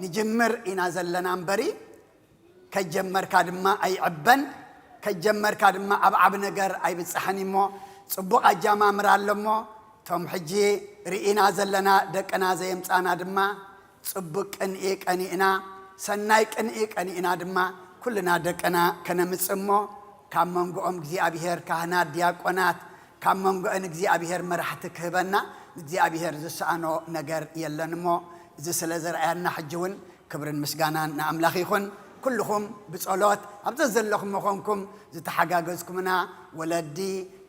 ንጅምር ኢና ዘለና እምበሪ፣ ከጀመርካ ድማ ኣይዕበን፣ ከጀመርካ ድማ ኣብ ዓቢ ነገር ኣይብጽሕን እሞ፣ ጽቡቕ ኣጃማምራ ኣሎ እሞ፣ እቶም ሕጂ ርኢና ዘለና ደቅና ዘየምጻና ድማ፣ ጽቡቕ ቅንኢ ቀኒእና፣ ሰናይ ቅንኢ ቀኒእና ድማ፣ ኩልና ደቅና ከነምጽእ እሞ፣ ካብ መንጎኦም እግዚኣብሔር ካህናት፣ ዲያቆናት፣ ካብ መንጎአን እግዚኣብሔር መራሕቲ ክህበና፣ ንእግዚኣብሔር ዝሰኣኖ ነገር የለን እሞ፣ እዚ ስለ ዘርኣያና፣ ሕጂ እውን ክብርን ምስጋናን ንኣምላኽ ይኹን። ኩልኹም ብጸሎት ኣብ ዘዘለኹም መኾንኩም ዝተሓጋገዝኩምና፣ ወለዲ፣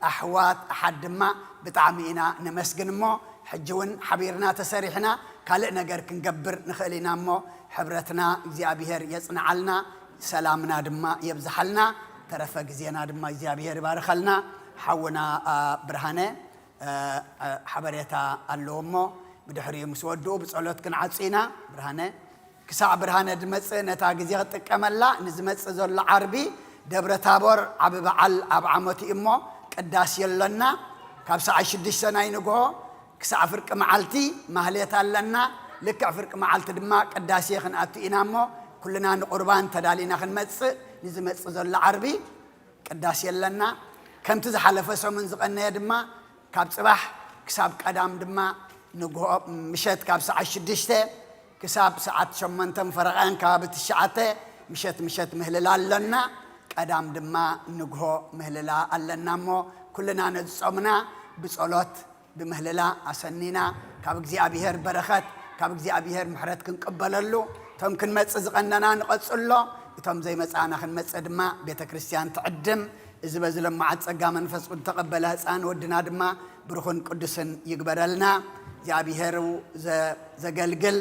ኣሕዋት፣ ኣሓት ድማ ብጣዕሚ ኢና ነመስግን እሞ፣ ሕጂ እውን ሓቢርና ተሰሪሕና ካልእ ነገር ክንገብር ንኽእል ኢና እሞ፣ ሕብረትና እግዚኣብሔር የጽንዓልና፣ ሰላምና ድማ የብዝሓልና፣ ተረፈ ግዜና ድማ እግዚኣብሔር ይባርኸልና። ሓውና፣ ኣ፣ ብርሃነ፣ እ፣ እ፣ ሓበሬታ ኣለዎ እሞ፣ ብድሕሪኡ ምስ ወድኡ ብጸሎት ክንዓጹ ኢና። ብርሃነ፣ ክሳዕ ብርሃነ ዝመጽእ ነታ ግዜ ክጥቀመላ፣ ንዝመጽእ ዘሎ ዓርቢ ደብረ ታቦር ዓቢ በዓል ኣብ ዓመት እዩ እሞ፣ ቅዳሴ ኣለና። ካብ ሰዓት ሽዱሽተ ናይ ንግሆ ክሳዕ ፍርቂ መዓልቲ ማህሌት ኣለና። ልክዕ ፍርቂ መዓልቲ ድማ ቅዳሴ ክንኣቱ ኢና እሞ፣ ኩልና ንቁርባን ተዳሊና ክንመጽእ፣ ንዝመጽእ ዘሎ ዓርቢ ቅዳሴ ኣለና። ከምቲ ዝሓለፈ ሰሙን ዝቐነየ ድማ፣ ካብ ጽባሕ ክሳብ ቀዳም ድማ፣ ንግሆ ምሸት ካብ ሰዓት ሽዱሽተ ክሳብ ሰዓት ሸሞንተ ፈረቓን ከባቢ ትሽዓተ ምሸት፣ ምሸት ምህልላ ኣለና። ቀዳም ድማ ንግሆ ምህልላ ኣለና እሞ፣ ኩልና ነዚ ጾምና ብጸሎት ብምህልላ ኣሰኒና፣ ካብ እግዚኣብሔር በረኸት፣ ካብ እግዚኣብሔር ምሕረት ክንቅበለሉ፣ እቶም ክንመጽእ ዝቐነና ንቐጽሎ፣ እቶም ዘይመጻእና ክንመጽእ ድማ ቤተ ክርስቲያን ትዕድም። እዚ በዚ ለማዓት ጸጋ መንፈስ ቅዱስ ተቐበለ ህፃን ወድና ድማ ብሩኽን ቅዱስን ይግበረልና። እግዚኣብሔር ዘ-፣ ዘገልግል፣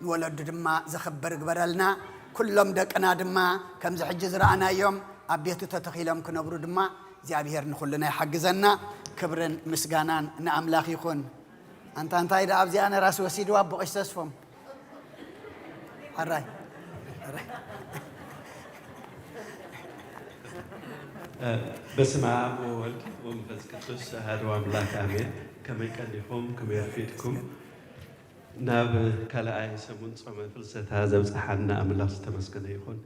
ንወለዱ ድማ ዘኽብር ይግበረልና። ኩሎም ደቅና ድማ ከምዚ ሕጂ ዝረኣናዮም ኣብ ቤቱ ተተኺሎም ክነብሩ ድማ እግዚኣብሔር ንኹልና ይሓግዘና። ክብርን ምስጋናን ንኣምላኽ ይኹን። ኣንታ እንታይ ደኣ ኣብዚኣ ነራሲ ወሲድዋ ኣቦ ቀሺ ተስፎም። ሕራይ። ሕራይ። በስመ አብ ወወልድ ወመንፈስ ቅዱስ አሐዱ አምላክ አሜን። ከመይ ቀኒኹም? ከመይ ኣርፊድኩም? ናብ ካልኣይ ሰሙን ጾመ ፍልሰታ ዘብጽሓና ኣምላኽ ዝተመስገነ ይኹን።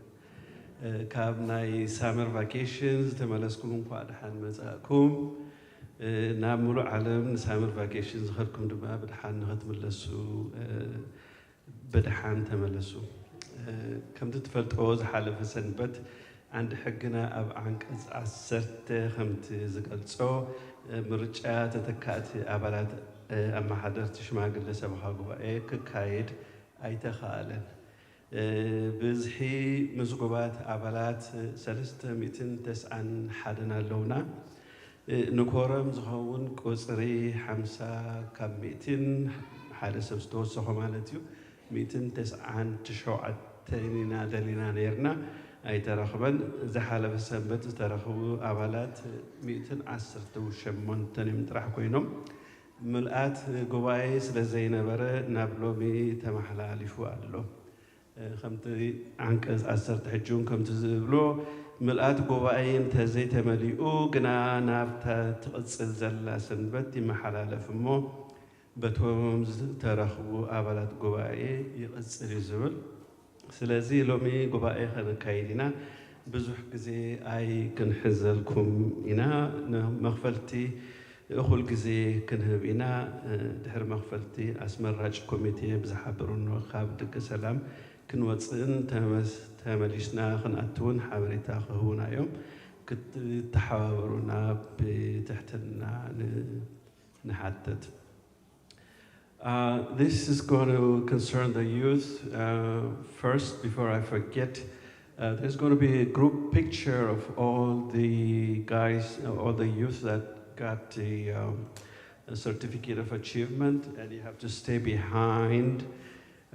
ካብ ናይ ሳመር ቫኬሽን ዝተመለስኩም እንኳዕ ደሓን መጻእኩም። ናብ ሙሉእ ዓለም ንሳመር ቫኬሽን ዝኸድኩም ድማ ብደሓን ንኽትምለሱ ብደሓን ተመለሱ። ከምቲ ትፈልጥዎ ዝሓለፈ ሰንበት ዓንዲ ሕግና ኣብ ዓንቀጽ ዓሰርተ ከምቲ ዝገልጾ ምርጫ ተተካእቲ ኣባላት ኣመሓደርቲ ሽማግለ ሰበኻ ጉባኤ ክካየድ ኣይተኻእለን። ብዝሒ ምዝጉባት ኣባላት ሰለስተ ሚእትን ተስዓን ሓደን ኣለውና። ንኮረም ዝኸውን ቁጽሪ ሓምሳ ካብ ሚእትን ሓደ ሰብ ዝተወሰኾ ማለት እዩ። ሚእትን ተስዓን ትሽዓተን ኢና ደሊና ነይርና፣ ኣይተረኽበን። ዝሓለፈ ሰንበት ዝተረኽቡ ኣባላት ሚእትን ዓሰርተ ሸሞንተን እዮም ጥራሕ ኮይኖም። ምልኣት ጉባኤ ስለ ዘይነበረ ናብ ሎሚ ተመሓላሊፉ ኣሎ። ከምቲ ዓንቀጽ ዓሰርተ ሕጂ እውን ከምቲ ዝብሎ ምልኣት ጉባኤ እንተዘይተመሊኡ ግና ናብታ ትቕጽል ዘላ ሰንበት ይመሓላለፍ እሞ በቶም ዝተረኽቡ ኣባላት ጉባኤ ይቕጽል እዩ ዝብል። ስለዚ ሎሚ ጉባኤ ከነካይድ ኢና። ብዙሕ ግዜ ኣይክንሕዘልኩም ኢና። መኽፈልቲ እኹል ግዜ ክንህብ ኢና። ድሕሪ መኽፈልቲ ኣስመራጭ ኮሚቴ ብዝሓበሩና ካብ ደገ ሰላም ክንወፅእን ተመስ- ተመሊስና ክንኣትውን ሓበሬታ ክህቡና እዮም። ክትተሓባበሩና ብትሕትና ን- ንሓትት። Uh, this is going to concern the youth uh, first, before I forget. Uh, there's going to be a group picture of all the guys, uh, all the youth that got the um, a certificate of achievement, and you have to stay behind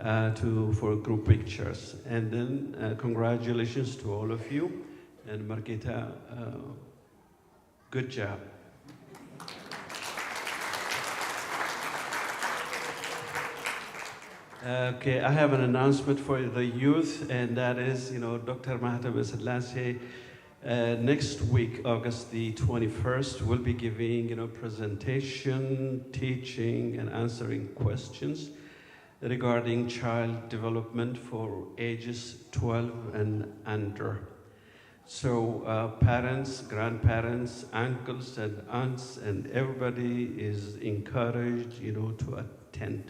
uh, to for group pictures. And then uh, congratulations to all of you, and Margita, uh, good job. Okay, I have an announcement for the youth, and that is, you know, Doctor Mahathir Selassie uh, next week, August the twenty-first, we'll be giving, you know, presentation, teaching, and answering questions regarding child development for ages twelve and under. So uh, parents, grandparents, uncles, and aunts, and everybody is encouraged, you know, to attend.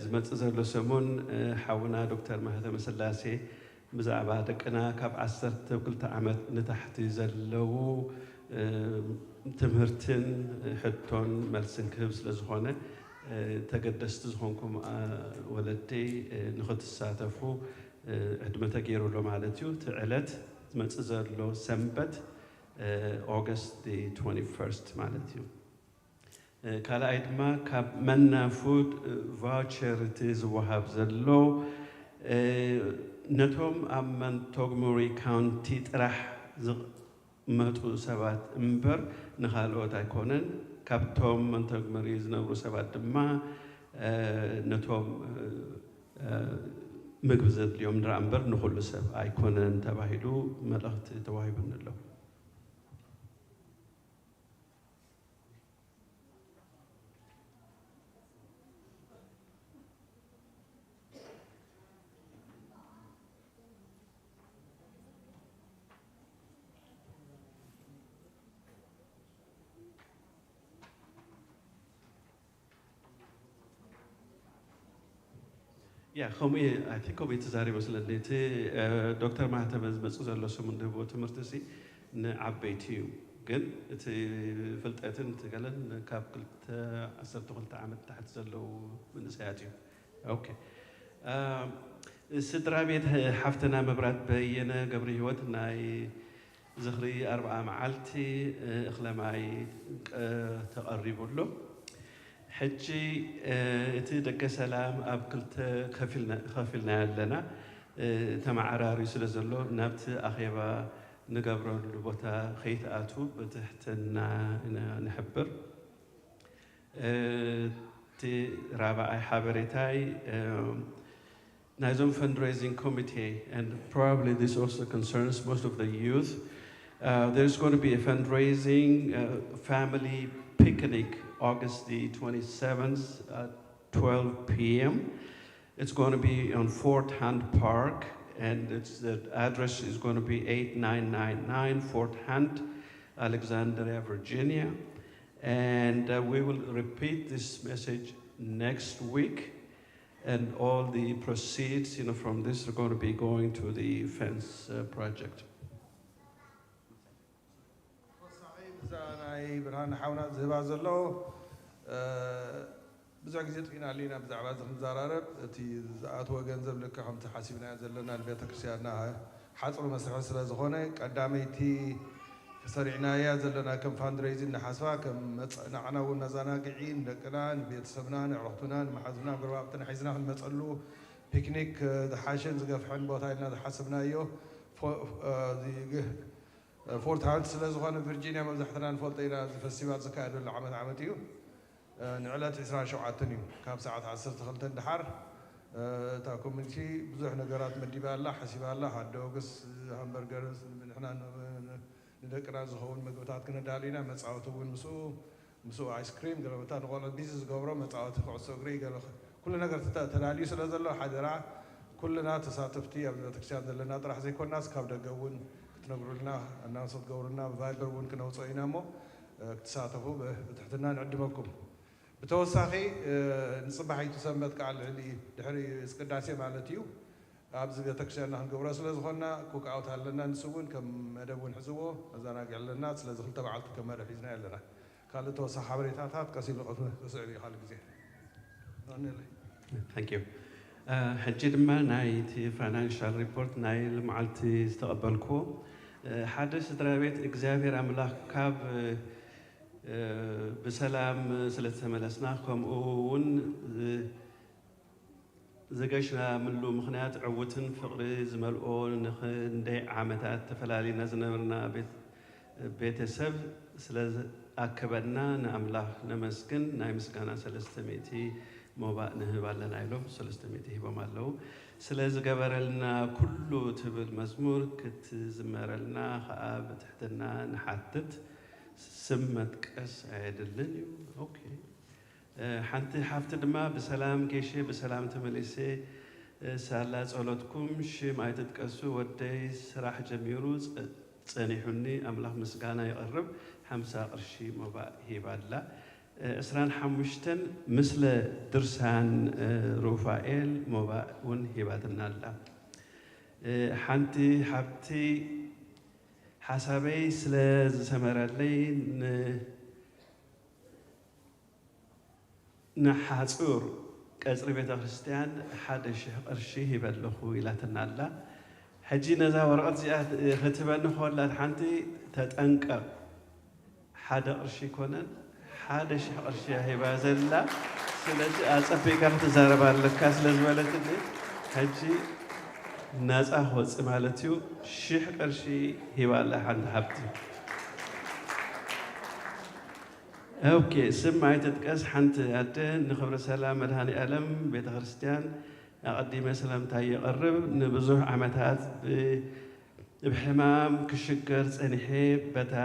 ዝመጽእ ዘሎ ሰሙን ሓውና ዶክተር ማህተመ ስላሴ ብዛዕባ ደቅና ካብ ዓሰርተ ክልተ ዓመት ንታሕቲ ዘለዉ ትምህርትን ሕቶን መልስን ክህብ ስለ ዝኾነ ተገደስቲ ዝኾንኩም ወለዲ ንኽትሳተፉ ዕድመ ተገይሩ ኣሎ ማለት እዩ። እቲ ዕለት ዝመጽእ ዘሎ ሰንበት ኦገስት ትወንቲ ፈርስት ማለት እዩ። ካልኣይ ድማ ካብ መና ፉድ ቫውቸር እቲ ዝወሃብ ዘሎ ነቶም ኣብ መንቶግመሪ ካውንቲ ጥራሕ ዝቕመጡ ሰባት እምበር ንኻልኦት ኣይኮነን። ካብቶም መንቶግመሪ ዝነብሩ ሰባት ድማ ነቶም ምግቢ ዘድልዮም ንርኣ እምበር ንኹሉ ሰብ ኣይኮነን ተባሂሉ መልእኽቲ ተዋሂቡኒ ኣሎ። ያ ከምኡ እየ ኣይ ቲንክ ከምኡ እዩ ተዛሪቡ ስለኒ እቲ ዶክተር ማህተመ ዝመፅእ ዘሎ ስሙን ዝህብዎ ትምህርቲ ሲ ንዓበይቲ እዩ። ግን እቲ ፍልጠትን እቲ ገለን ካብ ክልተ ዓሰርተ ክልተ ዓመት ታሕቲ ዘለዉ መንእሰያት እዩ። ኦኬ ስድራ ቤት ሓፍትና መብራት በየነ ገብረ ህይወት ናይ ዝኽሪ ኣርብዓ መዓልቲ እኽለ ማይ ተቐሪቡ ኣሎ። ሕጂ እቲ ደገ ሰላም ኣብ ክልተ ከፊልና ኣለና። ተመዓራርዩ ስለ ዘሎ ናብቲ ኣኼባ ንገብረሉ ቦታ ከይትኣትዉ ብትሕትና ንሕብር። እቲ ራብዓይ ሓበሬታይ፣ ናይዞም fundraising committee, and probably this also concerns most of the youth. Uh, there's going to be a fundraising uh, family picnic August the twenty-seventh at twelve p.m. It's going to be on Fort Hunt Park, and it's, the address is going to be eight nine nine nine Fort Hunt, Alexandria, Virginia. And uh, we will repeat this message next week. And all the proceeds, you know, from this are going to be going to the fence uh, project. ተወሳኺ ብዛ ናይ ብርሃን ሓውና ዝህባ ዘሎ ብዙሕ ግዜ ጥፊእናሉ ኢና ብዛዕባ እዚ ክንዘራረብ። እቲ ዝኣትወ ገንዘብ ልክዕ ከምቲ ሓሲብናዮ ዘለና ንቤተ ክርስቲያንና ሓፅሩ መስርሒ ስለ ዝኾነ ቀዳመይቲ ሰሪዕናያ ዘለና ከም fundraising ንሓስባ ከም መፀ- ንዓና እውን መዘናግዒ ንደቅና ንቤተሰብና ንዕሩኽትና ንመሓዙና ጎረባብትና ሒዝና ክንመፀሉ ፒክኒክ ዝሓሸን ዝገፍሐን ቦታ ኢልና ዝሓስብናዮ ፎ- እዚ ግ- ፎርት ሃንት ስለ ዝኾነ ቪርጂኒያ መብዛሕትና ንፈልጦ ኢና። እዚ ፈስቲቫል ዝካየደሉ ዓመት ዓመት እዩ። ንዕለት ዕስራን ሸውዓተን እዩ ካብ ሰዓት ዓሰርተ ክልተ ንደሓር። እታ ኮሚኒቲ ብዙሕ ነገራት መዲባ ኣላ ሓሲባ ኣላ። ሃትዶግስ፣ ሃምበርገርስ ንሕና ንደቅና ዝኸውን ምግብታት ክነዳሉ ኢና። መፃወቲ እውን ምስኡ ምስኡ ኣይስክሪም ገለ ቦታ ንቆልዑ ቢዚ ዝገብሮ መፃወቲ ኩዕሶ እግሪ ገለ ኩሉ ነገር ተዳልዩ ስለ ዘሎ ሓደራ ኩልና ተሳተፍቲ ኣብ ቤተክርስትያን ዘለና ጥራሕ ዘይኮናስ ካብ ደገ እውን ክትነግሩልና ኣናውንስ ክትገብሩልና ብቫይበር እውን ክነውፅኦ ኢና እሞ ክትሳተፉ ብትሕትና ንዕድመኩም። ብተወሳኺ ንፅባሒቱ ሰንበት ከዓ ልዕሊ ድሕሪ ቅዳሴ ማለት እዩ ኣብዚ ቤተክርስትያንና ክንገብሮ ስለ ዝኾንና ኩክኣውት ኣለና። ንሱ እውን ከም መደብ እውን ሕዝዎ መዘናግዒ ኣለና። ስለዚ ክልተ በዓልቲ ከም መደብ ሒዝና ኣለና። ካልእ ተወሳኺ ሓበሬታታት ቀስ ኢሉ ክስዕብ እዩ ካልእ ግዜ። Thank you. ሕጂ ድማ ናይቲ ፋይናንሻል ሪፖርት ናይ ልምዓልቲ ዝተቐበልኩዎ ሓደ ስድራ ቤት እግዚኣብሔር ኣምላኽ ካብ ብሰላም ስለተመለስና ከምኡ እውን ዝገሽናምሉ ምኽንያት ዕውትን ፍቕሪ ዝመልኦ ንኽንደይ ዓመታት ተፈላሊና ዝነበርና ቤተሰብ ስለ ዝኣከበና ንኣምላኽ ነመስግን። ናይ ምስጋና ሰለስተ ሚእቲ ሞባእ ንህብ ኣለና ኢሎም ሰለስተ ሚእቲ ሂቦም ኣለዉ። ስለ ዝገበረልና ኩሉ ትብል መዝሙር ክትዝመረልና ኸኣ ብትሕትና ንሓትት። ስም መጥቀስ ኣየድልን እዩ። ኦኬ። ሓንቲ ሓፍቲ ድማ ብሰላም ጌሼ ብሰላም ተመሊሰ ሳላ ጸሎትኩም ሽም ኣይትጥቀሱ ወደይ ስራሕ ጀሚሩ ጸኒሑኒ ኣምላኽ ምስጋና የቕርብ ሓምሳ ቅርሺ ሞባእ ሂባ ኣላ። ዕስራን ሓሙሽተን ምስለ ድርሳን ሩፋኤል ሞባእ እውን ሂባትና ኣላ። ሓንቲ ሓብቲ ሓሳበይ ስለ ዝሰመረለይ ንሓጹር ቀጽሪ ቤተ ክርስትያን ሓደ ሽሕ ቅርሺ ሂበ ኣለኹ ኢላትና ኣላ። ሕጂ ነዛ ወረቐት እዚኣ ክትበኒ ከላ ሓንቲ ተጠንቀቕ ሓደ ቅርሺ ኣይኮነን ሓደ ሽሕ ቅርሺ እያ ሂባ ዘላ። ስለዚ ኣጸቢቕካ ክትዛረብ ኣለካ ስለ ዝበለትኒ ሕጂ ናጻ ክወጽእ ማለት እዩ። ሽሕ ቅርሺ ሂባ ኣላ ሓንቲ ሓብቲ። ኦኬ ስም ኣይትጥቀስ ሓንቲ ኣደ ንኽብረ ሰላም መድሃኒ ኣለም ቤተ ክርስትያን ኣቐዲመ ሰላምታይ የቐርብ። ንብዙሕ ዓመታት ብሕማም ክሽገር ጸኒሐ በታ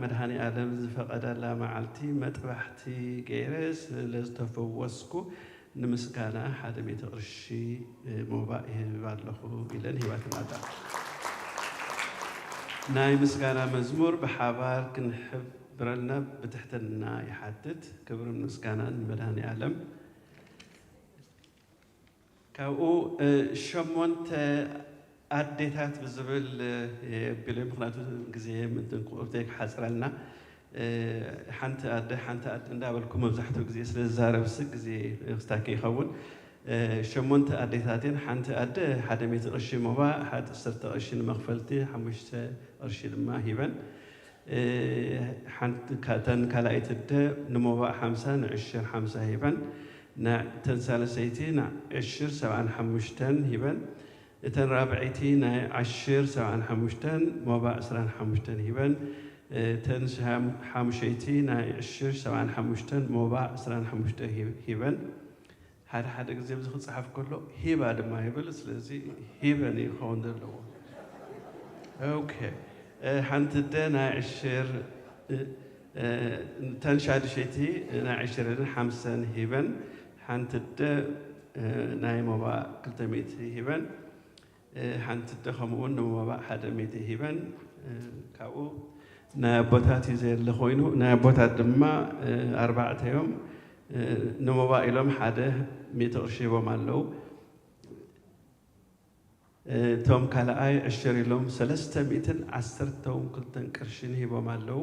መድሃኒ ኣለም ዝፈቐደላ መዓልቲ መጥባሕቲ ገይረ ስለ ዝተፈወስኩ ንምስጋና ሓደ ሚእቲ ቅርሺ ሞባእ ይህብ ኣለኹ ኢለን ሂባትና ኣላ። ናይ ምስጋና መዝሙር ብሓባር ክንሕብረልና ብትሕትና ይሓትት። ክብርን ምስጋናን ንመድሃኒ ኣለም። ካብኡ ሸሞንተ ኣዴታት ብዝብል የቢለ ምክንያቱ ግዜ ምንትን ቁርተይ ክሓፅረልና ሓንቲ ኣደ ሓንቲ ኣደ እንዳበልኩ መብዛሕትኡ ግዜ ስለ ዝዛረብሲ ግዜ ክስታኪ ይኸውን። ሸሞንተ ኣዴታትን ሓንቲ ኣደ ሓደ ሚእቲ ቅርሺ ሞባ ሓንቲ ዕስርተ ቅርሺ ንመኽፈልቲ ሓሙሽተ ቅርሺ ድማ ሂበን ሓንቲ እተን ካልኣይቲ ኣደ ንሞባእ ሓምሳ ንዕሽር ሓምሳ ሂበን እተን ሳልሰይቲ ንዕሽር ሰብዓን ሓሙሽተን ሂበን እተን ራብዐይቲ ናይ ዓሽር ሰብዓን ሓሙሽተን ሞባእ ዕስራን ሓሙሽተን ሂበን፣ እተን ሻም-፣ ሓሙሸይቲ ናይ ዕሽር ሰብዓን ሓሙሽተን ሞባእ ዕስራን ሓሙሽተ ሂብ-፣ ሂበን። ሓደ ሓደ ግዜ ኣብዚ ክጽሓፍ ከሎ ሂባ ድማ ይብል፣ ስለዚ ሂበን እዩ ክኸውን ዘለዎ። ኦኬ። እ፣ ሓንቲ ኣደ ናይ ዕሽር፣ እ፣ እ፣ እተን ሻዱሸይቲ ናይ ዕሽርን ሓምሳን ሂበን፣ ሓንቲ ኣደ፣ እ፣ ናይ ሞባእ ክልተ ሚእቲ ሂበን፣ እ፣ ሓንቲ ኣደ ከምኡ እውን ንሞባእ ሓደ ሚእቲ ሂበን፣ እ፣ ካብኡ ናይ ኣቦታት እዩ ዘየለ ኮይኑ፣ ናይ ኣቦታት ድማ፣ እ፣ ኣርባዕተ እዮም። እ፣ ንሞባእ ኢሎም ሓደ ሚእቲ ቅርሺ ሂቦም ኣለዉ። እ፣ እቶም ካልኣይ ዕሽር ኢሎም ሰለስተ ሚእትን ዓሰርተውን ክልተን ቅርሽን ሂቦም ኣለዉ።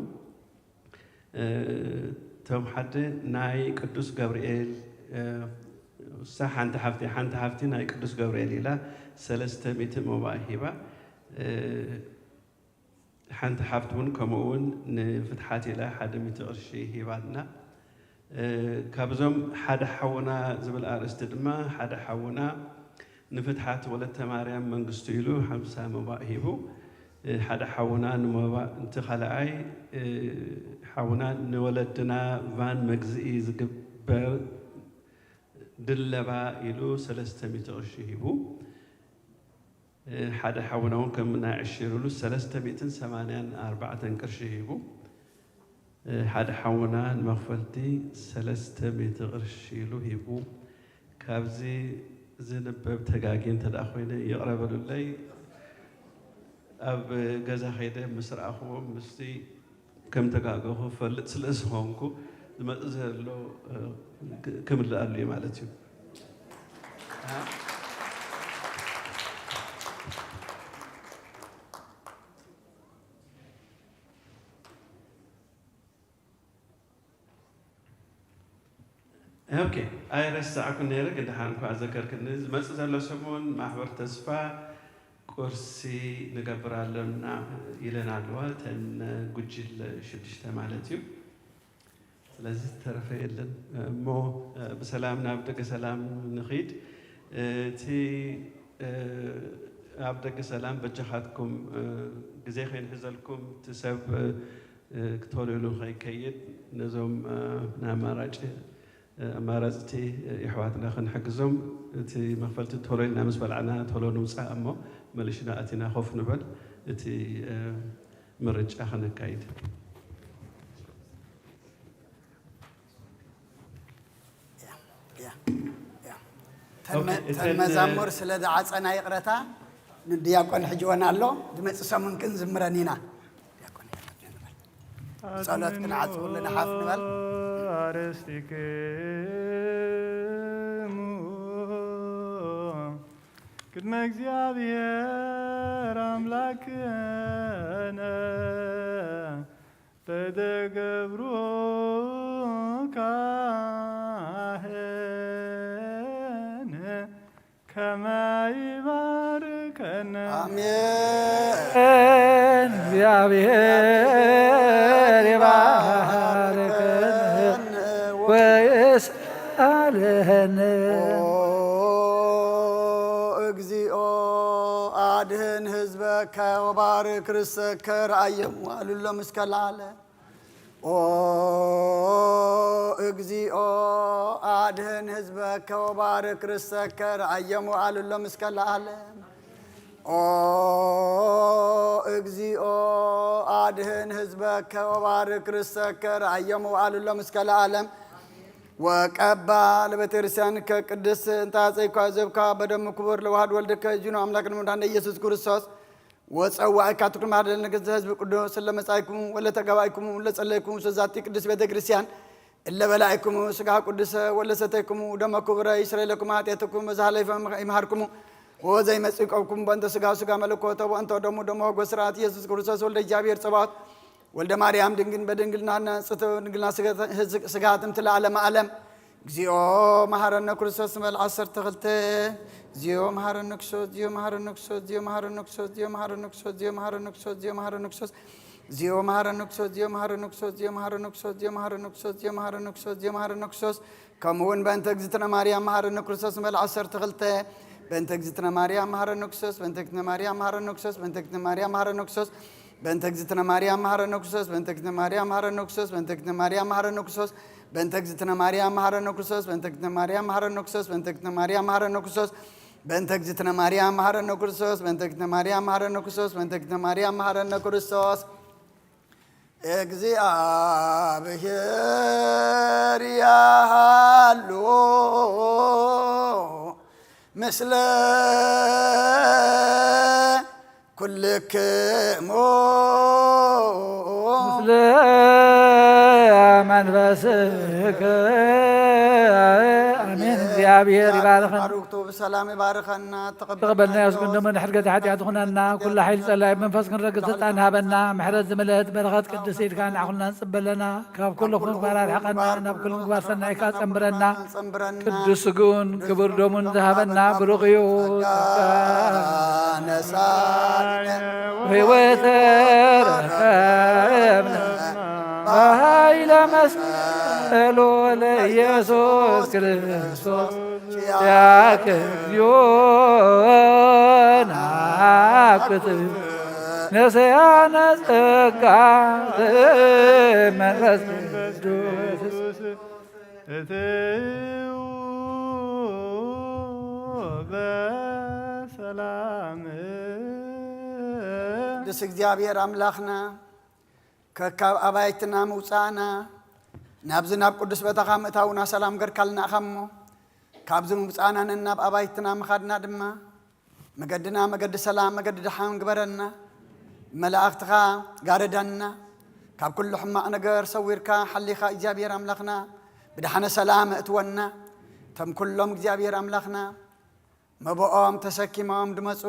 እ፣ እቶም ሓደ ናይ ቅዱስ ገብርኤል፣ እ፣ እሳ ሓንቲ ሓፍቲ፣ ሓንቲ ሓፍቲ ናይ ቅዱስ ገብርኤል ኢላ ሰለስተ ሚእቲ ሞባእ ሂባ። እ፣ ሓንቲ ሓፍቲ እውን ከምኡ እውን ንፍትሓት ኢላ ሓደ ሚእቲ ቅርሺ ሂባትና። እ፣ ካብዞም ሓደ ሓውና ዝብል ኣርእስቲ ድማ ሓደ ሓውና ንፍትሓት ወለተ ማርያም መንግስቱ ኢሉ ሓምሳ ሞባእ ሂቡ። እ፣ ሓደ ሓውና ንሞባእ፣ እቲ ካልኣይ፣ እ፣ ሓውና ንወለድና ቫን መግዝኢ ዝግበር ድለባ ኢሉ ሰለስተ ሚእቲ ቅርሺ ሂቡ። እ፣ ሓደ ሓውና እውን ከም ናይ ዕሽር ኢሉ ሰለስተ ሚእትን ሰማንያን ኣርባዕተን ቅርሺ ሂቡ። እ፣ ሓደ ሓውና ንመኽፈልቲ ሰለስተ ሚእቲ ቅርሺ ኢሉ ሂቡ። ካብዚ ዝንበብ ተጋጊ እንተ ደኣ ኮይነ ይቕረ በሉለይ። ኣብ ገዛ ከይደ ምስ ረኣኽዎም ምስቲ ከም ተጋገኹ ፈልጥ ስለ ዝኾንኩ ዝመጽእ ዘሎ፣ እ፣ ክ-፣ ክምልኣሉ እዩ ማለት እዩ። ኦኬ፣ ኣይረሳዕኩን ነይረ፣ ግን ደሓን እኳ ኣዘከርክኒ። ዝመጽእ ዘሎ ሰሙን ማሕበር ተስፋ ቁርሲ ንገብር ኣለና ኢለን ኣለዋ፣ እተን ጉጅለ ሽዱሽተ ማለት እዩ። ስለዚ ዝተረፈ የለን እሞ፣ ብሰላም ናብ ደገ ሰላም ንኺድ። እቲ ኣብ ደገ ሰላም በጃኻትኩም ግዜ ከይንሕዘልኩም፣ እቲ ሰብ ቶሎ ኢሉ ከይከይድ፣ ነዞም ናይ ኣማራጭ ኣማረፅቲ የሕዋትና ክንሕግዞም፣ እቲ መኽፈልቲ ቶሎ ኢልና ምስ በላዕና ቶሎ ንውፃእ እሞ መሊሽና ኣቲና ኮፍ ንበል፣ እቲ ምርጫ ከነካይድ። ያ፣ ያ፣ ያ። ተን መ-፣ ኦኬ፣ ተን እተን መዛሙር ስለ ዝዓፀና ይቕረታ፣ ንድያቆን ሕጅወን ኣሎ፣ ዝመፅእ ሰሙን ክንዝምረን ኢና። ዲያቆን ሕጅወን ንበል። ጸሎት ክንዓጽወሉ ንሓፍ ንበል። ኣርስትክሙ ቅድመ እግዚኣብሔር ኣምላክነ ተደገብሩ ካህን ከመ ይባርከነ። ኣሜን። እግዚአብሔር ይባርከነ ወይስአለነ። ኦ እግዚኦ አድህን ህዝበከ ወባርክ ርሰከ ረአየሙ አሉሎም እስከ ለዓለም። ኦ እግዚኦ አድህን ህዝበከ ወባርክ ርሰከ ረአየሙ አሉሎም እስከ ለዓለም። ኦ እግዚኦ አድህን ህዝበከ ወባርክ ርሰከ ረአየሙ አሉሎም እስከ ለዓለም። ወቀባ ለቤተክርስቲያንከ ቅድስት እንተ አጸይኳ ዘብካ በደሙ ክቡር ለዋህድ ወልድከ እጅኑ አምላክ ንምዳን ኢየሱስ ክርስቶስ ወጸዋዕካ ትኩን ማደል ንገዛ ህዝብ ቅዱስ ለመጻይኩም ወለተጋባይኩም ለጸለይኩም ስዛቲ ቅድስት ቤተክርስቲያን እለ በላዕኩሙ ስጋ ቅዱሰ ወለሰተይኩሙ ደመ ክቡረ ይስረይ ለኩም ኃጢአትኩም በዛ ኃለይፈ ይምሃርኩሙ ወዘይመጽእ ይቀብኩም በእንተ ስጋ ስጋ መለኮተ ወእንተ ደሙ ደሞ ጎ ስርዓት ኢየሱስ ክርስቶስ ወልደ እግዚኣብሔር ጸባኦት ወልደ ማርያም ድንግል በድንግልና ጽት ድንግልና ስጋ ትምት ለዓለመ ዓለም። እግዚኦ መሐረነ ክርስቶስ ንበል ዓሰርተ ክልተ። እግዚኦ መሐረነ ክርስቶስ፣ እግዚኦ መሐረነ ክርስቶስ፣ እግዚኦ መሐረነ ክርስቶስ፣ እግዚኦ መሐረነ ክርስቶስ፣ እግዚኦ መሐረነ ክርስቶስ፣ እግዚኦ መሐረነ ክርስቶስ፣ እግዚኦ መሐረነ ክርስቶስ፣ እግዚኦ መሐረነ ክርስቶስ፣ እግዚኦ መሐረነ ክርስቶስ፣ እግዚኦ መሐረነ ክርስቶስ፣ እግዚኦ መሐረነ ክርስቶስ፣ ከምኡ እውን በእንተ እግዝእትነ ማርያም መሐረነ ክርስቶስ ንበል ዓሰርተ ክልተ። በእንተ እግዝእትነ ማርያም መሐረነ ክርስቶስ፣ በእንተ እግዝእትነ ማርያም መሐረነ ክርስቶስ፣ በእንተ እግዝእትነ ማርያም መሐረነ ክርስቶስ፣ በእንተ እግዝእትነ ማርያም መሐረነ ክርስቶስ፣ በእንተ እግዝእትነ ማርያም መሐረነ ክርስቶስ፣ በእንተ እግዝእትነ ማርያም መሐረነ ክርስቶስ፣ በእንተ እግዝእትነ ማርያም መሐረነ ክርስቶስ፣ በእንተ እግዝእትነ ማርያም መሐረነ ክርስቶስ፣ በእንተ እግዝእትነ ማርያም መሐረነ ክርስቶስ፣ በእንተ እግዝእትነ ማርያም መሐረነ ክርስቶስ፣ በእንተ እግዝእትነ ማርያም መሐረነ ክርስቶስ፣ በእንተ እግዝእትነ ማርያም መሐረነ ክርስቶስ። እግዚኣብሔር ያሃሉ ምስለ ኩልክሙ። ምስለ መንፈስከ። ኣሜን። እግዚኣብሔር ይባርኸን። ባርክቱ ብሰላም ይባርኸና። ተቐበልና ያስኩን ደሞ ንሕድገት ሓጢኣት ይኹነና። ኩሉ ሓይሊ ጸላኢ መንፈስ ክንረግጽ ስልጣን ሃበና። ምሕረት ዝመልአት በረኸት ቅድስት ኢድካ ንዓኹልና ንጽበለና። ካብ ኩሉ ክፉእ ምግባር ኣርሕቐና፣ ናብ ኩሉ ምግባር ሰናይ ከኣ ጸንብረና። ጸንብረና። ቅዱስ ስግኡን ክቡር ደሙን ዝሃበና ብሩኽ እዩ። ነሳነ ሕይወት ረኸብና በሃይለ መስቀሉ ለኢየሱስ ክርስቶስ ያከ እግዚኦና ክትብ ነሰያነ ጸጋ መንፈስ ቅዱስ። እትው በሰላም። ቅዱስ እግዚኣብሔር ኣምላኽና፣ ከካብ ኣባይትና ምውፃእና፣ ናብዚ ናብ ቅዱስ ቦታኻ ምእታውና ሰላም ገርካልና ኢኻ እሞ፣ ካብዚ ምውፃእና ነናብ ኣባይትና ምኻድና ድማ፣ መገድና መገዲ ሰላም፣ መገዲ ደሓን ግበረልና። መላእኽትኻ ጋረደና። ካብ ኩሉ ሕማቕ ነገር ሰዊርካ ሓሊኻ እግዚኣብሔር ኣምላኽና ብደሓነ ሰላም እእትወና። እቶም ኩሎም እግዚኣብሔር ኣምላኽና መብኦም ተሰኪሞም ድመፁ፣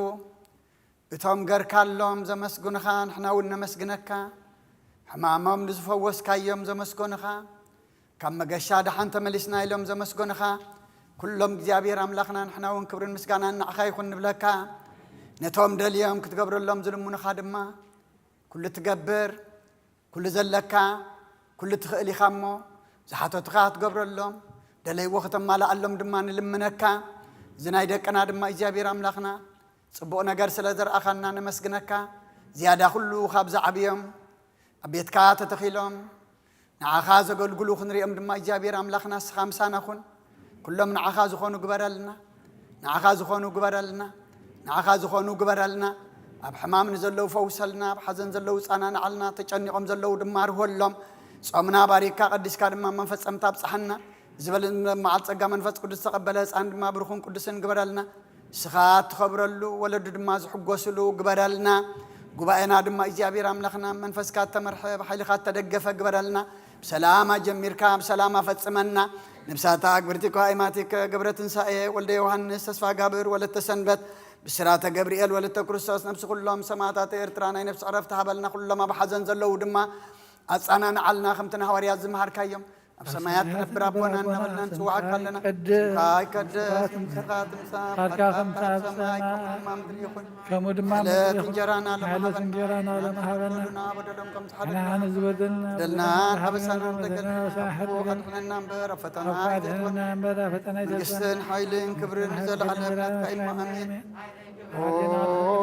እቶም ገርካሎም ዘመስግኑኻ ንሕና እውን ነመስግነካ። ሕማሞም ንዝፈወስካዮም ዘመስገኑኻ፣ ካብ መገሻ ደሓን ተመሊስና ኢሎም ዘመስገኑኻ፣ ኩሎም እግዚኣብሔር ኣምላኽና ንሕና እውን ክብርን ምስጋናን ንዓኻ ይኹን ንብለካ። ነቶም ደልዮም ክትገብረሎም ዝልምኑኻ ድማ ኩሉ ትገብር፣ ኩሉ ዘለካ፣ ኩሉ ትኽእል ኢኻ እሞ ዝሓተቱኻ ክትገብረሎም፣ ደለይዎ ከተማልኣሎም ድማ ንልምነካ። እዚ ናይ ደቅና ድማ እግዚኣብሔር ኣምላኽና ጽቡቕ ነገር ስለ ዘርኣኻና ነመስግነካ። ዝያዳ ኩሉ ካብ ዝዓብዮም ኣብ ቤትካ ተተኺሎም ንዓኻ ዘገልግሉ ክንሪኦም ድማ እግዚኣብሔር ኣምላኽና ንስኻ ምሳና ኩን። ኩሎም ንዓኻ ዝኾኑ ግበረልና፣ ንዓኻ ዝኾኑ ግበረልና፣ ንዓኻ ዝኾኑ ግበረልና። ኣብ ሕማም ንዘለዉ ፈውሰልና፣ ኣብ ሓዘን ዘለዉ ጻናንዓልና፣ ተጨኒቖም ዘለዉ ድማ ርሆሎም። ጾምና ባሪካ ቀዲስካ ድማ መፈጸምታ ኣብጽሓና። ዝበል መዓል ጸጋ መንፈስ ቅዱስ ዝተቐበለ ህፃን ድማ ብሩኽን ቅዱስን ግበረልና። ንስኻ እትኸብረሉ፣ ወለዱ ድማ ዝሕጎስሉ ግበረልና። ጉባኤና ድማ እግዚኣብሔር ኣምላኽና መንፈስካ እተመርሐ፣ ብሓይልኻ እተደገፈ ግበረልና። ብሰላም ኣጀሚርካ ብሰላም ኣፈጽመና። ነብሳታ ኣግብርቲ እኳ ኣይማቲከ ገብረ ትንሳኤ፣ ወልደ ዮሃንስ፣ ተስፋ ጋብር፣ ወለተ ሰንበት፣ ብስራተ ገብርኤል፣ ወለተ ክርስቶስ፣ ነብሲ ኩሎም ሰማዕታት ኤርትራ ናይ ነብሲ ዕረፍቲ ሃበልና። ኩሎም ኣብ ሓዘን ዘለዉ ድማ ኣጻናንዓልና፣ ከምቲ ንሃዋርያት ዝመሃርካዮም። ኣብ ሰማያት ትነብር ኣቦና እናበልና ንጽውዓካ ኣለና። ስምካ ይቀደስ፣ መንግስትኻ ትምጻእ፣ ፈቃድካ ከም ኣብ ሰማይ ከምኡ ድማ ኣብ ምድሪ ይኹን። ከምኡ ድማ ኣብ ምድሪ ዕለት ይኹን። እንጀራና ሎሚ ሃበና። እንጀራና ሎሚ ሃበና። በደሎም ከም ንሕና ንዝበደልና በደልና በደልና ሓበሳና በደልና ንበደልና ንሓብር ሓብር። ኣድሕነና እምበር ኣብ ፈተና ኣብ ፈተና ኣይተእትወና። እምበር ኣብ ፈተና ኣይተእትወና። መንግስትን ሓይልን ክብርን መንግስትን ንዘለዓለም ሓይልን ናትካ እዩ። ኣሜን። ኣሜን። ኦ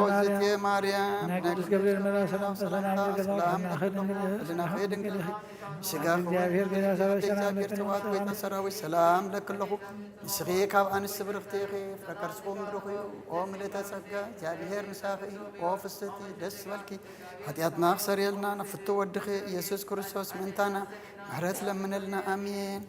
እግዝእትየ ማርያም፣ ናይ ቅዱስ ገብርኤል መልኣክ ሰላምታ ሰላም ይብዛልኪ፣ ሰላም ማእከል ድንግል ህልናኺ ድንግል፣ ስጋኺ እግዚኣብሔር ገና ሰራዊት ሰላም እግዚኣብሔር ለኪ። ጽባኦት ጎይታ ሰራዊት ሰላም ለኪ ኣለኹ። ንስኺ ካብ ኣንስቲ ብርኽቲ ኢኺ፣ ፍረ ከርስኹም ብሩኽ እዩ። ኦ ምልእተ ጸጋ፣ እግዚኣብሔር ምሳኺ እዩ። ኦ ፍስሕቲ፣ ደስ ይበልኪ። ሓጢኣትና ክሰርየልና ናብ ፍቱ ወድኺ ኢየሱስ ክርስቶስ ምእንታና ምሕረት ለምነልና። ኣሜን።